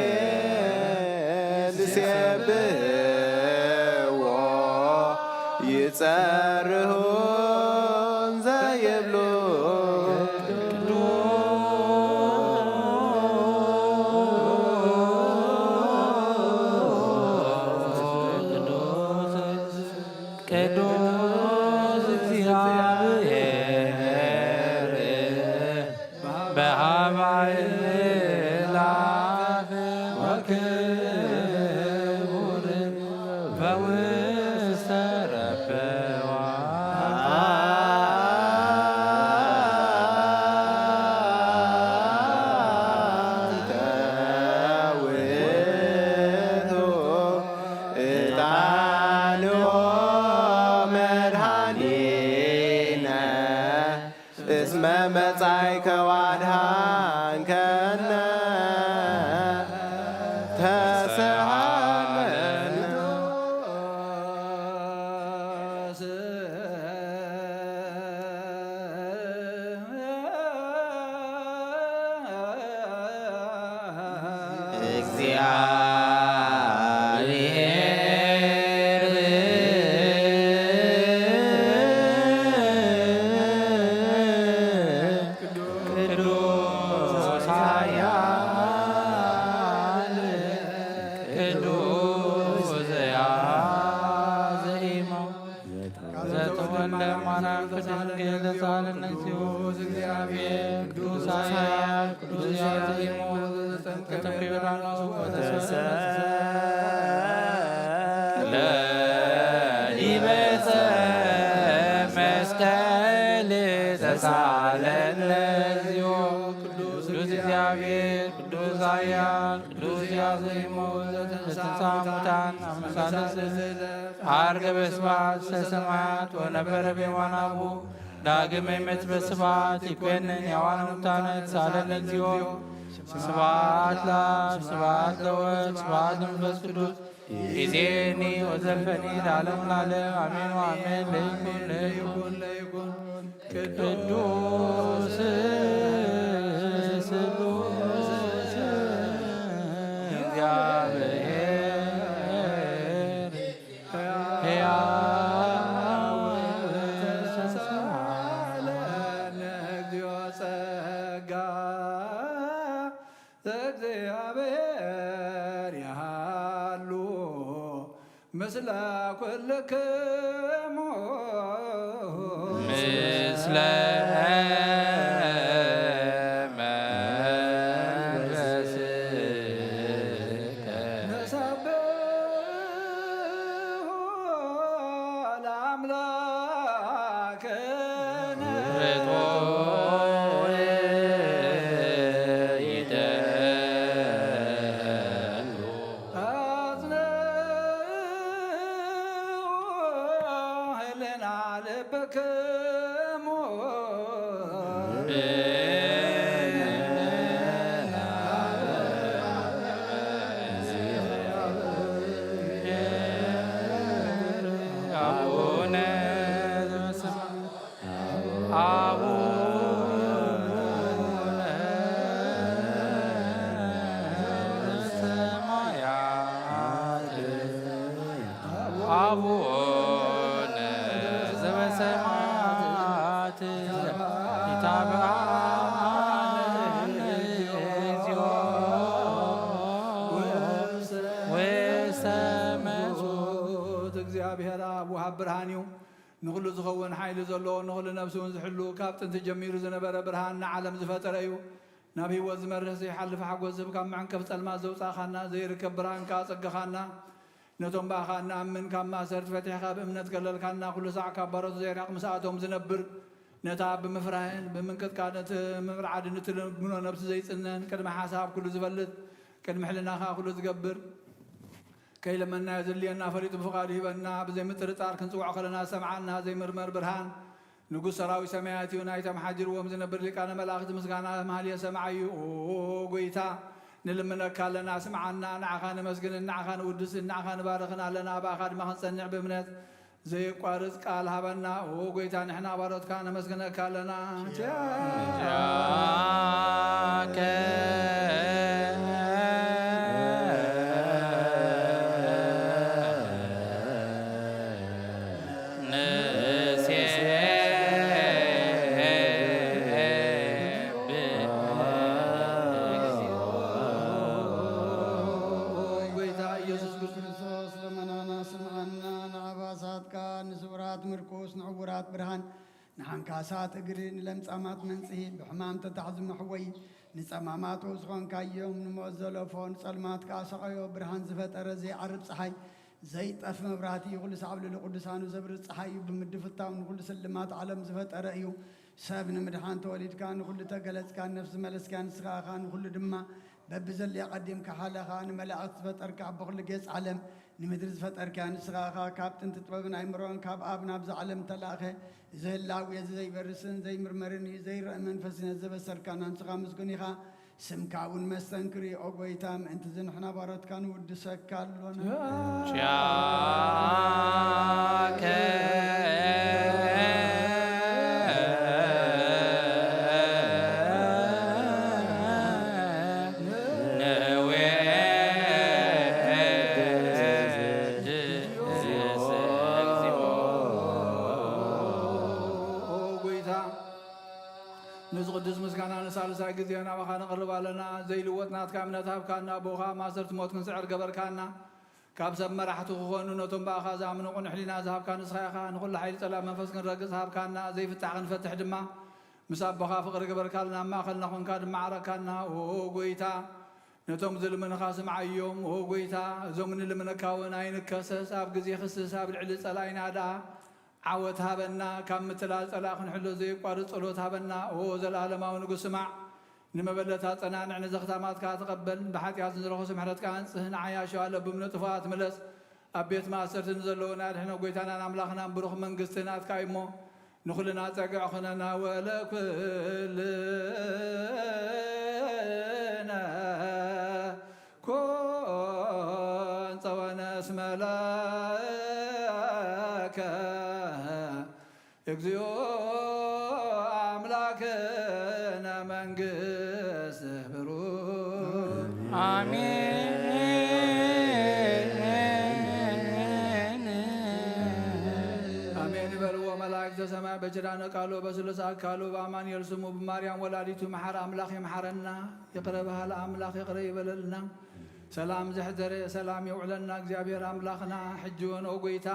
ወኪሩቤል ይሴብሕዎ ይጸ ሀባይ ላፍ ወክቡር በውስተ ረበዋ። ዕጣንኦ መድኃኒነ እስመ መጻእከ ወአድኃንከነ ተሰሃለነ። እግዚአብሔር ቅዱስ ኃያል ቅዱስ ዘያዘኢሞ ዘተወልደ ማርያም ቅድስት ድንግል ተሳለነ እግዚኦ። እግዚአብሔር ቅዱስ ኃያል ቅዱስ ያዜሞ ዘጠንቀቀ ዮርዳኖስ ወተሰ ለዲበ ዕፀ መስቀል ተሳለነ እግዚኦ። ቅዱስ እግዚአብሔር ቅዱስ ኃያል ቅዱስ ያዜሞ ዘተንሳ ሙታን አመሳለሰ አርገ በስብሐት ውስተ ሰማያት ወነበረ በየማነ አቡ ዳግመ ይመጽእ በስብሐት ይኮንን ያዋን ሙታነ ተሳለነ እግዚኦ። ስብሐት ለአብ ስብሐት ለወልድ ስብሐት ለመንፈስ ቅዱስ ይዜኒ ወዘልፈኒ ለዓለሙ ለዓለም አሜን ወአሜን። ለይኩን ለይኩን ለይኩን ቅዱስ ስሉስ እግዚአብሔር ሕያው ተሳለነ እግዚኦ ጸጋ ዘእግዚአብሔር ያሃሉ ምስለ ኩልክሙ ምስለ መንፈስከ ንሰብሖ ለአምላክነ። አጽንዑ ህልና ልብክሙ። አቡነ ዘበሰማያት አቡነ ዘበሰማያት አቡነ ዘበሰማያት ይትባረክ ስምከ እግዚኦ ውስተ መ- ብፁዕ እግዚአብሔር አብ ወሃብ ብርሃን እዩ። ንኹሉ ዝኸውን ሓይሊ ዘለዎ፣ ንኹሉ ነፍሲ እውን ዝሕሉ፣ ካብ ጥንቲ ጀሚሩ ዝነበረ ብርሃን ንዓለም ዝፈጠረ እዩ። ናብ ህይወት ዝመርሕ ዘይሓልፍ ሓጎስ ዝህብ፣ ካብ መዕንቀፍ ጸልማት ዘውጻእኻና፣ ዘይርከብ ብርሃን ከኣ ጸገኻና። ነቶም ብኣኻ እንኣምን ካብ ማእሰርቲ ፈቲሕካ ብእምነት ከለልካና፣ ኩሉ ሳዕ ካብ ባሮት ዘይርሕቕ ምስኣቶም ዝነብር፣ ነታ ብምፍራህን ብምንቅጥቃጥን ብምርዓድን እትልምኖ ነብሲ ዘይጽነን፣ ቅድሚ ሓሳብ ኩሉ ዝፈልጥ፣ ቅድሚ ሕልና ከኣ ኩሉ ዝገብር፣ ከይለመንናዮ ዘድልየና ፈሊጡ ብፍቓዱ ሂበና። ብዘይምጥርጣር ክንጽውዖ ከለና ዝሰምዓና፣ ዘይምርመር ብርሃን ንጉስ ሰራዊት ሰማያት እዩ። ናይቶም ሓዲርዎም ዝነብር ሊቃነ መላእኽቲ ምስጋና መሃልየ ሰማዓዩ። ኦ ጎይታ፣ ንልምነካ ኣለና፣ ስምዓና። ንዓኻ ነመስግንን ንዓኻ ንውድስን ንዓኻ ንባርኽን ኣለና። ብኣኻ ድማ ክንጸንዕ ብእምነት ዘየቋርጽ ቃል ሃበና። ኦ ጎይታ፣ ንሕና ባሮትካ ነመስግነካ ኣለና። ጃከ ንሴብሕ እግዚኦ። ጎይታ ኢየሱስ ክርስቶስ ለመናና ስምዓና፣ ንዓባሳትካ፣ ንስውራት ምርኩስ፣ ንዕውራት ብርሃን፣ ንሓንካሳት እግሪ፣ ንለምጻማት መንጽሂ፣ ብሕማም ተታሕዙ መሕወዪ፣ ንጸማማቱ ዝኾንካዮም፣ ንሞት ዘለፎ፣ ንጸልማት ከኣ ሰቐዮ፣ ብርሃን ዝፈጠረ ዘይዓርብ ጸሓይ፣ ዘይጠፍ መብራህቲ፣ ኩሉ ሳዕ ኣብ ልዕሊ ቅዱሳኑ ዘብርህ ጸሓይ እዩ። ብምድፍታው ንኹሉ ስልማት ዓለም ዝፈጠረ እዩ። ሰብ ንምድሓን ተወሊድካ፣ ንኹሉ ተገለጽካ፣ ነፍሲ መለስካ፣ ንስኻ ኢኻ ንኹሉ ድማ በብዘድልያ ቀዲምካ ሓለኻ። ንመላእኽቲ ዝፈጠርካ፣ ኣቦ ኩሉ ጌጽ ዓለም ንምድሪ ዝፈጠርካ ንስኻ ኢኻ። ካብ ጥንቲ ጥበብን ኣእምሮን ካብ ኣብ ናብዛ ዓለም እተላእኸ፣ እዚ ህላዌ እዚ ዘይበርስን ዘይምርመርን እዩ። ዘይረአ መንፈስ ነዚ ዘበሰርካና ንስኻ ምስጉን ኢኻ። ስምካ እውን መስተንክር እዩ። ኦ ጐይታ፣ ምእንቲ እዚ ንሕና ባሮትካ ንውድሰካ ኣሎና። ጫከ ነዌ ኦ ጐይታ፣ ነዚ ቅዱስ ምስጋና ንሳልሳይ ግዜ ናባኻ ነቕርብ ኣለና። ዘይልወጥ ናትካ እምነት ሃብካና፣ ብኡኻ ማእሰርቲ ሞት ክንስዕር ገበርካና። ካብ ሰብ መራሕቲ ክኾኑ ነቶም ብኣኻ ዝኣምኑ ቅኑዕ ሕሊና ዝሃብካ ንስኻ ኢኻ። ንኹሉ ሓይሊ ጸላእ መንፈስ ክንረግጽ ሃብካና፣ ዘይፍታሕ ክንፈትሕ ድማ ምስ ኣቦኻ ፍቕሪ ግበርካልና፣ ኣብ ማእከልና ኮንካ ድማ ዓረካና። ኦ ጐይታ፣ ነቶም ዝልምንኻ ስምዓዮም። ኦ ጐይታ፣ እዞም ንልምነካ እውን ኣይንከሰስ። ኣብ ግዜ ክስስ ኣብ ልዕሊ ጸላኢና ደኣ ዓወት ሃበና። ካብ ምትላል ጸላእ ክንሕሎ ዘየቋርጽ ጸሎት ሃበና። ኦ ዘለኣለማዊ ንጉስ ስማዕ። ንመበለት ኣጸናንዕ፣ ንዘኽታማትካ ተቐበል። ብሓጢኣት ንዝረኸሱ ምሕረትካ ኣንጽህ። ንዓያሹ ኣለብም ንጥፉኣት ምለስ። ኣብ ቤት ማእሰርቲ ንዘለዉን ኣድሕኖ። ጐይታናን ኣምላኽናን ብሩኽ መንግስቲ ናትካ እዩ እሞ፣ ንኹልና ጸግዒ ኹነና። ወለኩልነ ኮን ጸወነ እስመ ለከ እግዚኦ አምላክነ መንግስት ብሩክ። አሜን። አሜን ይበልዎ መላእክተ ሰማይ በኪዳነ ቃሉ በስሉስ አካሉ በአማኑኤል ስሙ በማርያም ወላዲቱ መሐር አምላክ ይምሐረና ይቅረ በሃል አምላክ ይቅረ ይበለልና። ሰላም ዘሕደረ ሰላም የውዕለና እግዚኣብሔር አምላክና። ሕጂ እውን ኦ ጎይታ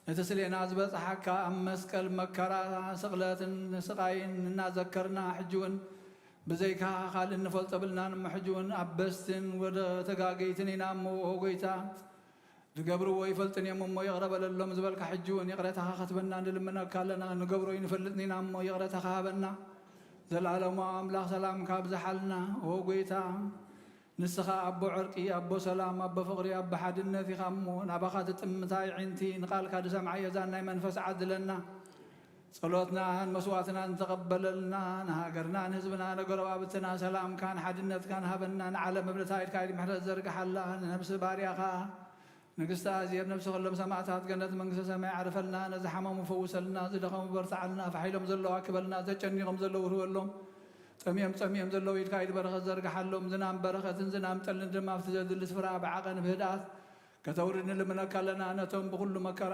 ነቲ ስሌና ዝበጽሓካ ኣብ መስቀል መከራ፣ ስቕለትን ስቓይን እናዘከርና፣ ሕጂ እውን ብዘይካ ካልእ እንፈልጦ የብልናን እሞ፣ ሕጂ እውን ኣበስትን ወደ ተጋገይትን ኢና እሞ፣ ኦ ጎይታ፣ ዝገብርዎ ይፈልጥን እዮም እሞ፣ ይቕረ በለሎም ዝበልካ፣ ሕጂ እውን ይቕረታኻ ከትበና ንልምነካ ኣለና። ንገብሮ ይንፈልጥን ኢና እሞ፣ ይቕረታኻ ሃበና። ዘለኣለማዊ ኣምላኽ ሰላምካ ኣብዝሓልና። ኦ ጎይታ፣ ንስኻ ኣቦ ዕርቂ፣ ኣቦ ሰላም፣ ኣቦ ፍቕሪ፣ ኣቦ ሓድነት ኢኻ እሞ፣ ናባኻ ትጥምት ኣዒንቲ፣ ንቓልካ ዝሰምዓ የዛን ናይ መንፈስ ዓድለና። ጸሎትናን መስዋዕትናን ተቐበለልና። ንሃገርና፣ ንህዝብና፣ ንጎረባብትና ሰላምካን ሓድነትካን ሃበና። ንዓለም መብለታ ኢድካ ኢድ ምሕረት ዘርግሓላ። ንነብሲ ባርያኻ ንግስቲ ኣዜብ፣ ነብሲ ኩሎም ሰማእታት ገነት መንግስተ ሰማይ ዓርፈልና። ነዝሓመሙ ፈውሰልና። ዝደኸሙ በርትዓልና። ፋሕ ኢሎም ዘለዉ ኣክበልና። ዘጨኒቖም ዘለዉ ርህወሎም። ጠምዮም ጸሚኦም ዘለዉ ኢድካ ኢድ በረኸት ዘርግሓሎም። ዝናም በረኸትን ዝናም ጠልን ድማ ኣብቲ ዘድሊ ስፍራ ብዓቐን ብህድኣት ከተውርድ ንልምነካ ኣለና። ነቶም ብኹሉ መከራ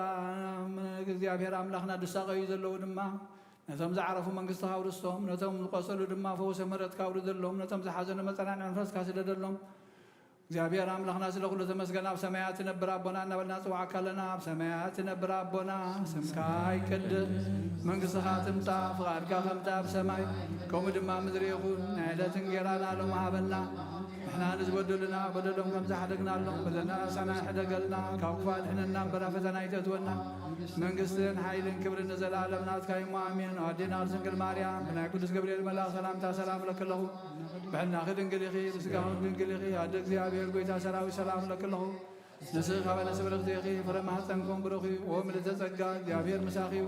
እግዚኣብሔር ኣምላኽና ዝሳቐዩ ዘለዉ ድማ፣ ነቶም ዝዓረፉ መንግስትኻ ኣውርስቶም፣ ነቶም ዝቆሰሉ ድማ ፈውሲ ምሕረትካ ኣውርደሎም፣ ነቶም ዝሓዘኑ መጸናንዒ መንፈስካ ስደደሎም። እግዚኣብሔር ኣምላኽና ስለ ኩሉ ተመስገን። ኣብ ሰማያት ትነብር ኣቦና እናበልና ንጽውዓካ ኣለና። ኣብ ሰማያት ትነብር ኣቦና፣ ስምካ ይቀደስ፣ መንግስትኻ ትምጻእ፣ ፍቓድካ ከምቲ ኣብ ሰማይ ከምኡ ድማ ምድሪ ይኹን። ናይ ዕለት እንጌራና ሎሚ ሃበና። ንሕና ንዝበደሉና በደሎም ከም ዝሓደግናሎም፣ በደልና ንስሕና ሕደገልና፣ ካብ ክፉእ ኣድሕነና እምበር ኣብ ፈተና ኣይተእትወና። መንግስትን ሓይልን ክብርን ንዘለኣለም ናትካ እዩ እሞ ኣሜን። ኣዴና ቅድስት ድንግል ማርያም ብናይ ቅዱስ ገብርኤል መልኣኽ ሰላምታ ሰላም እለኪ ኣለኹ። ብሕልናኺ ድንግል ኢኺ፣ ብስጋኺ ድንግል ኢኺ። ኣደ እግዚኣብሔር ጎይታ ሰራዊት ሰላም እለኪ ኣለኹ። ንስኺ ካብ ኣንስቲ ብርኽቲ ኢኺ፣ ፍረ ማህፀንኩም ብሩኽ እዩ። ኦ ምልዕተ ጸጋ፣ እግዚኣብሔር ምሳኺ እዩ።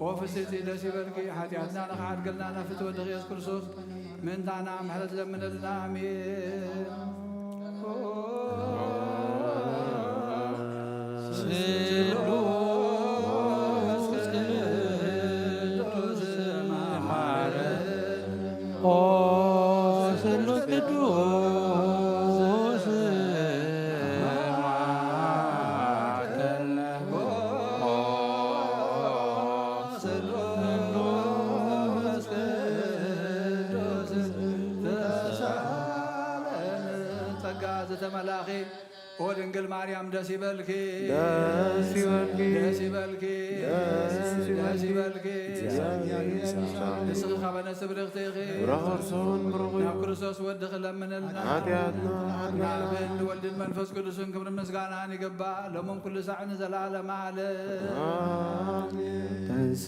ኦ ፍስሕቲ ደስ ይበልኪ፣ ሓጢኣትና ንኽሓድገልና ናብ ፍትወ ወድኺ ኢየሱስ ክርስቶስ ምእንታና ምሕረት ለምነልና። ኣሜን። ስሉስ ቅዱስ መሐሪ ኦ ስሉስ ቅዱስ መሐረነ። ኦ ስሉስ ቅዱስ ተሳለን። ጸጋ ዝተመላኺ፣ ኦ ድንግል ማርያም ደስ ይበልኪ፣ ደስ ይበልኪ፣ ደስ ይበልኪ፣ ደስ ደስ ይበልኪ። ይበልኪ። እግዚኣብሔር ይመስገን። ንስኺ ካብ ኣነስ ብርኽቲ ኢኺ። ብሩኽ እርሱን ብሩኽ እዩ። ናብ ክርስቶስ ወድኺ ለምንልና። ሓጢኣትና ሓጥኣና። ንኣብን ንወልድን መንፈስ ቅዱስን ክብርን ምስጋናን ይግባእ፣ ሎምን ኩሉ ሳዕ ንዘለዓለመ ዓለም። ኣሜን። ተንስ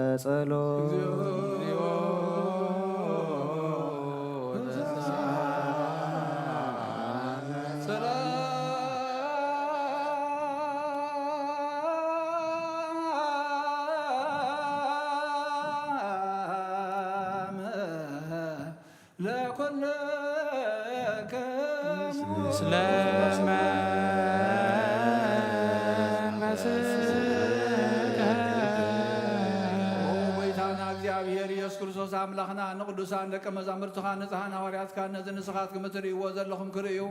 ለጸሎት። ሰላም ለኩልክሙ። ምስለ መንፈስከ። ኦ ጎይታና እግዚኣብሔር ኢየሱስ ክርስቶስ ኣምላኽና፣ ንቅዱሳን ደቀ መዛሙርትኻ ንጽሓን ሃዋርያትካ ነዚ ንስኻትኩም እትርእይዎ ዘለኹም ክርእዩ፣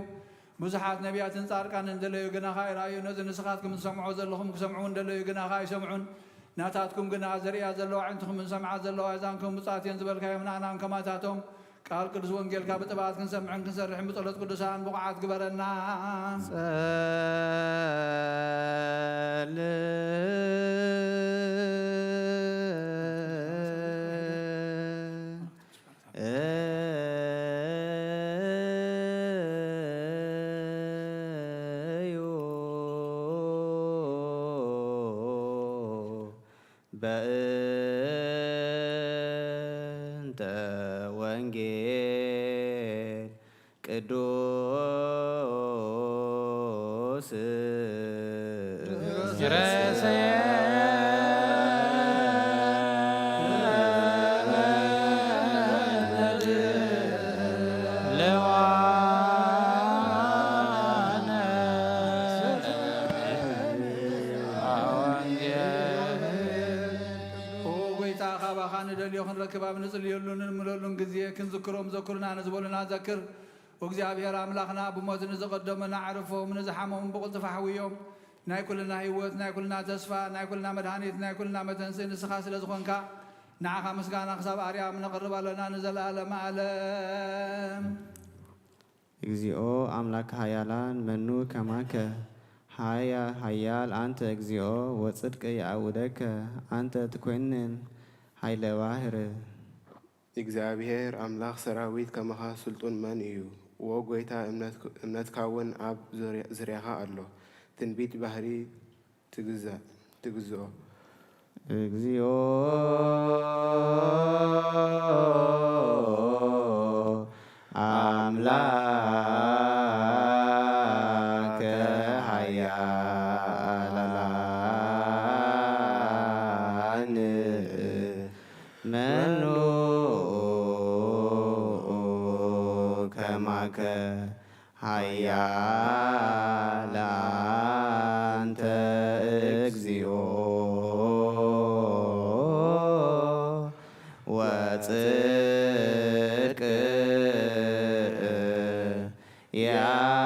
ብዙሓት ነቢያትን ጻድቃንን ደለዩ፣ ግናኻ ኣይረኣዩ። ነዚ ንስኻትኩም ትሰምዖ ዘለኹም ክሰምዑ እንደለዩ፣ ግናኻ ኣይሰምዑን። ናታትኩም ግና ዝርእያ ዘለዋ ኣዕንትኹምን ዝሰምዓ ዘለዋ ኣእዛንኩም ብጻት እየን ዝበልካዮም ንኣናን ከማታቶም ቃል ቅዱስ ወንጌልካ ብጥብዓት ክንሰምዕን ክንሰርሕን ብጸሎት ቅዱሳን ብቑዓት ግበረና። ጸል እዩ በእንተ ወንጌል ቅዱስ ርእስየ ለዋነ ወንጌል። ኦ ጎይታ፣ ካባኻ ንደልዮ ክንረክብ ኣብ ንጽልየሉን ንልምለሉን ግዜ ክንዝክሮም ዘክሩና ንዝበሉና ዘክር። እግዚኣብሔር ኣምላኽና፣ ብሞት ንዝቐደሙ ኣዕርፎም፣ ንዝሓመሙ ብቕልጥፍ ኣሕውዮም። ናይ ኩልና ህይወት፣ ናይ ኩልና ተስፋ፣ ናይ ኩልና መድሃኒት፣ ናይ ኩልና መተንስኢ ንስኻ ስለ ዝኾንካ፣ ንዓኻ ምስጋና ክሳብ ኣርያም ነቕርብ ኣለና ንዘለኣለመ ዓለም። እግዚኦ ኣምላከ ኃያላን መኑ ከማከ ኃያ-፣ ኃያል ኣንተ እግዚኦ ወጽድቅ የዐውደከ ኣንተ ትኮንን ኃይለ ባሕር። እግዚኣብሔር ኣምላኽ ሰራዊት ከማኻ ስልጡን መን እዩ? ዎ ጐይታ እምነትክ-፣ እምነትካውን ኣብ ዙርያ-፣ ዙርያኻ ኣሎ። ትንቢት ባሕሪ ትግዛእ-፣ ትግዝኦ። እግዚኦ ኣምላከ ኃያላን መኑ ከማከ ኃያል ኣንተ እግዚኦ ወጽድቅ ያውደከ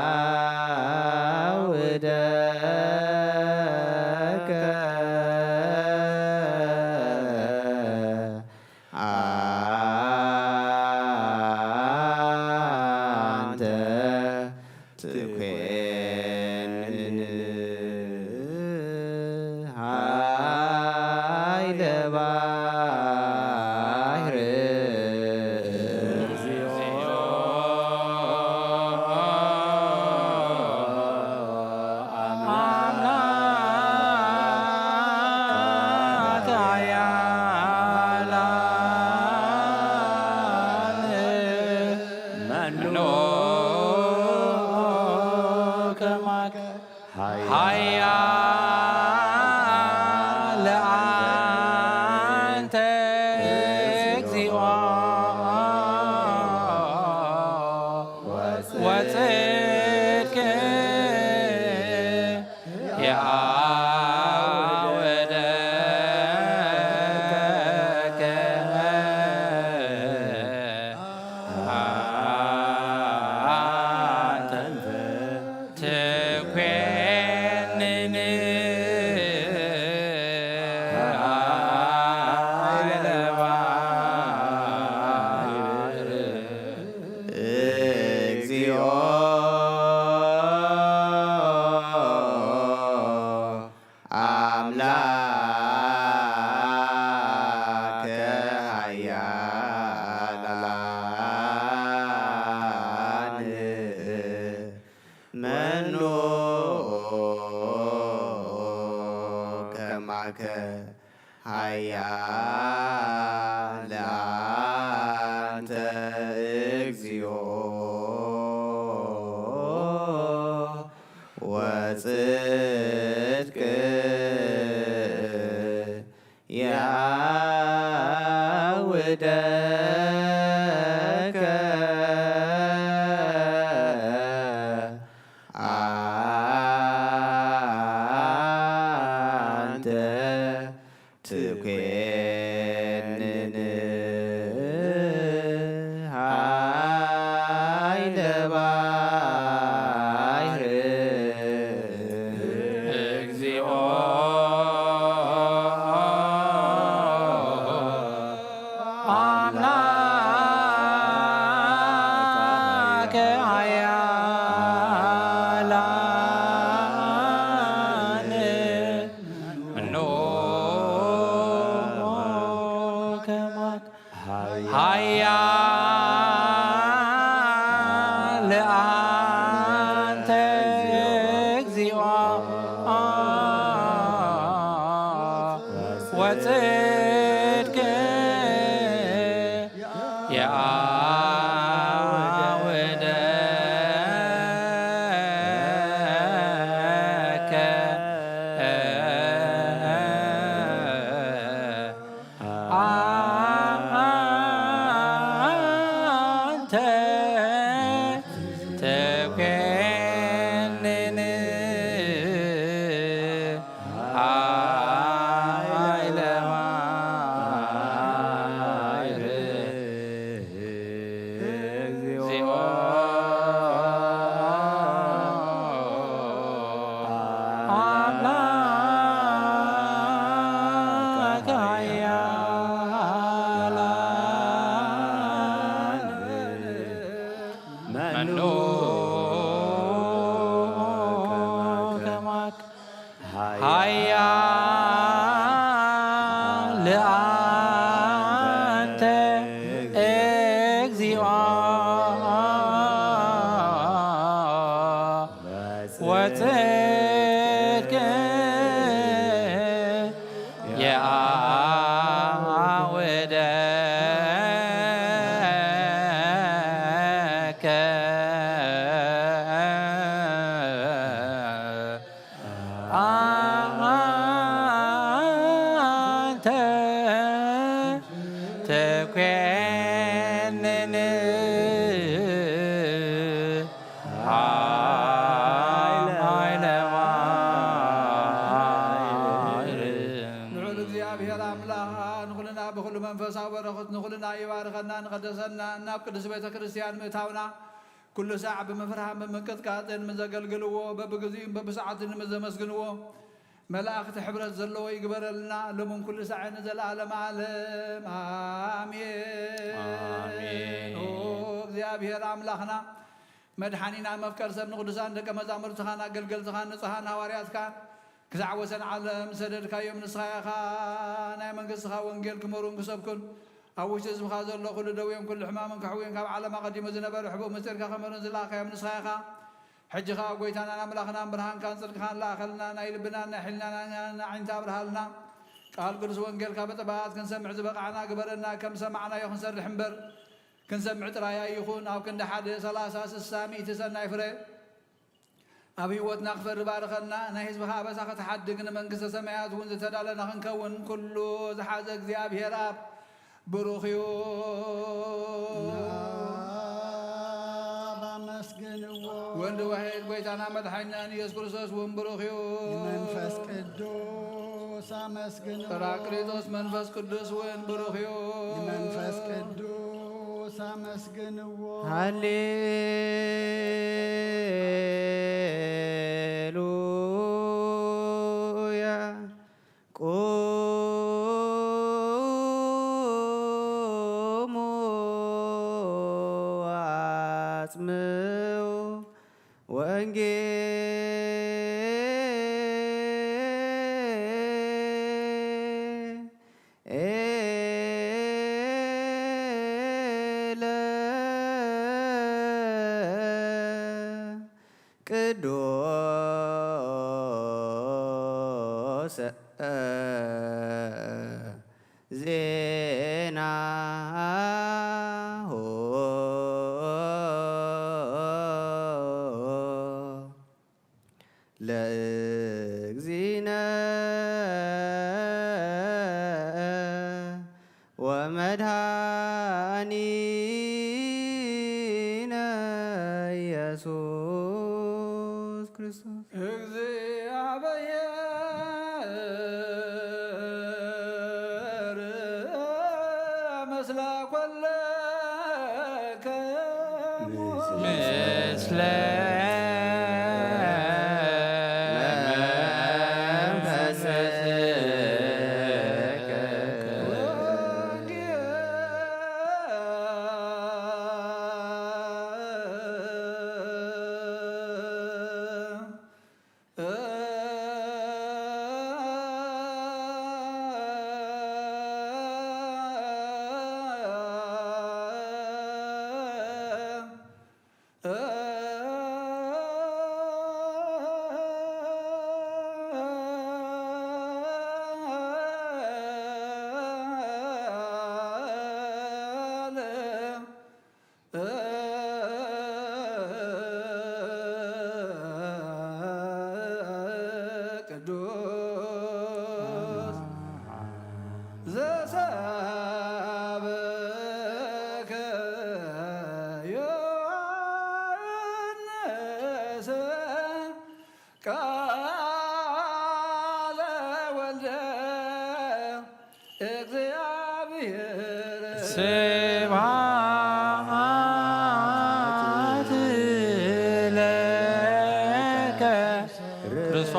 አንተ ትኮንን ኃይለ ባሕር። አምላከ ኃያላን መኑ ከማከ ኃያል አንተ እግዚኦ ወጽድቅ ያውደከ ጽድቅ የዐውደከ ኣንተ ትኮንን ኃይለ ባሕር። እግዚኦ አምላከ ኃያላን ምኖ ከማከ ኃያል አንተ እግዚኦ ወጽድቅ የአውደከ አንተ ትኮንን ኃይለ ባሕር። እግዚኦ አምላከ ኃያላን መኑ ከማከ ኃያል አንተ እግዚኦ ወጽድቅ የአውደከ አንተ ትኮንን ኃይለ ባሕር። ልዑል እግዚኣብሔር ኣምላኽ ንኹልና ብኹሉ መንፈሳዊ በረኸት ንኹልና ይባርከና ንቐደሰና ናብ ቅድስት ቤተ ክርስቲያን ምእታውና ኩሉ ሳዕ ብምፍርሃን ብምንቅጥቃጥን ምስ ዘገልግልዎ በብግዜኡን በብሰዓቱን ምስ ዘመስግንዎ መላእኽቲ ሕብረት ዘለዎ ይግበረልና ሎምን ኩሉ ሳዕን ንዘለዓለም ዓለም ኣሜን። ኣሜን። ኦ እግዚኣብሔር ኣምላኽና መድሓኒና መፍቀር ሰብ ንቅዱሳን ደቀ መዛሙርትኻን ኣገልገልትኻን ንጹሃን ሃዋርያትካን ክሳዕ ወሰን ዓለም ዝሰደድካዮም ንስኻ ኢኻ ናይ መንግስትኻ ወንጌል ክመሩን ክሰብኩን ኣብ ውሽጢ ህዝብኻ ዘሎ ኩሉ ደዌን ኩሉ ሕማምን ከሕውዮን ካብ ዓለም ኣቐዲሙ ዝነበረ ሕቡእ ምስጢርካ ክመሩን ዝለኣኽካዮም ንስኻ ኢኻ። ሕጂ ኸኣ ጎይታናን ኣምላኽናን ብርሃንካን ጽድቅኻን ለኣኸልና ናይ ልብናን ናይ ሕልናናን ዓይንታ ኣብርሃልና። ቃል ቅዱስ ወንጌልካ ብጥባኣት ክንሰምዕ ዝበቓዕና ግበረና ከም ዝሰማዕናዮ ክንሰርሕ እምበር ክንሰምዕ ጥራይ ኣይኹን ኣብ ክንዲ ሓደ ሰላሳ ስሳ ሚእቲ ሰናይ ፍረ ኣብ ህይወትና ክፈሪ ባርኸና ናይ ህዝብኻ ኣበሳ ክትሓድግ ንመንግስተ ሰማያት እውን ዝተዳለና ክንከውን ኩሉ ዝሓዘ እግዚኣብሔር ኣብ ብሩኽ እዩ። ኣብ ኣመስግንዎ ወልድ ዋሕድ ጎይታና መድሓኒናን ኢየሱስ ክርስቶስ እውን ብሩኽ እዩ። መንፈስ ቅዱስ ኣመስግንዎ ጳራቅሊጦስ መንፈስ ቅዱስ እውን ብሩኽ እዩ። መንፈስ ቅዱስ ኣመስግንዎ ሃሌሉያ። ቁሙ አጽምዑ ወንጌል ቅዱስ ዜናሁ መድኃኒነ ኢየሱስ ክርስቶስ። እግዚአብሔር ምስለ ኩልክሙ። ምስለ መንፈስከ። ቅዱስ ዘሰብከ ዮሐንስ ቃለ ወልደ እግዚአብሔር። ስብሐት ለከ ክርስቶስ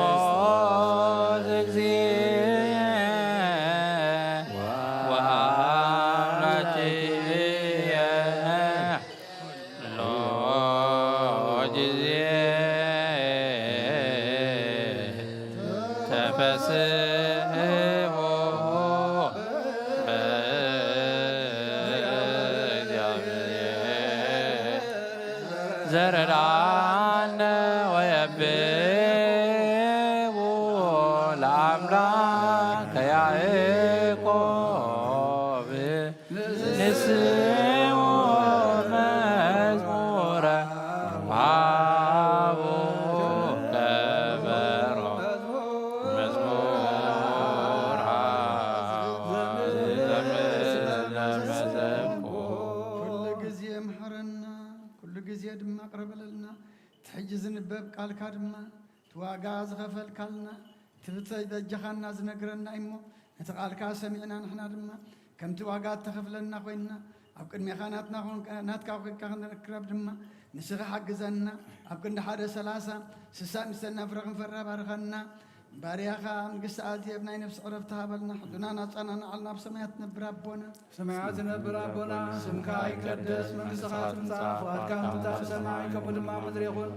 እግዚእየ ወአምላክየ። ኩሉ ጊዜ ተፈስሑ በእግዚአብሔር ዘረዳነ ወየብቡ ለአምላከ ያዕቆብ። ንስሙ መዝሙረ ወሃቡ ከበሮ። መዝሙር ሃቡ ዘምር ለመዘምኩ። ኩሉ ግዜ ምሓረና፣ ኩሉ ግዜ ድማ ቅረበለልና። እቲ ሕጂ ዝንበብ ቃልካ ድማ እቲ ዋጋ ዝኸፈልካልና፣ እቲ ብበጃኻና ዝነግረና እሞ፣ ነቲ ቃልካ ሰሚዕና ንሕና ድማ ከምቲ ዋጋ እተኸፍለና ኮይንና፣ ኣብ ቅድሜኻ ናትና ኾን-፣ ናትካ ኮይንካ ክንረክብ ድማ ንስኻ ሓግዘና። ኣብ ክንዲ ሓደ ሰላሳ ስሳ ሚሰና ፍረ ክንፈራ ባርኸና። ባርያኻ መንግስቲ ኣዝየ ኣብ ናይ ነፍሲ ዕረፍቲ ሃበልና። ሕሉና ናጻና ንዓልና ኣብ ሰማያት ትነብር ኣቦና። ሰማያት ዝነብር ኣቦና፣ ስምካ ይቀደስ፣ መንግስትኻ ትምጻእ፣ ፍቓድካ ትምጻእ፣ ብሰማይ ከምኡ ድማ ምድሪ ይኹን።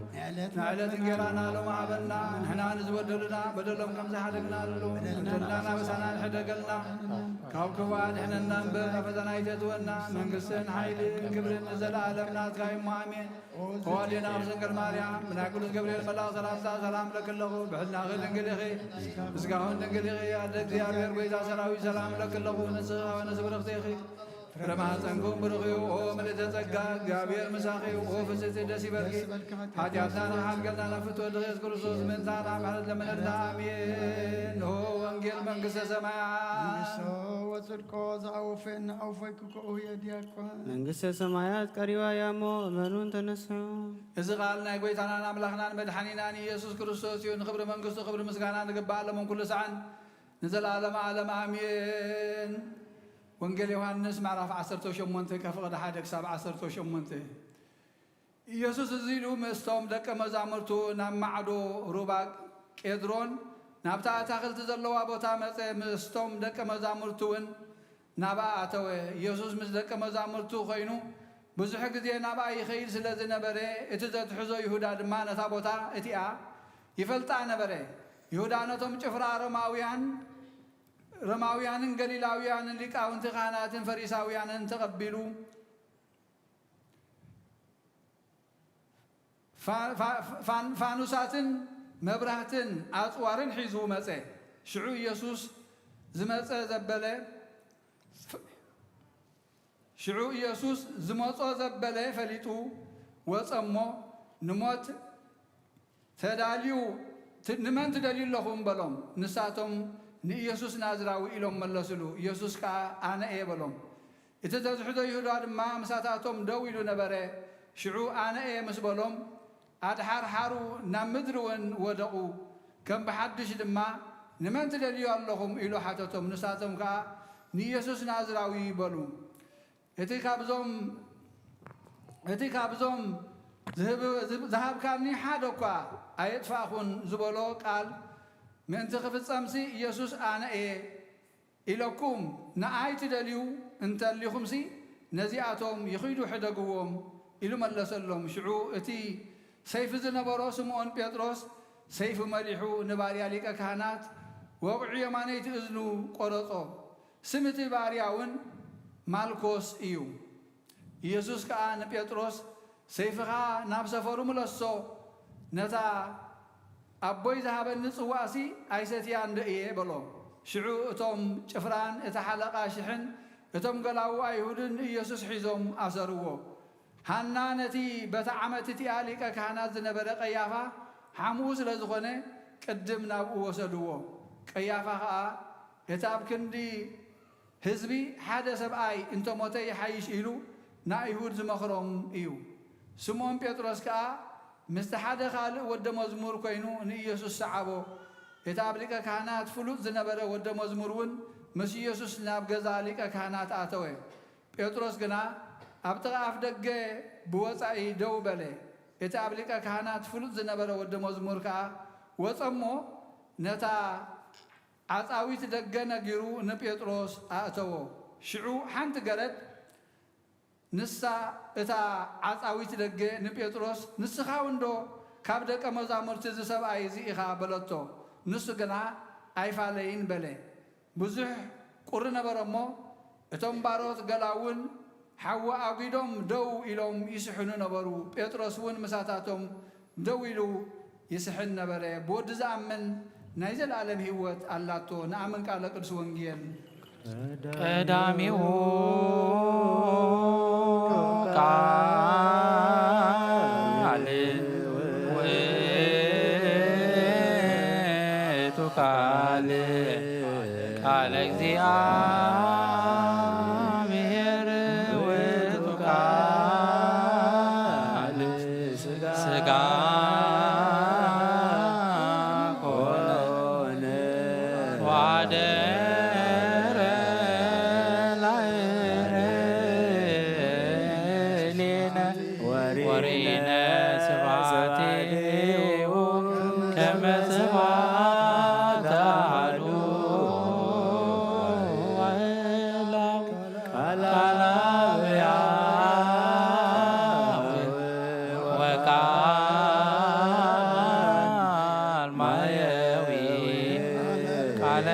ንዕለት እንጌራና ሎሚ ሃበና፣ ንሕና ንዝበደሉና በደሎም ከም ዝሓደግናሉ፣ በደልና በሳና ንሕደገልና፣ ካብ ክፉእ ኣድሕነና እምበር፣ ናብ ፈተና ኣይተእትወና፣ መንግስትን ሓይልን ክብርን ንዘለኣለም ናትካ እዩ እሞ፣ ኣሜን። ኦ ኣዴና ቅድስት ድንግል ማርያም፣ ብናይ ቅዱስ ገብርኤል መልኣኽ ሰላምታ ሰላም እብለኪ ኣለኹ። ብሕልናኺ ድንግል ኢኺ፣ ብስጋኺ እውን ድንግል ኢኺ። ኣደ እግዚኣብሔር፣ ጐይታ ሰራዊት፣ ሰላም እብለኪ ኣለኹ። ንስኺ ከበነ ብርኽቲ ኢኺ፣ ፍረ ማህፀንኩም ብሩኽ እዩ። ኦ ምልእተ ጸጋ፣ እግዚኣብሔር ምሳኺ እዩ። ኦ ፍስሕቲ፣ ደስ ይበልኪ። ሓጢኣትና ንኽሓድገልና ናብ ፍትወት ኢየሱስ ክርስቶስ ምእንታና ምሕረት ለምነልና። ኣሜን። ኦ ወንጌል መንግስተ ሰማያት። መንግስቶ ወጽድቆ ዘአውፌ እናአውፈይኩ ከኡ የድያቆን። መንግስተ ሰማያት ቀሪባ እያ እሞ እመኑን ተነስሑ። እዚ ቃል ናይ ጐይታናን ኣምላኽናን መድሓኒናን ኢየሱስ ክርስቶስ እዩ። ንኽብሪ መንግስቱ ክብሪ ምስጋና ንግባእ ሎምን ኩሉ ሰዓን ንዘለኣለመ ዓለም ኣሜን። ወንጌል ዮሃንስ ምዕራፍ ዓሰርተ ሸሞንተ ከፍቕዲ ሓደ ክሳብ ዓሰርተ ሸሞንተ። ኢየሱስ እዚ ኢሉ ምስቶም ደቀ መዛሙርቱ ናብ ማዕዶ ሩባ ቄድሮን ናብታ ኣታኽልቲ ዘለዋ ቦታ መጸ። ምስቶም ደቀ መዛሙርቱ እውን ናብኣ ኣተወ። ኢየሱስ ምስ ደቀ መዛሙርቱ ኾይኑ ብዙሕ ግዜ ናብኣ ይኸይድ ስለ ዝነበረ፣ እቲ ዘትሕዞ ይሁዳ ድማ ነታ ቦታ እቲኣ ይፈልጣ ነበረ። ይሁዳ ነቶም ጭፍራ ሮማውያን፣ ሮማውያንን ገሊላውያንን ሊቃውንቲ ካህናትን ፈሪሳውያንን ተቐቢሉ፣ ፋ-፣ ፋ-፣ ፋን-፣ ፋኑሳትን መብራህትን ኣጽዋርን ሒዙ መጸ። ሽዑ ኢየሱስ ዝመጸ ዘበለ፣ ሽዑ ኢየሱስ ዝመጾ ዘበለ ፈሊጡ ወጸ እሞ፣ ንሞት ተዳልዩ፣ ት-፣ "ንመን ትደልዩ ኣለኹም?" በሎም። ንሳቶም፣ "ንኢየሱስ ናዝራዊ" ኢሎም መለሱሉ። ኢየሱስ ከኣ፣ "ኣነ እየ" በሎም። እቲ ዘዝሕዞ ይሁዳ ድማ ምሳታቶም ደው ኢሉ ነበረ። ሽዑ ኣነ እየ ምስ በሎም፣ ኣድሓርሓሩ ናብ ምድሪ እውን ወደቑ። ከም ብሓድሽ ድማ፣ "ንመን ትደልዩ ኣለኹም?" ኢሉ ሓተቶም። ንሳቶም ከኣ፣ "ንኢየሱስ ናዝራዊ" በሉ። እቲ ካብዞም እቲ ካብዞም ዝህብ-፣ ዝብ-፣ ዝሃብካኒ ሓደ እኳ ኣየጥፋእኹን ዝበሎ ቃል ምእንቲ ክፍጸምሲ፣ ኢየሱስ ኣነ እየ ኢለኩም ንኣይ ትደልዩ እንተሊኹምሲ፣ ነዚኣቶም ይኺዱ ሕደግዎም ኢሉ መለሰሎም። ሽዑ እቲ ሰይፊ ዝነበሮ ስምዖን ጴጥሮስ ሰይፉ መሊሑ ንባርያ ሊቀ ካህናት ወቕዑ የማነይቲ እዝኑ ቆረጾ። ስም እቲ ባርያ እውን ማልኮስ እዩ። ኢየሱስ ከኣ ንጴጥሮስ፣ "ሰይፍኻ ናብ ሰፈሩ ምለሶ፣ ነታ ኣቦይ ዝሃበኒ ጽዋእሲ ኣይሰትያን ዶ እየ?" በሎ። ሽዑ እቶም ጭፍራን እቲ ሓለቓ ሽሕን እቶም ገላዉ ኣይሁድን ንኢየሱስ ሒዞም ኣሰርዎ። ሃና ነቲ በታ ዓመት እቲኣ ሊቀ ካህናት ዝነበረ ቀያፋ ሓምኡ ስለ ዝኾነ፣ ቅድም ናብኡ ወሰድዎ። ቀያፋ ኸኣ፣ እቲ ኣብ ክንዲ ህዝቢ ሓደ ሰብኣይ እንተ ሞተ ይሓይሽ ኢሉ ንኣይሁድ ዝመኽሮም እዩ። ስምዖን ጴጥሮስ ከኣ ምስቲ ሓደ ካልእ ወደ መዝሙር ኮይኑ ንኢየሱስ ሰዓቦ። እቲ ኣብ ሊቀ ካህናት ፍሉጥ ዝነበረ ወደ መዝሙር እውን ምስ ኢየሱስ ናብ ገዛ ሊቀ ካህናት ኣተወ። ጴጥሮስ ግና ኣብ ጥቓ ኣፍ ደገ ብወጻኢ ደው በለ። እቲ ኣብ ሊቀ ካህናት ፍሉጥ ዝነበረ ወደ መዝሙር ከኣ ወጸ እሞ ነታ ዓጻዊት ደገ ነጊሩ ንጴጥሮስ ኣእተዎ። ሽዑ ሓንቲ ገረድ፣ ንሳ እታ ዓጻዊት ደገ ንጴጥሮስ፣ "ንስኻ እውን ዶ ካብ ደቀ መዛሙርቲ እዚ ሰብኣይ እዚ ኢኻ?" በለቶ። ንሱ ግና፣ "ኣይፋለይን" በለ። ብዙሕ ቁሪ ነበረ እሞ፣ እቶም ባሮት ገላ እውን ሓዊ ኣጒዶም ደው ኢሎም ይስሕኑ ነበሩ። ጴጥሮስ እውን ምሳታቶም ደው ኢሉ ይስሕን ነበረ። ብወዲ ዝኣምን ናይ ዘለኣለም ህይወት ኣላቶ። ንኣምን ቃለ ቅዱስ ወንጌል። ቀዳሚኡ ቃል ውእቱ ቃል፣ ቃለ እግዚአብሔር ውእቱ ቃል ሥጋ ኮነ ወአደረ ላዕሌነ ወሪነ ስብሐቲሁ ከመ ስብሐተ አሐዱ ወእላው ቃል አብ ያህዌ ወቃል ማየዊ ቃለ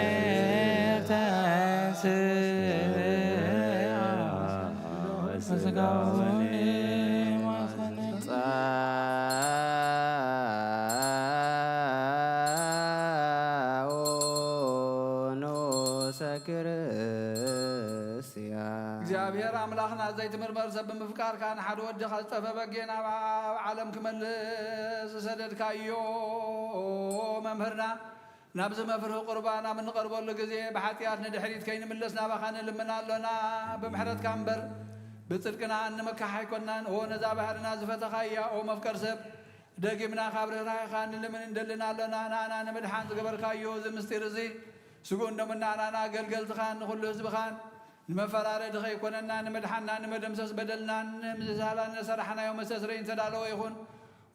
እግዚአብሔር ተንሥአ ወሥጋሁ ንዑሰ ክርስቲያን። እግዚኣብሔር ኣምላኽና ዘይትምርመር ሰብ ብምፍቃርካ ንሓደ ወድኻ ዝጠፈ በጌና ኣብ ዓለም ክመልስ ዝሰደድካዮ መምህርና ናብዚ መፍርሂ ቁርባን ኣብ እንቐርበሉ ግዜ ብሓጢኣት ንድሕሪት ከይንምለስ ናባኻ ንልምን ኣሎና። ብምሕረትካ እምበር ብጽድቅና እንመካሕ ኣይኮንናን። ኦ ነዛ ባህርና ዝፈተኻያ ኦ መፍቀር ሰብ፣ ደጊምና ካብ ርህራሄኻ ንልምን እንደልን ኣሎና። ንኣና ንምድሓን ዝገበርካዮ እዚ ምስጢር እዚ ስጉእን ደሙን ንኣናን ኣገልገልትኻን ንኹሉ ህዝብኻን ንመፈራረዲ ከይኮነና ንምድሓንና ንመደምሰስ በደልናን ንምዝዛላን ንሰራሕናዮ መስተስረይ እንተዳለወ ይኹን።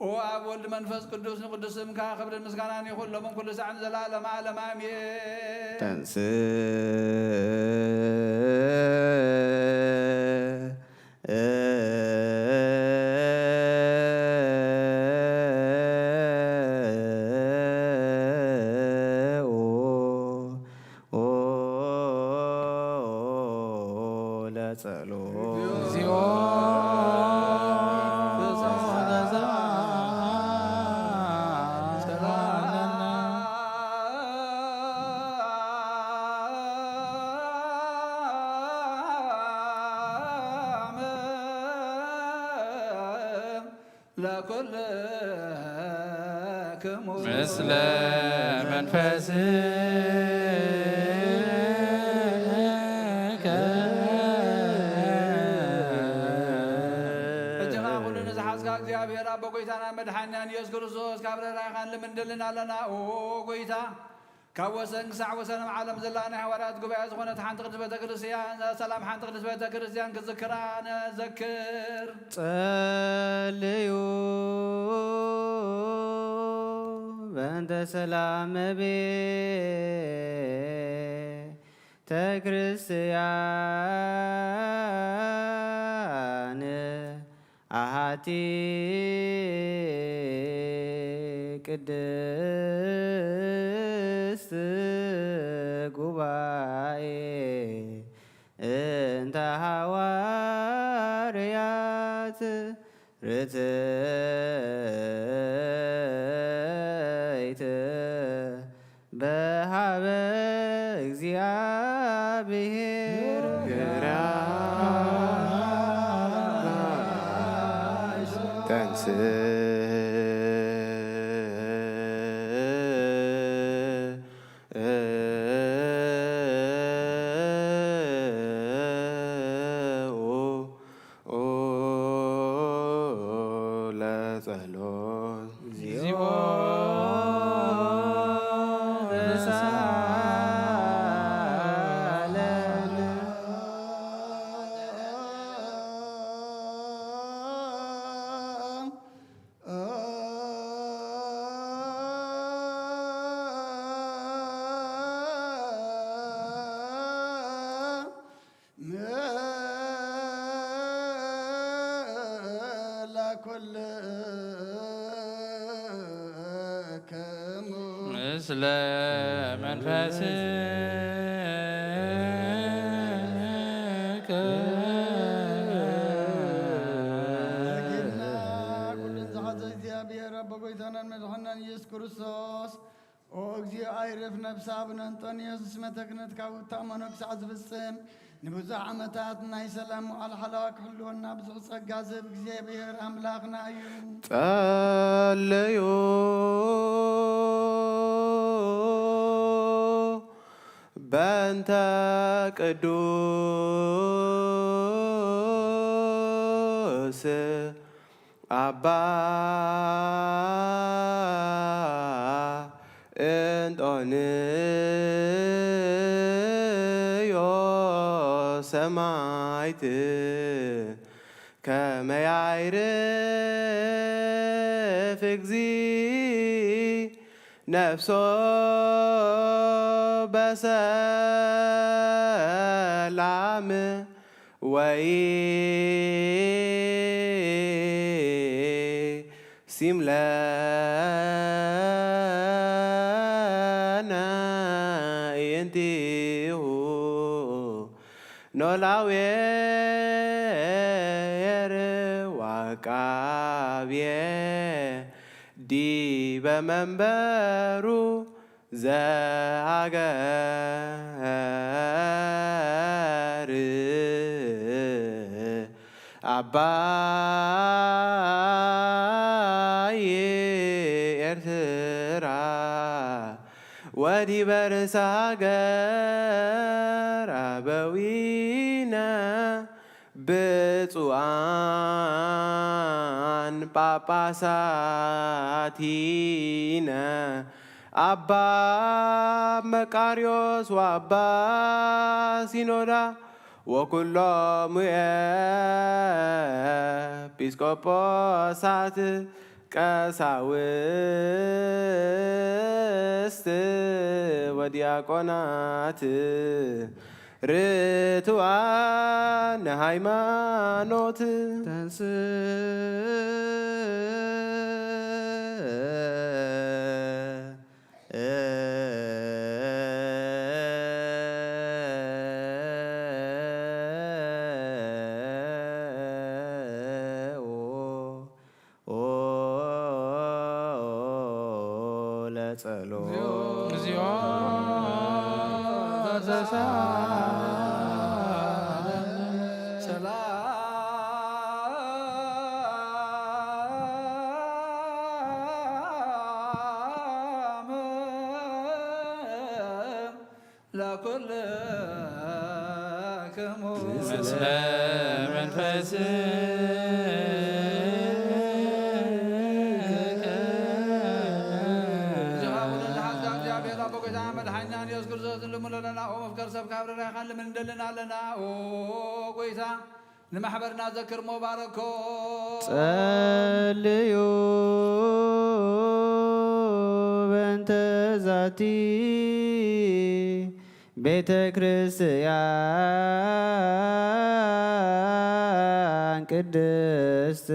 ኦ ኣብ ወልድ መንፈስ ቅዱስ ንቅዱስ ስምካ ክብርን ምስጋናን ይኹን ሎምን ኩሉ ሳዕን ዘላለም ዓለም ኣሜን። ተንስ ለጸሎት። እግዚኦ ለኩልከ ክሙ ምስለ መንፈስከ። ሕጂ ኸኣ ኩሉ ንዝሓዝካ እግዚኣብሔር ኣቦ፣ ጎይታና መድሓኒናን ኢየሱስ ክርስቶስ፣ ካብ ርህራሄኻን ልምንደልን ኣለና። ኦ ጎይታ፣ ካብ ወሰን ክሳዕ ወሰን ዓለም ዘላ ናይ ሃዋርያት ጉባኤ ዝኾነት ሓንቲ ቅድስት ቤተ ክርስቲያን፣ ሰላም ሓንቲ ቅድስት ቤተ ክርስቲያን ክዝክራ ነዘክር። ጸልዩ በእንተ ሰላም ቤተ ክርስቲያን ኣሃቲ ቅድስት ጉባኤ እንተ ሃዋርያት ርትዕት በሃበ እግዚኣብሔር። ተንስ ለጸሎት። እግዚኦ ተሳለነ። ለኩልክሙ ምስለ መንፈስከ። ጌርና ኩሉን ዝሓዘ እግዚኣብሔር ኣቦ ጎይታናን መድሓናን ኢየሱስ ክርስቶስ፣ ኦ እግዚኦ ኣይርፍ ነፍሲ ኣቡነ እንጦንዮስ እስመ ተክህነት ካብ እታመኖ ክሳዕ ዝፍጽም ንብዙሕ ዓመታት ናይ ሰላም መዓል ሓለዋ ክሕልወና ብዙሕ ጸጋ ዝህብ እግዚኣብሔር ኣምላኽና እዩ። ጸለዩ በእንተ ቅዱስ ኣባ እንጦንዮስ ሰማዕት ከመ ያዕርፍ እግዚ ነፍሶ በሰላም ወኢሲም ለነ ኢንቲሁ ኖላዌ የር ዋቃብየ ዲበ መንበሩ ዘሃገር ኣባይ ኤርትራ ወዲበ ርእሰ ሃገር ኣበዊነ ብፁዓን ጳጳሳቲነ ኣባ መቃርዮስ ወኣባ ሲኖዳ ወኩሎም ኤጲስቆጶሳት ቀሳውስት ወዲያቆናት ርቱዓን ንሃይማኖት ተንስ ለጸሎት እግዚኦ ተሳለን ሰላም ለኩልክሙ ምስለ መንፈስከ ዝሃቡን ዝሓዛ እግዚኣብሔር ኣቦ ጎይታ መድሓኛ ኢየሱስ ክርስቶስ ልሙለለና ኦ መፍቀር ሰብ ካብ ርራይኻን ልምን እንደልን ኣለና ኦ ጎይታ ንማሕበርና ዘክር ሞባረኮ ጸልዩ በእንተ ዛቲ ቤተ ክርስቲያን ቅድስት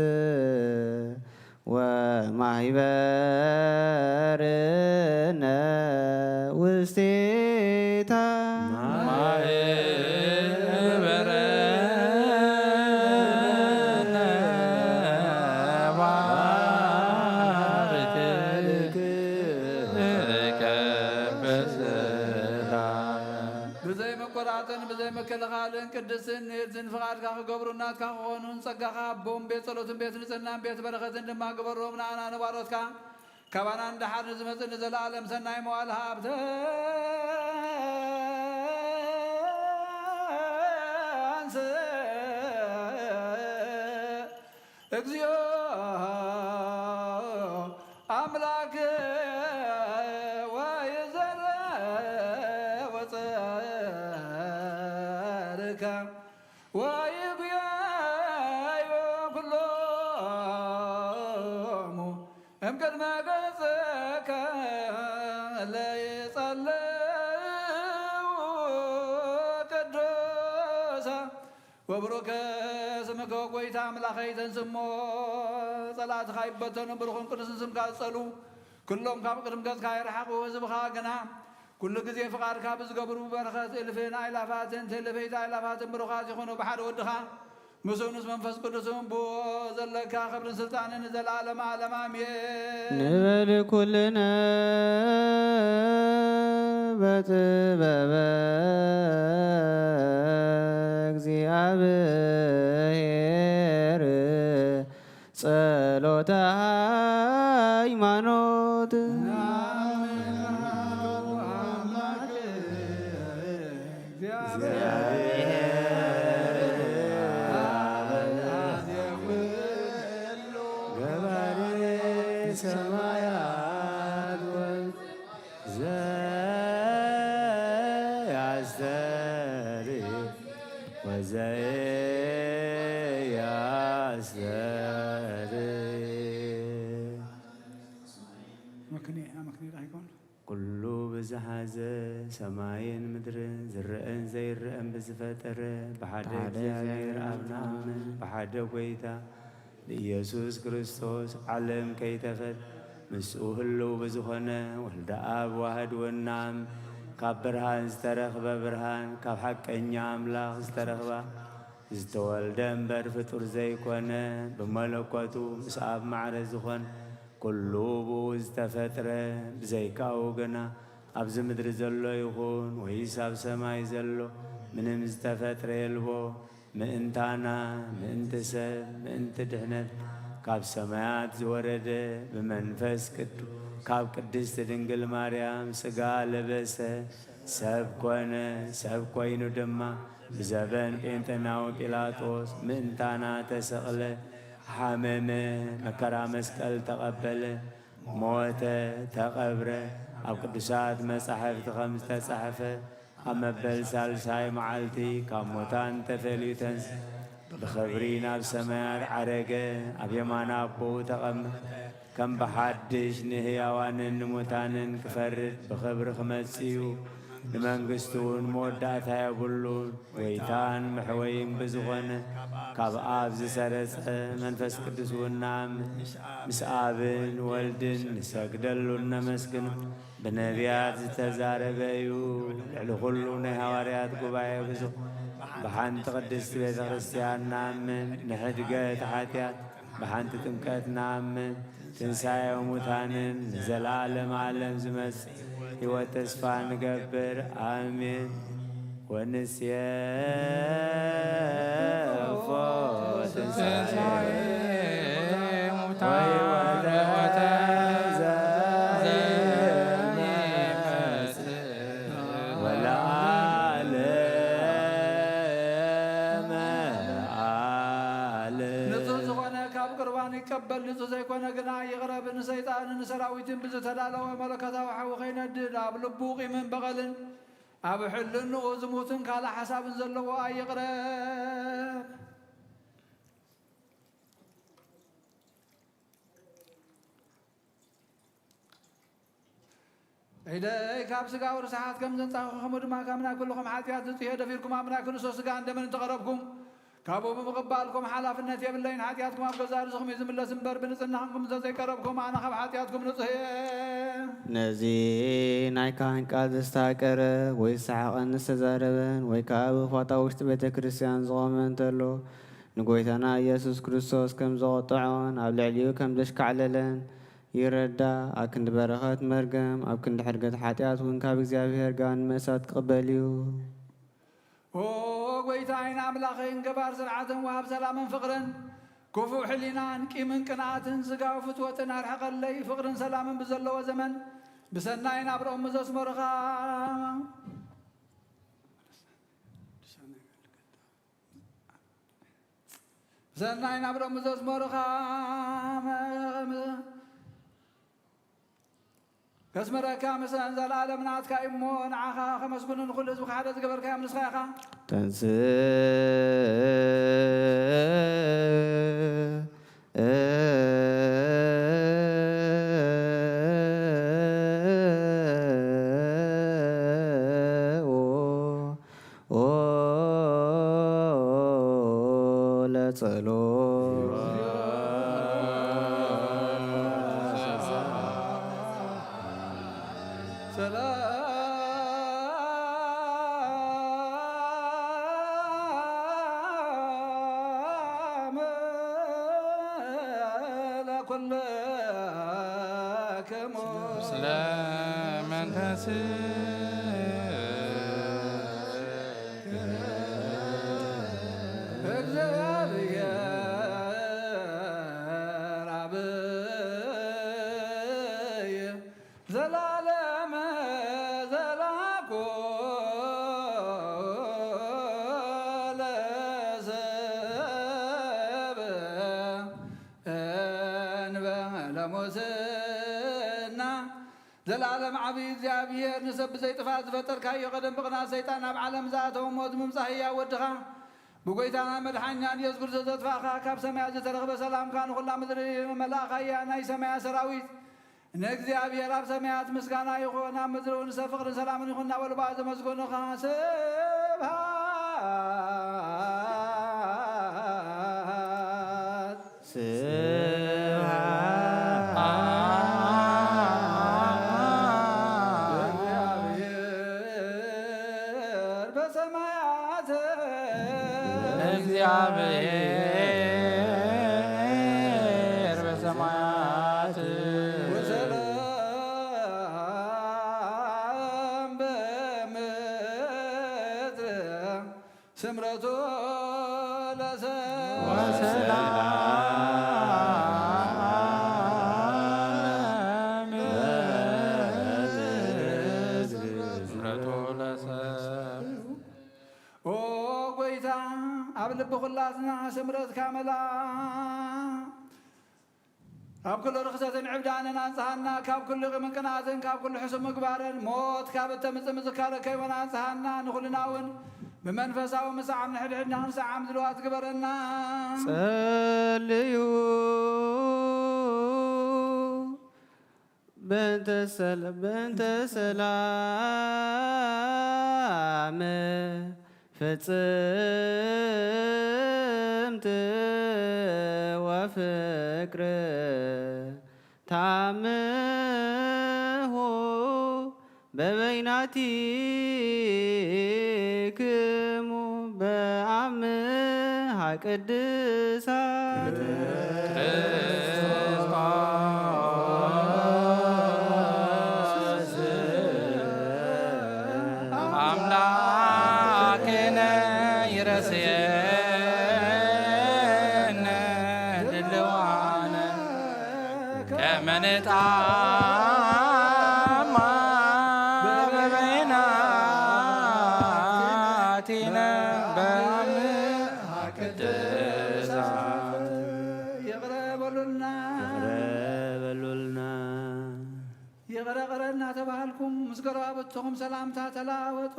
ወማህበርነ ውስቴታ ማህበርነ ባርክ ብዘይ መቆራጠን ብዘይ መከልኻልን ቅድስትን ንእዝን ፍቓድካ ክገብሩ ናትካ ክኾኑን ጸጋኻ ኣቦም ቤት ጸሎትን ቤት ንጽህናን ቤት በረኸትን ድማ ግበሮም ንኣና ንባሮትካ ካባና ንደሓር ንዝመጽእ ንዘለኣለም ሰናይ መዋል ሃብተ አንስእ እግዚኦ ኣምላክ ወይዘረ ወጸርከ ወይጉያዮ ኩሎሙ እምቅድመ ገጽከ ለይጸልው ቅዱሳ ወብሩከ ስምከ ጎይታ ኣምላኸይ ተንስሞ ጸላእትኻ ይበተኑ ብሩኽን ቅዱስን ስምካ ዝጸልው ኩሎም ካብ ቅድም ገጽካ ይርሓቑ ህዝብኻ ግና ኩሉ ግዜ ፍቓድካ ብዝገብሩ በረኸት እልፍን ኣይላፋትን ትእልፈይቲ ኣይላፋትን ብሩኻት ይኹኑ ብሓደ ወድኻ ምስኡ ምስ መንፈስ ቅዱስን ብኡ ዘለካ ክብርን ስልጣንን ንዘለኣለም ኣለም ኣሜን። ንበል ኩልነ በጥበበ እግዚኣብሔር ጸሎተ ሃይማኖት ገባሬ ሰማያት ወዘያስተሪ ወዘያስተሪ መክንየ መክንየ ዳይኮን ኩሉ ብዝሓዘ ሰማይን ምድርን ዝረአን ዘይረአን ብዝፈጠረ ብሓደ እግዚኣብሔር ኣብ ንኣምን ብሓደ ጎይታ ንኢየሱስ ክርስቶስ ዓለም ከይተፈት ምስኡ ህልው ብዝኾነ ወልደ ኣብ ዋህድ ወናም ካብ ብርሃን ዝተረኽበ ብርሃን ካብ ሓቀኛ ኣምላኽ ዝተረኽባ ዝተወልደ እምበር ፍጡር ዘይኮነ ብመለኮቱ ምስ ኣብ ማዕረ ዝኾን ኩሉ ብኡ ዝተፈጥረ ብዘይካኡ ግና ኣብዚ ምድሪ ዘሎ ይኹን ወይስ ኣብ ሰማይ ዘሎ ምንም ዝተፈጥረ የልቦ ምእንታና ምእንቲ ሰብ ምእንቲ ድሕነት ካብ ሰማያት ዝወረደ ብመንፈስ ቅዱስ ካብ ቅድስቲ ድንግል ማርያም ስጋ ለበሰ ሰብ ኮነ ሰብ ኮይኑ ድማ ብዘበን ጴንጠናዊ ጲላጦስ ምእንታና ተሰቕለ፣ ሓመመ፣ መከራ መስቀል ተቐበለ፣ ሞተ፣ ተቐብረ፣ ኣብ ቅዱሳት መጻሕፍቲ ከም ዝተጻሕፈ ኣብ መበል ሳልሳይ መዓልቲ ካብ ሞታን ተፈልዩ ተንስ ብኽብሪ ናብ ሰማያት ዓረገ፣ ኣብ የማን ኣቦኡ ተቐመጠ። ከም ብሓድሽ ንህያዋንን ንሙታንን ክፈርድ ብኽብሪ ክመጽእ እዩ። ንመንግስቱ እውን መወዳእታ የብሉን። ጎይታን መሕወይን ብዝኾነ ካብ ኣብ ዝሰረጸ መንፈስ ቅዱስ እውን ንኣምን። ምስ ኣብን ወልድን ንሰግደሉን ነመስግኖ። ብነቢያት ዝተዛረበ እዩ። ልዕሊ ኩሉ ናይ ሃዋርያት ጉባኤ ብዙ ብሓንቲ ቅድስቲ ቤተ ክርስቲያን ንኣምን። ንሕድገት ሓጢኣት ብሓንቲ ጥምቀት ንኣምን። ትንሳኤ ሙታንን ንዘለዓለም ዓለም ዝመጽእ ሕይወት ተስፋ ንገብር። ኣሜን። ወንሴፎ ትንሳኤ ወሕይወተ ዘይመጽእ ወለዓ በል ንጹህ ዘይኮነ ግና ይቕረብ። ንሰይጣንን ንሰራዊትን ብዝተዳለወ መለኮታዊ ሓዊ ከይነድድ፣ ኣብ ልቡ ቂምን በቐልን ኣብ ሕልንኡ ዝሙትን ካልእ ሓሳብን ዘለዎ ኣይቕረብ። ኢደይ ካብ ስጋዊ ርስሓት ከም ዘንጻኹ፣ ከምኡ ድማ ካብ ናይ ኩልኹም ሓጢኣት ንጽሄ ደፊርኩም ኣብ ናይ ክርስቶስ ስጋን ደምን እንተቐረብኩም፣ ካብኡ ብምቕባልኩም ሓላፍነት የብለይን። ሓጢኣትኩም ኣብ ገዛእ ርእስኹም እዩ ዝምለስ እምበር፣ ብንጽህና ኾንኩም እንተዘይቀረብኩም፣ ኣነ ካብ ሓጢኣትኩም ንጹህ እየ። ነዚ ናይ ካህን ቃል ዘስታቀረ ወይ ዝሰሓቐን ዝተዛረበን ወይ ከኣ ብፋታ ውሽጢ ቤተ ክርስቲያን ዝቖመ እንተሎ፣ ንጎይታና ኢየሱስ ክርስቶስ ከም ዘቖጠዖን ኣብ ልዕሊኡ ከም ዘሽካዕለለን ይረዳእ። ኣብ ክንዲ በረኸት መርገም፣ ኣብ ክንዲ ሕርገት ሓጢኣት እውን ካብ እግዚኣብሔር ጋን መእሳት ክቕበል እዩ። ኦ ጎይታይን ኣምላኸይን፣ ገባር ስርዓትን ወሃብ ሰላምን ፍቕርን፣ ክፉእ ሕሊናን ቂምን ቅንኣትን ስጋዊ ፍትወትን ኣርሕቐለይ። ፍቕርን ሰላምን ብዘለዎ ዘመን ብሰናይ ናብርኦም ዘስመሩኻ፣ ብሰናይ ናብርኦም ዘስመሩኻ፣ ከስመረካ መሰለን ዘለኣለም ናትካ እዩ እሞ፣ ንዓኻ ከመስግኑ ንኹሉ ህዝብኻ ሓደ ዝገበርካዮም ንስኻ ኢኻ። ተንስእ ለጸሎት። ሰላም ለኩልክሙ። ስለምን ተንስእ እግዚአብሔር አብይ ዘላለም ዘላኩ ለሰብ እንበለ ሙስና። ዘላለም ዓብዪ እግዚኣብሔር፣ ንሰብ ብዘይ ጥፋት ዝፈጠርካዮ፣ ቀደም ብቕንኣት ሰይጣን ናብ ዓለም ዝኣተወ፣ ሞት ምምጻእ ህያው ወድኻ ብጎይታና መድሓኛን ኢየሱስ ክርስቶስ ዘጥፋእኻ፣ ካብ ሰማያት ዝተረኽበ ሰላምካ ንኹላ ምድሪ መላእኻያ። ናይ ሰማያት ሰራዊት ንእግዚኣብሔር ኣብ ሰማያት ምስጋና ይኹን፣ ኣብ ምድሪ እውን ሰብ ፍቕርን ሰላምን ይኹን እናበሉ ብኣ ዘመስገኑኻ። ስብሃት ስብሃት ለእግዚኣብሔር በሰማያት። ለእግዚኣብሔር በሰማያት። ወሰላም በምድር ስምረቱ ለሰብ። ወሰላም በምድር ስምረቱ ለሰብ። ኦ ጎይታ፣ ኣብ ልቢ ኩላትና ስምረትካ መላ። ካብ ኩሉ ርኽሰትን ዕብዳንን ኣንጽሃና፣ ካብ ኩሉ ቂምን ቅንኣትን፣ ካብ ኩሉ ሕሱም ምግባርን፣ ሞት ካብ እተምጽእ ምዝካረ ከይወን ኣንጽሃና። ንኹልና እውን ብመንፈሳዊ ምስዓም ንሕድሕድና ክንሰዓም ድልዋት ግበረና። ጸልዩ በእንተ ሰል-፣ በእንተ ሰላም ፍጽምት ወፍቅር ታምሁ በበይናቲክሙ በአምሃ ቅድሳት። ክርስቶስ አምላክነ ይረስየነ ድልዋነ ከመ ንጣማ በበይናቲነ በአምሃ ቅድሳት። ይቕረ በሉልና። ተባሃልኩም ምስ ጎረባብትኹም ሰላምታ ተለዋወጡ።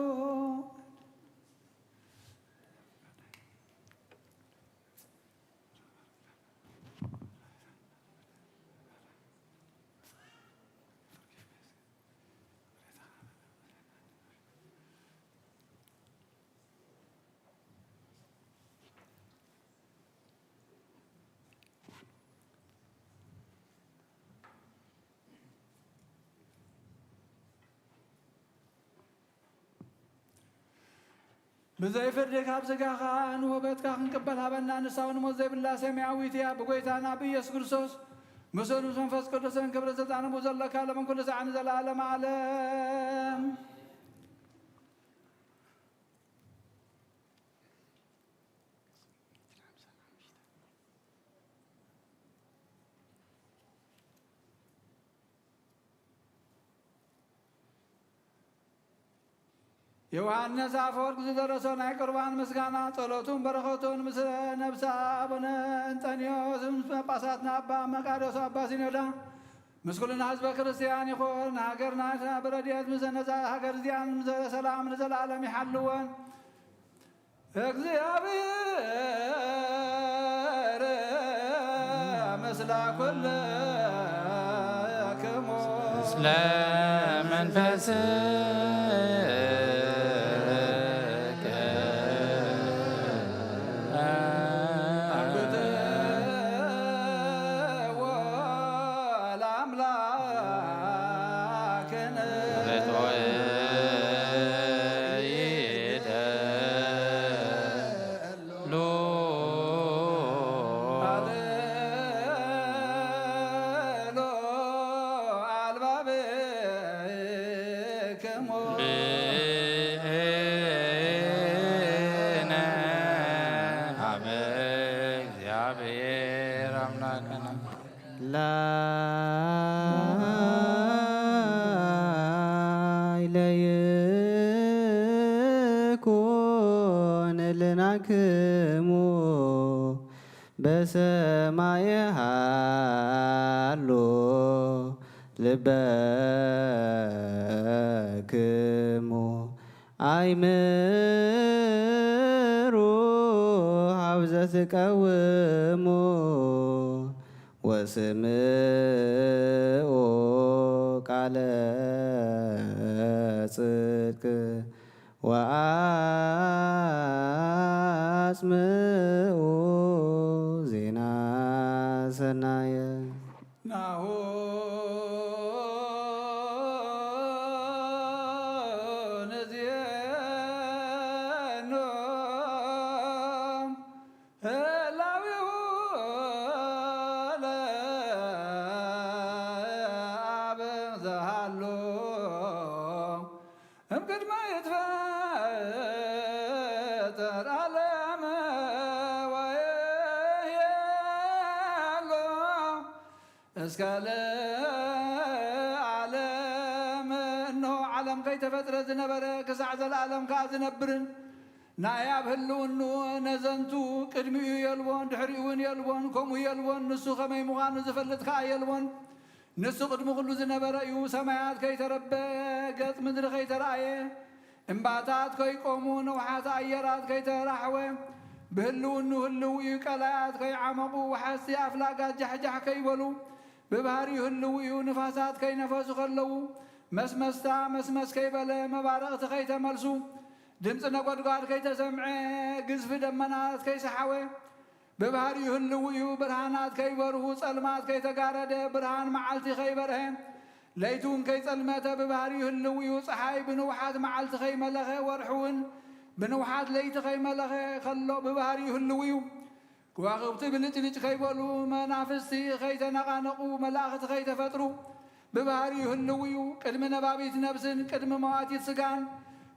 ብዘይ ፍርዲ ካብ ስጋኻ ንውህበትካ ክንቅበል ሃበና። ንሳ እውን ሞት ዘይብላ ሰማያዊት እያ። ብጎይታና ብኢየሱስ ክርስቶስ ምስኡ ምስ መንፈስ ቅዱስን ክብርን ስልጣንን ብኡ ዘለካ ዓለምን ኩሉ ሰዓን ንዘለዓለመ ዓለም። ዮሃንስ ኣፈወርቅ ዝደረሶ ናይ ቁርባን ምስጋና፣ ጸሎቱን በረኸቱን ምስ ነብሰ ኣቡነ እንጠንዮስ፣ ምስ ጳጳሳትና ኣባ መቃርዮስ፣ ኣባ ሲኖዳ፣ ምስ ኩልና ህዝበ ክርስቲያን ይኹን። ሃገርና ብረድኤት ምስ ነዛ ሃገር እዚኣን ምስ ሰላም ንዘለኣለም ይሓልወን። እግዚኣብሔር ምስለ ኩልክሙ። ምስለ መንፈስከ። አብትዎ ለአምላክነ። ርትዖ ይደሉ። አልሎ አልባብክሙ። ብእነ ሀበ እግዚአብሔር አምላክነ። ላዕለ ይኩን ልናክሙ በሰማየ ሃሎ ልበክሙ። አይምሩ ሀብዘ ትቀውሙ ወስምኡ ቃለ ጽድቅ ወአጽምኡ ዜና ሰናየ። ናሁ ንዜኑ ህላዊሁ ለአብ ዘሃሎ እምቅድመ ይትፈጠር ዓለም ወይሄሎ እስከ ለዓለም። እነሆ ዓለም ከይተፈጥረ ዝነበረ ክሳዕ ዘለዓለም ከኣ ዝነብርን ናይ ኣብ ህልውንኡ ነዘንቱ ቅድሚኡ የልቦን ድሕሪኡ እውን የልቦን ከምኡ የልቦን። ንሱ ከመይ ምዃኑ ዝፈልጥ ከኣ የልቦን። ንሱ ቅድሚ ኩሉ ዝነበረ እዩ። ሰማያት ከይተረበ፣ ገጽ ምድሪ ከይተራእየ፣ እምባታት ከይቆሙ፣ ነውሓት ኣየራት ከይተራሕወ፣ ብህልውኑ ህልው እዩ። ቀላያት ከይዓመቑ፣ ወሓዝቲ ኣፍላጋት ጃሕጃሕ ከይበሉ፣ ብባህሪኡ ህልው እዩ። ንፋሳት ከይነፈሱ ከለዉ፣ መስመስታ መስመስ ከይበለ፣ መባርቕቲ ከይተመልሱ፣ ድምፂ ነጎድጓድ ከይተሰምዐ፣ ግዝፊ ደመናት ከይሰሓወ፣ ብባህሪኡ ህልው እዩ። ብርሃናት ከይበርሁ፣ ጸልማት ከይተጋረደ፣ ብርሃን መዓልቲ ከይበርሀ፣ ለይቲ እውን ከይጸልመተ ብባህሪኡ ህልው እዩ። ጸሓይ ብንውሓት መዓልቲ ከይመለኸ፣ ወርሒ እውን ብንውሓት ለይቲ ከይመለኸ ከሎ ብባህሪኡ ህልው እዩ። ከዋኽብቲ ብልጭልጭ ከይበሉ፣ መናፍስቲ ከይተነቓነቑ፣ መላእኽቲ ከይተፈጥሩ ብባህሪኡ ህልው እዩ። ቅድሚ ነባቢት ነብስን ቅድሚ መዋቲት ስጋን፣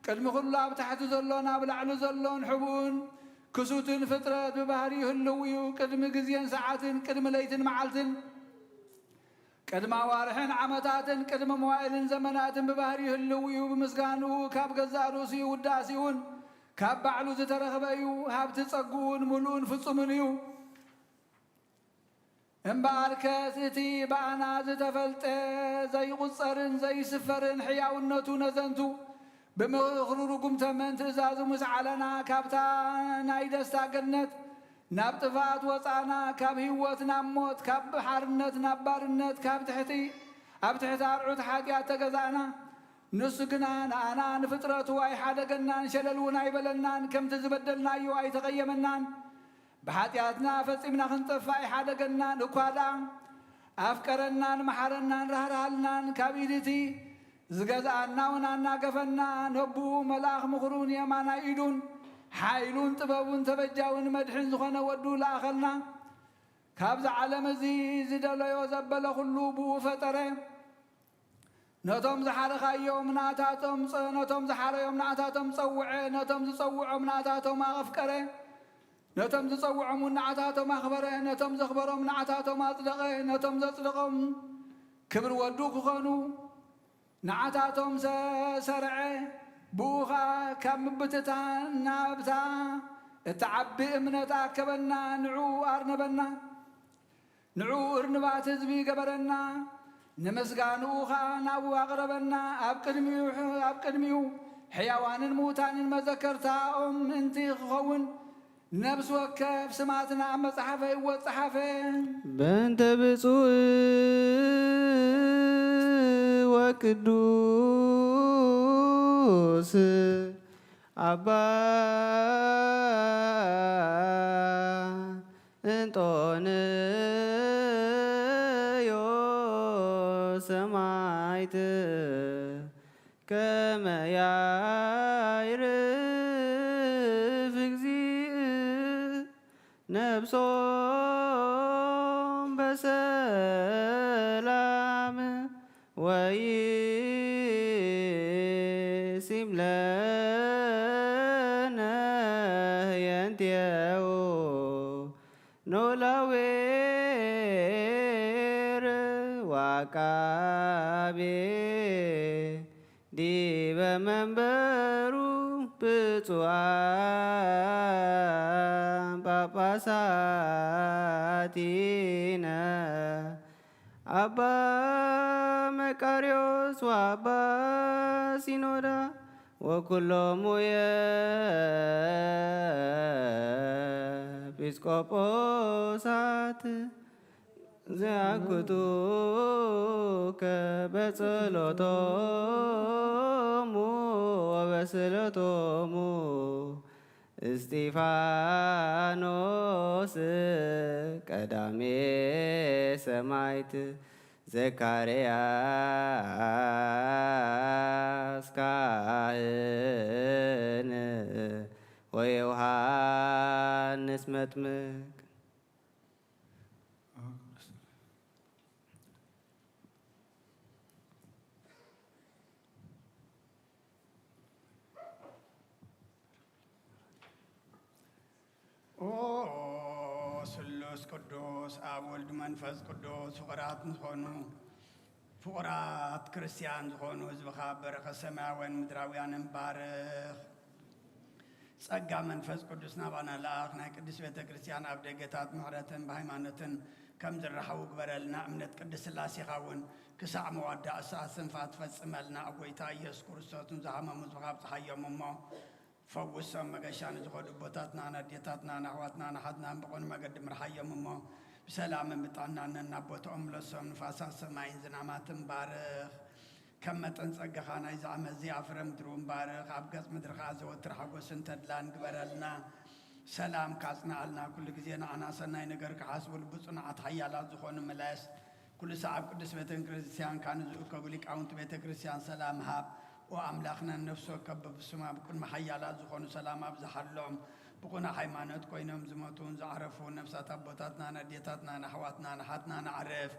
ቅድሚ ኩሉ ኣብ ታሕቲ ዘሎን ኣብ ላዕሊ ዘሎን ሕቡእን ክሱትን ፍጥረት ብባህሪኡ ህልው እዩ። ቅድሚ ግዜን ሰዓትን፣ ቅድሚ ለይትን መዓልትን፣ ቅድሚ ኣዋርሕን ዓመታትን፣ ቅድሚ መዋእልን ዘመናትን ብባህሪኡ ህልው እዩ። ብምስጋንኡ ካብ ገዛእ ርእሱ እዩ፣ ውዳሴኡን ካብ ባዕሉ ዝተረኽበ እዩ። ሃብቲ ጸግኡን ምሉእን ፍጹምን እዩ። እምበኣርከስ እቲ ብኣና ዝተፈልጠ ዘይቑጸርን ዘይስፈርን ሕያውነቱ ነዘንቱ ብምኽሪ ርጉም ተመን ትእዛዙ ምስ ዓለና ካብታ ናይ ደስታ ገነት ናብ ጥፍኣት ወጻእና፣ ካብ ህይወት ናብ ሞት፣ ካብ ሓርነት ናብ ባርነት፣ ካብ ትሕቲ ኣብ ትሕቲ ኣርዑት ሓጢኣት ተገዛእና። ንሱ ግና ንኣና ንፍጥረቱ ኣይሓደገናን፣ ሸለል እውን ኣይበለናን፣ ከምቲ ዝበደልናዮ ኣይተቐየመናን። ብሓጢኣትና ፈጺምና ክንጠፍእ ኣይሓደገናን፣ እኳ ደኣ ኣፍቀረናን መሓረናን ራህራሃልናን። ካብ ኢድ እቲ ዝገዝኣና እውን ኣናገፈና። ነብኡ መልኣኽ ምኽሩን የማናይ ኢዱን ሓይሉን ጥበቡን ተበጃውን መድሕን ዝኾነ ወዱ ለኣኸልና። ካብዚ ዓለም እዚ ዝደለዮ ዘበለ ኩሉ ብኡ ፈጠረ። ነቶም ዝሓረኻዮም ናታቶም ጸ-፣ ነቶም ዝሓረዮም ናታቶም ጸውዐ፣ ነቶም ዝጸውዖም ናታቶም ኣፍቀረ፣ ነቶም ዝጸውዖም እውን ናታቶም ኣኽበረ፣ ነቶም ዘኽበሮም ናታቶም ኣጽደቐ፣ ነቶም ዘጽደቖም ክብሪ ወዱ ክኾኑ ናታቶም ሰ-፣ ሰርዐ። ብኡ ኸኣ ካብ ምብትታን ናብታ እትዓቢ እምነት ኣከበና፣ ንዕኡ ኣርነበና። ንዕኡ እርንባት ህዝቢ ገበረና፣ ንምስጋንኡ ኸኣ ናብኡ ኣቕረበና። ኣብ ቅድሚኡ፣ ኣብ ቅድሚኡ ሕያዋንን ምዉታንን መዘከርታኦም ምእንቲ ክኸውን፣ ነፍሲ ወከፍ ስማትና ኣብ መጽሓፈ ህይወት ጸሓፈ። በእንተ ብፁዕ ወቅዱስ ኣባ እንጦንዮስ ሰማዕት ከመ ያዕርፍ እግዚእ ነፍሶም በሰላም ወይሲም ለነ ህየንቴው ኖላዌር ዋቃቤ ዲበ መንበሩ ብፁዓን ጳጳሳቲነ ኣባ መቃርዮስ ወኣባ ሲኖዳ ወኩሎሙ የኤጲስቆጶሳት ዘአንክቱከ በጸሎቶሙ ወበስእለቶሙ እስጢፋኖስ ቀዳሜ ሰማዕት ዘካርያስ ካህን ወዮሃንስ መጥምቅ። ኦ ስሉስ ቅዱስ ኣብ ወልድ መንፈስ ቅዱስ ፍቑራት ዝኾኑ፣ ፍቑራት ክርስቲያን ዝኾኑ ህዝብኻ በረኸት ሰማያውያን ምድራውያንን ባርኽ። ጸጋ መንፈስ ቅዱስ ናባና ለኣኽ። ናይ ቅድስት ቤተ ክርስቲያን ኣብ ደገታት ምሕረትን ብሃይማኖትን ከም ዝረሓቡ ግበረልና። እምነት ቅድስት ሥላሴኻ እውን ክሳዕ መዋዳእ ሰዓት ስንፋ ትፈጽመልና። ጎይታ ኢየሱስ ክርስቶስ ንዝሃመሙ ህዝብኻ ኣብጽሓዮም እሞ ፈውሶም። መገሻ ንዝኸዱ ኣቦታትና፣ ንኣዴታትና፣ ንኣሕዋትና፣ ንሓትናን ብቕኑዕ መገዲ ምርሓዮም እሞ ብሰላምን ብጥዕናን ነናብ ቦትኦም ምለሶም። ንፋሳት ሰማይን ዝናማትን ባርኽ። ከም መጠን ጸጋኻ ናይዚ ዓመት እዚኣ ፍረ ምድሪ እውን ባርኽ። ኣብ ገጽ ምድሪ ኸኣ ዘወትር ሓጎስን ተድላን ግበረልና። ሰላም ካጽንዓልና፣ ኩሉ ግዜ ንዓና ሰናይ ነገር ክሓስቡ ልቢ ጽኑዓት ሓያላት ዝኾኑ ምለስ። ኩሉ ሳዕ ኣብ ቅድስት ቤተ ክርስቲያንካ ንዝእከቡ ሊቃውንቲ ቤተ ክርስቲያን ሰላም ሃብ። ኦ ኣምላኽና፣ ነፍሲ ወከፍ በብስማ ብቅድሚ ሓያላት ዝኾኑ ሰላም ኣብዝሓሎም። ብቁና ሃይማኖት ኮይኖም ዝሞቱን ዝዓረፉ ነፍሳት ኣቦታትና፣ ንኣዴታትና፣ ንኣሕዋትና፣ ንሓትና ንዓርፍ።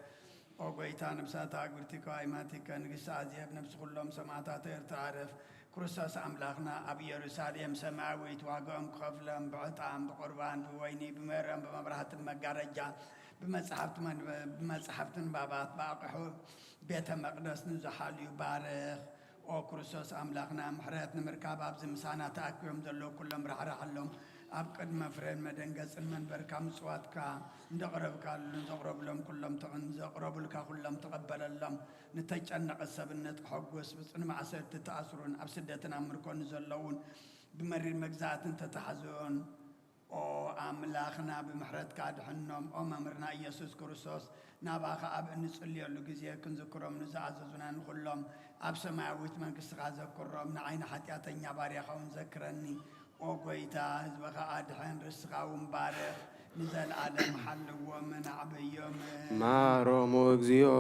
ኦ ጎይታ፣ ነፍሳት ኣግብርቲከ ኣይማቲከ ንግስቲ ኣዜብ፣ ነፍሲ ኩሎም ሰማዕታት ኤርትራ ዕርፍ። ክርስቶስ ኣምላኽና ኣብ ኢየሩሳሌም ሰማያዊት ዋጋኦም ክኸፍሎም ብዕጣን፣ ብቁርባን፣ ብወይኒ፣ ብሜሮን፣ ብመብራህትን መጋረጃ፣ ብመጻሕፍቲ መንበ-፣ ብመጻሕፍቲ ንባባት፣ ብኣቕሑ ቤተ መቕደስ ንዝሓልዩ ባርኽ። ኦ ክርስቶስ ኣምላኽና፣ ምሕረት ንምርካብ ኣብዚ ምሳና ተኣኪቦም ዘለዉ ኩሎም ራሕርሓሎም። ኣብ ቅድመ ፍሬን መደንገጽን መንበርካ ምጽዋትካ እንደ ቅረብካሉ፣ ዘቕረብሎም ኩሎም ተቐን-፣ ዘቕረቡልካ ኩሎም ተቐበለሎም። ንተጨነቐ ሰብ እነተሐጉስ፣ ብጽኑ ማእሰርቲ ተኣስሩን ኣብ ስደትን ኣብ ምርኮ ንዘለዉን ብመሪር መግዛእትን ተታሕዙን፣ ኦ ኣምላኽና፣ ብምሕረትካ ኣድሕኖም። ኦ መምህርና ኢየሱስ ክርስቶስ፣ ናባኻ ኣብ እንጽልየሉ ግዜ ክንዝክሮም ንዝኣዘዙና ንኹሎም ኣብ ሰማያዊት መንግስትኻ ዘክሮም። ንዓይ ንሓጢኣተኛ ባርያኻ እውን ዘክረኒ። ኦ ጐይታ፣ ህዝብኻ ኣድሕን፣ ርስኻ እውን ባርኽ፣ ንዘለኣለም ሓልዎምን ኣዕብዮምን። ማሮሙ እግዚኦ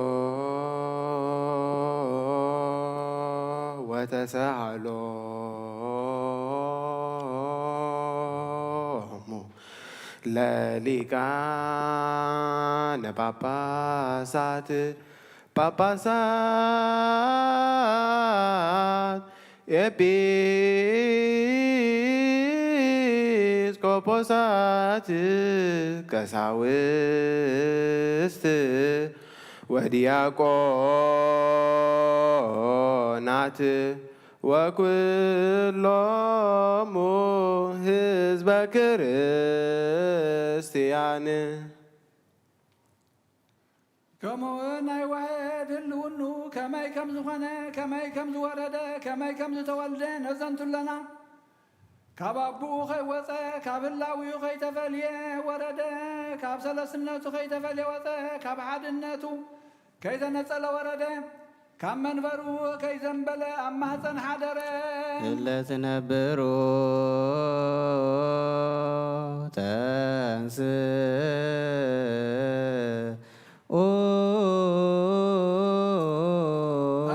ወተሳሃሎሙ ለሊቃነ ጳጳሳት፣ ጳጳሳት፣ ኤጲስቆጶሳት፣ ቀሳውስት ወዲያቆናት ወኩሎሙ ህዝበ ክርስቲያን። ከምኡውን ናይ ዋህድ ህልውኑ ከመይ ከም ዝኾነ፣ ከመይ ከም ዝወረደ፣ ከመይ ከም ዝተወልደ ነዘንቱ ኣለና። ካብ ኣቦኡ ከይወጸ፣ ካብ ህላዊኡ ከይተፈልየ ወረደ፣ ካብ ሰለስነቱ ከይተፈልየ ወጸ፣ ካብ ሓድነቱ ከይተነጸለ ወረደ፣ ካብ መንበሩ ከይዘንበለ ኣብ ማህፀን ሓደረ። እለ ትነብሩ ተንስኡ።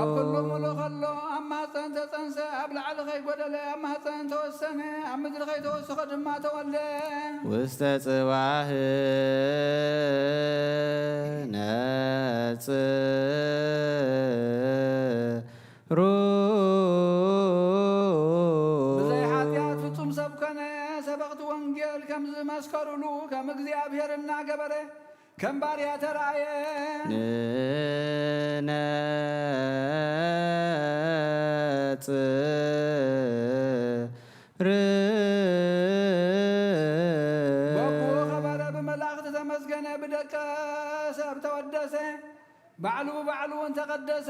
ኣብ ኩሉ ምሉእ ከሎ ኣብ ማህፀን ተፀንሰ፣ ኣብ ላዕሊ ከይጎደለ ኣብ ማህፀን ተወሰነ፣ ኣብ ምድሪ ከይተወሰኸ ድማ ተወልደ። ውስተ ጽባህ ነጽሩ። ብዘይ ሓጢኣት ፍጹም ሰብ ኮነ። ሰበኽቲ ወንጌል ከም ዝመስከሩሉ ከም እግዚኣብሔር እናገበረ ከም ባርያ ተራእየ። ንነጽር። በብኡ ኸበረ፣ ብመላእኽቲ ተመስገነ፣ ብደቀ ሰብ ተወደሰ፣ ባዕሉ ባዕሉ እውን ተቐደሰ።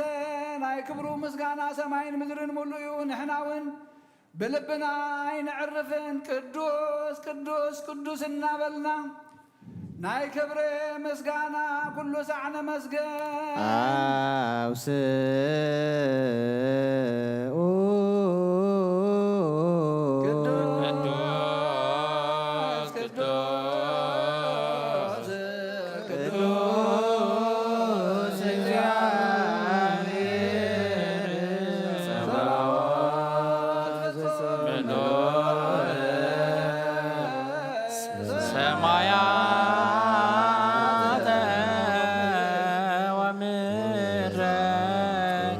ናይ ክብሩ ምስጋና ሰማይን ምድርን ምሉእ እዩ። ንሕና እውን ብልብና ኣይነዕርፍን፣ ቅዱስ ቅዱስ ቅዱስ እናበልና ናይ ክብሪ ምስጋና ኩሉ ሳዕ ነመስግን። ኣውስኡ። ቅዱስ ቅዱስ ቅዱስ ቅዱስ እግዚአብሔር ጸባኦት። ሰማያተ ወምድረ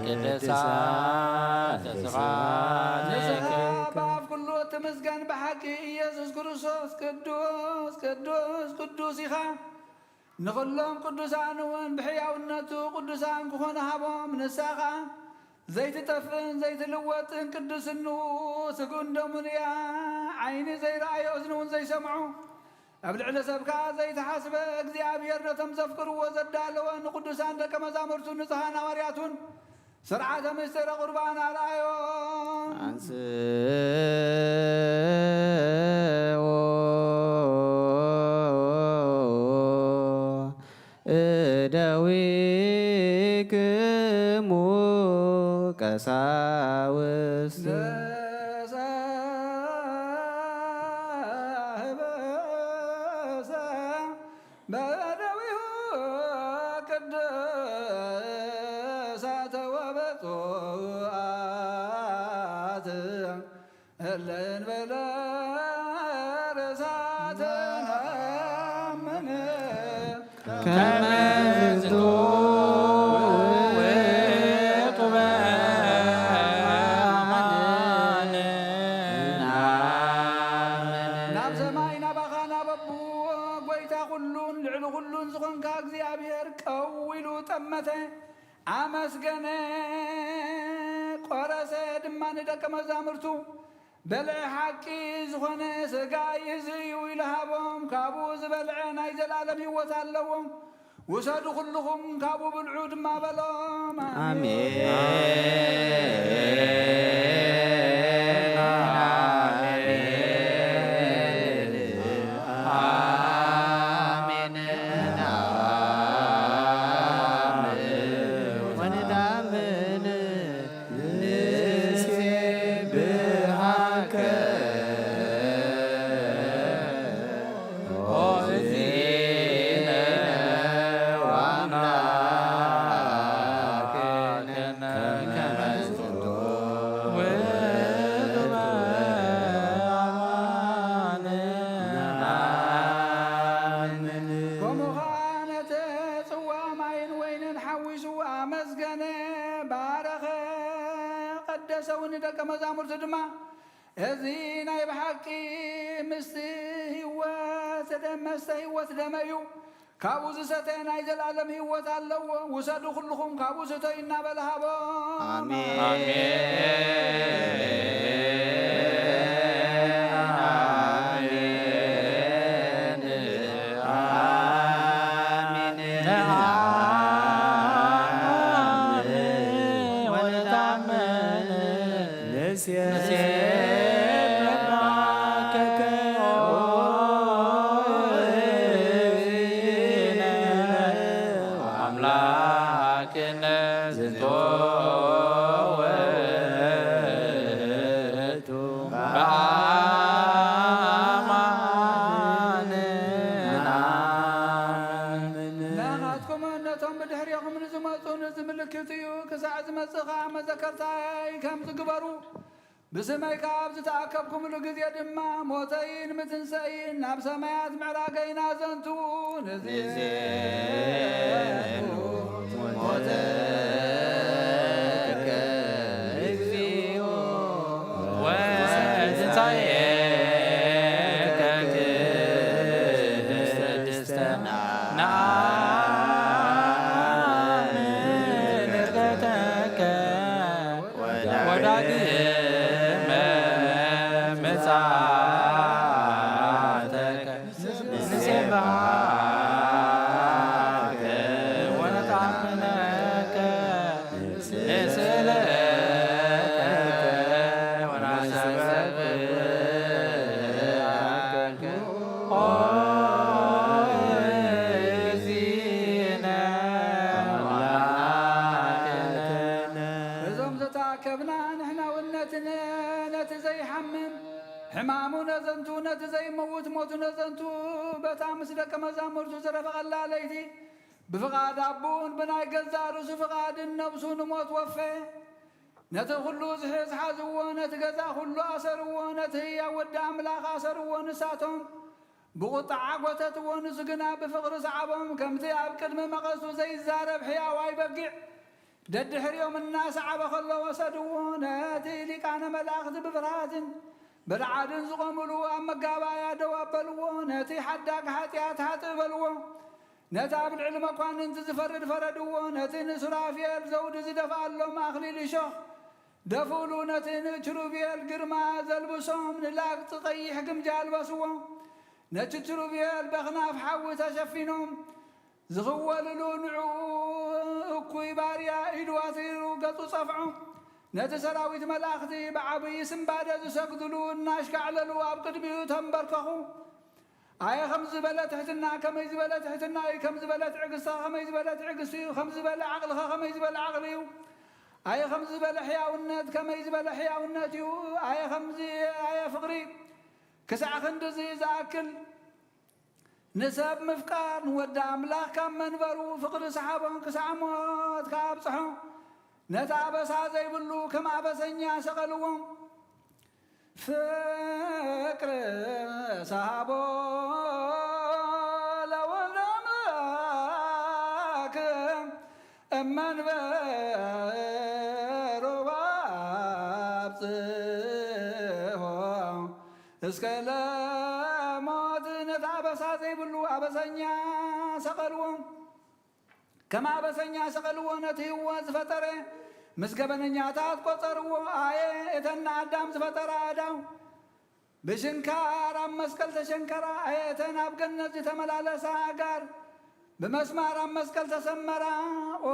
ቅድሳተ ስብሐት። ንስኻ በኣፍ ኩሉ እትምስገን ብሓቂ ኢየሱስ ክርስቶስ ቅዱስ ቅዱስ ቅዱስ ኢኻ። ንኹሎም ቅዱሳን እውን ብሕያውነቱ ቅዱሳን ክኾኑ ሃቦም። ንሳ ኸኣ ዘይትጠፍእን ዘይትልወጥን ቅድስንኡ ስግኡን ደሙን እያ። ዓይኒ ዘይረኣዮ እዝኒ እውን ዘይሰምዖ ኣብ ልዕሊ ሰብ ከኣ ዘይተሓስበ እግዚኣብሔር ነቶም ዘፍቅርዎ ዘዳለወ ንቅዱሳን ደቀ መዛሙርቱን ንጽሓን ሃዋርያቱን ስርዓተ ምስጢረ ቁርባን ኣርኣዮም። አንስኡ እደዊክሙ ቀሳውስት። በደዊሁ ቅዱሳት ወብፁዓት እለ እንበለ ርእሳት ነአምን። ከመ ዝንቱ ውእቱ በአማን። ናብ ሰማይ ናባኻ ናብ ኣቦ ጐይታ ኩሉን ልዕሊ ኩሉን ዝኾንካ እግዚኣብሔር ቀው ኢሉ ጠመተ፣ ኣመስገነ፣ ቆረሰ ድማ ንደቀ መዛሙርቱ በልዒ ሓቂ ዝኾነ ስጋይ እዚ እዩ ኢሉ ሃቦም። ካብኡ ዝበልዐ ናይ ዘለኣለም ህይወት ኣለዎ። ውሰዱ ኩልኹም ካብኡ ብልዑ ድማ በሎም። ኣሜን። ኣሜን። ኣሜን። ወንዳምን ንሴብሐከ ኦ እግዚእነ ወአምላክነ ከመ ዝንቱ ውእቱ በአማን። ኣሜን። ከምኡ ኸኣ ነቲ ጽዋ ማይን ወይንን ሓዊሱ ኣመስገነ፣ ባረኸ፣ ቀደሰ፣ እውን ደቀ መዛሙርቱ ድማ እዚ ናይ ብሓቂ ምስቲ ህይወት ደም፣ መስተ ህይወት ደመ እዩ። ካብኡ ዝሰተ ናይ ዘለኣለም ህይወት ኣለዎ። ውሰዱ ኩልኹም ካብኡ ስተዩ እናበለ ሃቦም። ኣሜን። ኣሜን። ኣሜን። ንኣምን ወንታምን ንሴብሐከ ኦ እግዚእነ ኣምላክነ ዝንቱ ውእቱ በአማን። ናባኻትኩምን ነቶም ብድሕሬኹም ንዝመጹን እዚ ምልክት እዩ፣ ክሳዕ ዝመጽእ ኸኣ መዘከርታይ ከም ዝግበሩ። ብስመይ ከኣ ኣብ ዝተኣከብኩምሉ ግዜ ድማ ሞተይን ምትንሰይን ናብ ሰማያት ምዕራገይን ኣዘንትዉ። ንዜኑ ሞተከ እግዚኦ ወትንሳኤከ ቅድስተ ነአምን ዕርገተከ ወዳግመ ምጽኣተከ ንሴብሐከ ወነጣምነከ ንስእለከ ወናሰብከ ኦ እግዚእነ ኣምላክነ። እዞም ዝተኣከብና ንሕና እውን ነቲ ነ-፣ ነቲ ዘይሓምም ሕማሙ ነዘንቱ፣ ነቲ ዘይመውት ሞቱ ነዘንቱ፣ በታ ምስ ደቀ መዛሙርቱ ዝረፈቐላ ለይቲ ብፍቓድ ኣቦኡን ብናይ ገዛእ ርእሱ ፍቓድን ነብሱ ንሞት ወፈየ። ነቲ ኹሉ ዝሕዝ ሓዝዎ፣ ነቲ ገዛ ኹሉ ኣሰርዎ፣ ነቲ ህያው ወዲ ኣምላኽ ኣሰርዎ። ንሳቶም ብቑጥዓ ጐተትዎ፣ ንሱ ግና ብፍቕሪ ሰዓቦም። ከምቲ ኣብ ቅድሚ መቐሱ ዘይዛረብ ሕያዋይ በጊዕ ደድሕሪኦም እናሰዓበ ኸሎ ወሰድዎ። ነቲ ሊቃነ መላእኽቲ ብፍርሃትን ብርዓድን ዝቖምሉ ኣብ መጋባእያ ደው ኣበልዎ። ነቲ ሓዳግ ሓጢኣት ሃጥእ በልዎ። ነቲ ኣብ ልዕሊ መኳንንቲ ዝፈርድ ፈረድዎ። ነቲ ንሱራፌል ዘውዲ ዝደፍኣሎም ኣኽሊል እሾኽ ደፍኡሉ። ነቲ ንኪሩቤል ግርማ ዘልብሶም ንላግጺ ቀይሕ ግምጃ ኣልበስዎ። ነቲ ኪሩቤል በኽናፍ ሓዊ ተሸፊኖም ዝኽወልሉ ንዕኡ እኩይ ባርያ ኢዱ ኣትሪሩ ገጹ ጸፍዖ። ነቲ ሰራዊት መላእኽቲ ብዓብዪ ስንባደ ዝሰግድሉ እናሽካዕለሉ ኣብ ቅድሚኡ ተንበርከኹ። ኣየ ከም ዝበለ ትሕትና፣ ከመይ ዝበለ ትሕትና እዩ፣ ከም ዝበለ ትዕግስቲ፣ ከመይ ዝበለ ትዕግስቲ እዩ፣ ከም ዝበለ ዓቕልኸ፣ ከመይ ዝበለ ዓቕሊ እዩ። ኣየ ከም ዝበለ ሕያውነት፣ ከመይ ዝበለ ሕያውነት እዩ። ኣየ ከምዚ፣ ኣየ ፍቕሪ፣ ክሳዕ ክንድዚ ዝኣክል ንሰብ ምፍቃር፣ ንወዲ ኣምላኽ ካብ መንበሩ ፍቕሪ ሰሓቦ፣ ክሳዕ ሞት ከኣ ኣብጽሖ። ነቲ ኣበሳ ዘይብሉ ከም ኣበሰኛ ሰቐልዎ። ፍቅር ሰሃቦ ለወልደ አምላክ እመንበሩ ባብጽሖ እስከ ለሞት። ነቲ ኣበሳ ዘይብሉ ኣበሰኛ ሰቐልዎ። ከም ኣበሰኛ ሰቐልዎ። ነቲ ህይወት ዝፈጠረ ምስ ገበነኛታት ቆጸርዎ። ኣየ እተን ንኣዳም ዝፈጠራ ኣእዳው ብሽንካር ኣብ መስቀል ተሸንከራ። ኣየ እተን ኣብ ገነት ዝተመላለሳ ኣእጋር ብመስማር ኣብ መስቀል ተሰመራ። ኦ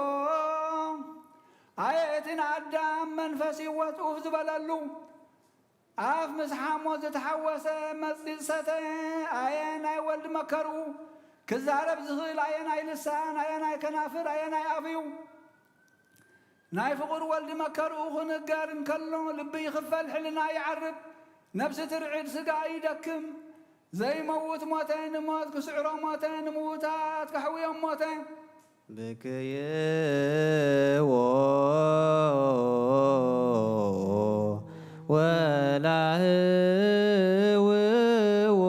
ኣየ እቲ ንኣዳም መንፈስ ህይወት ኡፍ ዝበለሉ ኣፍ ምስ ሓሞት ዝተሓወሰ መጽጽ ሰተ። ኣየ ናይ ወልድ መከርኡ ክዛረብ ዝኽእል ኣየናይ ልሳን፣ ኣየናይ ከናፍር፣ ኣየናይ ኣፍ እዩ። ናይ ፍቑር ወልድ መከርኡ ክንገር እንከሎ ልቢ ይኽፈል፣ ሕልና ይዓርብ፣ ነፍሲ ትርዕድ፣ ስጋ ይደክም። ዘይመውት ሞተ ንሞት ክስዕሮ ሞተ ንምውታት ከሕውዮም ሞተ። ብክይዎ ወላህውዎ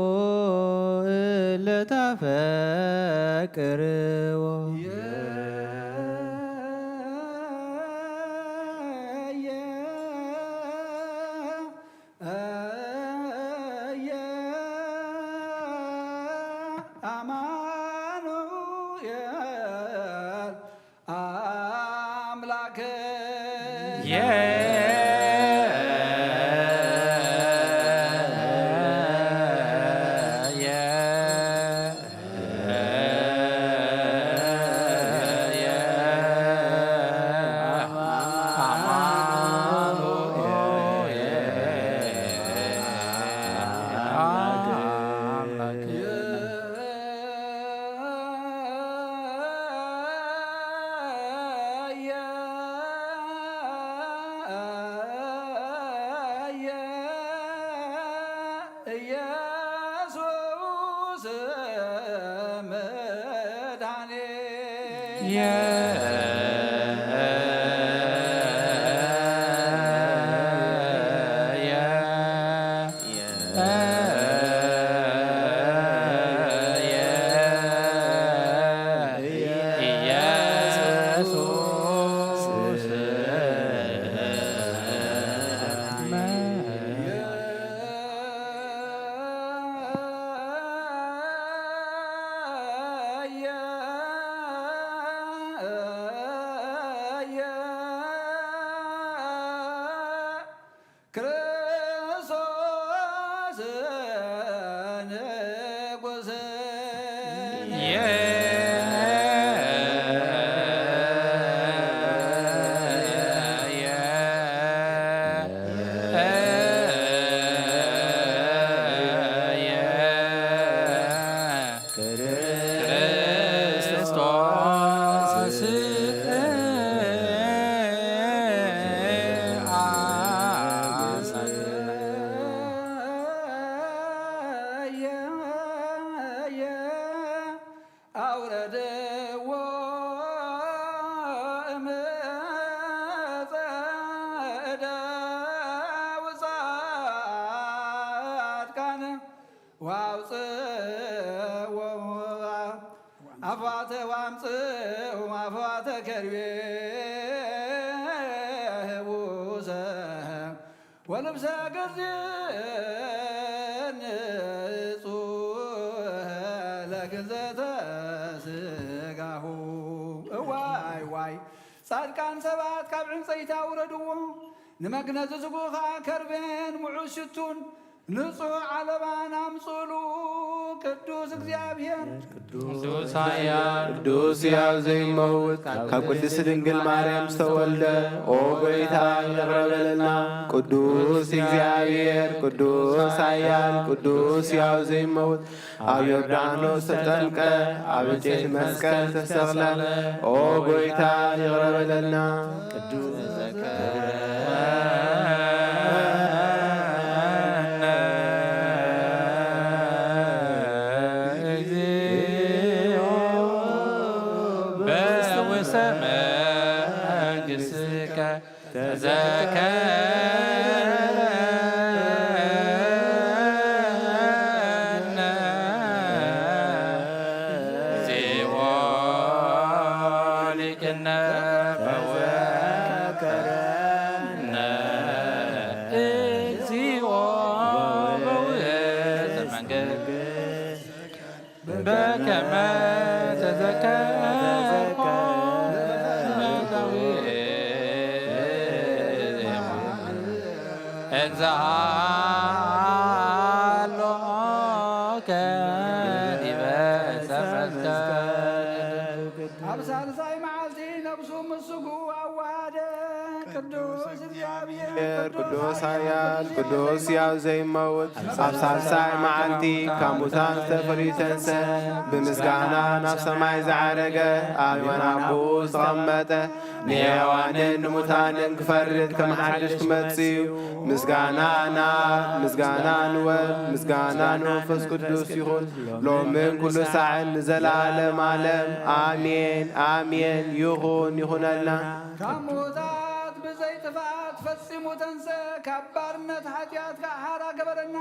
እለታፈቅርዎ። አማኑኤል አምላክ ኢየሱስ መድኃኔ ክርስቶስ ንጉሥ ክርስቶስ አውረድዎ እምፀ እደው ጻድቃን ወአውፅዎ አፍዋተ ወአምፅኡ አፍዋተ ከርቤ ህቡሰ ወልብሰ ግርዝ ንጹህ ለግንዘተ ስጋሁ። እዋይ ዋይ ጻድቃን ሰባት ካብ ዕንጸይቲ ኣውረድዎ፣ ንመግነዚ ዝጉ ኸኣ ከርቤን ምዑዝ ሽቱን ንጹህ ዓለባን ኣምጽእሉ። ቅዱስ እግዚኣብሔር ቅዱስ ኃያል ቅዱስ ሕያው ዘይመውት ካብ ቅድስት ድንግል ማርያም ዝተወልደ ኦ ጎይታ ይቕረ በለልና። ቅዱስ እግዚኣብሔር ቅዱስ ኃያል ቅዱስ ሕያው ዘይመውት ኣብ ዮርዳኖስ ተጠምቀ ኣብ ዕንጨይቲ መስቀል ተሰቕለ ኦ ጎይታ ይቕረ በለልና። ቅዱስ ዛሎከ ዲበ ሰመስከ። ኣብ ሳልሳይ መዓልቲ ነብሱ ምስ ስግኡ ኣዋሃደ። ቅዱስ እግዚኣብሔር፣ ቅዱስ ኃያል፣ ቅዱስ ሕያው ዘይመውት፣ ኣብ ሳልሳይ መዓልቲ ካብ ሙታን ዝተፈልዩ ተንሰ፣ ብምስጋና ናብ ሰማይ ዝዓረገ፣ ኣብ የማን ኣቦኡ ዝተቐመጠ፣ ንሕያዋንን ንሙታንን ክፈርድ ከም ሓድሽ ክመጽእ እዩ። ምስጋና ንኣብ፣ ምስጋና ንወልድ፣ ምስጋና ንመንፈስ ቅዱስ ይኹን፣ ሎምን ኩሉ ሳዕን ንዘለዓለም ዓለም። ኣሜን፣ ኣሜን። ይኹን፣ ይኹነልና። ካብ ምዉታት ብዘይ ጥፍኣት ፈጺሙ ተንሰ፣ ካብ ባርነት ሓጢኣት ከኣ ሓራ ገበረና።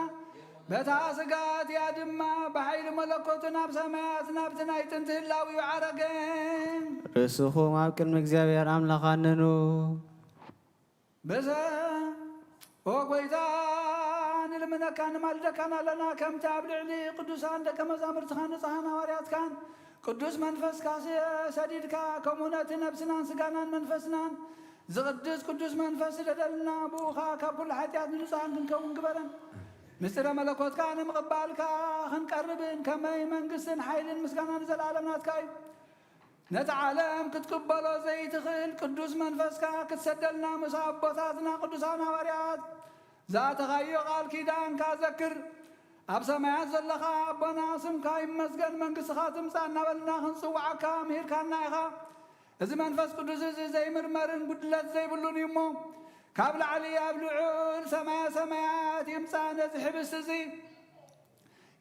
በታ ስጋ እቲኣ ድማ ብሓይሊ መለኮቱ ናብ ሰማያት ናብቲ ናይ ጥንቲ ህላዊኡ ዓረገ። ርእስኹም ኣብ ቅድሚ እግዚኣብሔር ኣምላኽ ኣንኑ። በዘ ኦ ጐይታ፣ ንልምነካ ንማልደካን ኣለና፣ ከምቲ ኣብ ልዕሊ ቅዱሳን ደቀ መዛሙርትኻን ንጹሓን ሃዋርያትካን ቅዱስ መንፈስካ ሰዲድካ፣ ከምኡ ነቲ ነብስናን ስጋናን መንፈስናን ዝቕድስ ቅዱስ መንፈስ ስደደልና፣ ብኡኻ ካብ ኩሉ ሓጢኣት ንንጹሓን ክንከውን ግበረን። ምስጢረ መለኮትካ ንምቕባልካ ክንቀርብን ከመይ መንግስትን ሓይልን ምስጋናን ንዘለኣለም ናትካ እዩ። ነቲ ዓለም ክትቅበሎ ዘይትኽእል ቅዱስ መንፈስካ ክትሰደልና ምስ ኣቦታትና ቅዱሳን ሃዋርያት ዝኣተኻዮ ቃል ኪዳንካ ዘክር። ኣብ ሰማያት ዘለኻ ኣቦና፣ ስምካ ይመስገን፣ መንግስትኻ ትምጻእ እናበልና ክንጽውዓካ ምሂርካና ኢኻ። እዚ መንፈስ ቅዱስ እዚ ዘይምርመርን ጉድለት ዘይብሉን እዩ እሞ፣ ካብ ላዕሊ ኣብ ልዑል ሰማያ ሰማያት ይምጻእ። ነዚ ሕብስቲ እዚ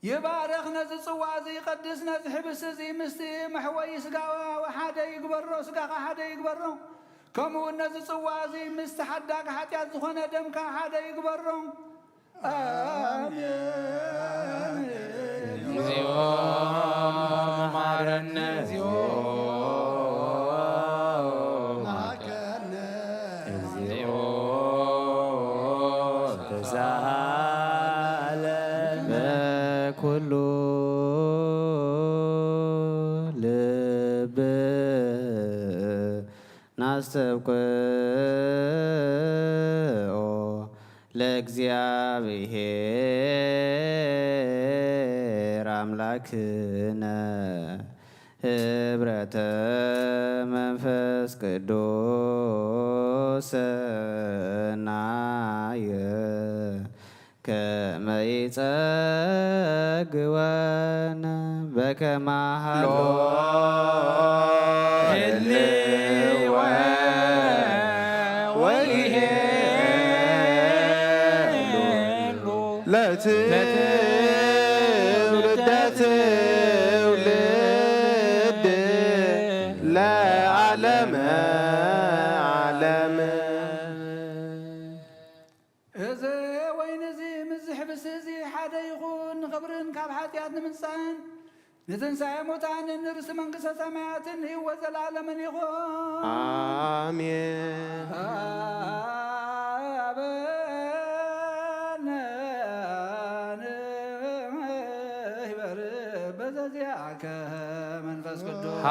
ይባርኽ፣ ነዚ ጽዋ እዚ ይቐድስ፣ ነዚ ሕብስቲ እዚ ምስቲ መሕወዪ ስጋ ሓደ ይግበሮ፣ ስጋኻ ሓደ ይግበሮ፣ ከምኡ እውን ነዚ ጽዋ እዚ ምስቲ ሓዳግ ሓጢኣት ዝኾነ ደምካ ሓደ ይግበሮ። ኣሜን። እግዚኦ መሐረነ። እግዚኦ መሐረነ። እግዚኦ ተሳሃለ። በኩሉ ልብ ናስተብቅኦ ለእግዚኣብሔር ኣምላክነ ህብረተ መንፈስ ቅዱስ ሰናየ ከመ ይጸግወነ በከመ ሀሎ ህልወ ወይሄሉ ለትውልደ ትውልድ ለዓለመ ዓለም። እዚ ወይኒ እዚ ምስዚ ሕብስቲ እዚ ሓደ ይኹን፣ ንኽብርን ካብ ሓጢኣት ንምንጻህን ንትንሳኤ ሙታንን ንርስቲ መንግስተ ሰማያትን ህይወት ዘለዓለምን ይኹን። ኣሜን። ኣበነ ንሕበር በዘዚኣከ መንፈስ ቅዱስ።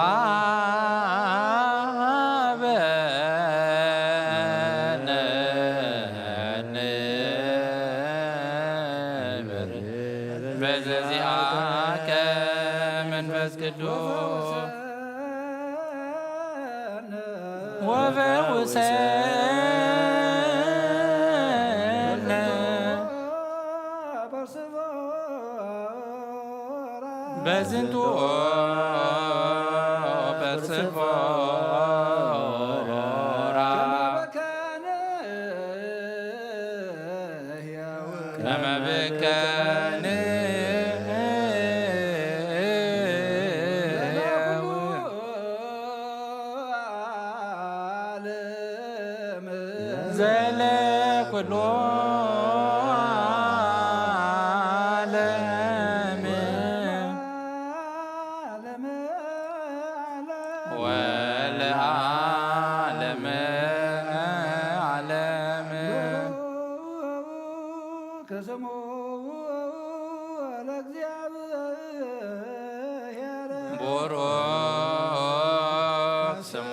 ሃበነ ንበር በዘዚኣከ መንፈስ ቅዱስ። ወፈውሰነ በዝንቱ ፐርስፎራ ከመ ብከነ ዘለ ኩሎ ዓለም ወለ ዓለም ዓለም ከስሙ ለእግዚኣብሔር ቡሩክ ስሙ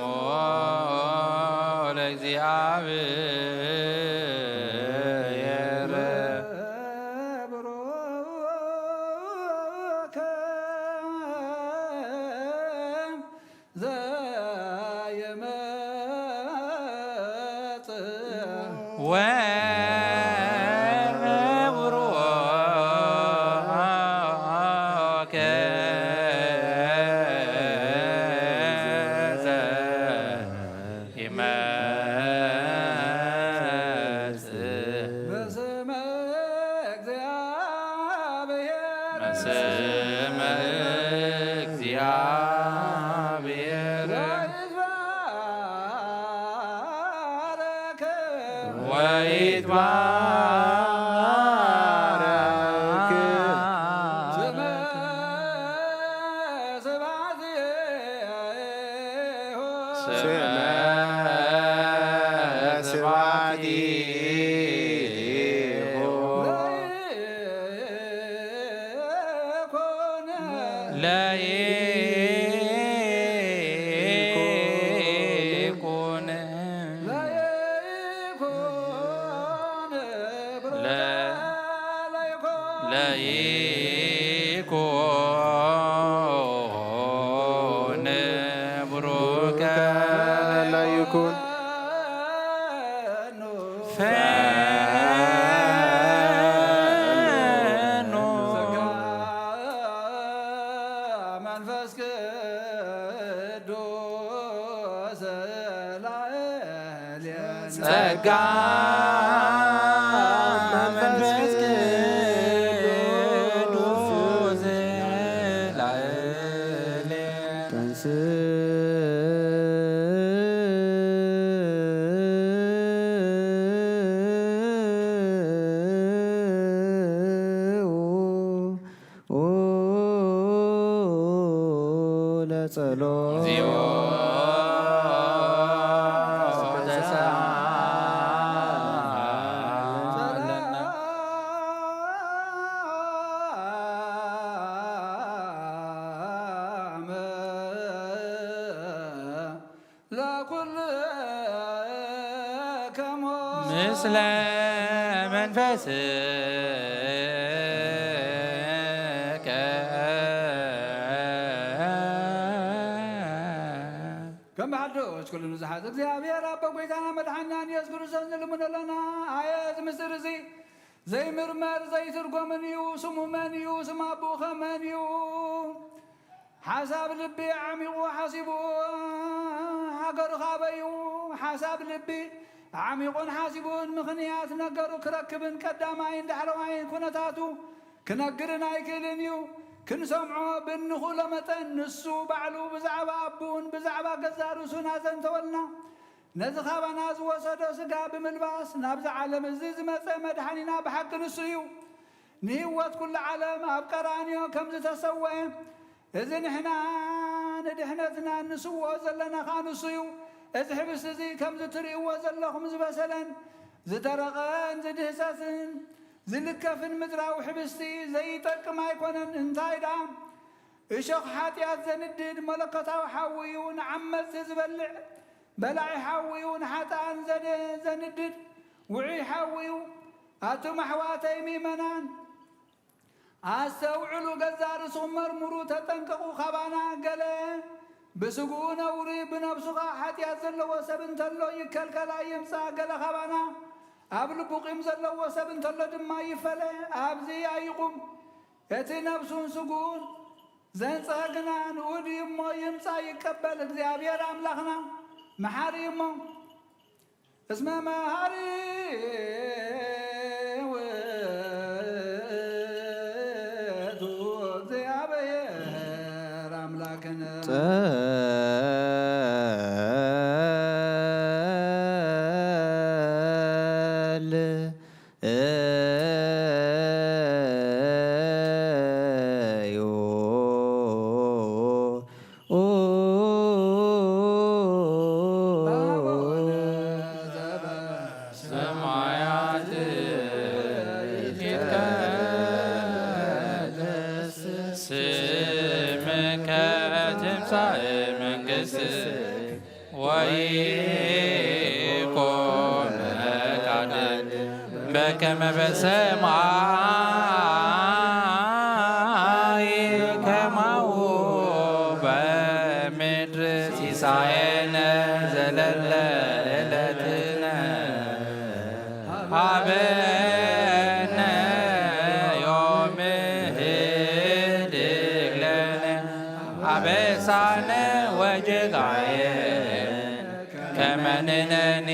ለእግዚኣብሔር ስመ እግዚኣብሔር ወይትባረክ ወይትባረክ ስመ ስብሐቲሁ ስመ ስብሐቲሁ ለይኩን ለይኩን ለይኩን ለይኩን ብሩከ ለይኩን ፈኑ መንፈስ ቅዱስ ጸጋ መንፈስ ቅዱስ ላዕሌነ። ለጸሎት እግዚኦ ተሳለና። ለኩልከሞ ምስለ መንፈስከ። ከም ብሓድሽ ኩሉ ንዝሓዝ እግዚኣብሔር ኣቦ ጎይታና መድሓኒና ኢየሱስ ክርስቶስ ንልምኖ ኣለና። ኣየ እዚ ምስጢር እዚ ዘይምርመር ዘይትርጎምን እዩ። ስሙ መን እዩ? ስም ኣቦኸ መን እዩ? ሓሳብ ልቢ ዓሚቑ ሓሲቡ ሃገሩ ካበዩ ሓሳብ ልቢ ዓሚቑን ሓሲቡን ምኽንያት ነገሩ ክረክብን ቀዳማይን ዳሕረዋይን ኩነታቱ ክነግርን ኣይክእልን እዩ። ክንሰምዖ ብንኽእሎ መጠን ንሱ ባዕሉ ብዛዕባ ኣቡን ብዛዕባ ገዛ ርእሱን ኣዘንተወልና። ነዚ ካባና ዝወሰዶ ስጋ ብምልባስ ናብዚ ዓለም እዚ ዝመጸ መድሓኒና ብሓቂ ንሱ እዩ። ንህይወት ኩሉ ዓለም ኣብ ቀራንዮ ከም ዝተሰወአ፣ እዚ ንሕና ንድሕነትና እንስውኦ ዘለና ኸኣ ንሱ እዩ። እዚ ሕብስቲ እዚ ከምዚ ትርእይዎ ዘለኹም ዝበሰለን ዝደረቐን ዝድህሰስን ዝልከፍን ምድራዊ ሕብስቲ ዘይጠቅም ኣይኮነን። እንታይ ደኣ? እሾኽ ሓጢኣት ዘንድድ መለኮታዊ ሓዊ እዩ። ንዓመጽቲ ዝበልዕ በላዒ ሓዊ እዩ። ንሓጥኣን ዘደ-፣ ዘንድድ ውዑይ ሓዊ እዩ። ኣቱም ኣሕዋተይ ምእመናን፣ ኣስተውዕሉ፣ ገዛ ርእስኹም መርምሩ፣ ተጠንቀቑ። ካባና ገለ ብስግኡ ነውሪ፣ ብነብሱ ኸኣ ሓጢኣት ዘለዎ ሰብ እንተሎ ይከልከል፣ ኣይምጻእ። ገለ ካባና ኣብ ልቡ ቂም ዘለዎ ሰብ እንተሎ ድማ ይፈለ፣ ኣብዚ ኣይቑም። እቲ ነብሱን ስግኡን ዘንጽሀ ግና ንኡድ እዩ እሞ ይምጻእ ይቀበል። እግዚኣብሔር ኣምላኽና መሓሪ እዩ እሞ። እስመ መሃሪ ውእቱ እግዚኣብሔር ኣምላክነ። ጸል እዩ። ሰማያት ይትቀደስ ስምከ ትምጻእ መንግስትከ ወይኩን ፈቃድከ በከመ በሰማይ ከማሁ በምድር። ሲሳየነ ዘለለ ዕለትነ ሀበነ ዮም ህድግ ለነ አበሳነ ወጌጋየ ከመ ንሕነኒ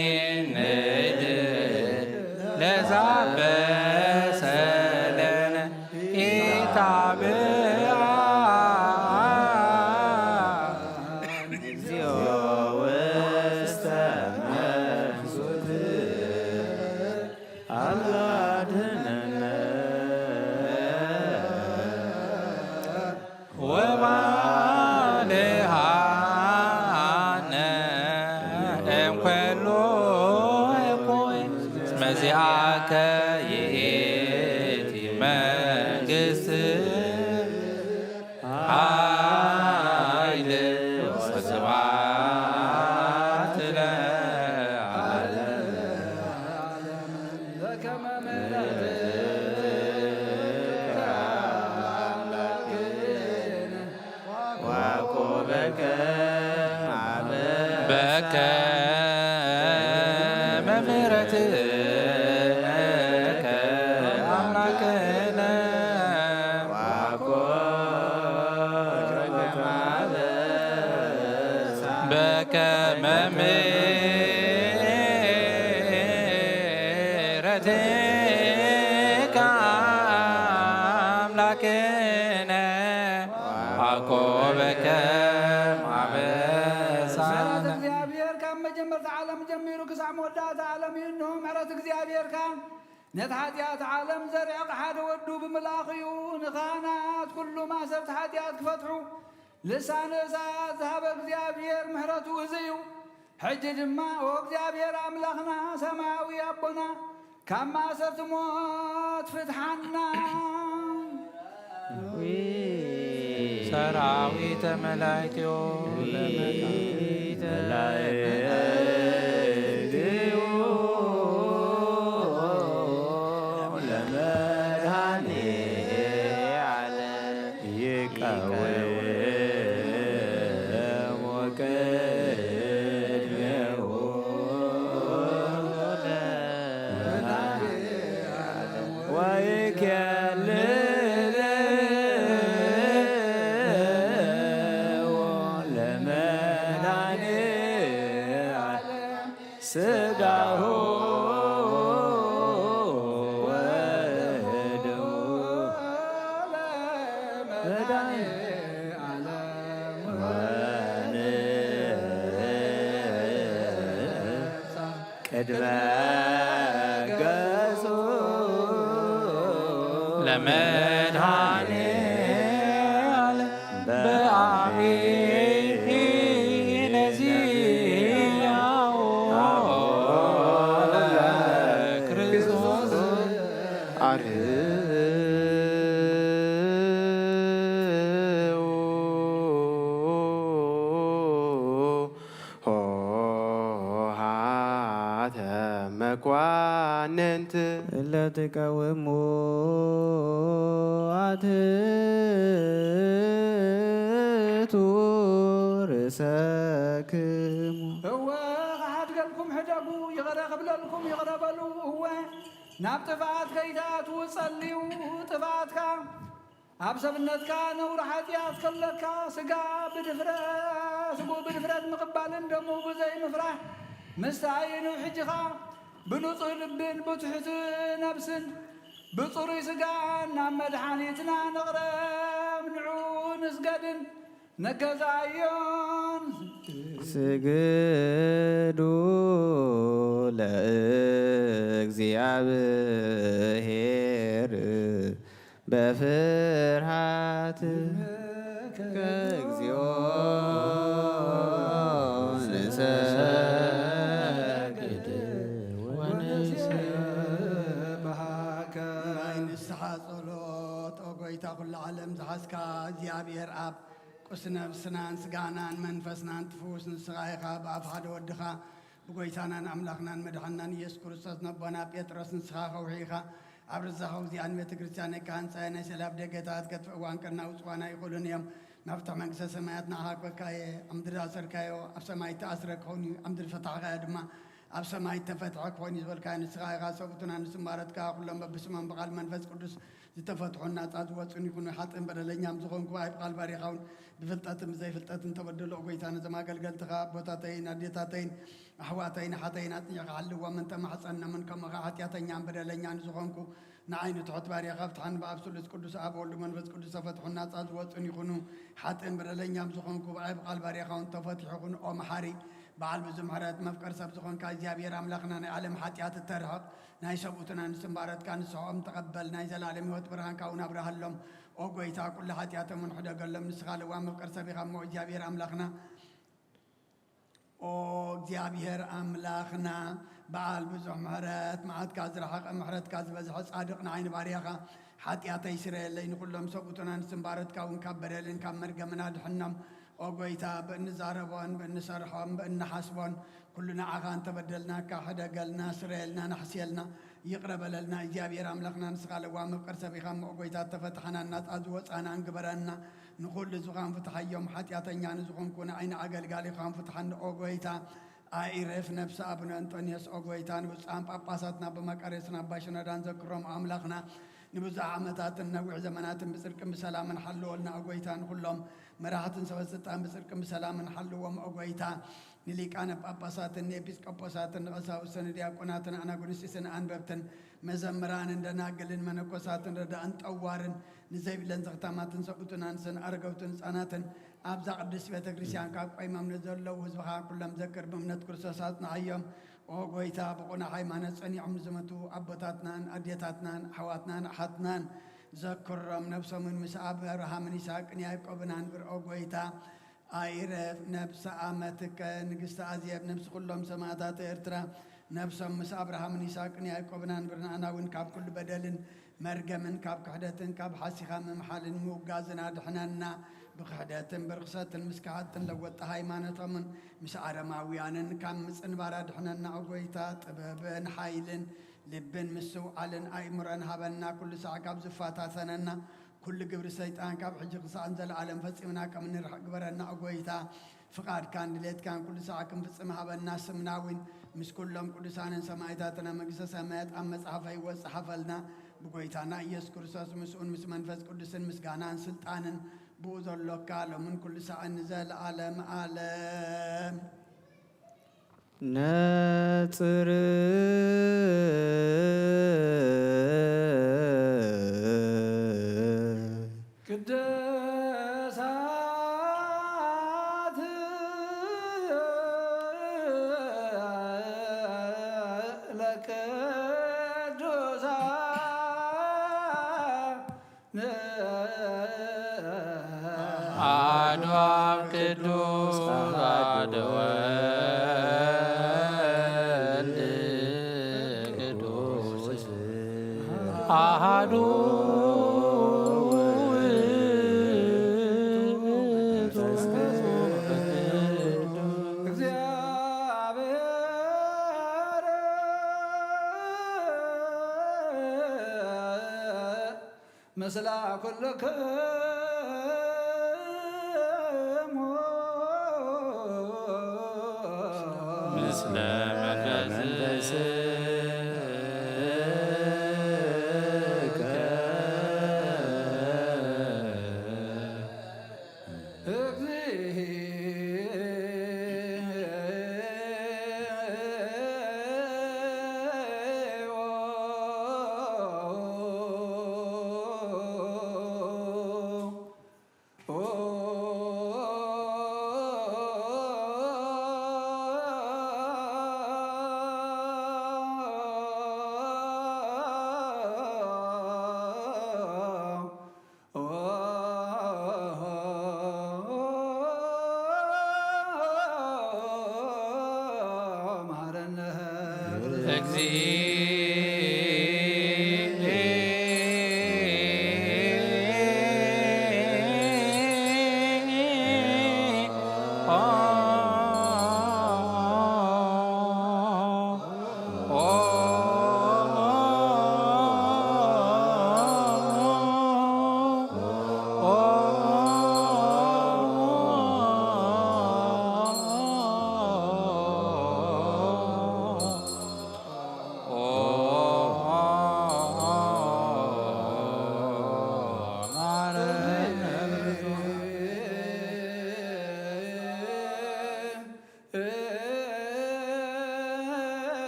ንህድግ ለዘአበሰ ለነ ኢታ እግዚኦ ውስተ መንሱት አላድነነ ወባልሃነ እምኩሉ እኩይ። እስመ ዚአከ ይእቲ መንግስት ኃይል ወስብሐት ለዓለመ። በከመ ምሕረትከ አምላክነ ወኮበከ በከመ ምሕረትከ አምላክነ በከመ ምሕረትከ አምላክነ አኮበከ ማበሳነ። ምሕረት እግዚኣብሔር ካብ መጀመርታ ዓለም ጀሚሩ ክሳብ መወዳእታ ዓለም እዩ። እንሆ ምሕረት እግዚኣብሔር ከኣ ነቲ ሓጢኣት ዓለም ዘርዕቕ ሓደ ወዱ ብምልኣኹ እዩ። ንኻህናት ኩሉ ማእሰርቲ ሓጢኣት ክፈትሑ ልሳነ እሳት ዝሃበ እግዚኣብሔር ምሕረቱ እዚ እዩ። ሕጂ ድማ ኦ እግዚኣብሔር ኣምላኽና ሰማያዊ ኣቦና ካብ ማእሰርቲ ሞት ፍትሓና። ሰራዊተ መላእክትዮ ለመላእክትዮ ለመድኃኔ ዓለም ይቃወም ቅድሜሁ ወይኬልልዎ ለመድኃኔ ዓለም ሥጋሁ ወደሙ ለመድኃኔ ዓለም ወንሳ ቅድመ ገጹ ለመድኃኔ ዓለም በአሜን ዚአው ለክርስቶስ አርህው ኆኃተ መኳንንት እለ ትቀውሙ አትቱ ርእሰክሙ። እወ፣ ክሓድገልኩም ሕደጉ፣ ይቕረ ክብለልኩም ይቕረ በሉ። እወ፣ ናብ ጥፍኣት ከይትኣትዉ ጸልዩ። ጥፍኣትካ ኣብ ሰብነትካ ነውሪ ሓጢኣት ከለካ፣ ስጋ ብድፍረ-፣ ስግኡ ብድፍረት ምቕባልን ደሙ ብዘይ ምፍራሕ ምስታይ እዩ። ንሕጂ ኸኣ ብንጹህ ልብን ብትሑት ነፍስን ብጽሩይ ስጋን ናብ መድሓኒትና ንቕረብ፣ ንዕኡ ንስገድን ንገዛዮን። ስግዱ ለእግዚኣብሔር በፍርሃት ከእግዚኦ ንሰግድ ወንስብሐከ። ናይ ንስሓ ጸሎት፣ ኦ ጐይታ ኵሉ ዓለም ዝሓዝካ እግዚኣብሔር ኣብ፣ ቁስ ነፍስናን ስጋናን መንፈስናን ትፍውስ ንስኻ ኢኻ። ብኣፍ ሓደ ወድኻ ብጎይታናን ኣምላኽናን መድሓንናን ኢየሱስ ክርስቶስ ነቦና ጴጥሮስ ንስኻ ከውሒ ኢኻ። ኣብ ርዛኸው እዚኣ ንቤተ ክርስቲያን ናይ ካህን ጻየ ናይ ሰላብ ደገታት ከጥፍእዋን ከናውጽዋን ኣይኽእሉን እዮም። መፍትሕ መንግስተ ሰማያት ንዓኻ ክበካ እየ። ኣብ ምድሪ ዝኣሰርካዮ ኣብ ሰማይ እተኣስረ ክኸውን እዩ፣ ኣብ ምድሪ ዝፈታሕካዮ ድማ ኣብ ሰማይ እተፈትሐ ክኾን እዩ ዝበልካዮ ንስኻ ኢኻ። ሰብኡትና ንስም ባረትካ፣ ኩሎም በብስሞም ብቓል መንፈስ ቅዱስ ዝተፈትሑን ናጻ ዝወጹን ይኹኑ። ሓጥእን በደለኛም ዝኾንኩ ብኣይ ብቓል ባሪኻ እውን ብፍልጠትን ብዘይፍልጠትን ተበደሎ። ጐይታ ነዞም ኣገልገልትኻ ኣቦታተይን ኣዴታተይን ኣሕዋተይን ኣሓተይን ኣጽኒዕካ ሓልዎም፣ እንተ ማሕጸኖምን ከምኡ ኸዓ ሓጢኣተኛን በደለኛን ዝኾንኩ ንዓይኑ ትሑት ባርያኻ ፍትሓኒ ብኣብ ስሉስ ቅዱስ ኣብ ወልድ መንፈስ ቅዱስ ተፈትሑን ናጻ ዝወጹን ይኹኑ። ሓጥእን በደለኛም ዝኾንኩ ብዓይ ብቓል ባርያኻ እውን ተፈቲሑ ይኹን። ኦ መሓሪ በዓል ብዙ ምሕረት መፍቀር ሰብ ዝኾንካ እግዚኣብሔር ኣምላኽና ናይ ዓለም ሓጢኣት እተርሕቕ ናይ ሰብኡትና ንስምባረትካ ንስሖም ተቐበል ናይ ዘላለም ህይወት ብርሃንካ እውን ኣብርሃሎም። ኦ ጎይታ ኩሉ ሓጢኣቶም እውን ሕደገሎም ንስኻ ለዋ መፍቀር ሰብ ኢኻ እሞ እግዚኣብሔር ኣምላኽና ኦ እግዚኣብሔር ኣምላኽና በዓል ብዙሕ ምሕረት መዓትካ ዝረሓቐ ምሕረትካ ዝበዝሐ ጻድቕ ንዓይኒ ባርያኻ ሓጢኣተይ ስረየለይ ንኹሎም ሰብኡትና ንስምባረትካ እውን ካብ በደልን ካብ መርገምን ኣድሕኖም። ኦ ጎይታ ብእንዛረቦን ብእንሰርሖን ብእንሓስቦን ኩሉ ንዓኻ እንተበደልናካ ሕደገልና ስረየልና ናሕስየልና ይቕረ በለልና እግዚኣብሔር ኣምላኽና ንስኻ ለዋ መፍቀር ሰብ ኢኻ እሞ ኦ ጎይታ ተፈትሓና ናጻ ዝወጻና እንግበረና። ንኹሉ ዝኻን ፍትሓዮም ሓጢኣተኛ ንዝኾንኩ ንዓይኒ ኣገልጋሊኻን ፍትሓኒ ኦ ጎይታ። ኣይረፍ ነብሲ ኣቡነ እንጦንዮስ ኦ ጎይታ ንብፁዓን ጳጳሳትና ብመቃርዮስን ኣባ ሽኖዳን ዘክሮም ኣምላኽና ንብዙሕ ዓመታትን ነዊሕ ዘመናትን ብጽድቅን ብሰላምን ሓልወልና ኦ ጎይታ ንኹሎም መራሕትን ሰበ ስልጣን ብጽድቅን ብሰላምን ሓልዎም ኦ ጎይታ ንሊቃነ ጳጳሳትን ንኤጲስቆጶሳትን ንቐሳውስትን ንዲያቆናትን ኣናጉንስጢስን ኣንበብትን መዘምራንን ደናግልን መነኮሳትን ረዳእን ጠዋርን ንዘይብለን ዘኽታማትን ሰብኡትን ኣንስን ኣረገውትን ህፃናትን ኣብዛ ቅድስት ቤተ ክርስቲያን ካብ ቆይሞም ንዘለዉ ህዝብኻ ኩሎም ዘክር ብእምነት ክርስቶስ ኣጽንዓዮም። ኦ ጎይታ ብቑና ሃይማኖት ጸኒዖም ንዝመቱ ኣቦታትናን ኣዴታትናን ኣሕዋትናን ኣሓትናን ዘክሮም ነብሶምን ምስ ኣብርሃምን ይስሐቅን ያዕቆብን ኣንብር ኦ ጎይታ ኣይረፍ ነብሰ ኣመትከ ንግስቲ ኣዜብ ነብሲ ኩሎም ሰማእታት ኤርትራ ነብሶም ምስ ኣብርሃምን ይስሐቅን ያዕቆብን ኣንብርና ኣና እውን ካብ ኩሉ በደልን መርገምን ካብ ክሕደትን ካብ ሓሲኻ ምምሓልን ምውጋዝን ኣድሕነና። ብክሕደትን ብርኽሰትን ምስ ከሓድትን ለወጥቲ ሃይማኖቶምን ምስ ኣረማውያንን ካብ ምጽንባር ኣድሕነና። ኦ ጎይታ ጥበብን ሓይልን ልብን ምስትውዓልን ኣእምሮን ሃበና። ኩሉ ሳዕ ካብ ዝፈታተነና ኩሉ ግብሪ ሰይጣን ካብ ሕጂ ክሳዕ ንዘለኣለም ፈጺምና ከም እንርሕቕ ግበረና። ኦ ጎይታ ፍቓድካን ድሌትካን ኩሉ ሳዕ ክንፍጽም ሃበና። ስምና እውን ምስ ኩሎም ቅዱሳንን ሰማእታትን ኣብ መንግስተ ሰማያት ኣብ መጽሓፈ ህይወት ጸሓፈልና። ብጎይታና ኢየሱስ ክርስቶስ ምስኡን ምስ መንፈስ ቅዱስን ምስጋናን ስልጣንን ብኡ ዘሎካ ሎምን ኩሉ ሳዕን ንዘለኣለም ኣለም። ነጽር ቅዱሳት ለቅዱሳን አሐዱ አብ ቅዱስ አሐዱ ወልድ ቅዱስ አሐዱ ውእቱ መንፈስ ቅዱስ እግዚአብሔር ምስለ ኩልክሙ ምስለ መንፈስከ እግዚኦ።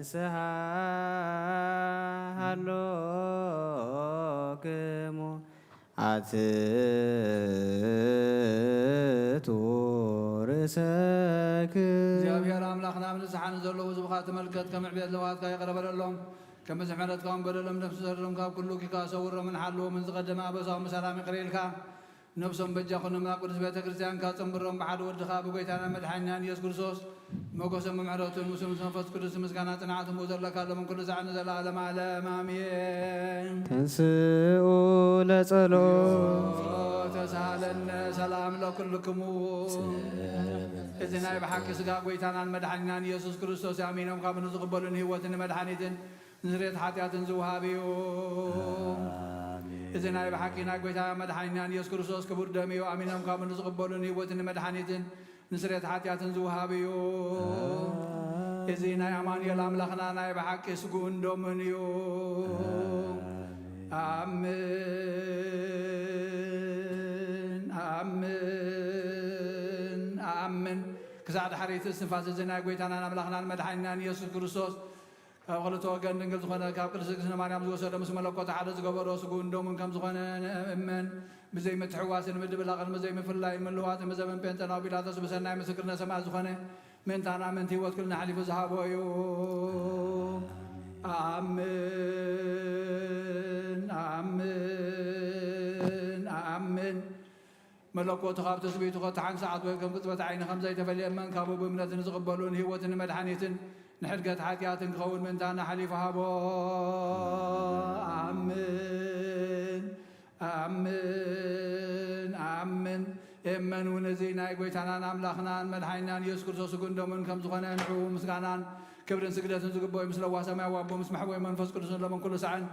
ንስሓ ሃሎክሙ ኣትቱ ርእሰክሙ። እግዚኣብሔር ኣምላኽና፣ ኣብ ንስሓ ንዘለዉ ህዝብኻ ተመልከት፣ ከም ዕብየት ለውሃትካ ይቕረ በለሎም። ከም ብዝሒ ምሕረትካ እውን በደሎም ደምስሰሎም፣ ካብ ኩሉ ኪካ ሰውሮምን ሓልዎምን፣ ዝቐደመ ኣበሳኦም ብሰላም ይቕረ ኢልካ ነብሶም በጃ ኩኖም፣ ናብ ቅዱስ ቤተ ክርስቲያንካ ጸንብሮም፣ ብሓደ ወድኻ ብጎይታና መድሓኒናን ኢየሱስ ክርስቶስ ሞገሶም ብምሕረቱን ምስኡ ምስ መንፈስ ቅዱስ ምስጋና ጽንዓት እሞ ዘለካ ሎምን ኩሉ ሳዕ ንዘለዓለም ዓለም ኣሜን። ተንስኡ ለጸሎት። ተሳሃለነ ሰላም ለኩልክሙ። እዚ ናይ ብሓቂ ስጋ ጎይታናን መድሓኒናን ኢየሱስ ክርስቶስ ኣሚኖም ካብ ንዝቕበሉን ህይወትን መድሓኒትን ንስርየት ሓጢኣትን ዝወሃብ እዩ። ኣሜን። እዚ ናይ ብሓቂ ናይ ጎይታ መድሓኒናን ኢየሱስ ክርስቶስ ክቡር ደም እዩ። ኣሚኖም ካብ ንዝቕበሉን ህይወትን መድሓኒትን ንስርየት ሓጢኣትን ዝወሃብ እዩ። ኣሜን። እዚ ናይ ኣማኑኤል ኣምላኽና ናይ ብሓቂ ስግኡን ደሙን እዩ። ኣሜን። ኣምን፣ ኣምን፣ ኣምን። ክሳዕ ድሓሪት እስትንፋስ እዚ ናይ ጎይታናን ኣምላኽናን መድሓኒናን ኢየሱስ ክርስቶስ ካብ ክልተ ወገን ድንግል ዝኾነ ካብ ቅድስት እግዝእትነ ማርያም ዝወሰዶ ምስ መለኮት ሓደ ዝገበሮ ስግኡን ደሙን ከም ዝኾነ ንእመን። ብዘይ ምትሕዋስን ምድብላቕን ብዘይ ምፍላይን ምልዋጥን ብዘበን ጴንጠናዊ ጲላጦስ ብሰናይ ምስክርነት ሰማዕት ዝኾነ ምእንታና ምእንቲ ህይወት ኩልና ኣሕሊፉ ዝሃቦ እዩ። ኣምን፣ ኣምን፣ ኣምን። መለኮቱ ካብ ትስብእቱ ከተሓንሳኣት ወይ ከም ቅጽበት ዓይኒ ከም ዘይተፈልየ እመን። ካብኡ ብእምነት ንዝቕበሉን ህይወትን መድሓኒትን ንሕድገት ሓጢኣትን ክኸውን ምእንታና ሓሊፉ ሃቦ። ኣምን፣ ኣምን፣ ኣምን። እመን እውን እዚ ናይ ጎይታናን ኣምላኽናን መድሓኒናን ኢየሱስ ክርስቶስ ስግኡን ደሙን ከም ዝኾነ ንዕኡ ምስጋናን ክብርን ስግደትን ዝግበኦ እዩ። ምስ ለዋህ ሰማያዊ ኣቦ ምስ መሕወይ መንፈስ ቅዱስን ሎምን ኩሉ ሳዕን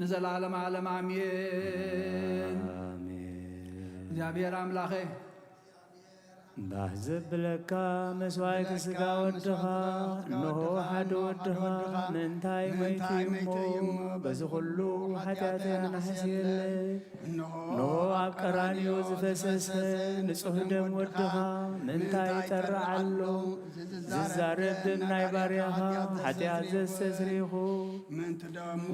ንዘለዓለም ዓለም ኣሜን። ኣሜን። እግዚኣብሔር ኣምላኸ ባህ ዘብለካ መስዋእቲ ስጋ ወድኻ፣ እንሆ ሓደ ወድኻ ምእንታይ መይቱ እዩ እሞ፣ በዚ ኩሉ ሓጢኣተይ ኣናሕስየለይ። እንሆ ኣብ ቀራንዮ ዝፈሰሰ ንጹሕ ደም ወድኻ ምእንታይ ይጠርዕ ኣሎ? ዝዛረብ ደም ናይ ባርያኻ ሓጢኣት ዘስተስሪኹ ምእንቲ ደሙ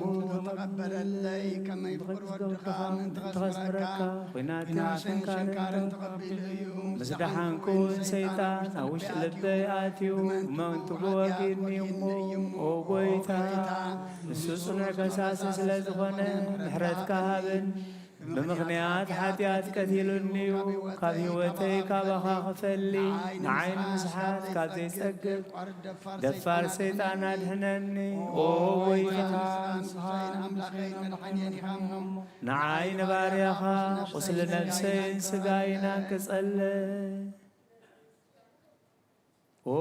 ተቐበለለይ፣ ከመይ ፍቕሪ ወድኻ ምእንቲ ከስምረካ፣ ኲናትን ሸንካርን ተቐቢሉ እዩ። ምስ ደሓንኩ እውን ሰይጣን ኣብ ውሽጢ ልበይ ኣትዩ፣ ምእንቲ ክወግእኒ እሞ፣ ኦ ጐይታ፣ ንሱ ጽኑዕ ከሳሲ ስለ ዝኾነ፣ ምሕረትካ ሃበኒ። ብምኽንያት ሓጢኣት ቀቲሉኒ እዩ። ካብ ህይወተይ ካባኻ ክፈሊ፣ ንዓይ ንምስሓት ካብ ዘይጸግብ ደፋር ሰይጣን ኣድሕነኒ። ኦ ጐይታ፣ ንዓይ ንባርያኻ ቁስሊ ነፍሰይን ስጋይን ኣንቅጸለይ። ኦ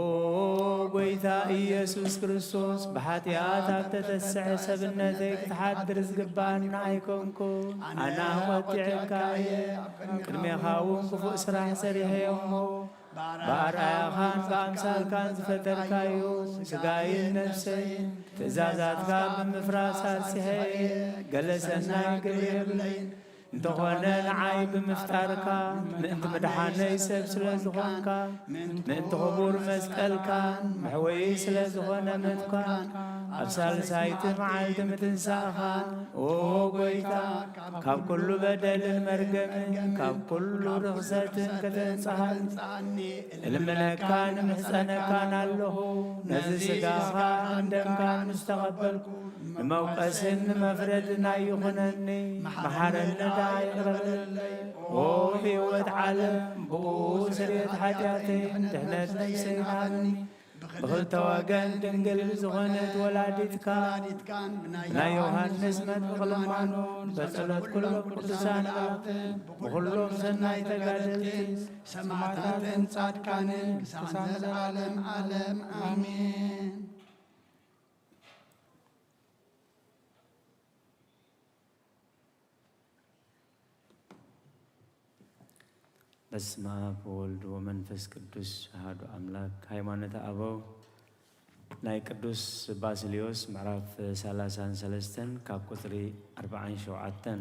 ጐይታ ኢየሱስ ክርስቶስ፣ ብሓጢኣት ኣብ ተተስዐ ሰብነተይ ክትሓድር ዝግብኣኒ ኣይኮንኩን። ኣነ ኣቐጢዐካ እየ፣ ቅድሜኻ እውን ክፉእ ስራሕ ሰሪሐ እየ እሞ፣ ብኣርኣያኻን ብኣምሳልካን ዝፈጠርካዮ ስጋይን ነፍሰይን ትእዛዛትካ ብምፍራስ ኣርሲሐ እየ። ገለ ሰናይ ግብሪ የብለይን። እንተኾነ ንዓይ ብምፍጣርካ፣ ምእንቲ ምድሓነይ ሰብ ስለ ዝኾንካ፣ ምእንቲ ክቡር መስቀልካን መሕወዪ ስለ ዝኾነ ሞትካን፣ ኣብ ሳልሳይቲ መዓልቲ ምትንሳእኻን፣ ኦ ጐይታ፣ ካብ ኩሉ በደልን መርገምን፣ ካብ ኩሉ ርኽሰትን ከተንጽሃኒ እልምነካን እምሕጸነካን ኣለኹ። ነዚ ስጋኻ ደምካን ምስ ተቐበልኩ፣ ንመውቀስን ንመፍረድን ኣይኹነኒ። መሓረኒ ደኣ ይቕረ በለለይ። ኦ ህይወት ዓለም፣ ብኡ ስርየት ሓጢኣተይ፣ ድሕነት ነፍሰይ ሃበኒ። ብኽልተ ወገን ድንግል ዝኾነት ወላዲትካ፣ ብናይ ዮሃንስ መጥምቕ ልማኖን፣ በጸሎት ኩሎም ቅዱሳን መላእኽትን፣ ብኹሎም ሰናይ ተጋደልቲ፣ ሰማዕታትን ጻድቃንን፣ ክሳዕ ንዘለዓለም ዓለም ኣሜን። በስመ አብ ወወልድ ወመንፈስ ቅዱስ አሐዱ አምላክ። ሃይማኖተ አበው ናይ ቅዱስ ባስልዮስ ምዕራፍ ሰላሳን ሰለስተን ካብ ቁጽሪ ኣርባዓን ሸውዓተን።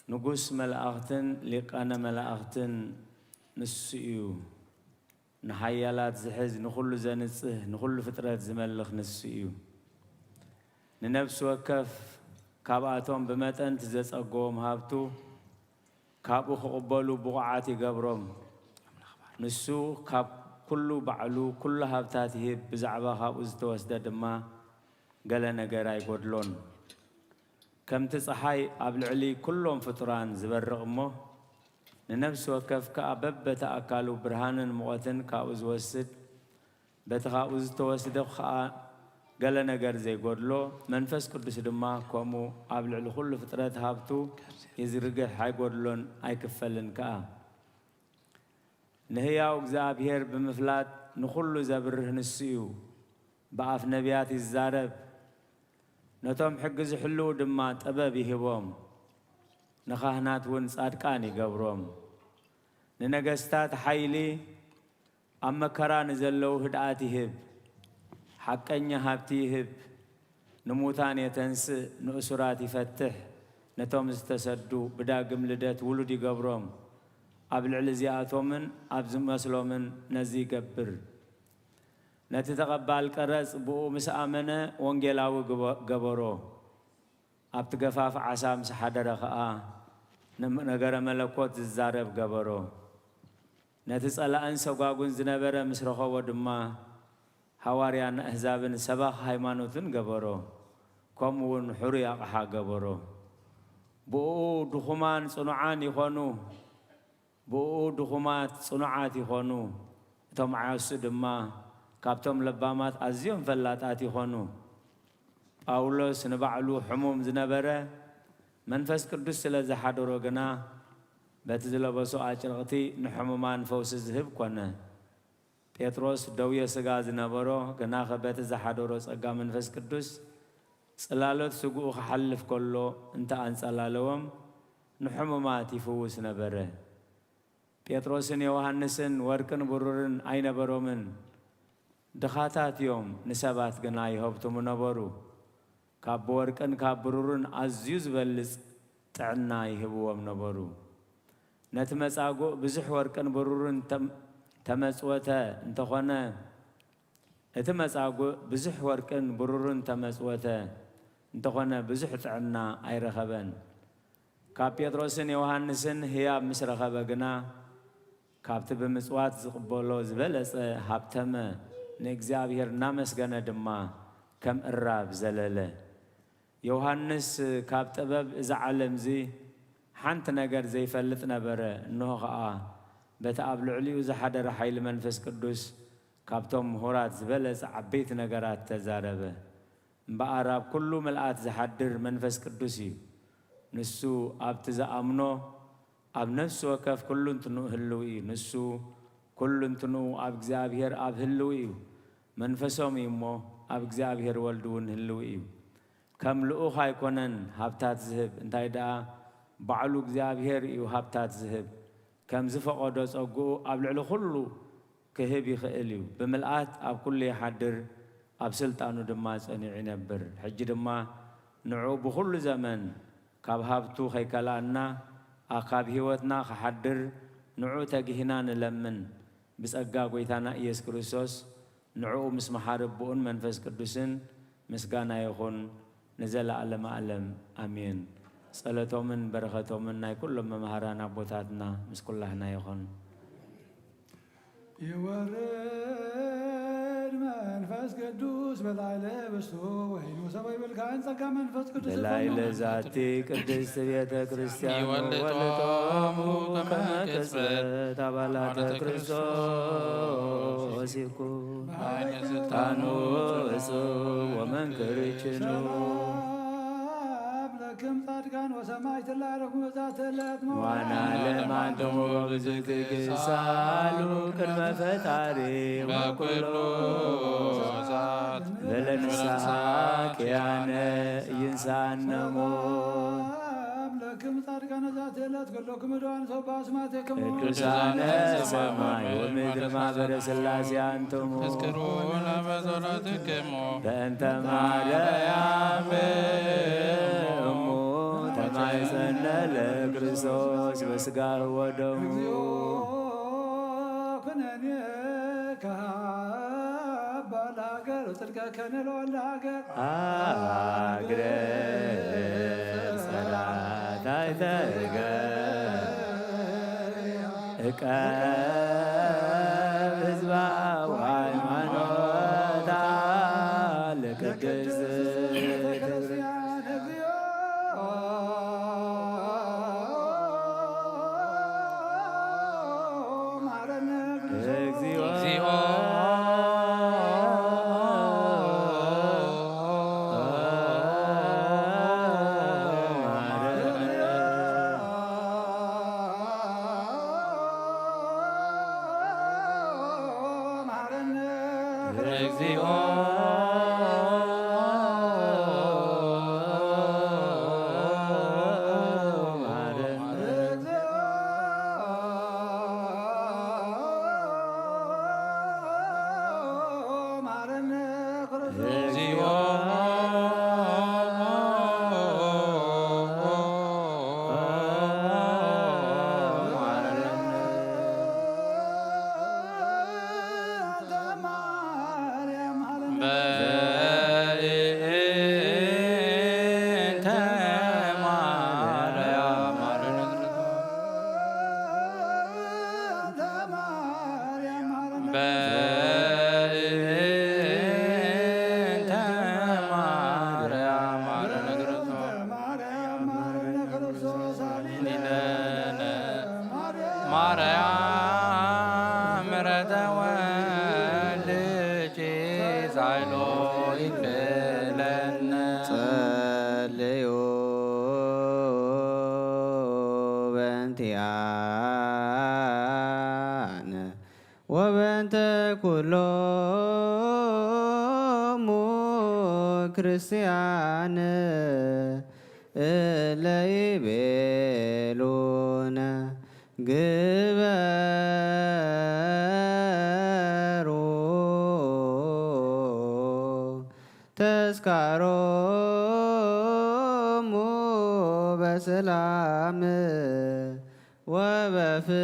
ንጉስ መላእኽትን ሊቃነ መላእኽትን ንሱ እዩ። ንሓያላት ዝሕዝ፣ ንኹሉ ዘንጽህ፣ ንኹሉ ፍጥረት ዝመልኽ ንሱ እዩ። ንነፍሲ ወከፍ ካብኣቶም ብመጠን እቲ ዘጸገዎም ሃብቱ ካብኡ ክቕበሉ ብቑዓት ይገብሮም። ንሱ ካብ ኩሉ ባዕሉ ኩሉ ሃብታት ይህብ፣ ብዛዕባ ካብኡ ዝተወስደ ድማ ገለ ነገር ኣይጎድሎን። ከምቲ ጸሓይ ኣብ ልዕሊ ኩሎም ፍጡራን ዝበርቕ እሞ፣ ንነፍሲ ወከፍ ከኣ በበቲ ኣካሉ ብርሃንን ሙቐትን ካብኡ ዝወስድ፣ በቲ ካብኡ ዝተወስደ ኸኣ ገለ ነገር ዘይጎድሎ፣ መንፈስ ቅዱስ ድማ ከምኡ ኣብ ልዕሊ ኩሉ ፍጥረት ሃብቱ ይዝርግሕ፣ ኣይጎድሎን ኣይክፈልን ከኣ። ንህያው እግዚኣብሔር ብምፍላጥ ንኹሉ ዘብርህ ንሱ እዩ። ብኣፍ ነቢያት ይዛረብ፣ ነቶም ሕጊ ዝሕልዉ ድማ ጥበብ ይህቦም። ንኻህናት እውን ጻድቃን ይገብሮም። ንነገስታት ሓይሊ፣ ኣብ መከራ ንዘለዉ ህድኣት ይህብ። ሓቀኛ ሃብቲ ይህብ። ንሙታን የተንስእ፣ ንእሱራት ይፈትሕ፣ ነቶም ዝተሰዱ ብዳግም ልደት ውሉድ ይገብሮም። ኣብ ልዕሊ እዚኣቶምን ኣብ ዝመስሎምን ነዚ ይገብር። ነቲ ተቐባል ቀረጽ ብኡ ምስ ኣመነ ወንጌላዊ ግበ-፣ ገበሮ። ኣብቲ ገፋፍ ዓሳ ምስ ሓደረ ኸኣ፣ ንም-፣ ነገረ መለኮት ዝዛረብ ገበሮ። ነቲ ጸላእን ሰጓጉን ዝነበረ ምስ ረኸቦ ድማ፣ ሃዋርያን ኣህዛብን ሰባኽ ሃይማኖትን ገበሮ፣ ከምኡ እውን ሕሩይ ኣቕሓ ገበሮ። ብእኡ ድኹማን ጽኑዓን ይኾኑ፣ ብእኡ ድኹማት ጽኑዓት ይኾኑ፣ እቶም ዓያሱ ድማ ካብቶም ለባማት ኣዝዮም ፈላጣት ይኾኑ። ጳውሎስ ንባዕሉ ሕሙም ዝነበረ፣ መንፈስ ቅዱስ ስለ ዝሓደሮ ግና፣ በቲ ዝለበሶ ኣጭርቕቲ ንሕሙማን ፈውሲ ዝህብ ኮነ። ጴጥሮስ ደውየ ስጋ ዝነበሮ፣ ግናኸ በቲ ዝሓደሮ ጸጋ መንፈስ ቅዱስ ጽላሎት ስግኡ ክሓልፍ ከሎ እንተ ኣንጸላለዎም፣ ንሕሙማት ይፍውስ ነበረ። ጴጥሮስን ዮሃንስን ወርቅን ብሩርን ኣይነበሮምን፣ ድኻታት እዮም፣ ንሰባት ግና ይሀብትሙ ነበሩ። ካብ ወርቅን ካብ ብሩርን ኣዝዩ ዝበልጽ ጥዕና ይህብዎም ነበሩ። ነቲ መጻጉዕ ብዙሕ ወርቅን ብሩርን ተም-፣ ተመጽወተ እንተኾነ፣ እቲ መጻጉዕ ብዙሕ ወርቅን ብሩርን ተመጽወተ እንተኾነ፣ ብዙሕ ጥዕና ኣይረኸበን። ካብ ጴጥሮስን ዮሃንስን ህያብ ምስ ረኸበ ግና፣ ካብቲ ብምጽዋት ዝቕበሎ ዝበለጸ ሃብተመ፣ ንእግዚኣብሔር እናመስገነ ድማ ከም እራብ ዘለለ። ዮሃንስ ካብ ጥበብ እዛ ዓለምዚ ሓንቲ ነገር ዘይፈልጥ ነበረ። እንሆ ኸኣ፣ በቲ ኣብ ልዕሊኡ ዝሓደረ ሓይሊ መንፈስ ቅዱስ፣ ካብቶም ምሁራት ዝበለጸ ዓበይቲ ነገራት ተዛረበ። እምበኣር ኣብ ኩሉ ምልኣት ዝሓድር መንፈስ ቅዱስ እዩ። ንሱ ኣብቲ ዝኣምኖ ኣብ ነፍሲ ወከፍ ኩሉ እንትንኡ ህልው እዩ። ንሱ ኩሉ እንትንኡ ኣብ እግዚኣብሔር ኣብ ህልው እዩ። መንፈሶም እዩ እሞ ኣብ እግዚኣብሔር ወልድ እውን ህልው እዩ። ከም ልኡኽ ኣይኮነን ሃብታት ዝህብ፣ እንታይ ደኣ ባዕሉ እግዚኣብሔር እዩ ሃብታት ዝህብ። ከም ዝፈቐዶ ጸግኡ ኣብ ልዕሊ ኩሉ ክህብ ይኽእል እዩ። ብምልኣት ኣብ ኩሉ ይሓድር፣ ኣብ ስልጣኑ ድማ ጸኒዑ ይነብር። ሕጂ ድማ ንዕኡ ብኹሉ ዘመን ካብ ሃብቱ ከይከልኣና፣ ኣብ ካብ ህይወትና ክሓድር ንዕኡ ተጊህና ንለምን። ብጸጋ ጐይታና ኢየሱስ ክርስቶስ ንዕኡ ምስ መሓሪ ኣቦኡን መንፈስ ቅዱስን ምስጋና ይኹን ንዘለዓለመ ዓለም። ኣሜን። ጸሎቶምን በረኸቶምን ናይ ኩሎም መምሃራን ኣቦታትና ምስ ኩላህና ይኹን። ይወርድ መንፈስ ቅዱስ በላዕለ ህብስቱ ወይኑ ሰማይ ብልካን ጸጋ መንፈስ ቅዱስ በላዕለ ይኹን። ዛቲ ቅድስት ቤተ ክርስቲያን ይወልጦሙ ወለጦሙ ከመ ከመ ቅጽበት ቅጽበት አባላተ አባላተ ክርስቶስ ይኩን። በኃይለ ስልጣኑ እጹብ ወመንክር ችኑ። ሰላም ለክም ጻድቃን ወሰማዕት ላረጉ በዛተ ዕለት ዋና ለማንተሞ በብዝእቲ ግሳሉ ቅድመ ፈጣሪ በኩሉ ሰዓት በለንሳ ኪያነ ይንሳነሞ። ለክም ጻድቃነ ዛቲ ዕለት ኩልክም እድዋን ሰው በአስማቴክሙ ቅዱሳነ ሰማይ ወምድር ማህበረ ሥላሴ አንትሙ። እስክሩነ በጸሎትክሙ። በእንተ ማርያም እሙ ተማይጸነ ለክርስቶስ በስጋ ወደሙ። እግዚኦ ኩነኔ ጽድቀ ከነለወላ ሀገር አግረ ጸላታይ ተገ እቀብ ህዝባዊ ሃይማኖታ ለቅድስት ቤተክርስቲያን እግዚኦ ማረነ። እግዚኦ እግዚኦ ማርያም ምሕረተ ወልድኪ ሳይሎ ይክፈለነ። ጸልዩ በእንቲአነ ወበእንተ ኩሎሙ ክርስቲያን እለ ይቤሉነ ግበሩ ተስካሮሙ በሰላም ወበፍቅረ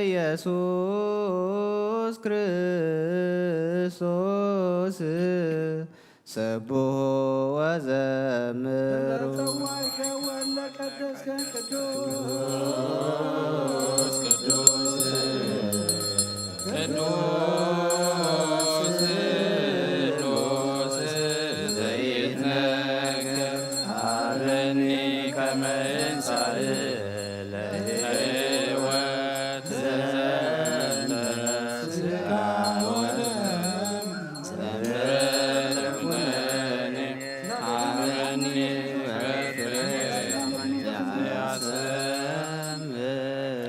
ኢየሱስ ክርስቶስ ሰብሑ ወዘምሩ። ለጸዋዕከ ወለቀደስከ ቅዱስ ቅዱስ ቅዱስ ቅዱስ ዘይትነገር ሀበኒ ከመ እንሳእ ለሕይወት ዘንተ ስጋ ወደም ዘምረተ ኩነኔ ሀበኒ በፍሬ ያሰምረ።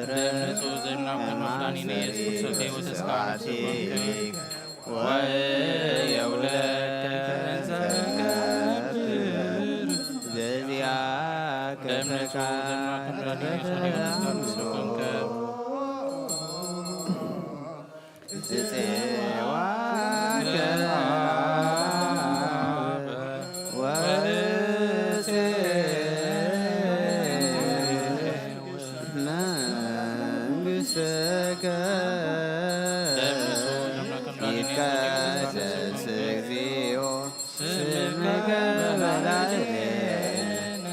ደም ንጹሕ ዘምና ኩኖ ዳኒኒ ኢየሱስ ክርስቶስ ሕይወት እስከ ዓመት ኮንከ ወየውለከ እንዘ ንገብር ዘዚአከ ደም ንጹሕ ዘምና ኩኖ ዳኒኒ ኢየሱስ ሕይወት እስከ ዓመት ኮንከ ጽጽዋከ ወእሴ መንግሥትከ ይትቀደስ እግዚኦ ስምከ በላዕሌነ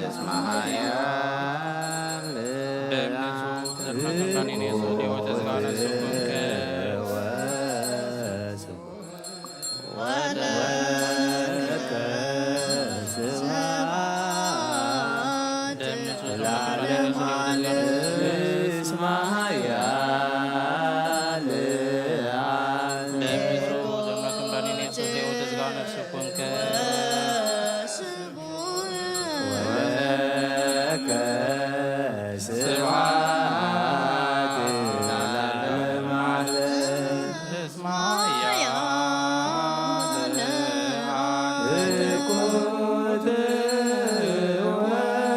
እስመ ኃያል ወለከ ስብሐት ለዓለመ ዓለም እስመ ኃያል ወለከ ስብሐት ለዓለመ ዓለም። እስመ ኃያል እኩት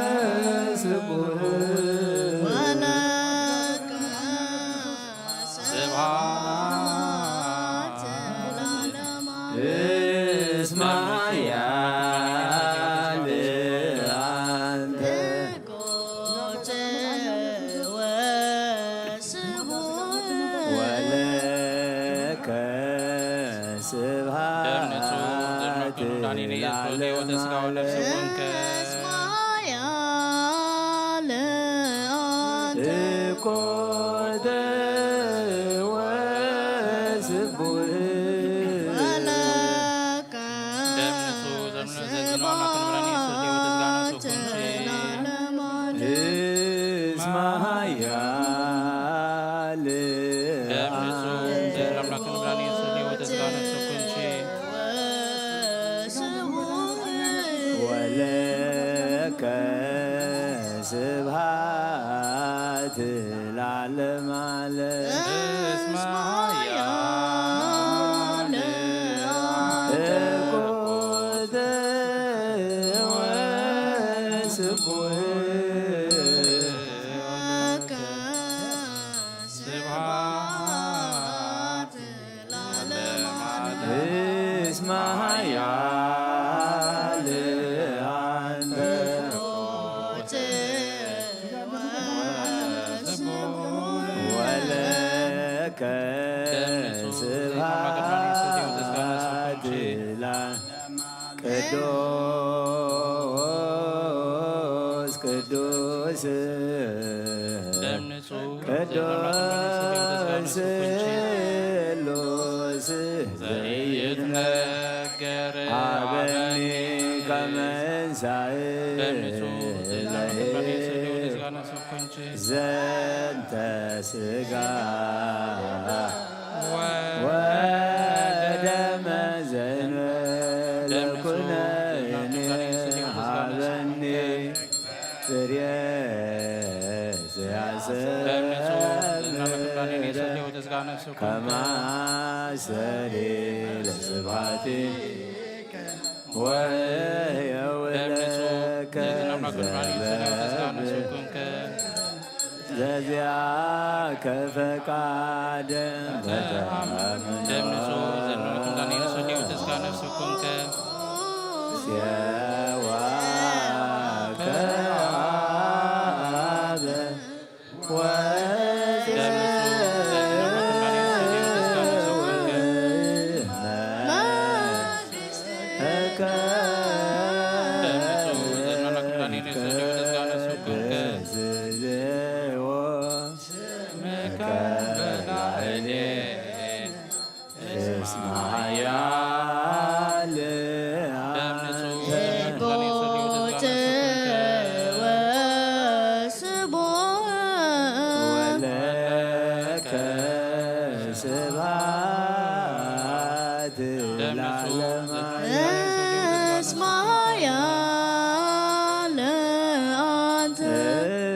ወስቡሕ ወለከ ዳኒ ንኢየሱስ ወልደ ወተስጋ ወነፍስ ኮንከ። እስማ ያለ አንተ እኮ ወስቡህ ወለከ ደም ንጹህ ዘምነ ዘዝነው አምላክ ንብረን ኢየሱስ ወልደ ወተስጋ ነፍስ ኮንከ። እስማ ያለ ደም ንጹህ ዘምነ አምላክ ንብረን ኢየሱስ ወልደ ወተስጋ ነፍስ ኮንከ። ወለከ ስብሐት ለዓለመ ዓለም። እስማ ያለ እኩት ወስቡሕ ለከ ስብሐት እስማ ያለ አንተ ወለከ ስብሐት ላ ቅዱስ ቅዱስ ቅዱስ ስሉስ ዘይትነገር ሀበኒ ከመ እንሳእ ዘንተ ስጋ ወደመ ዘእንበለ ኩነኔ ሀበኒ ፍሬ ዘያሰምር ከማሰሪ ለስብሐቲ ወየውለከ ዘበ ዘዚአከ ፈቃድ በተአምኖ ደም ንጹህ ዘድኖ ክንዳኔ ንሰሊው ተስጋ ነፍስ ኮንከ። ሴዋ ከአበ ደም ንጹህ ዘድኖ ክንዳኔ ንሰሊው ተስጋ ነፍስ ኮንከ። ደም ንጹህ ዘድኖ ክንዳኔ ንሰሊው ተስጋ ነፍስ ኮንከ። እስማ ያለ አንተ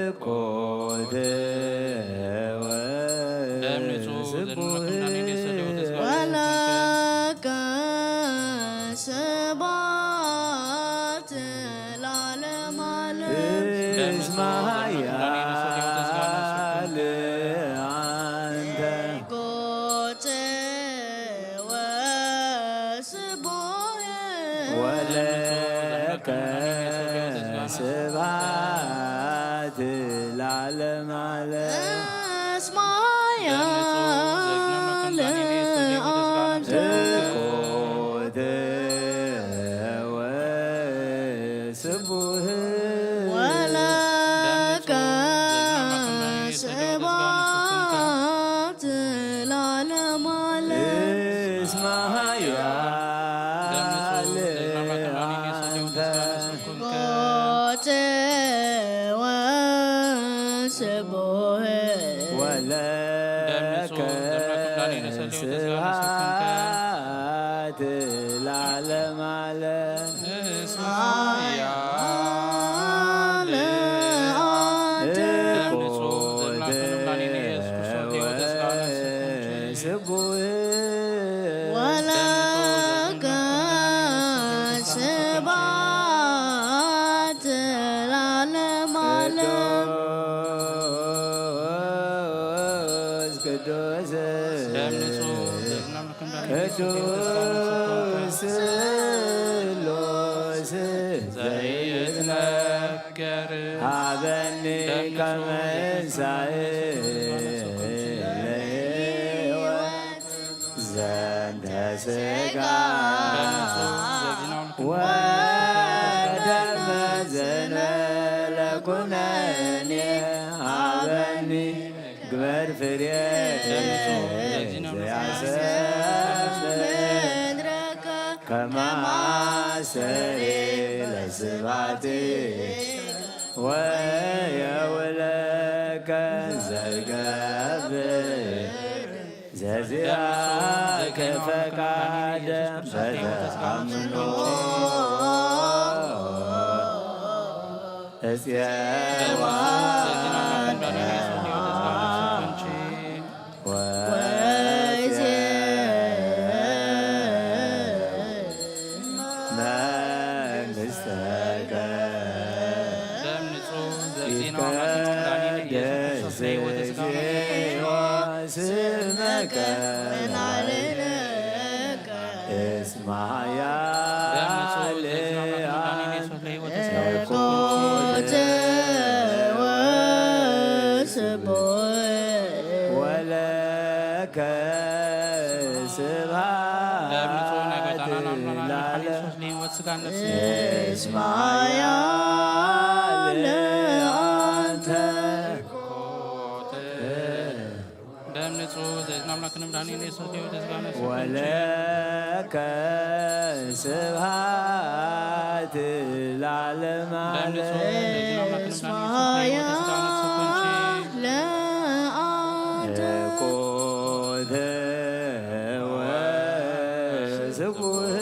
እኮ ደም ንጹህ ዘድኖ ክንዳኔ ንሰሊው ተስጋ ነፍስ ኮንከ። ወለከ ስብሐት ለዓለመ ዓለም። እስማ ያለ አንተ ኮቴ ወስቡሕ ወለከ ስብሐት ለዓለመ ዓለም። እስማ ያለ አንተ ኮቴ ወስቡሕ ወለከ ስብሐት ለዓለመ ዓለም። እስማ ያለ አንተ ኮቴ ወስቡሕ ወለከ ስብሐት ለዓለመ ዓለም። እስማ ያለ አንተ ኮቴ ወስቡሕ ወለከ ስብሐት ለዓለመ ዓለም። ቅዱስ ቅዱስ ስሉስ ዘይትነገር ሀበኒ ከመ እንሳእ ለሕይወት ዘንተ ስጋ። ምድረከ ከማሰሬ ለስባቲ ወየውለከ ዘገብር ዘዚአከ ፈቃደ በተአምኖ እጽዋ ወይዜ መንግሥተከ ደም ንጹሕ ዘዜና አምላክ ቅዳሜ ኢየሱስ ክርስቶስ ለሕይወት ስጋነ ስምከ እስማያ ደም ንጹሕ ዘዜና አምላክ ቅዳሜ ኢየሱስ ለሕይወት ስጋነ ስምከ ወለከ ስብሐት ደም ንጹሕ ናይ ጎይታና ናምና ለዓለም ኢየሱስ ለሕይወት ስጋነ ስምከ እስማያ ለአንተ ደም ንጹሕ ዘዝን አምላክ ንምዳን ኢየሱስ ዲዮ ተስጋነ ወለከ ስብሐት ለዓለመ ደም ንጹሕ ዘዝን አምላክ ንምዳን ኢየሱስ ዲዮ ተስጋነ ስኩንቺ ለአንተ ኮተ ወስቡህ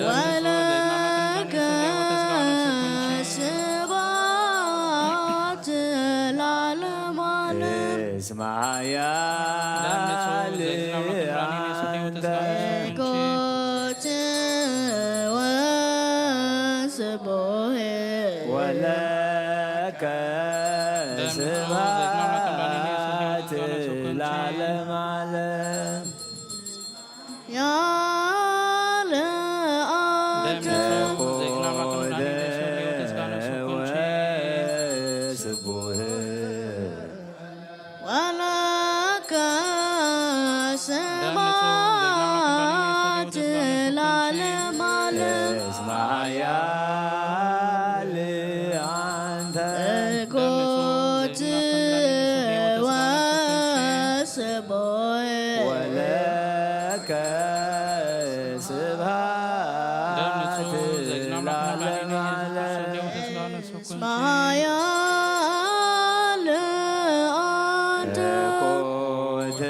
ወለከ ስብሐት ለዓለመ ዓለም። እስማያ ለአንተ ኮት ወስቡህ ወለከ ስብሐት ለዓለመ ዓለም። ያለ አንተ ስቡህ ወለከ ስብሐት ለዓለመ ዓለም። እስማያ ለአንተ ኮት ወስቡህ ወለከ ስብሐት ለዓለመ ዓለም። እስማያ ለአንተ ኮት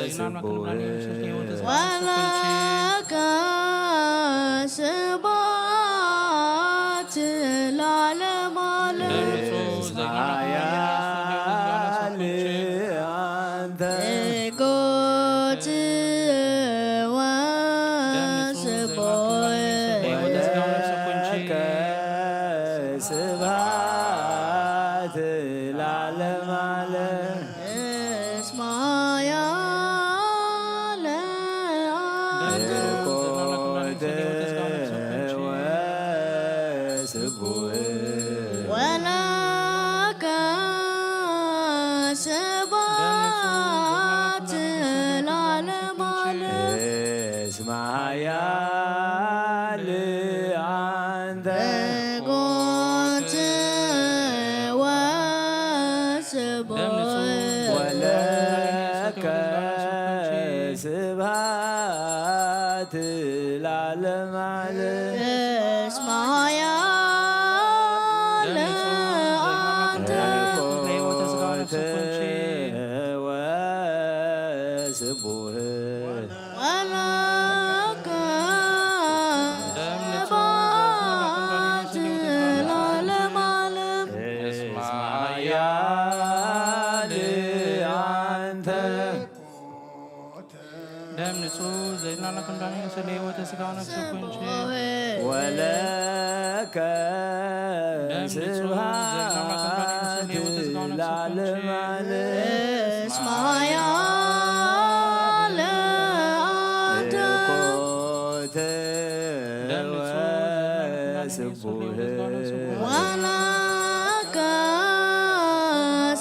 ወስቡህ ወለከ ስብሐት ለዓለመ ዓለም። እስማያ ለአንተ ኮት ወስቡህ ወለከ ስብሐት ለዓለመ ዓለም። እስማያ ለአንተ ኮት ወስቡህ ወለከ ስብሐት ለዓለመ ዓለም። እስማያ ለአንተ ኮት ወስቡህ ወለከ ስብሐት ለዓለመ ዓለም። እስማያ ለአንተ ኮት ወስቡህ ወለከ ስብሐት ለዓለመ ዓለም። እስማያ ለአንተ ደም ንጹሕ ዘይናና ክንዳኔ ንስለ ህይወት ስጋው ነፍስ ኩንቺ ወለከ ደም ንጹሕ ዘይናና ክንዳኔ ንስለ ህይወት ስጋው ነፍስ ኩንቺ እስማያ ለአንተ ኮተ ደም ንጹሕ ዘይናና ክንዳኔ ንስለ ህይወት ስጋው ነፍስ ኩንቺ ወለከ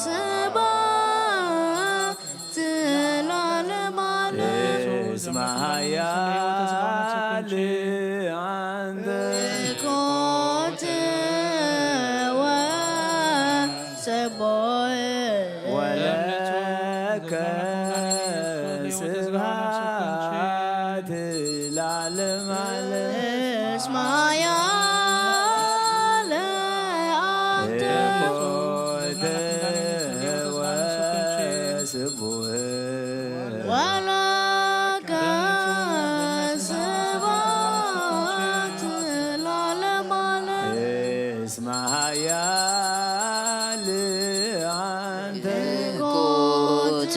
ስብሐት ለዓለመ ዓለም። እስመ ኃያል አንተ ኮት ወሰቦ ወለከ ስብሐት ለዓለመ ዓለም። እስመ ኃያል አንተ ወስቡሕ ወለከ ስብሐት ለዓለመ ዓለም። እስመ ኃያል አንተ ኮት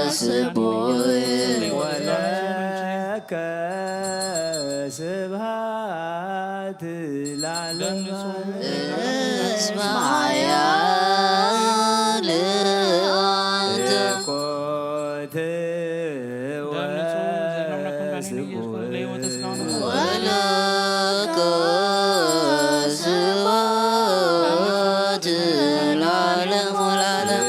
ወስቡሕ ወለከ ስብሐት ለዓለመ ዓለም። እስመ ኃያል አንተ ኮት ወስቡሕ ወለከ ስብሐት ለዓለመ ዓለም።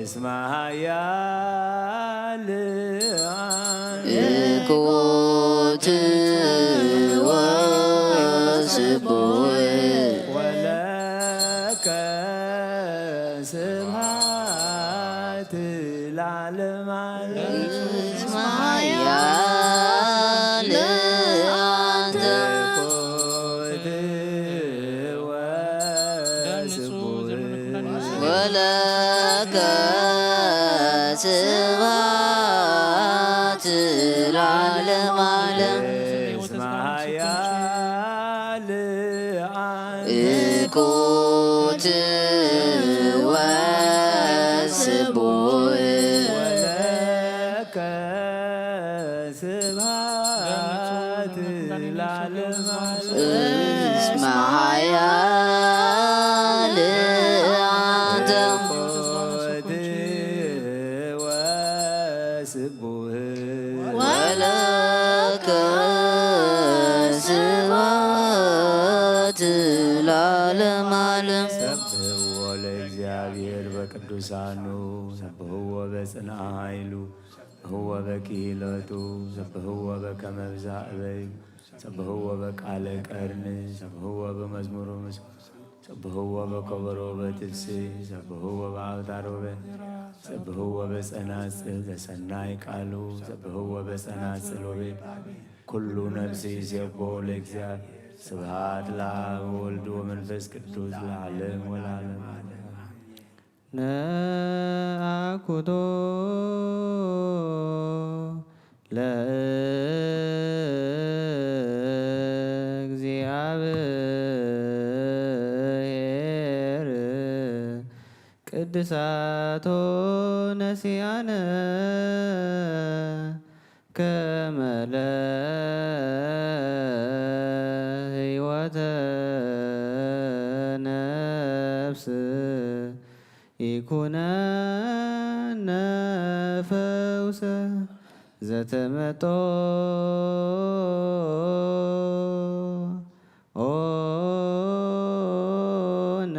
እስመ ኃያል ኮት ወስቡሕ ወለከ ስብሐት ለዓለመ ዓለም። እስመ ኃያል አንተ ኮት ወስቡሕ ወለከ ስብሐት ለዓለመ ዓለም። እስመ ኃያል አንተ ኮት ወስቡሕ ወለከ ስብሐት ለዓለመ ዓለም። እስመ ኃያል አንተ ኮት ወስቡሕ ወለከ ስብሐት ለዓለመ ዓለም። ሰብሕዎ ለእግዚኣብሔር በቅዱሳኑ፣ ሰብሕዎ በጽንዓ ኃይሉ፣ ሰብሕዎ በክሂለቱ፣ ሰብሕዎ በከመ ብዝሃ እበዩ፣ ሰብሕዎ በቃለ ቀርኒ፣ ሰብሕዎ በመዝሙሩ ምስ፣ ሰብሕዎ በከበሮ በትብሲ፣ ሰብሕዎ በአውታር ወበ፣ ሰብሕዎ በጸናጽል በሰናይ ቃሉ፣ ሰብሕዎ በጸናጽል ወበ፣ ኩሉ ነፍሲ ይሴብሖ ለእግዚኣብሔር። ስብሐት ለአብ ወወልድ ወመንፈስ ቅዱስ ለዓለም ወለዓለም። ነአኩቶ ለእግዚአብሔር ቅድሳቶ ነሲያነ ከመ ለህይወተ ነፍስ ይኩነነ ፈውሰ ዘተመጦ ኦነ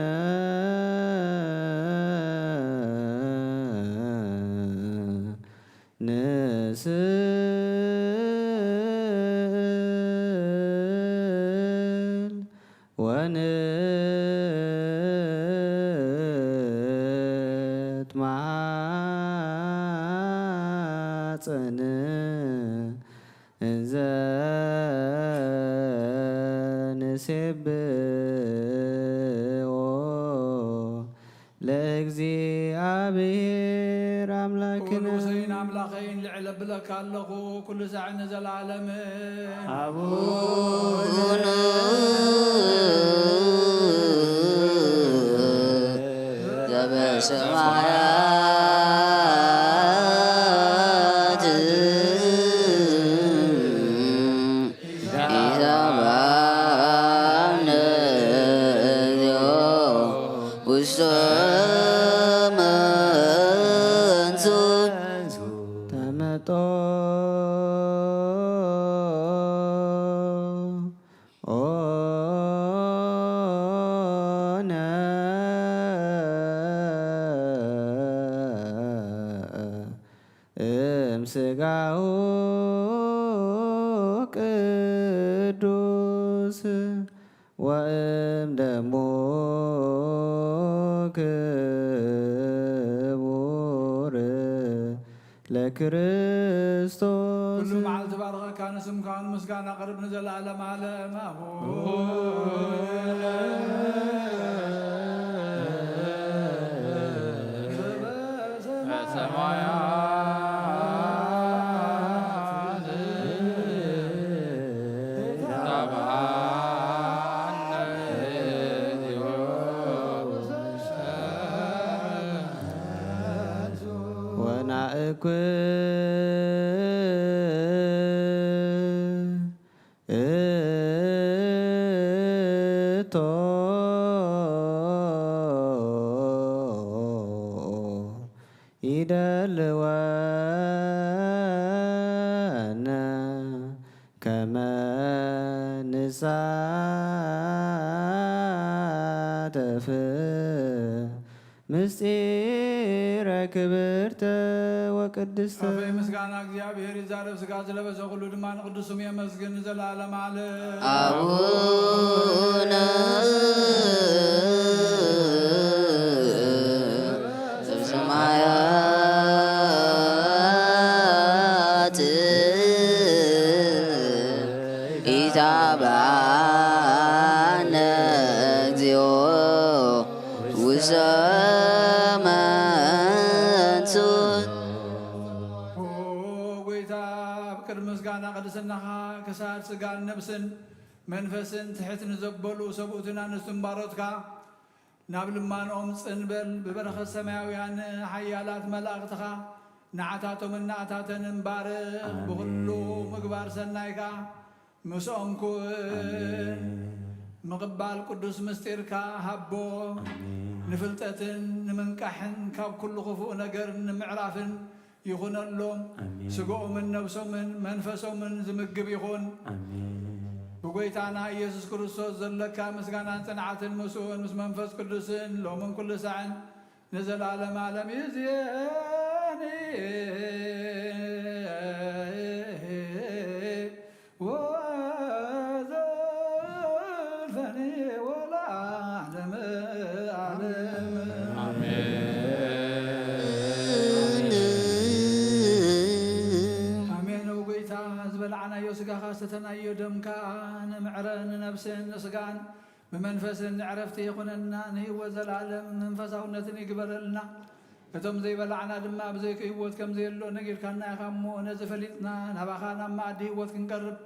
ንስእል ወንትማጸን እንዘ ንሴብሖ ለእግዚኣብሔር ኣምላክነ። ንጉሰይን ኣምላኸይን ልዕል እብለካ ኣለኹ፣ ኩሉ ሳዕ ንዘለዓለም። ኣቡነ ዘበሰማያት ኢታብአነ እግዚኦ ውስተ መንሱ ተመጦ ኦነ እምስጋሁ ቅዱስ ወእም ደሙ ለክርስቶስ። ኩሉ መዓልቲ ባርኸካ፣ ንስምካ እውን ምስጋና ኣቕርብ፣ ንዘለኣለም ዓለም። ኣቡነ ወናእኩ እቶ ይደልወነ ከመ ንሳተፍ ምስጢረ ክብርተ ወቅድስተ። ኣፈይ ምስጋና እግዚኣብሔር ይዛረብ፣ ስጋ ዝለበሰ ኩሉ ድማ ንቅዱስ ስሙ የመስግን ንዘለዓለም ዓለም። ኣቡነ ዘበሰማያት ኢታብአነ እግዚኦ ውስተ መንሱት። ኦ ጎይታ፣ ኣብ ቅድሚ ምስጋና ቅድስናኻ ክሳድ ስጋን ነብስን መንፈስን ትሕት ንዘበሉ ሰብኡትን ኣንስትን ባሮትካ ናብ ልማኖኦም ጽን በል። ብበረኸት ሰማያውያን ሓያላት መላእኽትኻ ንዓታቶምን ንኣታተንን ባርኽ። ኣሜን። ብኹሉ ምግባር ሰናይካ ምስኦም ኩን። ኣሜን። ምቕባል ቅዱስ ምስጢርካ ሃቦ። ኣሜን። ንፍልጠትን ንምንቃሕን ካብ ኩሉ ክፉእ ነገር ንምዕራፍን ይኹነሎም። ኣሜን። ስጋኦምን ነብሶምን መንፈሶምን ዝምግብ ይኹን። ኣሜን። ብጎይታና ኢየሱስ ክርስቶስ ዘለካ ምስጋናን ጽንዓትን ምስኡን ምስ መንፈስ ቅዱስን ሎምን ኩሉ ሳዕን ንዘለዓለም ዓለም ይእዜኒ ወዘልፈኒ ወለዓለመ ዓለም። ኣሜን። ኣሜን። ኦ ጎይታ፣ ዝበላዕናዮ ስጋኻ ዝተናዮ ደምካ ንምዕረ ንነብስን ንስጋን ብመንፈስን ዕረፍቲ ይኹነና፣ ንህይወት ዘለዓለም መንፈሳውነትን ይግበረልና። እቶም ዘይበላዕና ድማ ብዘይከ ህይወት ከም ዘየሎ ነጊርካና ኢኻ እሞ፣ ነዚ ፈሊጥና ናባኻ ናብ መኣዲ ህይወት ክንቀርብ፣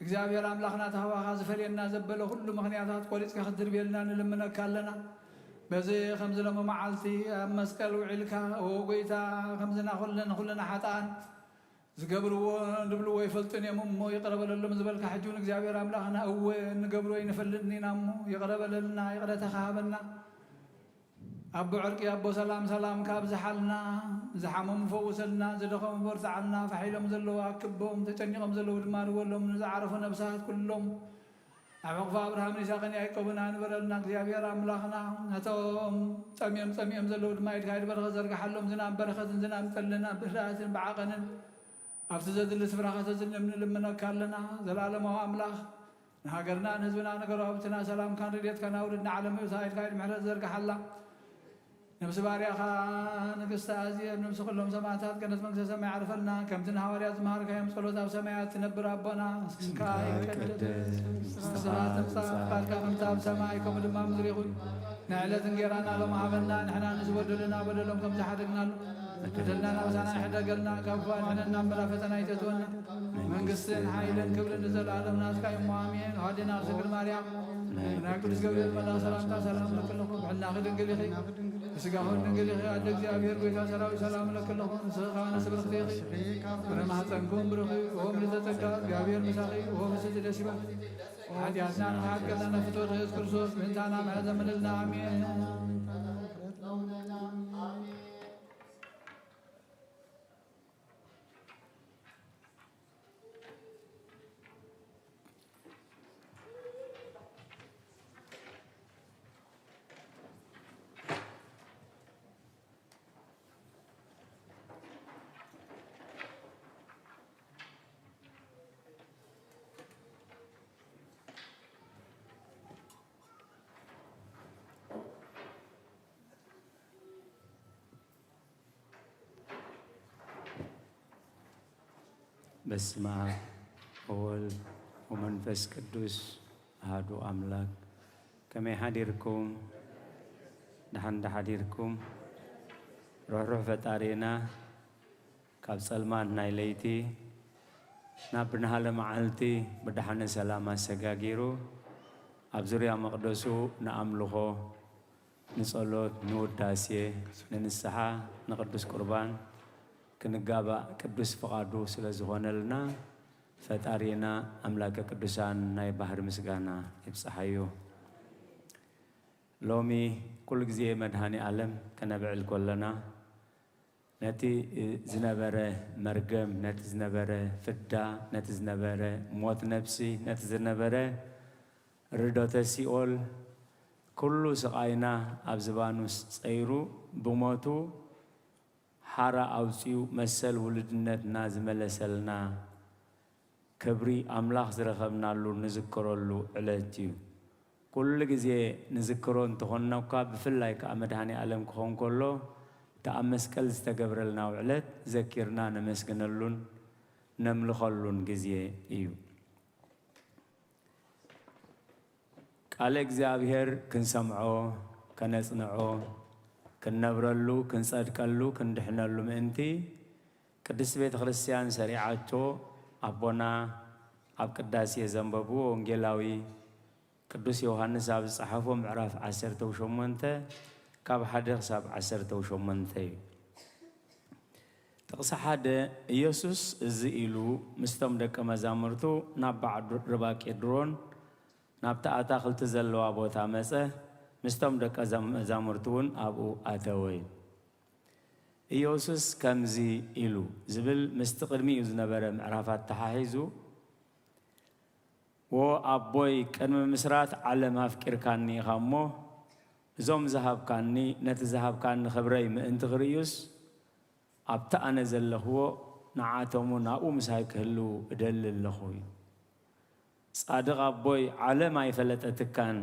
እግዚኣብሔር ኣምላኽና፣ እቲ ካባኻ ዝፈልየና ዘበለ ኩሉ ምኽንያታት ቆሪጽካ ክትድርብየልና ንልምነካ ኣለና። በዚ ከምዚ ሎሚ መዓልቲ ኣብ መስቀል ውዒልካ፣ ኦ ጎይታ፣ ከምዚ ናኹልና ንኹልና ሓጥኣን ዝገብርዎ ድብልዎ ይፈልጡን እዮም እሞ ይቕረ በለሎም ዝበልካ፣ ሕጂ እውን እግዚኣብሔር ኣምላኽና፣ እወ፣ እንገብሮ ኣይንፈልጥን ኢና እሞ ይቕረ በለልና፣ ይቕረታኻ ሃበና። ኣቦ ዕርቂ፣ ኣቦ ሰላም፣ ሰላምካ ኣብዝሓልና። ዝሓመሙ ፈውሰልና፣ ዝደኸሙ በርትዓልና፣ ፋሕ ኢሎም ዘለዉ ኣክቦም፣ ተጨኒቖም ዘለዉ ድማ ንበሎም፣ ንዝዓረፉ ነብሳት ኩሎም ኣብ ሕቑፊ ኣብርሃምን ይስሐቅን ያዕቆብን ኣንብረልና። እግዚኣብሔር ኣምላኽና፣ ነቶም ጠምዮም ጸሚኦም ዘለዉ ድማ ኢድካ ኢድ በረኸት ዘርግሓሎም፣ ዝናብ በረኸትን ዝናብ ጠልን ኣብ ህድኣትን ብዓቐንን ኣብቲ ዘድሊ ስፍራ ከተዝንብ ንልምነካ ኣለና። ዘለኣለማዊ ኣምላኽ፣ ንሃገርና ንህዝብና ንጎረባብትና ሰላምካን ረድኤትካን ኣውርድ። ንዓለም ርእሳ ኢድካ ኢድ ምሕረት ዘርግሓላ። ነብሲ ባርያኻ ንግስቲ ኣዜብ፣ ነብሲ ኩሎም ሰማዕታት ገነት መንግስተ ሰማይ ዓርፈልና። ከምቲ ንሃዋርያት ዝመሃርካዮም ጸሎት ኣብ ሰማያት ትነብር ኣቦና፣ ስምካ ይቀደስ፣ መንግስትኻ ትምጻእ፣ ፍቃድካ ከምቲ ኣብ ሰማይ ከምኡ ድማ ኣብ ምድሪ ይኹን። ንዕለት እንጌራና ሎም ሃበና፣ ንሕና ንዝበደሉና በደሎም ከም ዝሓደግናሉ፣ በደልና ናብሳና ይሕደገልና፣ ካብ ክፉእ ኣድሕነና እምበር ኣብ ፈተና ኣይተእትወና። መንግስትን ሓይልን ክብርን ንዘለኣለም ናትካ እዩ እሞ ኣሜን። ሃዴና ኣብ ድንግል ማርያም ናይ ቅዱስ ገብርኤል መልኣኽ ሰላምታ ሰላም እብለኪ ኣለኹ። ብሕልናኺ ድንግል ኢኺ፣ ብስጋኺ እውን ድንግል ኢኺ። ኣደ እግዚኣብሔር ጎይታ ሰራዊት ሰላም እብለኪ ኣለኹ። ንስኺ ከኣ ንስብርኽቲ ኢኺ፣ ፍረ ማህፀንኪ እውን ብሩኽ እዩ። ኦ ምልዕተ ጸጋ እግዚኣብሔር ምሳኺ፣ ኦ ፍስሕቲ ደስ ይበል። ሓጢኣትና ንኽሓድገልና ፍትወት ኢየሱስ ክርስቶስ ምእንታና ምሕረት ዘምልልና ኣሜን። በስመ አብ ወወልድ ወመንፈስ ቅዱስ አሐዱ አምላክ። ከመይ ሓዲርኩም? ደሓን ዶ ሓዲርኩም? ርሕሩሕ ፈጣሪና ካብ ጸልማት ናይ ለይቲ ናብ ብርሃነ መዓልቲ ብደሓነ ሰላም ኣሰጋጊሩ ኣብ ዙርያ መቕደሱ ንኣምልኾ፣ ንጸሎት፣ ንውዳሴ፣ ንንስሓ፣ ንቅዱስ ቁርባን ክንጋባእ ቅዱስ ፍቓዱ ስለ ዝኾነልና ፈጣሪና ኣምላከ ቅዱሳን ናይ ባህሪ ምስጋና ይብጽሓዮ። ሎሚ ኩሉ ግዜ መድኃኔ ዓለም ከነብዕል ከለና ነቲ ዝነበረ መርገም፣ ነቲ ዝነበረ ፍዳ፣ ነቲ ዝነበረ ሞት ነፍሲ፣ ነቲ ዝነበረ ርዶተ ሲኦል፣ ኩሉ ስቓይና ኣብ ዝባኑ ጸይሩ ብሞቱ ሓራ ኣውጺኡ መሰል ውሉድነትና ዝመለሰልና፣ ክብሪ ኣምላኽ ዝረኸብናሉ ንዝክረሉ ዕለት እዩ። ኩሉ ግዜ ንዝክሮ እንተኾንና እኳ፣ ብፍላይ ከኣ መድኃኔ ዓለም ክኾን ከሎ፣ እቲ ኣብ መስቀል ዝተገብረልና ውዕለት ዘኪርና ነመስግነሉን ነምልኸሉን ግዜ እዩ። ቃለ እግዚኣብሔር ክንሰምዖ፣ ከነጽንዖ፣ ክንነብረሉ፣ ክንጸድቀሉ፣ ክንድሕነሉ ምእንቲ፣ ቅድስት ቤተ ክርስቲያን ሰሪዓቶ፣ ኣቦና ኣብ ቅዳሴ ዘንበብዎ ወንጌላዊ ቅዱስ ዮሃንስ ኣብ ዝጸሓፎ ምዕራፍ ዓሰርተ ሸሞንተ ካብ ሓደ ክሳብ ዓሰርተ ሸሞንተ እዩ። ጥቕሲ ሓደ፣ ኢየሱስ እዚ ኢሉ ምስቶም ደቀ መዛሙርቱ ናብ ባዕዱ ርባ ቄድሮን ናብቲ ኣታኽልቲ ዘለዋ ቦታ መጸ፣ ምስቶም ደቀ ዘም-፣ መዛሙርቱ እውን ኣብኡ ኣተወ። ኢየሱስ ከምዚ ኢሉ ዝብል ምስቲ ቅድሚኡ ዝነበረ ምዕራፋት ተሓሒዙ፣ "ዎ ኣቦይ፣ ቅድሚ ምስራት ዓለም ኣፍቂርካኒ ኢኻ እሞ፣ እዞም ዝሃብካኒ፣ ነቲ ዝሃብካኒ ክብረይ ምእንቲ ክርእዩስ፣ ኣብቲ ኣነ ዘለኽዎ ንዓቶም እውን ኣብኡ ምሳይ ክህልዉ እደሊ ኣለኹ" እዩ። ጻድቕ ኣቦይ፣ ዓለም ኣይፈለጠትካን፣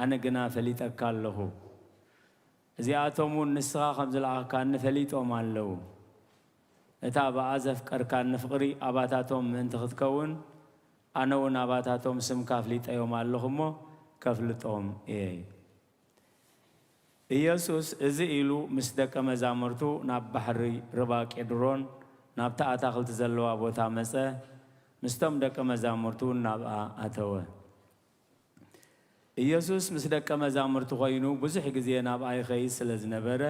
ኣነ ግና ፈሊጠካ ኣለኹ። እዚኣቶም እውን ንስኻ ከም ዝለኣኽካኒ ፈሊጦም ኣለዉ። እታ ብኣ ዘፍቀርካኒ ፍቕሪ ኣባታቶም ምእንቲ ክትከውን፣ ኣነ እውን ኣባታቶም ስምካ ኣፍሊጠዮም ኣለኹ እሞ፣ ከፍልጦም እየ። ኢየሱስ እዚ ኢሉ ምስ ደቀ መዛሙርቱ ናብ ባሕሪ ርባ ቄድሮን ናብታ ኣታኽልቲ ዘለዋ ቦታ መጸ፣ ምስቶም ደቀ መዛሙርቱ እውን ናብኣ ኣተወ። ኢየሱስ ምስ ደቀ መዛሙርቱ ኾይኑ ብዙሕ ግዜ ናብኣ ይኸይድ ስለ ዝነበረ፣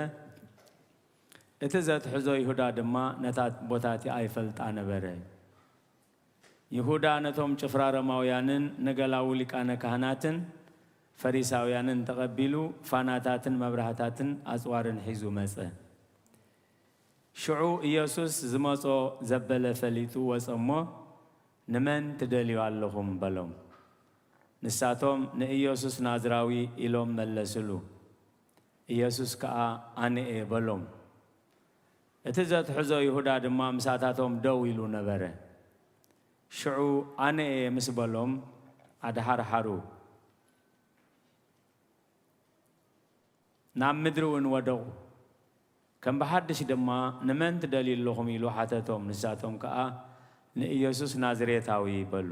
እቲ ዘትሕዞ ይሁዳ ድማ ነታ ቦታ እቲኣ ይፈልጣ ነበረ። ይሁዳ ነቶም ጭፍራ ሮማውያንን ንገላዉ ሊቃነ ካህናትን ፈሪሳውያንን ተቐቢሉ፣ ፋናታትን መብራህታትን ኣጽዋርን ሒዙ መጸ። ሽዑ ኢየሱስ ዝመጾ ዘበለ ፈሊጡ ወጸ እሞ፣ "ንመን ትደልዩ ኣለኹም?" በሎም። ንሳቶም፣ "ንኢየሱስ ናዝራዊ" ኢሎም መለስሉ። ኢየሱስ ከኣ፣ "ኣነ እየ" በሎም። እቲ ዘትሕዞ ይሁዳ ድማ ምሳታቶም ደው ኢሉ ነበረ። ሽዑ "ኣነ እየ" ምስ በሎም፣ ኣድሓርሓሩ። ናብ ምድሪ እውን ወደቑ። ከም ብሓድሽ ድማ፣ "ንመን ትደልዩ ኣለኹም?" ኢሉ ሓተቶም። ንሳቶም ከኣ፣ "ንኢየሱስ ናዝሬታዊ" በሉ።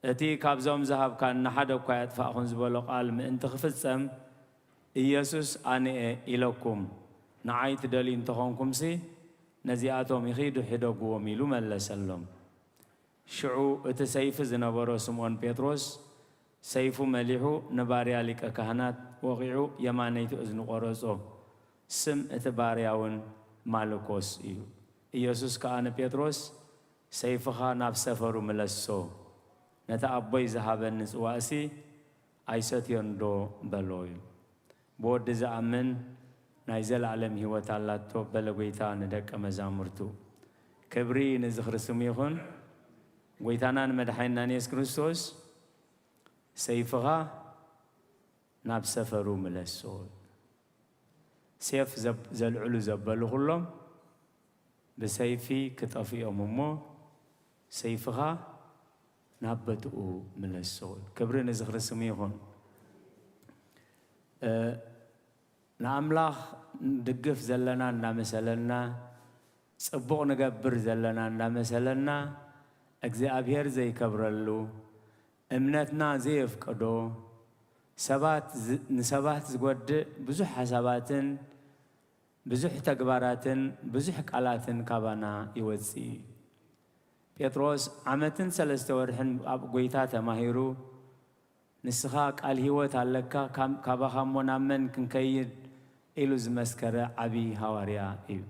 እቲ "ካብዞም ዝሃብካኒ ንሓደ እኳ ኣየጥፋእኹን" ዝበሎ ቃል ምእንቲ ክፍጸም፣ "ኢየሱስ ኣነ እየ ኢለኩም፣ ንዓይ ትደልዩ እንተኾንኩምሲ፣ ነዚኣቶም ይኺዱ ሕደግዎም" ኢሉ መለሰሎም። ሽዑ እቲ ሰይፊ ዝነበሮ ስምዖን ጴጥሮስ ሰይፉ መሊሑ ንባርያ ሊቀ ካህናት ወቒዑ የማነይቲ እዝኑ ቈረጾ። ስም እቲ ባርያ እውን ማልኮስ እዩ። ኢየሱስ ከኣ ንጴጥሮስ፣ "ሰይፍኻ ናብ ሰፈሩ ምለሶ፣ ነቲ ኣቦይ ዝሃበኒ ጽዋእሲ ኣይሰትዮን ዶ?" በሎ እዩ። ብወዲ ዝኣምን ናይ ዘለኣለም ህይወት ኣላቶ በለ ጐይታ ንደቀ መዛሙርቱ። ክብሪ ንዝኽሪ ስሙ ይኹን። ጐይታናን መድሓኒናን የሱስ ክርስቶስ፣ "ሰይፍኻ ናብ ሰፈሩ ምለሶ። ሴፍ ዘብ-፣ ዘልዕሉ ዘበሉ ኩሎም ብሰይፊ ክጠፍኡ እዮም እሞ፣ ሰይፍኻ ናብ በትኡ ምለሶ።" ክብሪ ንዝኽሪ ስሙ ይኹን። እ፣ ንኣምላኽ ንድግፍ ዘለና እናመሰለና፣ ጽቡቕ ንገብር ዘለና እንዳመሰለና እግዚኣብሔር ዘይከብረሉ፣ እምነትና ዘየፍቅዶ፣ ሰባት ዝ-፣ ንሰባት ዝጎድእ ብዙሕ ሓሳባትን ብዙሕ ተግባራትን ብዙሕ ቃላትን ካባና ይወጽእ እዩ። ጴጥሮስ ዓመትን ሰለስተ ወርሕን ኣብ ጐይታ ተማሂሩ፣ "ንስኻ ቃል ህይወት ኣለካ፣ ካም-፣ ካባኻ እሞ ናብ መን ክንከይድ?" ኢሉ ዝመስከረ ዓቢ ሃዋርያ እዩ።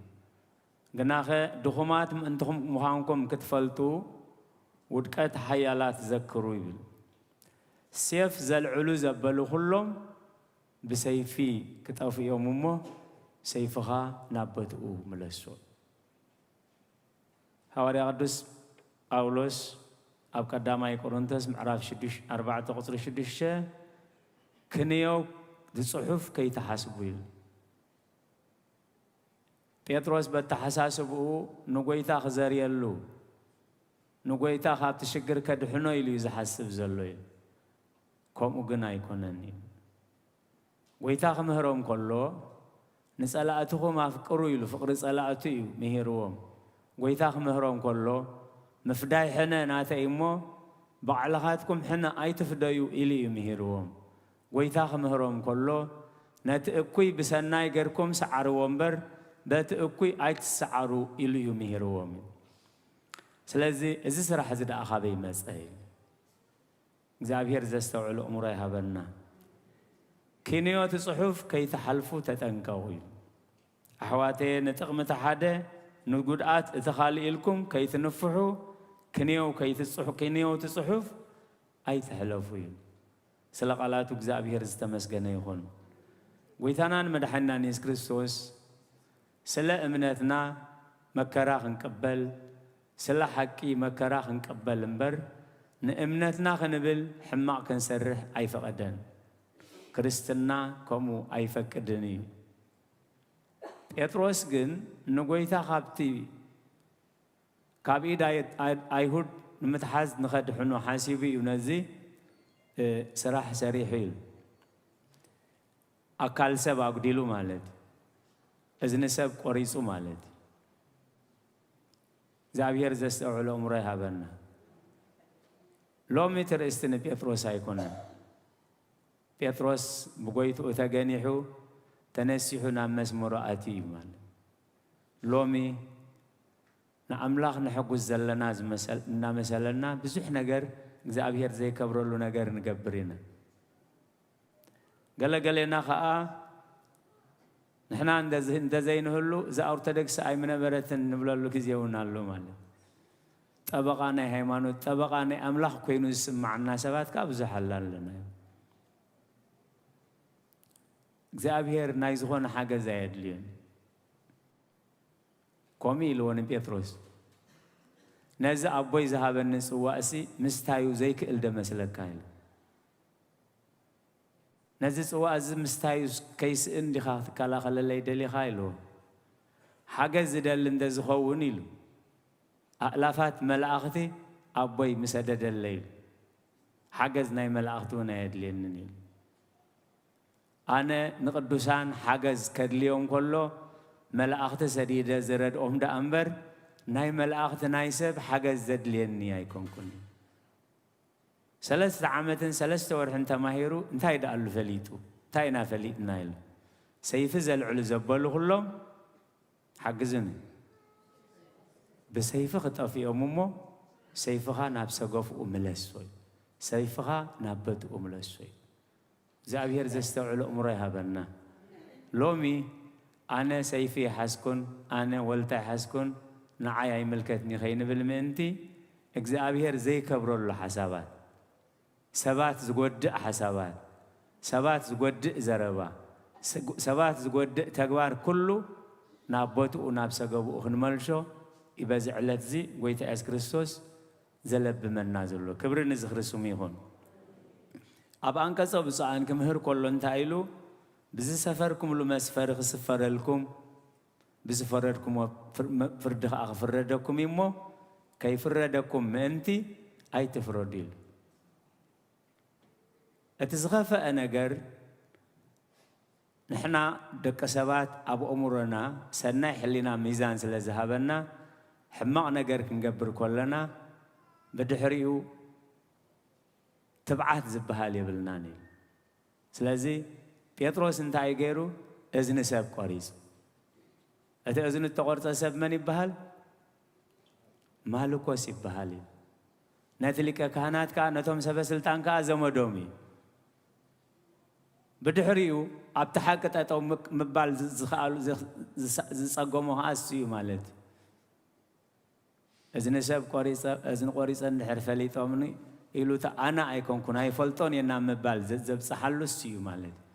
ግናኸ ድኹማት ምእንትኹም ምዃንኩም ክትፈልጡ፣ ውድቀት ሓያላት ዘክሩ ይብል። ሴፍ ዘልዕሉ ዘበሉ ኩሎም ብሰይፊ ክጠፍኡ እዮም እሞ፣ ሰይፍኻ ናብ ቦትኡ ምለሶ። ሃዋርያ ቅዱስ ጳውሎስ ኣብ ቀዳማይ ቆሮንቶስ ምዕራፍ ሽዱሽ-፣ ኣርባዕተ ቁጽሪ ሽዱሽተ፣ "ክንየው ዝጽሑፍ ከይትሓስቡ" ይብል። ጴጥሮስ በተሓሳስብኡ ንጎይታ ክዘርየሉ፣ ንጎይታ ካብቲ ሽግር ከድሕኖ ኢሉ እዩ ዝሓስብ ዘሎ እዩ። ከምኡ ግን ኣይኮነን እዩ። ጎይታ ክምህሮም ከሎ፣ "ንጸላእትኹም ኣፍቅሩ" ኢሉ ፍቕሪ ጸላእቱ እዩ ምሂርዎም። ጎይታ ክምህሮም ከሎ፣ "ምፍዳይ ሕነ ናተይ እሞ፣ ባዕልኻትኩም ሕነ ኣይትፍደዩ" ኢሉ እዩ ምሂርዎም። ጎይታ ክምህሮም ከሎ፣ "ነቲ እኩይ ብሰናይ ገርኩም ሰዓርዎ እምበር፣ በቲ እኩይ ኣይትሰዓሩ" ኢሉ እዩ ምሂርዎም እዩ። ስለዚ እዚ ስራሕ እዚ ደኣ ካበይ መጸ እዩ? እግዚኣብሔር ዘስተውዕል ኣእምሮ ይሃበና። "ክንዮ እቲ ጽሑፍ ከይትሓልፉ ተጠንቀቑ" እዩ። ኣሕዋተየ፣ ንጥቕሚ እቲ ሓደ ንጉድኣት እቲ ካልእ ኢልኩም ከይትንፍሑ፣ ክንየው ከይትጽሑ-፣ ክንየው እቲ ጽሑፍ ኣይትሕለፉ እዩ። ስለ ቃላቱ እግዚኣብሔር ዝተመስገነ ይኹን። ጎይታናን መድሓኒናን የሱስ ክርስቶስ ስለ እምነትና መከራ ክንቅበል፣ ስለ ሓቂ መከራ ክንቅበል እምበር፣ ንእምነትና ክንብል ሕማቕ ክንሰርሕ ኣይፈቐደን። ክርስትና ከምኡ ኣይፈቅድን እዩ። ጴጥሮስ ግን ንጎይታ ካብቲ፣ ካብ ኢድ ኣይ-፣ ኣይ-፣ ኣይሁድ ንምትሓዝ ንኸድሕኖ ሓሲቡ እዩ ነዚ፣ እ፣ ስራሕ ሰሪሑ እዩ። ኣካል ሰብ ኣጉዲሉ ማለት እዩ። እዝኒ ሰብ ቆሪጹ ማለት እዩ። እግዚኣብሔር ዘስተውዕሎ ኣእምሮ ይሃበና። ሎሚ እቲ ርእስቲ ንጴጥሮስ ኣይኮነን። ጴጥሮስ ብጎይትኡ ተገኒሑ ተነሲሑ ናብ መስመሩ ኣትዩ እዩ ማለት። ሎሚ ንኣምላኽ ነሐጉስ ዘለና ዝመሰል-፣ እናመሰለና ብዙሕ ነገር እግዚኣብሔር ዘይከብረሉ ነገር ንገብር ኢና። ገለገሌና ኸኣ ንሕና እንደዚ-፣ እንተዘይንህሉ እዛ ኦርቶዶክስ ኣይምነበረትን ንብለሉ ግዜ እውን ኣሎ ማለት። ጠበቓ ናይ ሃይማኖት፣ ጠበቓ ናይ ኣምላኽ ኮይኑ ዝስምዓና ሰባት ከኣ ብዙሕ ኣላ ኣለና። እግዚኣብሔር ናይ ዝኾነ ሓገዝ ኣየድልዮን። ከምኡ ኢልዎ ንጴጥሮስ፣ "ነዚ ኣቦይ ዝሃበኒ ጽዋእሲ ምስታዩ ዘይክእል ዶ መስለካ?" ኢሉ። "ነዚ ጽዋእ እዚ ምስታዩ ከይስእን ዲኻ ክትከላኸለለይ ደሊኻ?" ኢልዎ። "ሓገዝ ዝደሊ እንተ ዝኸውን" ኢሉ፣ "ኣእላፋት መላእኽቲ ኣቦይ ምሰደደለይ" ኢሉ። "ሓገዝ ናይ መላእኽቲ እውን ኣየድልየንን" ኢሉ። ኣነ ንቅዱሳን ሓገዝ ከድልዮም ከሎ መላእኽቲ ሰዲደ ዝረድኦም ደኣ እምበር ናይ መላእኽቲ ናይ ሰብ ሓገዝ ዘድልየኒ ኣይኮንኩን። ሰለስተ ዓመትን ሰለስተ ወርሕን ተማሂሩ እንታይ ደኣሉ ፈሊጡ? እንታይ ኢና ፈሊጥና ኢሉ? ሰይፊ ዘልዕሉ ዘበሉ ኩሎም ሓግዙኒ። ብሰይፊ ክጠፍኦም እሞ ሰይፍኻ ናብ ሰገፍኡ ምለሶ እዩ። ሰይፍኻ ናብ በትኡ ምለሶ እዩ። እግዚኣብሔር ዘስተውዕሎ እምሮ ይሃበና። ሎሚ ኣነ ሰይፊ ይሓዝኩን፣ ኣነ ወልታ ይሓዝኩን፣ ንዓይ ኣይምልከትኒ ከይንብል ምእንቲ፣ እግዚኣብሔር ዘይከብረሉ ሓሳባት፣ ሰባት ዝጎድእ ሓሳባት፣ ሰባት ዝጎድእ ዘረባ፣ ስ-፣ ሰባት ዝጎድእ ተግባር ኩሉ ናብ ቦትኡ፣ ናብ ሰገብኡ ክንመልሾ እዩ በዚ ዕለት እዚ ጎይታ የሱስ ክርስቶስ ዘለብመና ዘሎ። ክብሪ ንዝኽሪ ስሙ ይኹን። ኣብ ኣንቀጸ ብፁዓን ክምህር ከሎ እንታይ ኢሉ? "ብዝሰፈርኩምሉ መስፈሪ ክስፈረልኩም፣ ብዝፈረድኩሞ ፍር-፣ መ-፣ ፍርዲ ከኣ ክፍረደኩም እዩ እሞ፣ ከይፍረደኩም ምእንቲ ኣይትፍረዱ" ኢሉ። እቲ ዝኸፈአ ነገር ንሕና ደቂ ሰባት ኣብ ኣእምሮና ሰናይ ሕሊና ሚዛን ስለ ዝሃበና፣ ሕማቕ ነገር ክንገብር ከለና ብድሕሪኡ ትብዓት ዝበሃል የብልናን እዩ። ስለዚ ጴጥሮስ እንታይ እዩ ገይሩ? እዝኒ ሰብ ቆሪጹ። እቲ እዝኒ እተቖርጸ ሰብ መን ይበሃል? ማልኮስ ይበሃል እዩ። ነቲ ሊቀ ካህናት ከኣ ነቶም ሰበ ስልጣን ከኣ ዘመዶም እዩ። ብድሕሪኡ ኣብቲ ሓቂ ጠጠው ምባል ዝኸኣሉ ዝጸገሞ ከኣ እሱ እዩ ማለት እዩ። እዝኒ ሰብ ቆሪጸ እዝኒ ቆሪጸ እንድሕር ፈሊጦምኒ ኢሉ እታ ኣነ ኣይኮንኩን ኣይፈልጦን እየ ናብ ምባል ዘብጽሓሉ እሱ እዩ ማለት እዩ።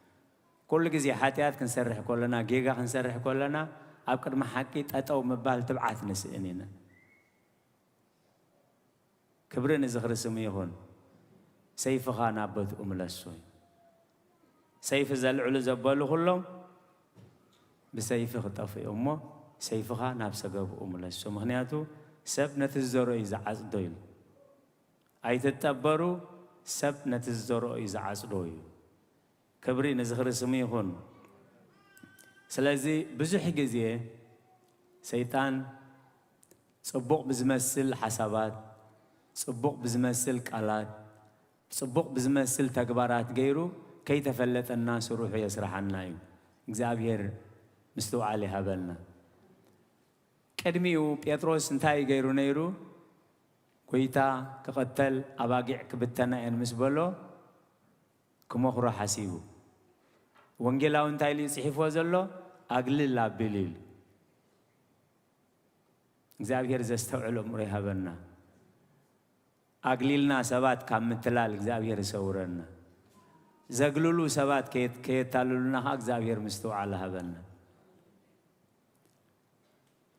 ኩሉ ግዜ ሓጢኣት ክንሰርሕ ከለና ጌጋ ክንሰርሕ ከለና ኣብ ቅድሚ ሓቂ ጠጠው ምባል ትብዓት ንስእን ኢና። ክብሪ ንዝኽሪ ስሙ ይኹን። ሰይፍኻ ናብ ቦትኡ ምለሶ እዩ። ሰይፊ ዘልዕሉ ዘበሉ ኩሎም ብሰይፊ ክጠፍኡ እሞ ሰይፍኻ ናብ ሰገብኡ ምለሶ። ምኽንያቱ ሰብ ነቲ ዝዘርኦ እዩ ዝዓጽዶ ኢሉ። ኣይትጠበሩ፣ ሰብ ነቲ ዝዘርኦ እዩ ዝዓጽዶ እዩ። ክብሪ ንዝኽሪ ስሙ ይኹን። ስለዚ ብዙሕ ግዜ ሰይጣን ጽቡቕ ብዝመስል ሓሳባት፣ ጽቡቕ ብዝመስል ቃላት፣ ጽቡቕ ብዝመስል ተግባራት ገይሩ ከይተፈለጠና ስርሑ የስርሓና እዩ። እግዚኣብሔር ምስትውዓል ይሃበልና። ቅድሚኡ ጴጥሮስ እንታይ ገይሩ ነይሩ? ጎይታ ክቐተል ኣባጊዕ ክብተና እየን ምስ በሎ ክመኽሮ ሓሲቡ። ወንጌላዊ እንታይ ኢሉ እዩ ጽሒፍዎ ዘሎ? ኣግልል ኣቢሉ ኢሉ። እግዚኣብሔር ዘስተውዕል እምሮ ይሃበና። ኣግሊልና ሰባት ካብ ምትላል እግዚኣብሔር ይሰውረና። ዘግልሉ ሰባት ከየት- ከየታልሉና ኸዓ እግዚኣብሔር ምስትውዓል ሃበና።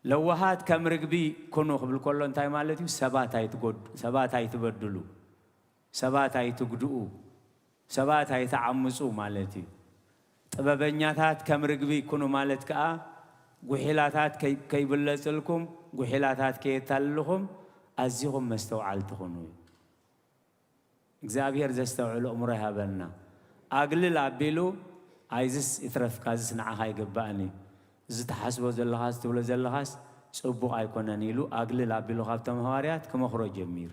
ለዋሃት ከም ርግቢ ኩኑ ክብል ከሎ እንታይ ማለት እዩ? ሰባት ኣይትጎድ ሰባት ኣይትበድሉ፣ ሰባት ኣይትጉድኡ፣ ሰባት ኣይትዓምፁ ማለት እዩ። ጥበበኛታት ከም ርግቢ ኩኑ ማለት ከዓ ጉሒላታት ከይ- ከይብለፅልኩም፣ ጉሒላታት ከየታልልኹም ኣዚኹም መስተውዓልቲ ኩኑ እዩ። እግዚኣብሔር ዘስተውዕል እምሮ ይሃበልና። ኣግልል ኣቢሉ ኣይዝስ ይትረፍካ፣ ዝስ ንዓኻ ኣይግባእን እዩ፣ እዚ ትሓስቦ ዘለኻስ ትብሎ ዘለኻስ ጽቡቕ ኣይኮነን ኢሉ ኣግልል ኣቢሉ ካብቶም ሃዋርያት ክመኽሮ ጀሚሩ።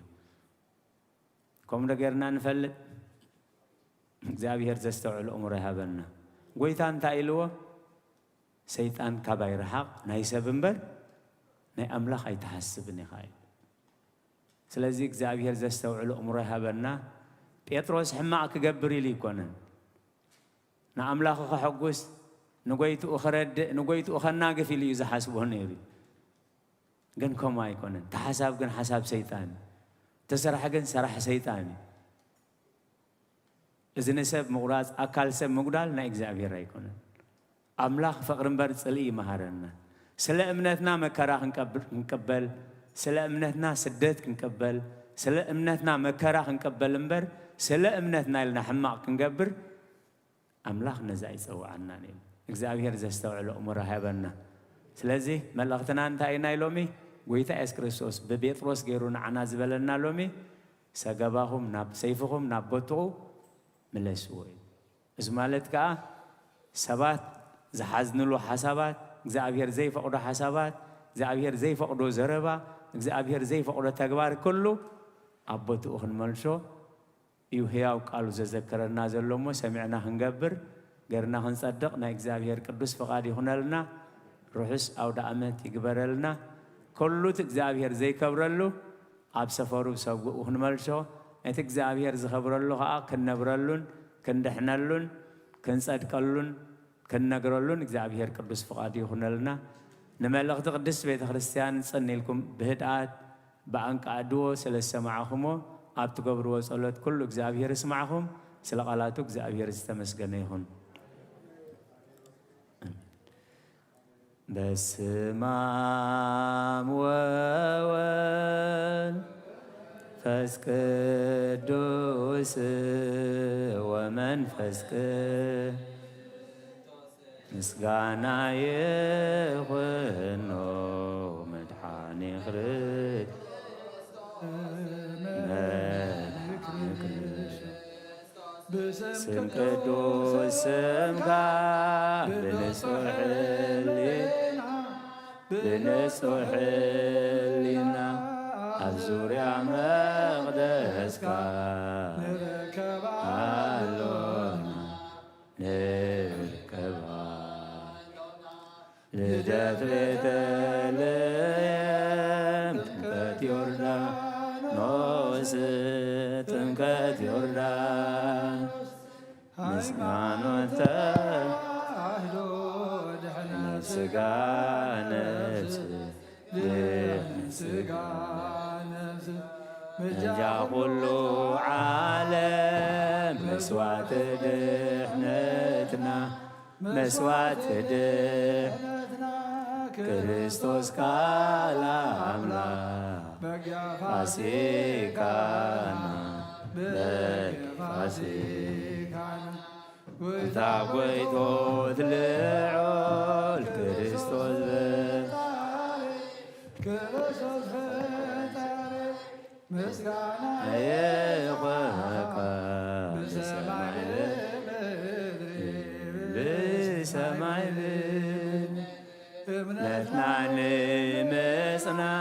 ከምኡ ዶ ጌርና ንፈልጥ? እግዚኣብሔር ዘስተውዕል እምሮ ይሃበና። ጎይታ እንታይ ኢልዎ? ሰይጣን ካባይ ርሓቕ፣ ናይ ሰብ እምበር ናይ ኣምላኽ ኣይትሓስብን ኢኻ ኢሉ። ስለዚ እግዚኣብሔር ዘስተውዕል እምሮ ይሃበና። ጴጥሮስ ሕማቕ ክገብር ኢሉ ኣይኮነን ንኣምላኹ ከሐጉስ፣ ንጎይትኡ ክረድእ፣ ንጎይትኡ ከናግፍ ኢሉ እዩ ዝሓስቦ ነይሩ። ግን ከምኡ ኣይኮነን። እቲ ሓሳብ ግን ሓሳብ ሰይጣን እዩ። እቲ ስራሕ ግን ስራሕ ሰይጣን እዩ። እዚ ንሰብ ምቑራጽ፣ ኣካል ሰብ ምጉዳል ናይ እግዚኣብሔር ኣይኮነን። ኣምላኽ ፍቕሪ እምበር ጽልኢ ይመሃረና። ስለ እምነትና መከራ ክንቀብል- ክንቀበል፣ ስለ እምነትና ስደት ክንቀበል፣ ስለ እምነትና መከራ ክንቀበል እምበር ስለ እምነትና ኢልና ሕማቕ ክንገብር ኣምላኽ ነዚ ኣይጸውዓናን እዩ። እግዚኣብሔር ዘስተውዕሎ እምሮ ሃበና። ስለዚ መልእኽትና እንታይ እዩ ናይ ሎሚ? ጎይታ የሱስ ክርስቶስ ብጴጥሮስ ገይሩ ንዓና ዝበለና ሎሚ፣ ሰገባኹም ናብ ሰይፍኹም ናብ ቦትኡ ምለስዎ እዩ። እዚ ማለት ከኣ ሰባት ዝሓዝንሉ ሓሳባት፣ እግዚኣብሔር ዘይፈቕዶ ሓሳባት፣ እግዚኣብሔር ዘይፈቕዶ ዘረባ፣ እግዚኣብሔር ዘይፈቕዶ ተግባር ኩሉ ኣብ ቦትኡ ክንመልሶ እዩ ህያው ቃሉ ዘዘከረና ዘሎ እሞ ሰሚዕና ክንገብር ገርና ክንጸድቕ ናይ እግዚኣብሔር ቅዱስ ፍቓድ ይኹነልና። ርሑስ ኣውደ ኣመት ይግበረልና። ኩሉ እቲ እግዚኣብሔር ዘይከብረሉ ኣብ ሰፈሩ ሰጉኡ ክንመልሶ፣ ነቲ እግዚኣብሔር ዝኸብረሉ ኸኣ ክንነብረሉን ክንድሕነሉን ክንጸድቀሉን ክንነግረሉን እግዚኣብሔር ቅዱስ ፍቓዱ ይኹነልና። ንመልእኽቲ ቅድስት ቤተ ክርስቲያን ጽን ኢልኩም ብህድኣት ብኣንቃዕድዎ ስለ ዝሰማዕኹሞ ኣብ ትገብርዎ ጸሎት ኩሉ እግዚኣብሔር ይስማዕኹም። ስለ ቃላቱ እግዚኣብሔር ዝተመስገነ ይኹን። በስመ አብ ወወልድ ፈስ ቅዱስ ወመንፈስ ቅዱስ ምስጋና ይኹኖ መድኃኔ ክርስቶስ መድኃኔ ክርስቶስ ስም ቅዱስ ስምካ ብንጹሕ ሕሊ-፣ ብንጹሕ ሕሊና ኣብ ዙርያ መቕደስካ ንርከብ ኣሎና፣ ንርከብ ኣሎና። ልደት ቤተልሔም፣ ጥምቀት ዮርዳኖስ፣ ጥምቀት ዮርዳኖስ፣ ሃይማኖት ተዋህዶ ድሕነት ስጋ ነፍስ፣ ድሕነት ስጋ ነፍስ፣ ምልጃ ኩሉ ዓለም መስዋዕቲ ድሕነትና፣ መስዋዕቲ ድሕነትና፣ ክርስቶስ ቃል ኣምላኽ በጊዕ ፋሲካና፣ በጊዕ ፋሲካና፣ ጎይታ ጎይቶት ልዑል ክርስቶስ ፈጣሪ፣ ክርስቶስ ፈጣሪ፣ ምስጋና ይኹንካ ብሰማይ ብምድሪ፣ ብሰማይ ብምድሪ። እምነትና ንምጽናዕ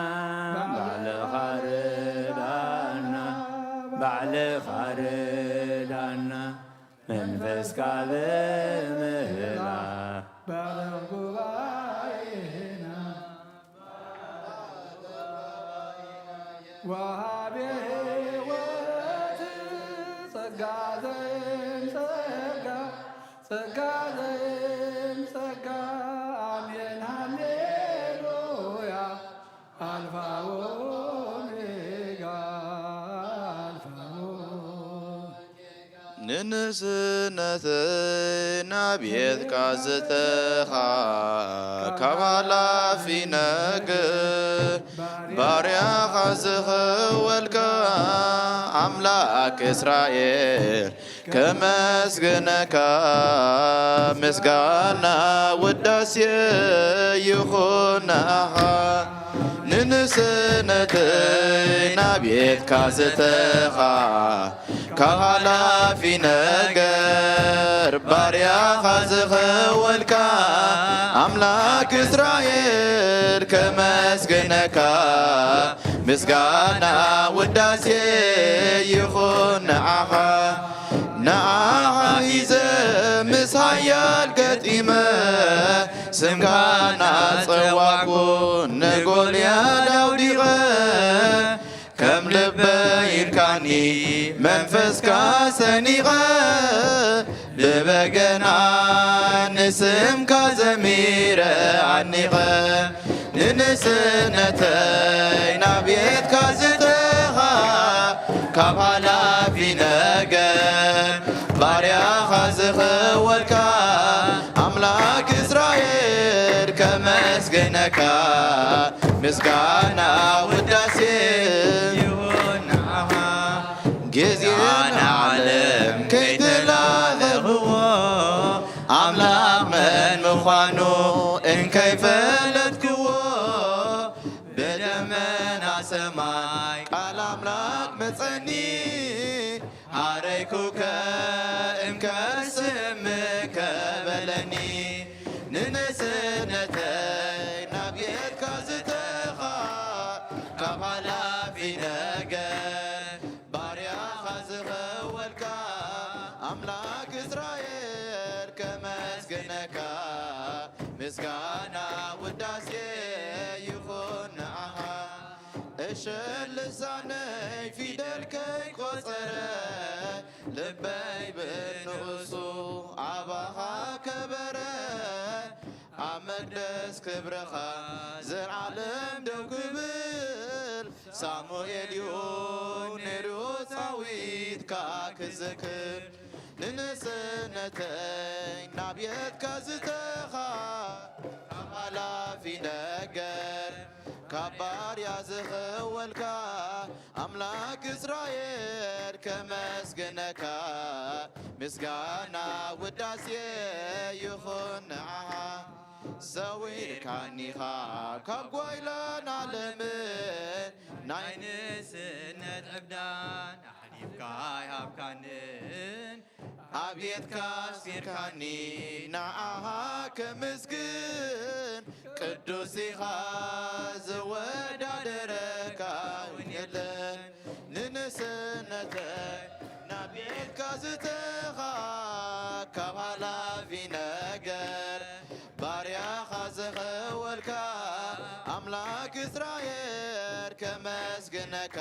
ባዕልኻ ርዳና፣ ባዕልኻ ርዳና፣ መንፈስካ ብምህላ ባዕልኻ ጉባኤና ወሃቤ ሕይወት ጸጋ ዘይም ጸጋ፣ ጸጋ ዘይም ጸጋ፣ ኣሜን ሃሌሉያ፣ ኣልፋ ኦሜጋ፣ ኣልፋ ኦሜጋ። ንንእስነተይ ናብ ቤትካ ዝተኻ ካብ ሓላፊ ነገር ባርያኻ ዝኸወልካ ኣምላክ እስራኤል ከመስግነካ ምስጋና ውዳሴ ይኹን ንኣኻ። ንንእስነተይ ናብ ቤትካ ዝተኻ ካብ ሓላፊ ነገር ባርያኻ ዝኸወልካ ኣምላክ እስራኤል ከመስግነካ ምስጋና ውዳሴ ይኹን ንዓኻ። ንዓኻ ሒዘ ምስ ሓያል ገጢመ ስምካ ናጸዋዕኩ ንጎልያድ ኣውዲቐ ከም ልበይ ኢልካኒ መንፈስካ ሰኒቐ ብበገና ንስምካ ዘሚረ ኣኒቐ ንንእስነተይ ናብ ቤትካ ዝተኻ ካብ ሓላፊ ነገር ባርያኻ ዝኸወልካ ኣምላክ እስራኤል ከመስግነካ ምስጋና ውዳሴ ይኹን ንዓኻ። ግዜና ዓለም ከይተላለኽዎ ኣምላኽ መን ምዃኑ እንከይፈለጥክዎ ብደመና ሰማይ ቃል ኣምላኽ መጸኒ ሃረይኩከ እንከ ስምከ በለኒ ንንእስነተይ ናብ ቤትካ ዝተኻ ካብ ሓላፊ ነገር ባርያኻ ዝኸወልካ ኣምላክ እስራኤል ከመስግነካ ምስጋና ውዳሴ ይኹን ንዓኻ። እሸ ልሳነይ ፊደል ከይቆጸረ ልበይ ብንኡሱ ኣባኻ ከበረ ኣብ መቅደስ ክብርኻ ዘልዓለም ደው ክብል ሳሙኤል እዩ ነይሩ ጻዊትካ ክዝክር ንንእስነተይ ናብ የትካ ዝተኻ ካብ ሓላፊ ነገር ካብ ባርያ ዝኸወልካ ኣምላክ እስራኤል ከመስግነካ ምስጋና ውዳሴ ይኹን ንዓኻ። ሰዊርካኒኻ ካብ ጓይላን ዓለምን ናይ ንእስነት ዕብዳን ኣሕሊፍካ ኣይሃብካንን ኣብ ቤትካ ኣሲርካኒ ንዓኻ ከመስግን፣ ቅዱስ ኢኻ ዝወዳደረካ እውን የለን። ንንእስነተይ ናብ ቤትካ ዝተኻ ካብ ሓላፊ ነገር ባርያኻ ዝኸወልካ ኣምላክ እስራኤል ከመስግነካ።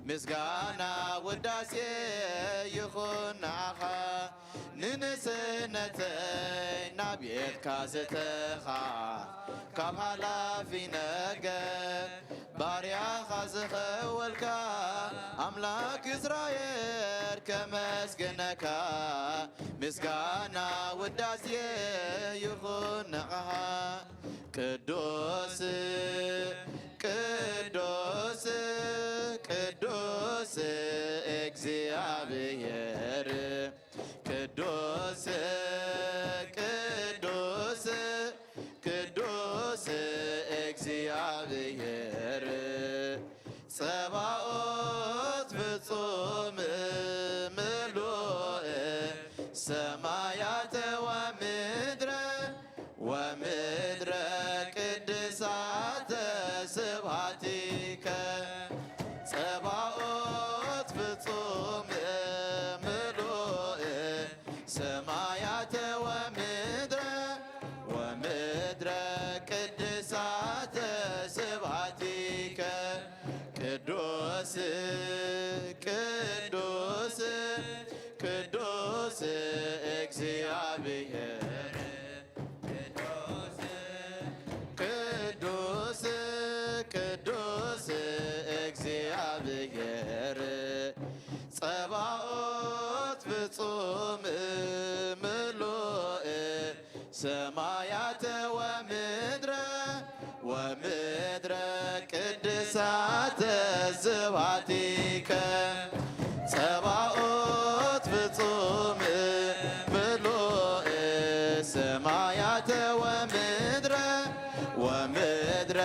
ምስጋና ውዳሴ ይኹን ንዓኻ። ንንእስነተይ ናብ ቤትካ ዝተኻ ካብ ሓላፊ ነገር ባርያኻ ዝኸወልካ ኣምላክ እስራኤል ከመስግነካ። ምስጋና ውዳሴ ይኹን ንዓኻ። ቅዱስ ቅዱስ ቅዱስ እግዚኣብሔር፣ ቅዱስ ቅዱስ ቅዱስ እግዚኣብሔር፣ ጸባኦት ፍጹም ምሉእ ሰማያተ ወምድረ ወምድረ ቅድሳተ ስብሐቲከ። ጸባኦት ፍጹም ምሉእ ሰማያተ ወምድረ ወምድረ ቅድሳተ ስብሐቲከ። ቅዱስ ቅዱስ ቅዱስ እግዚኣብሔር፣ ቅዱስ ቅዱስ ቅዱስ እግዚኣብሔር፣ ጸባኦት ፍጹም ምሉእ ሰማያተ ወምድረ ወምድረ ቅድሳተ ስብሐቲከ። ጸባኦት ፍጹም ምሉእ ሰማያተ ወምድረ ወምድረ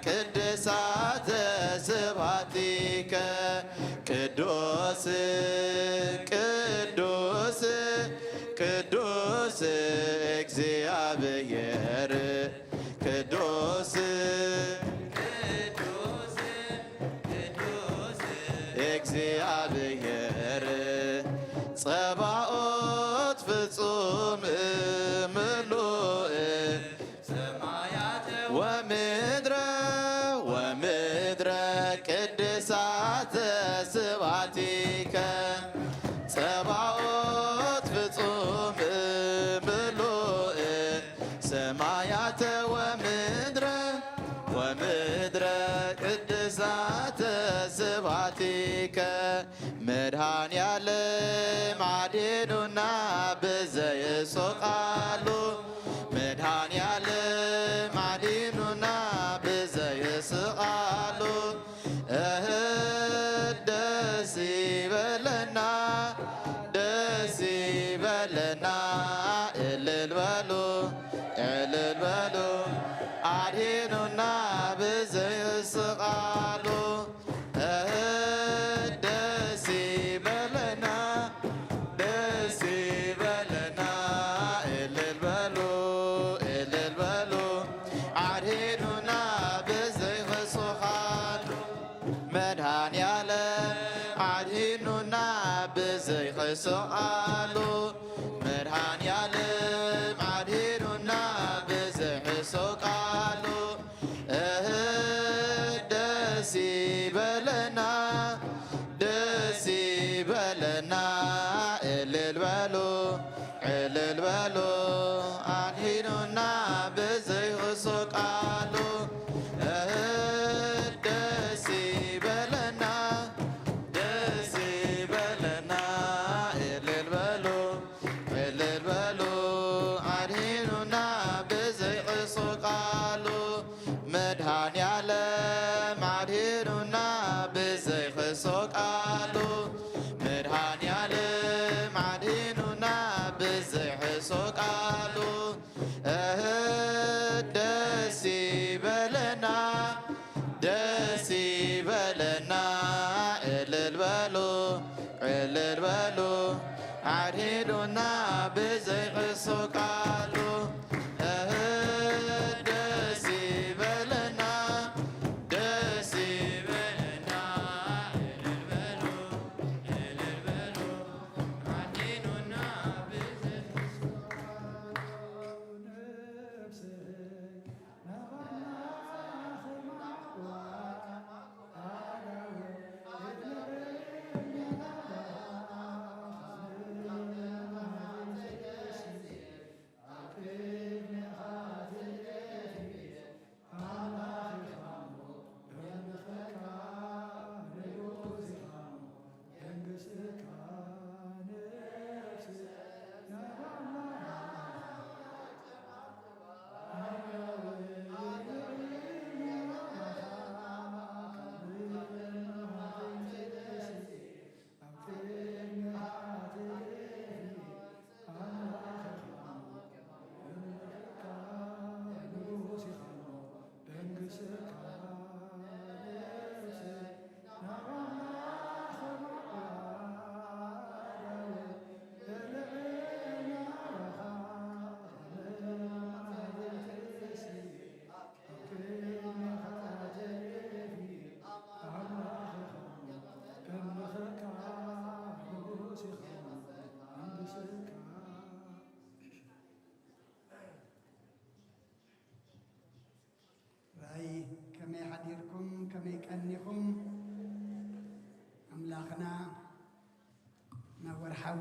ቅድሳተ ስብሐቲከ። ቅዱስ ቅዱስ ቅዱስ እግዚኣብሔር፣ ቅዱስ ቅዱስ ቅዱስ እግዚኣብሔር፣ ጸባኦት ፍጹም ምሉእ ሰማያተ ወምድረ ወምድረ ቅድሳተ ስብሐቲከ። ጸባኦት ፍጹም ምሉእ ሰማያተ ወምድረ ወምድረ ቅድሳተ ስብሐቲከ። መድኃኔዓለም ኣድሂኑና ብዘይእሱ ቃሉ፣ መድኃኔዓለም ኣድሂኑና ብዘይእሱ ቃሉ። እህ ደስ ይበለና፣ ደስ ይበለና፣ እልል በሉ፣ እልል በሉ፣ ኣድሂኑና ብዘይእሱ ቃሉ። እህ ደስ ይበለና፣ ደስ ይበለና፣ እልል በሉ፣ እልል በሉ፣ ኣድሂኑና ብዘይክሱ ቃሉ። መድኃኔዓለም ኣድሂኑና ብዘይክሱ ቃሉ። መድኃኔዓለም ኣድሂኑና ብዘይክሱ ቃሉ። እህ ደስ ይበለና፣ ደስ ይበለና፣ እልል በሉ፣ እልል በሉ፣ ኣድሂኑና ብዘይክሱ ቃሉ። እህ ደስ ይበለና፣ ደስ ይበለና፣ እልል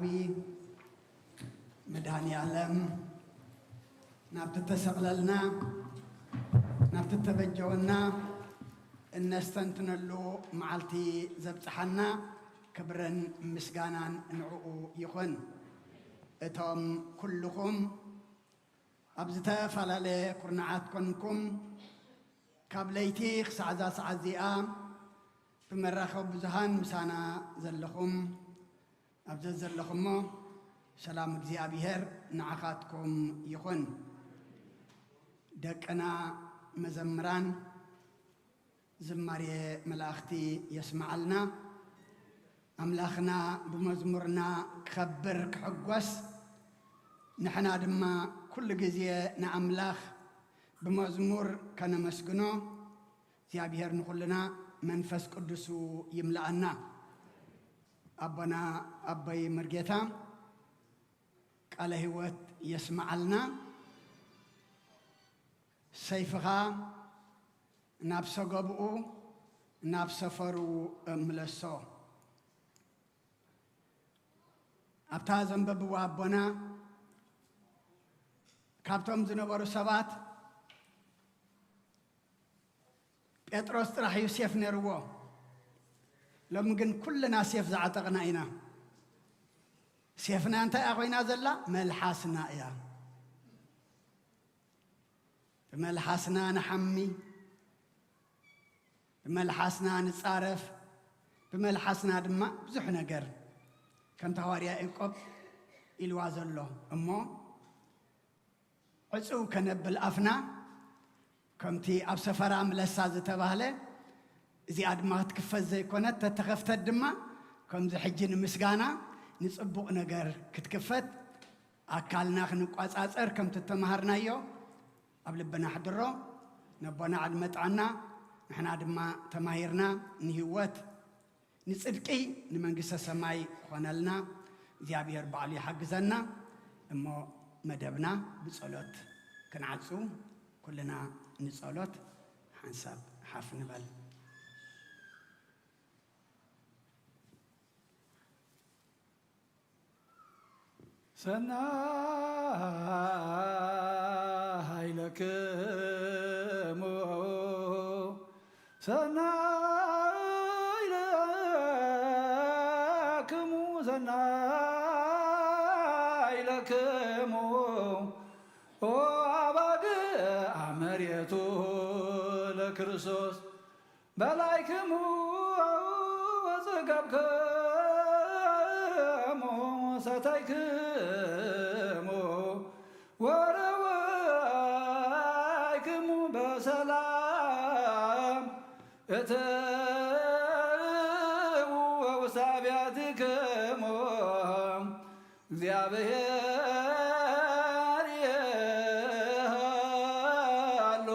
ዊ መድኃኔ ዓለም ናብቲ ተሰቕለልና ናብቲ ተበጀወና እነስተንትነሉ መዓልቲ ዘብጽሓና ክብርን ምስጋናን ንዕኡ ይኹን። እቶም ኩልኹም ኣብ ዝተፈላለየ ኩርናዓት ኮንኩም ካብ ለይቲ ክሳዕ እዛ ሰዓት እዚኣ ብመራኸቢ ብዙሃን ምሳና ዘለኹም፣ ኣብ ዘዘለኹሞ ሰላም እግዚኣብሔር ንዓኻትኩም ይኹን። ደቅና መዘምራን ዝማሬ መላእኽቲ የስምዓልና። ኣምላኽና ብመዝሙርና ክኸብር ክሕጎስ፣ ንሕና ድማ ኩሉ ግዜ ንኣምላኽ ብመዝሙር ከነመስግኖ እግዚኣብሔር ንኹልና መንፈስ ቅዱሱ ይምልኣና። ኣቦና ኣቦይ መርጌታ ቃለ ሕይወት የስምዓልና። ሰይፍኻ ናብ ሰገብኡ ናብ ሰፈሩ ምለሶ። ኣብታ ዘንበብዋ ኣቦና ካብቶም ዝነበሩ ሰባት ጴጥሮስ ጥራሕ እዩ ሴፍ ነይርዎ። ሎሚ ግን ኩልና ሴፍ ዝዓጠቕና ኢና። ሴፍና እንታይ እያ ኮይና ዘላ? መልሓስና እያ። ብመልሓስና ንሓሚ፣ ብመልሓስና ንጻረፍ፣ ብመልሓስና ድማ ብዙሕ ነገር ከምቲ ሃዋርያ ያዕቆብ ኢልዋ ዘሎ እሞ ዕጽው ከነብል ኣፍና ከምቲ ኣብ ሰፈራ ምለሳ ዝተባህለ እዚኣ ድማ ክትክፈት ዘይኮነት ተተኸፍተት ድማ ከምዚ ሕጂ ንምስጋና ንጽቡቕ ነገር ክትክፈት ኣካልና ክንቋጻጸር ከምቲ ተማሃርናዮ ኣብ ልብና ኣሕድሮ። ነቦና ዕድመ ጥዕና ንሕና ድማ ተማሂርና ንህይወት ንጽድቂ ንመንግስተ ሰማይ ክኾነልና እግዚኣብሔር ባዕሉ ይሓግዘና። እሞ መደብና ብጸሎት ክንዓጹ ኩልና ንጸሎት ሓንሳብ ሓፍ ንበል። ሰናይ ለክሙ ሰናይ ለክሙ ሰናይ ለክሙ ኦ ኣባግዕ ኣመሬቱ ለክርስቶስ በላይክሙ ወጽገብክሙ ሰተይክሙ ወረወይክሙ በሰላም እትእትዉ ውስተ አብያቲክሙ። እግዚኣብሔር ይሃሉ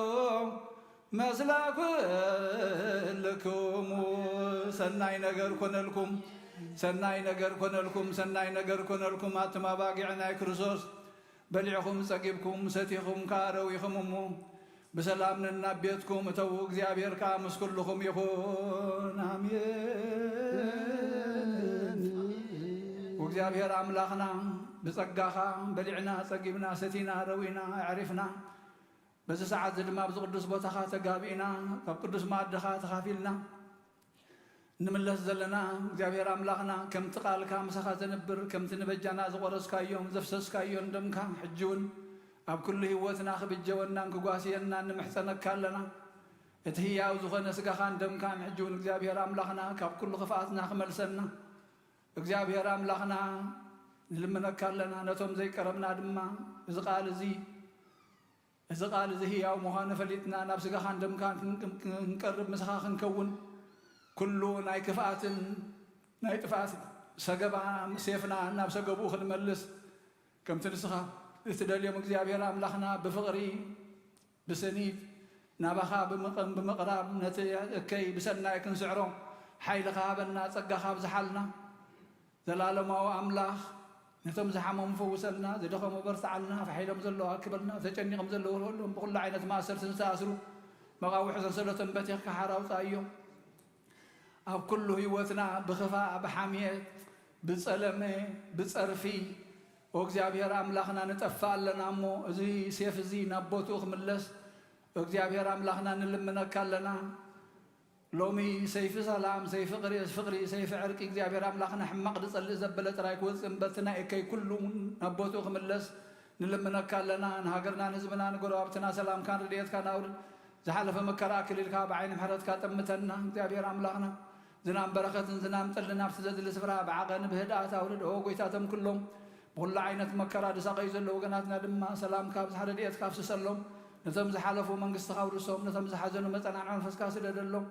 መስለ ኩልክሙ። ሰናይ ነገር ኮነልኩም፣ ሰናይ ነገር ኮነልኩም፣ ሰናይ ነገር ኮነልኩም። ኣቱም ኣባጊዕ ናይ ክርስቶስ በሊዕኹም ጸጊብኩም ሰቲኹም ከኣ ረዊኹም እሞ ብሰላም ነናብ ቤትኩም እተዉ። እግዚኣብሔር ከኣ ምስ ኩልኹም ይኹን። ኣሜን። ወእግዚኣብሔር ኣምላኽና ብጸጋኻ በሊዕና ጸጊብና ሰቲና ረዊና ኣዕሪፍና በዚ ሰዓት እዚ ድማ ኣብዚ ቅዱስ ቦታኻ ተጋቢእና ካብ ቅዱስ መኣድኻ ተኻፊልና ንምለስ ዘለና እግዚኣብሔር ኣምላኽና ከምቲ ቃልካ ምሳኻ ዘንብር ከምቲ ንበጃና ዝቆረስካዮን ዘፍሰስካዮን ደምካ ሕጂ እውን ኣብ ኩሉ ህይወትና ክብጀወናን ክጓስየናን ንምሕጸነካ ኣለና። እቲ ህያው ዝኾነ ስጋኻን ደምካን ሕጂ እውን እግዚኣብሔር ኣምላኽና ካብ ኩሉ ክፍኣትና ክመልሰና እግዚኣብሔር ኣምላኽና ንልምነካ ኣለና። ነቶም ዘይቀረብና ድማ እዚ ቃል እዚ እዚ ቃል እዚ ህያው ምዃኑ ፈሊጥና ናብ ስጋኻን ደምካን ክንቀርብ ምሳኻ ክንከውን ኩሉ ናይ ክፍኣትን ናይ ጥፍኣት ሰገባ ሴፍና ናብ ሰገብኡ ክንመልስ ከምቲ ንስኻ እትደልዮም እግዚኣብሔር ኣምላኽና ብፍቕሪ ብስኒት ናባኻ ብምቕም ብምቕራብ ነቲ እከይ ብሰናይ ክንስዕሮ ሓይልኻ ሃበና ጸጋኻ ኣብዝሓልና። ዘላለማዊ ኣምላኽ ነቶም ዝሓመሙ ፈውሰልና፣ ዝደኸሙ በርትዓልና፣ ፈሒሎም ዘለዉ ኣክበልና፣ ተጨኒቕም ዘለዉ ህልዎም ብኹሉ ዓይነት ማእሰርትን ዝተኣስሩ መቓውሒ ሰንሰለቶም በቲኽካ ሓራ ኣውፅኣዮም። ኣብ ኩሉ ህይወትና ብኽፋእ ብሓምየት ብጸለመ ብጸርፊ ኦ እግዚኣብሔር ኣምላኽና ንጠፍእ ኣለና እሞ፣ እዚ ሴፍ እዚ ናብ ቦትኡ ክምለስ እግዚኣብሔር ኣምላኽና ንልምነካ ኣለና። ሎሚ ሰይፊ ሰላም፣ ሰይፊ ፍቕሪ፣ ሰይፊ ዕርቂ እግዚኣብሔር ኣምላኽና ሕማቕ ዝጸልእ ዘበለ ጥራይ ክወጽእ እምበር፣ እቲ ናይ እከይ ኩሉ እውን ናብ ቦትኡ ክምለስ ንልምነካ ኣለና። ንሃገርናን ህዝብና ንጎረባብትና ሰላምካን ረድኤትካን ኣውርድ። ዝሓለፈ መከራ ኣክሊልካ ብዓይኒ ምሕረትካ ጠምተና እግዚኣብሔር ኣምላኽና። ዝናም በረኸትን ዝናም ጠልን ኣብቲ ዘድሊ ስፍራ ብዓቐን ብህድኣት ኣውርድ። ኦ ጎይታ፣ እቶም ኩሎም ብኹሉ ዓይነት መከራ ዝሳቐዩ ዘለዉ ወገናትና ድማ ሰላምካ ብዝሓ ረድኤትካ ኣፍስሰሎም። ነቶም ዝሓለፉ መንግስትኻ ኣውርሶም፣ ነቶም ዝሓዘኑ መጸናንዒ መንፈስካ ስደደሎም።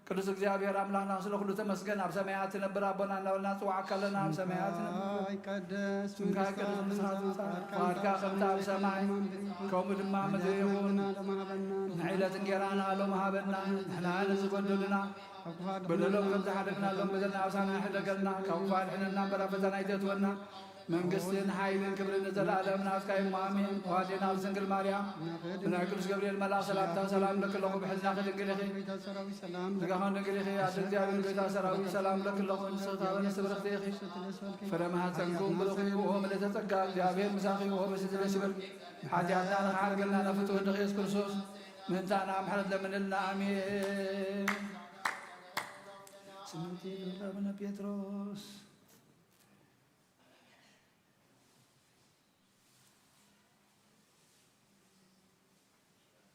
ቅዱስ እግዚኣብሔር ኣምላኽና ስለ ኩሉ ተመስገን። ኣብ ሰማያት ትነብር ኣቦና እናበልና ንጽውዓካ ኣለና። ኣብ ሰማያት ትነብር ስምካ ይቀደስ፣ ስምካ ይቀደስ፣ መንግስትኻ ትምጻእ፣ ፍቓድካ ከምቲ ኣብ ሰማይ ከምኡ ድማ ኣብ ምድሪ ይኹን። ንዕለት እንጌራና ሎሚ ሃበና። ንሕና ንዝበደሉና በደሎም ከም ዝሓደግናሎም በደልና ኣሳና ይሕደገልና፣ ካብ ክፉ ኣድሕነና እምበር ኣብ ፈተና ኣይተእትወና። መንግስትን ሓይልን ክብርን ንዘለኣለም ናትካ እዩ፣ ኣሜን። ኦ ኣዴና ቅድስት ድንግል ማርያም፣ ብናይ ቅዱስ ገብርኤል መልኣኽ ሰላምታ ሰላም እብለኪ ኣለኹ፣ ብሕልናኺ ድንግል ኢኺ፣ ስጋኺ ድንግል ኢኺ። ኣደ እግዚኣብሔር ጎይታ ሰራዊት ሰላም እብለኪ ኣለኹ፣ ንስኺ ተፈጥሮ ብርኽቲ ኢኺ፣ ፍረ ማህፀንኩም ብሩኽ እዩ። ኦ ምልዕተ ጸጋ፣ እግዚኣብሔር ምሳኺ፣ ኦ ብስቲ ደስ ይበልኪ፣ ሓጢኣትና ንኽሓርገልና ናብ ፍትው ወድኺ ኢየሱስ ክርስቶስ ምእንታና ምሕረት ለምንልና፣ ኣሜን። ስምንቲ ግብረ ኣቡነ ጴጥሮስ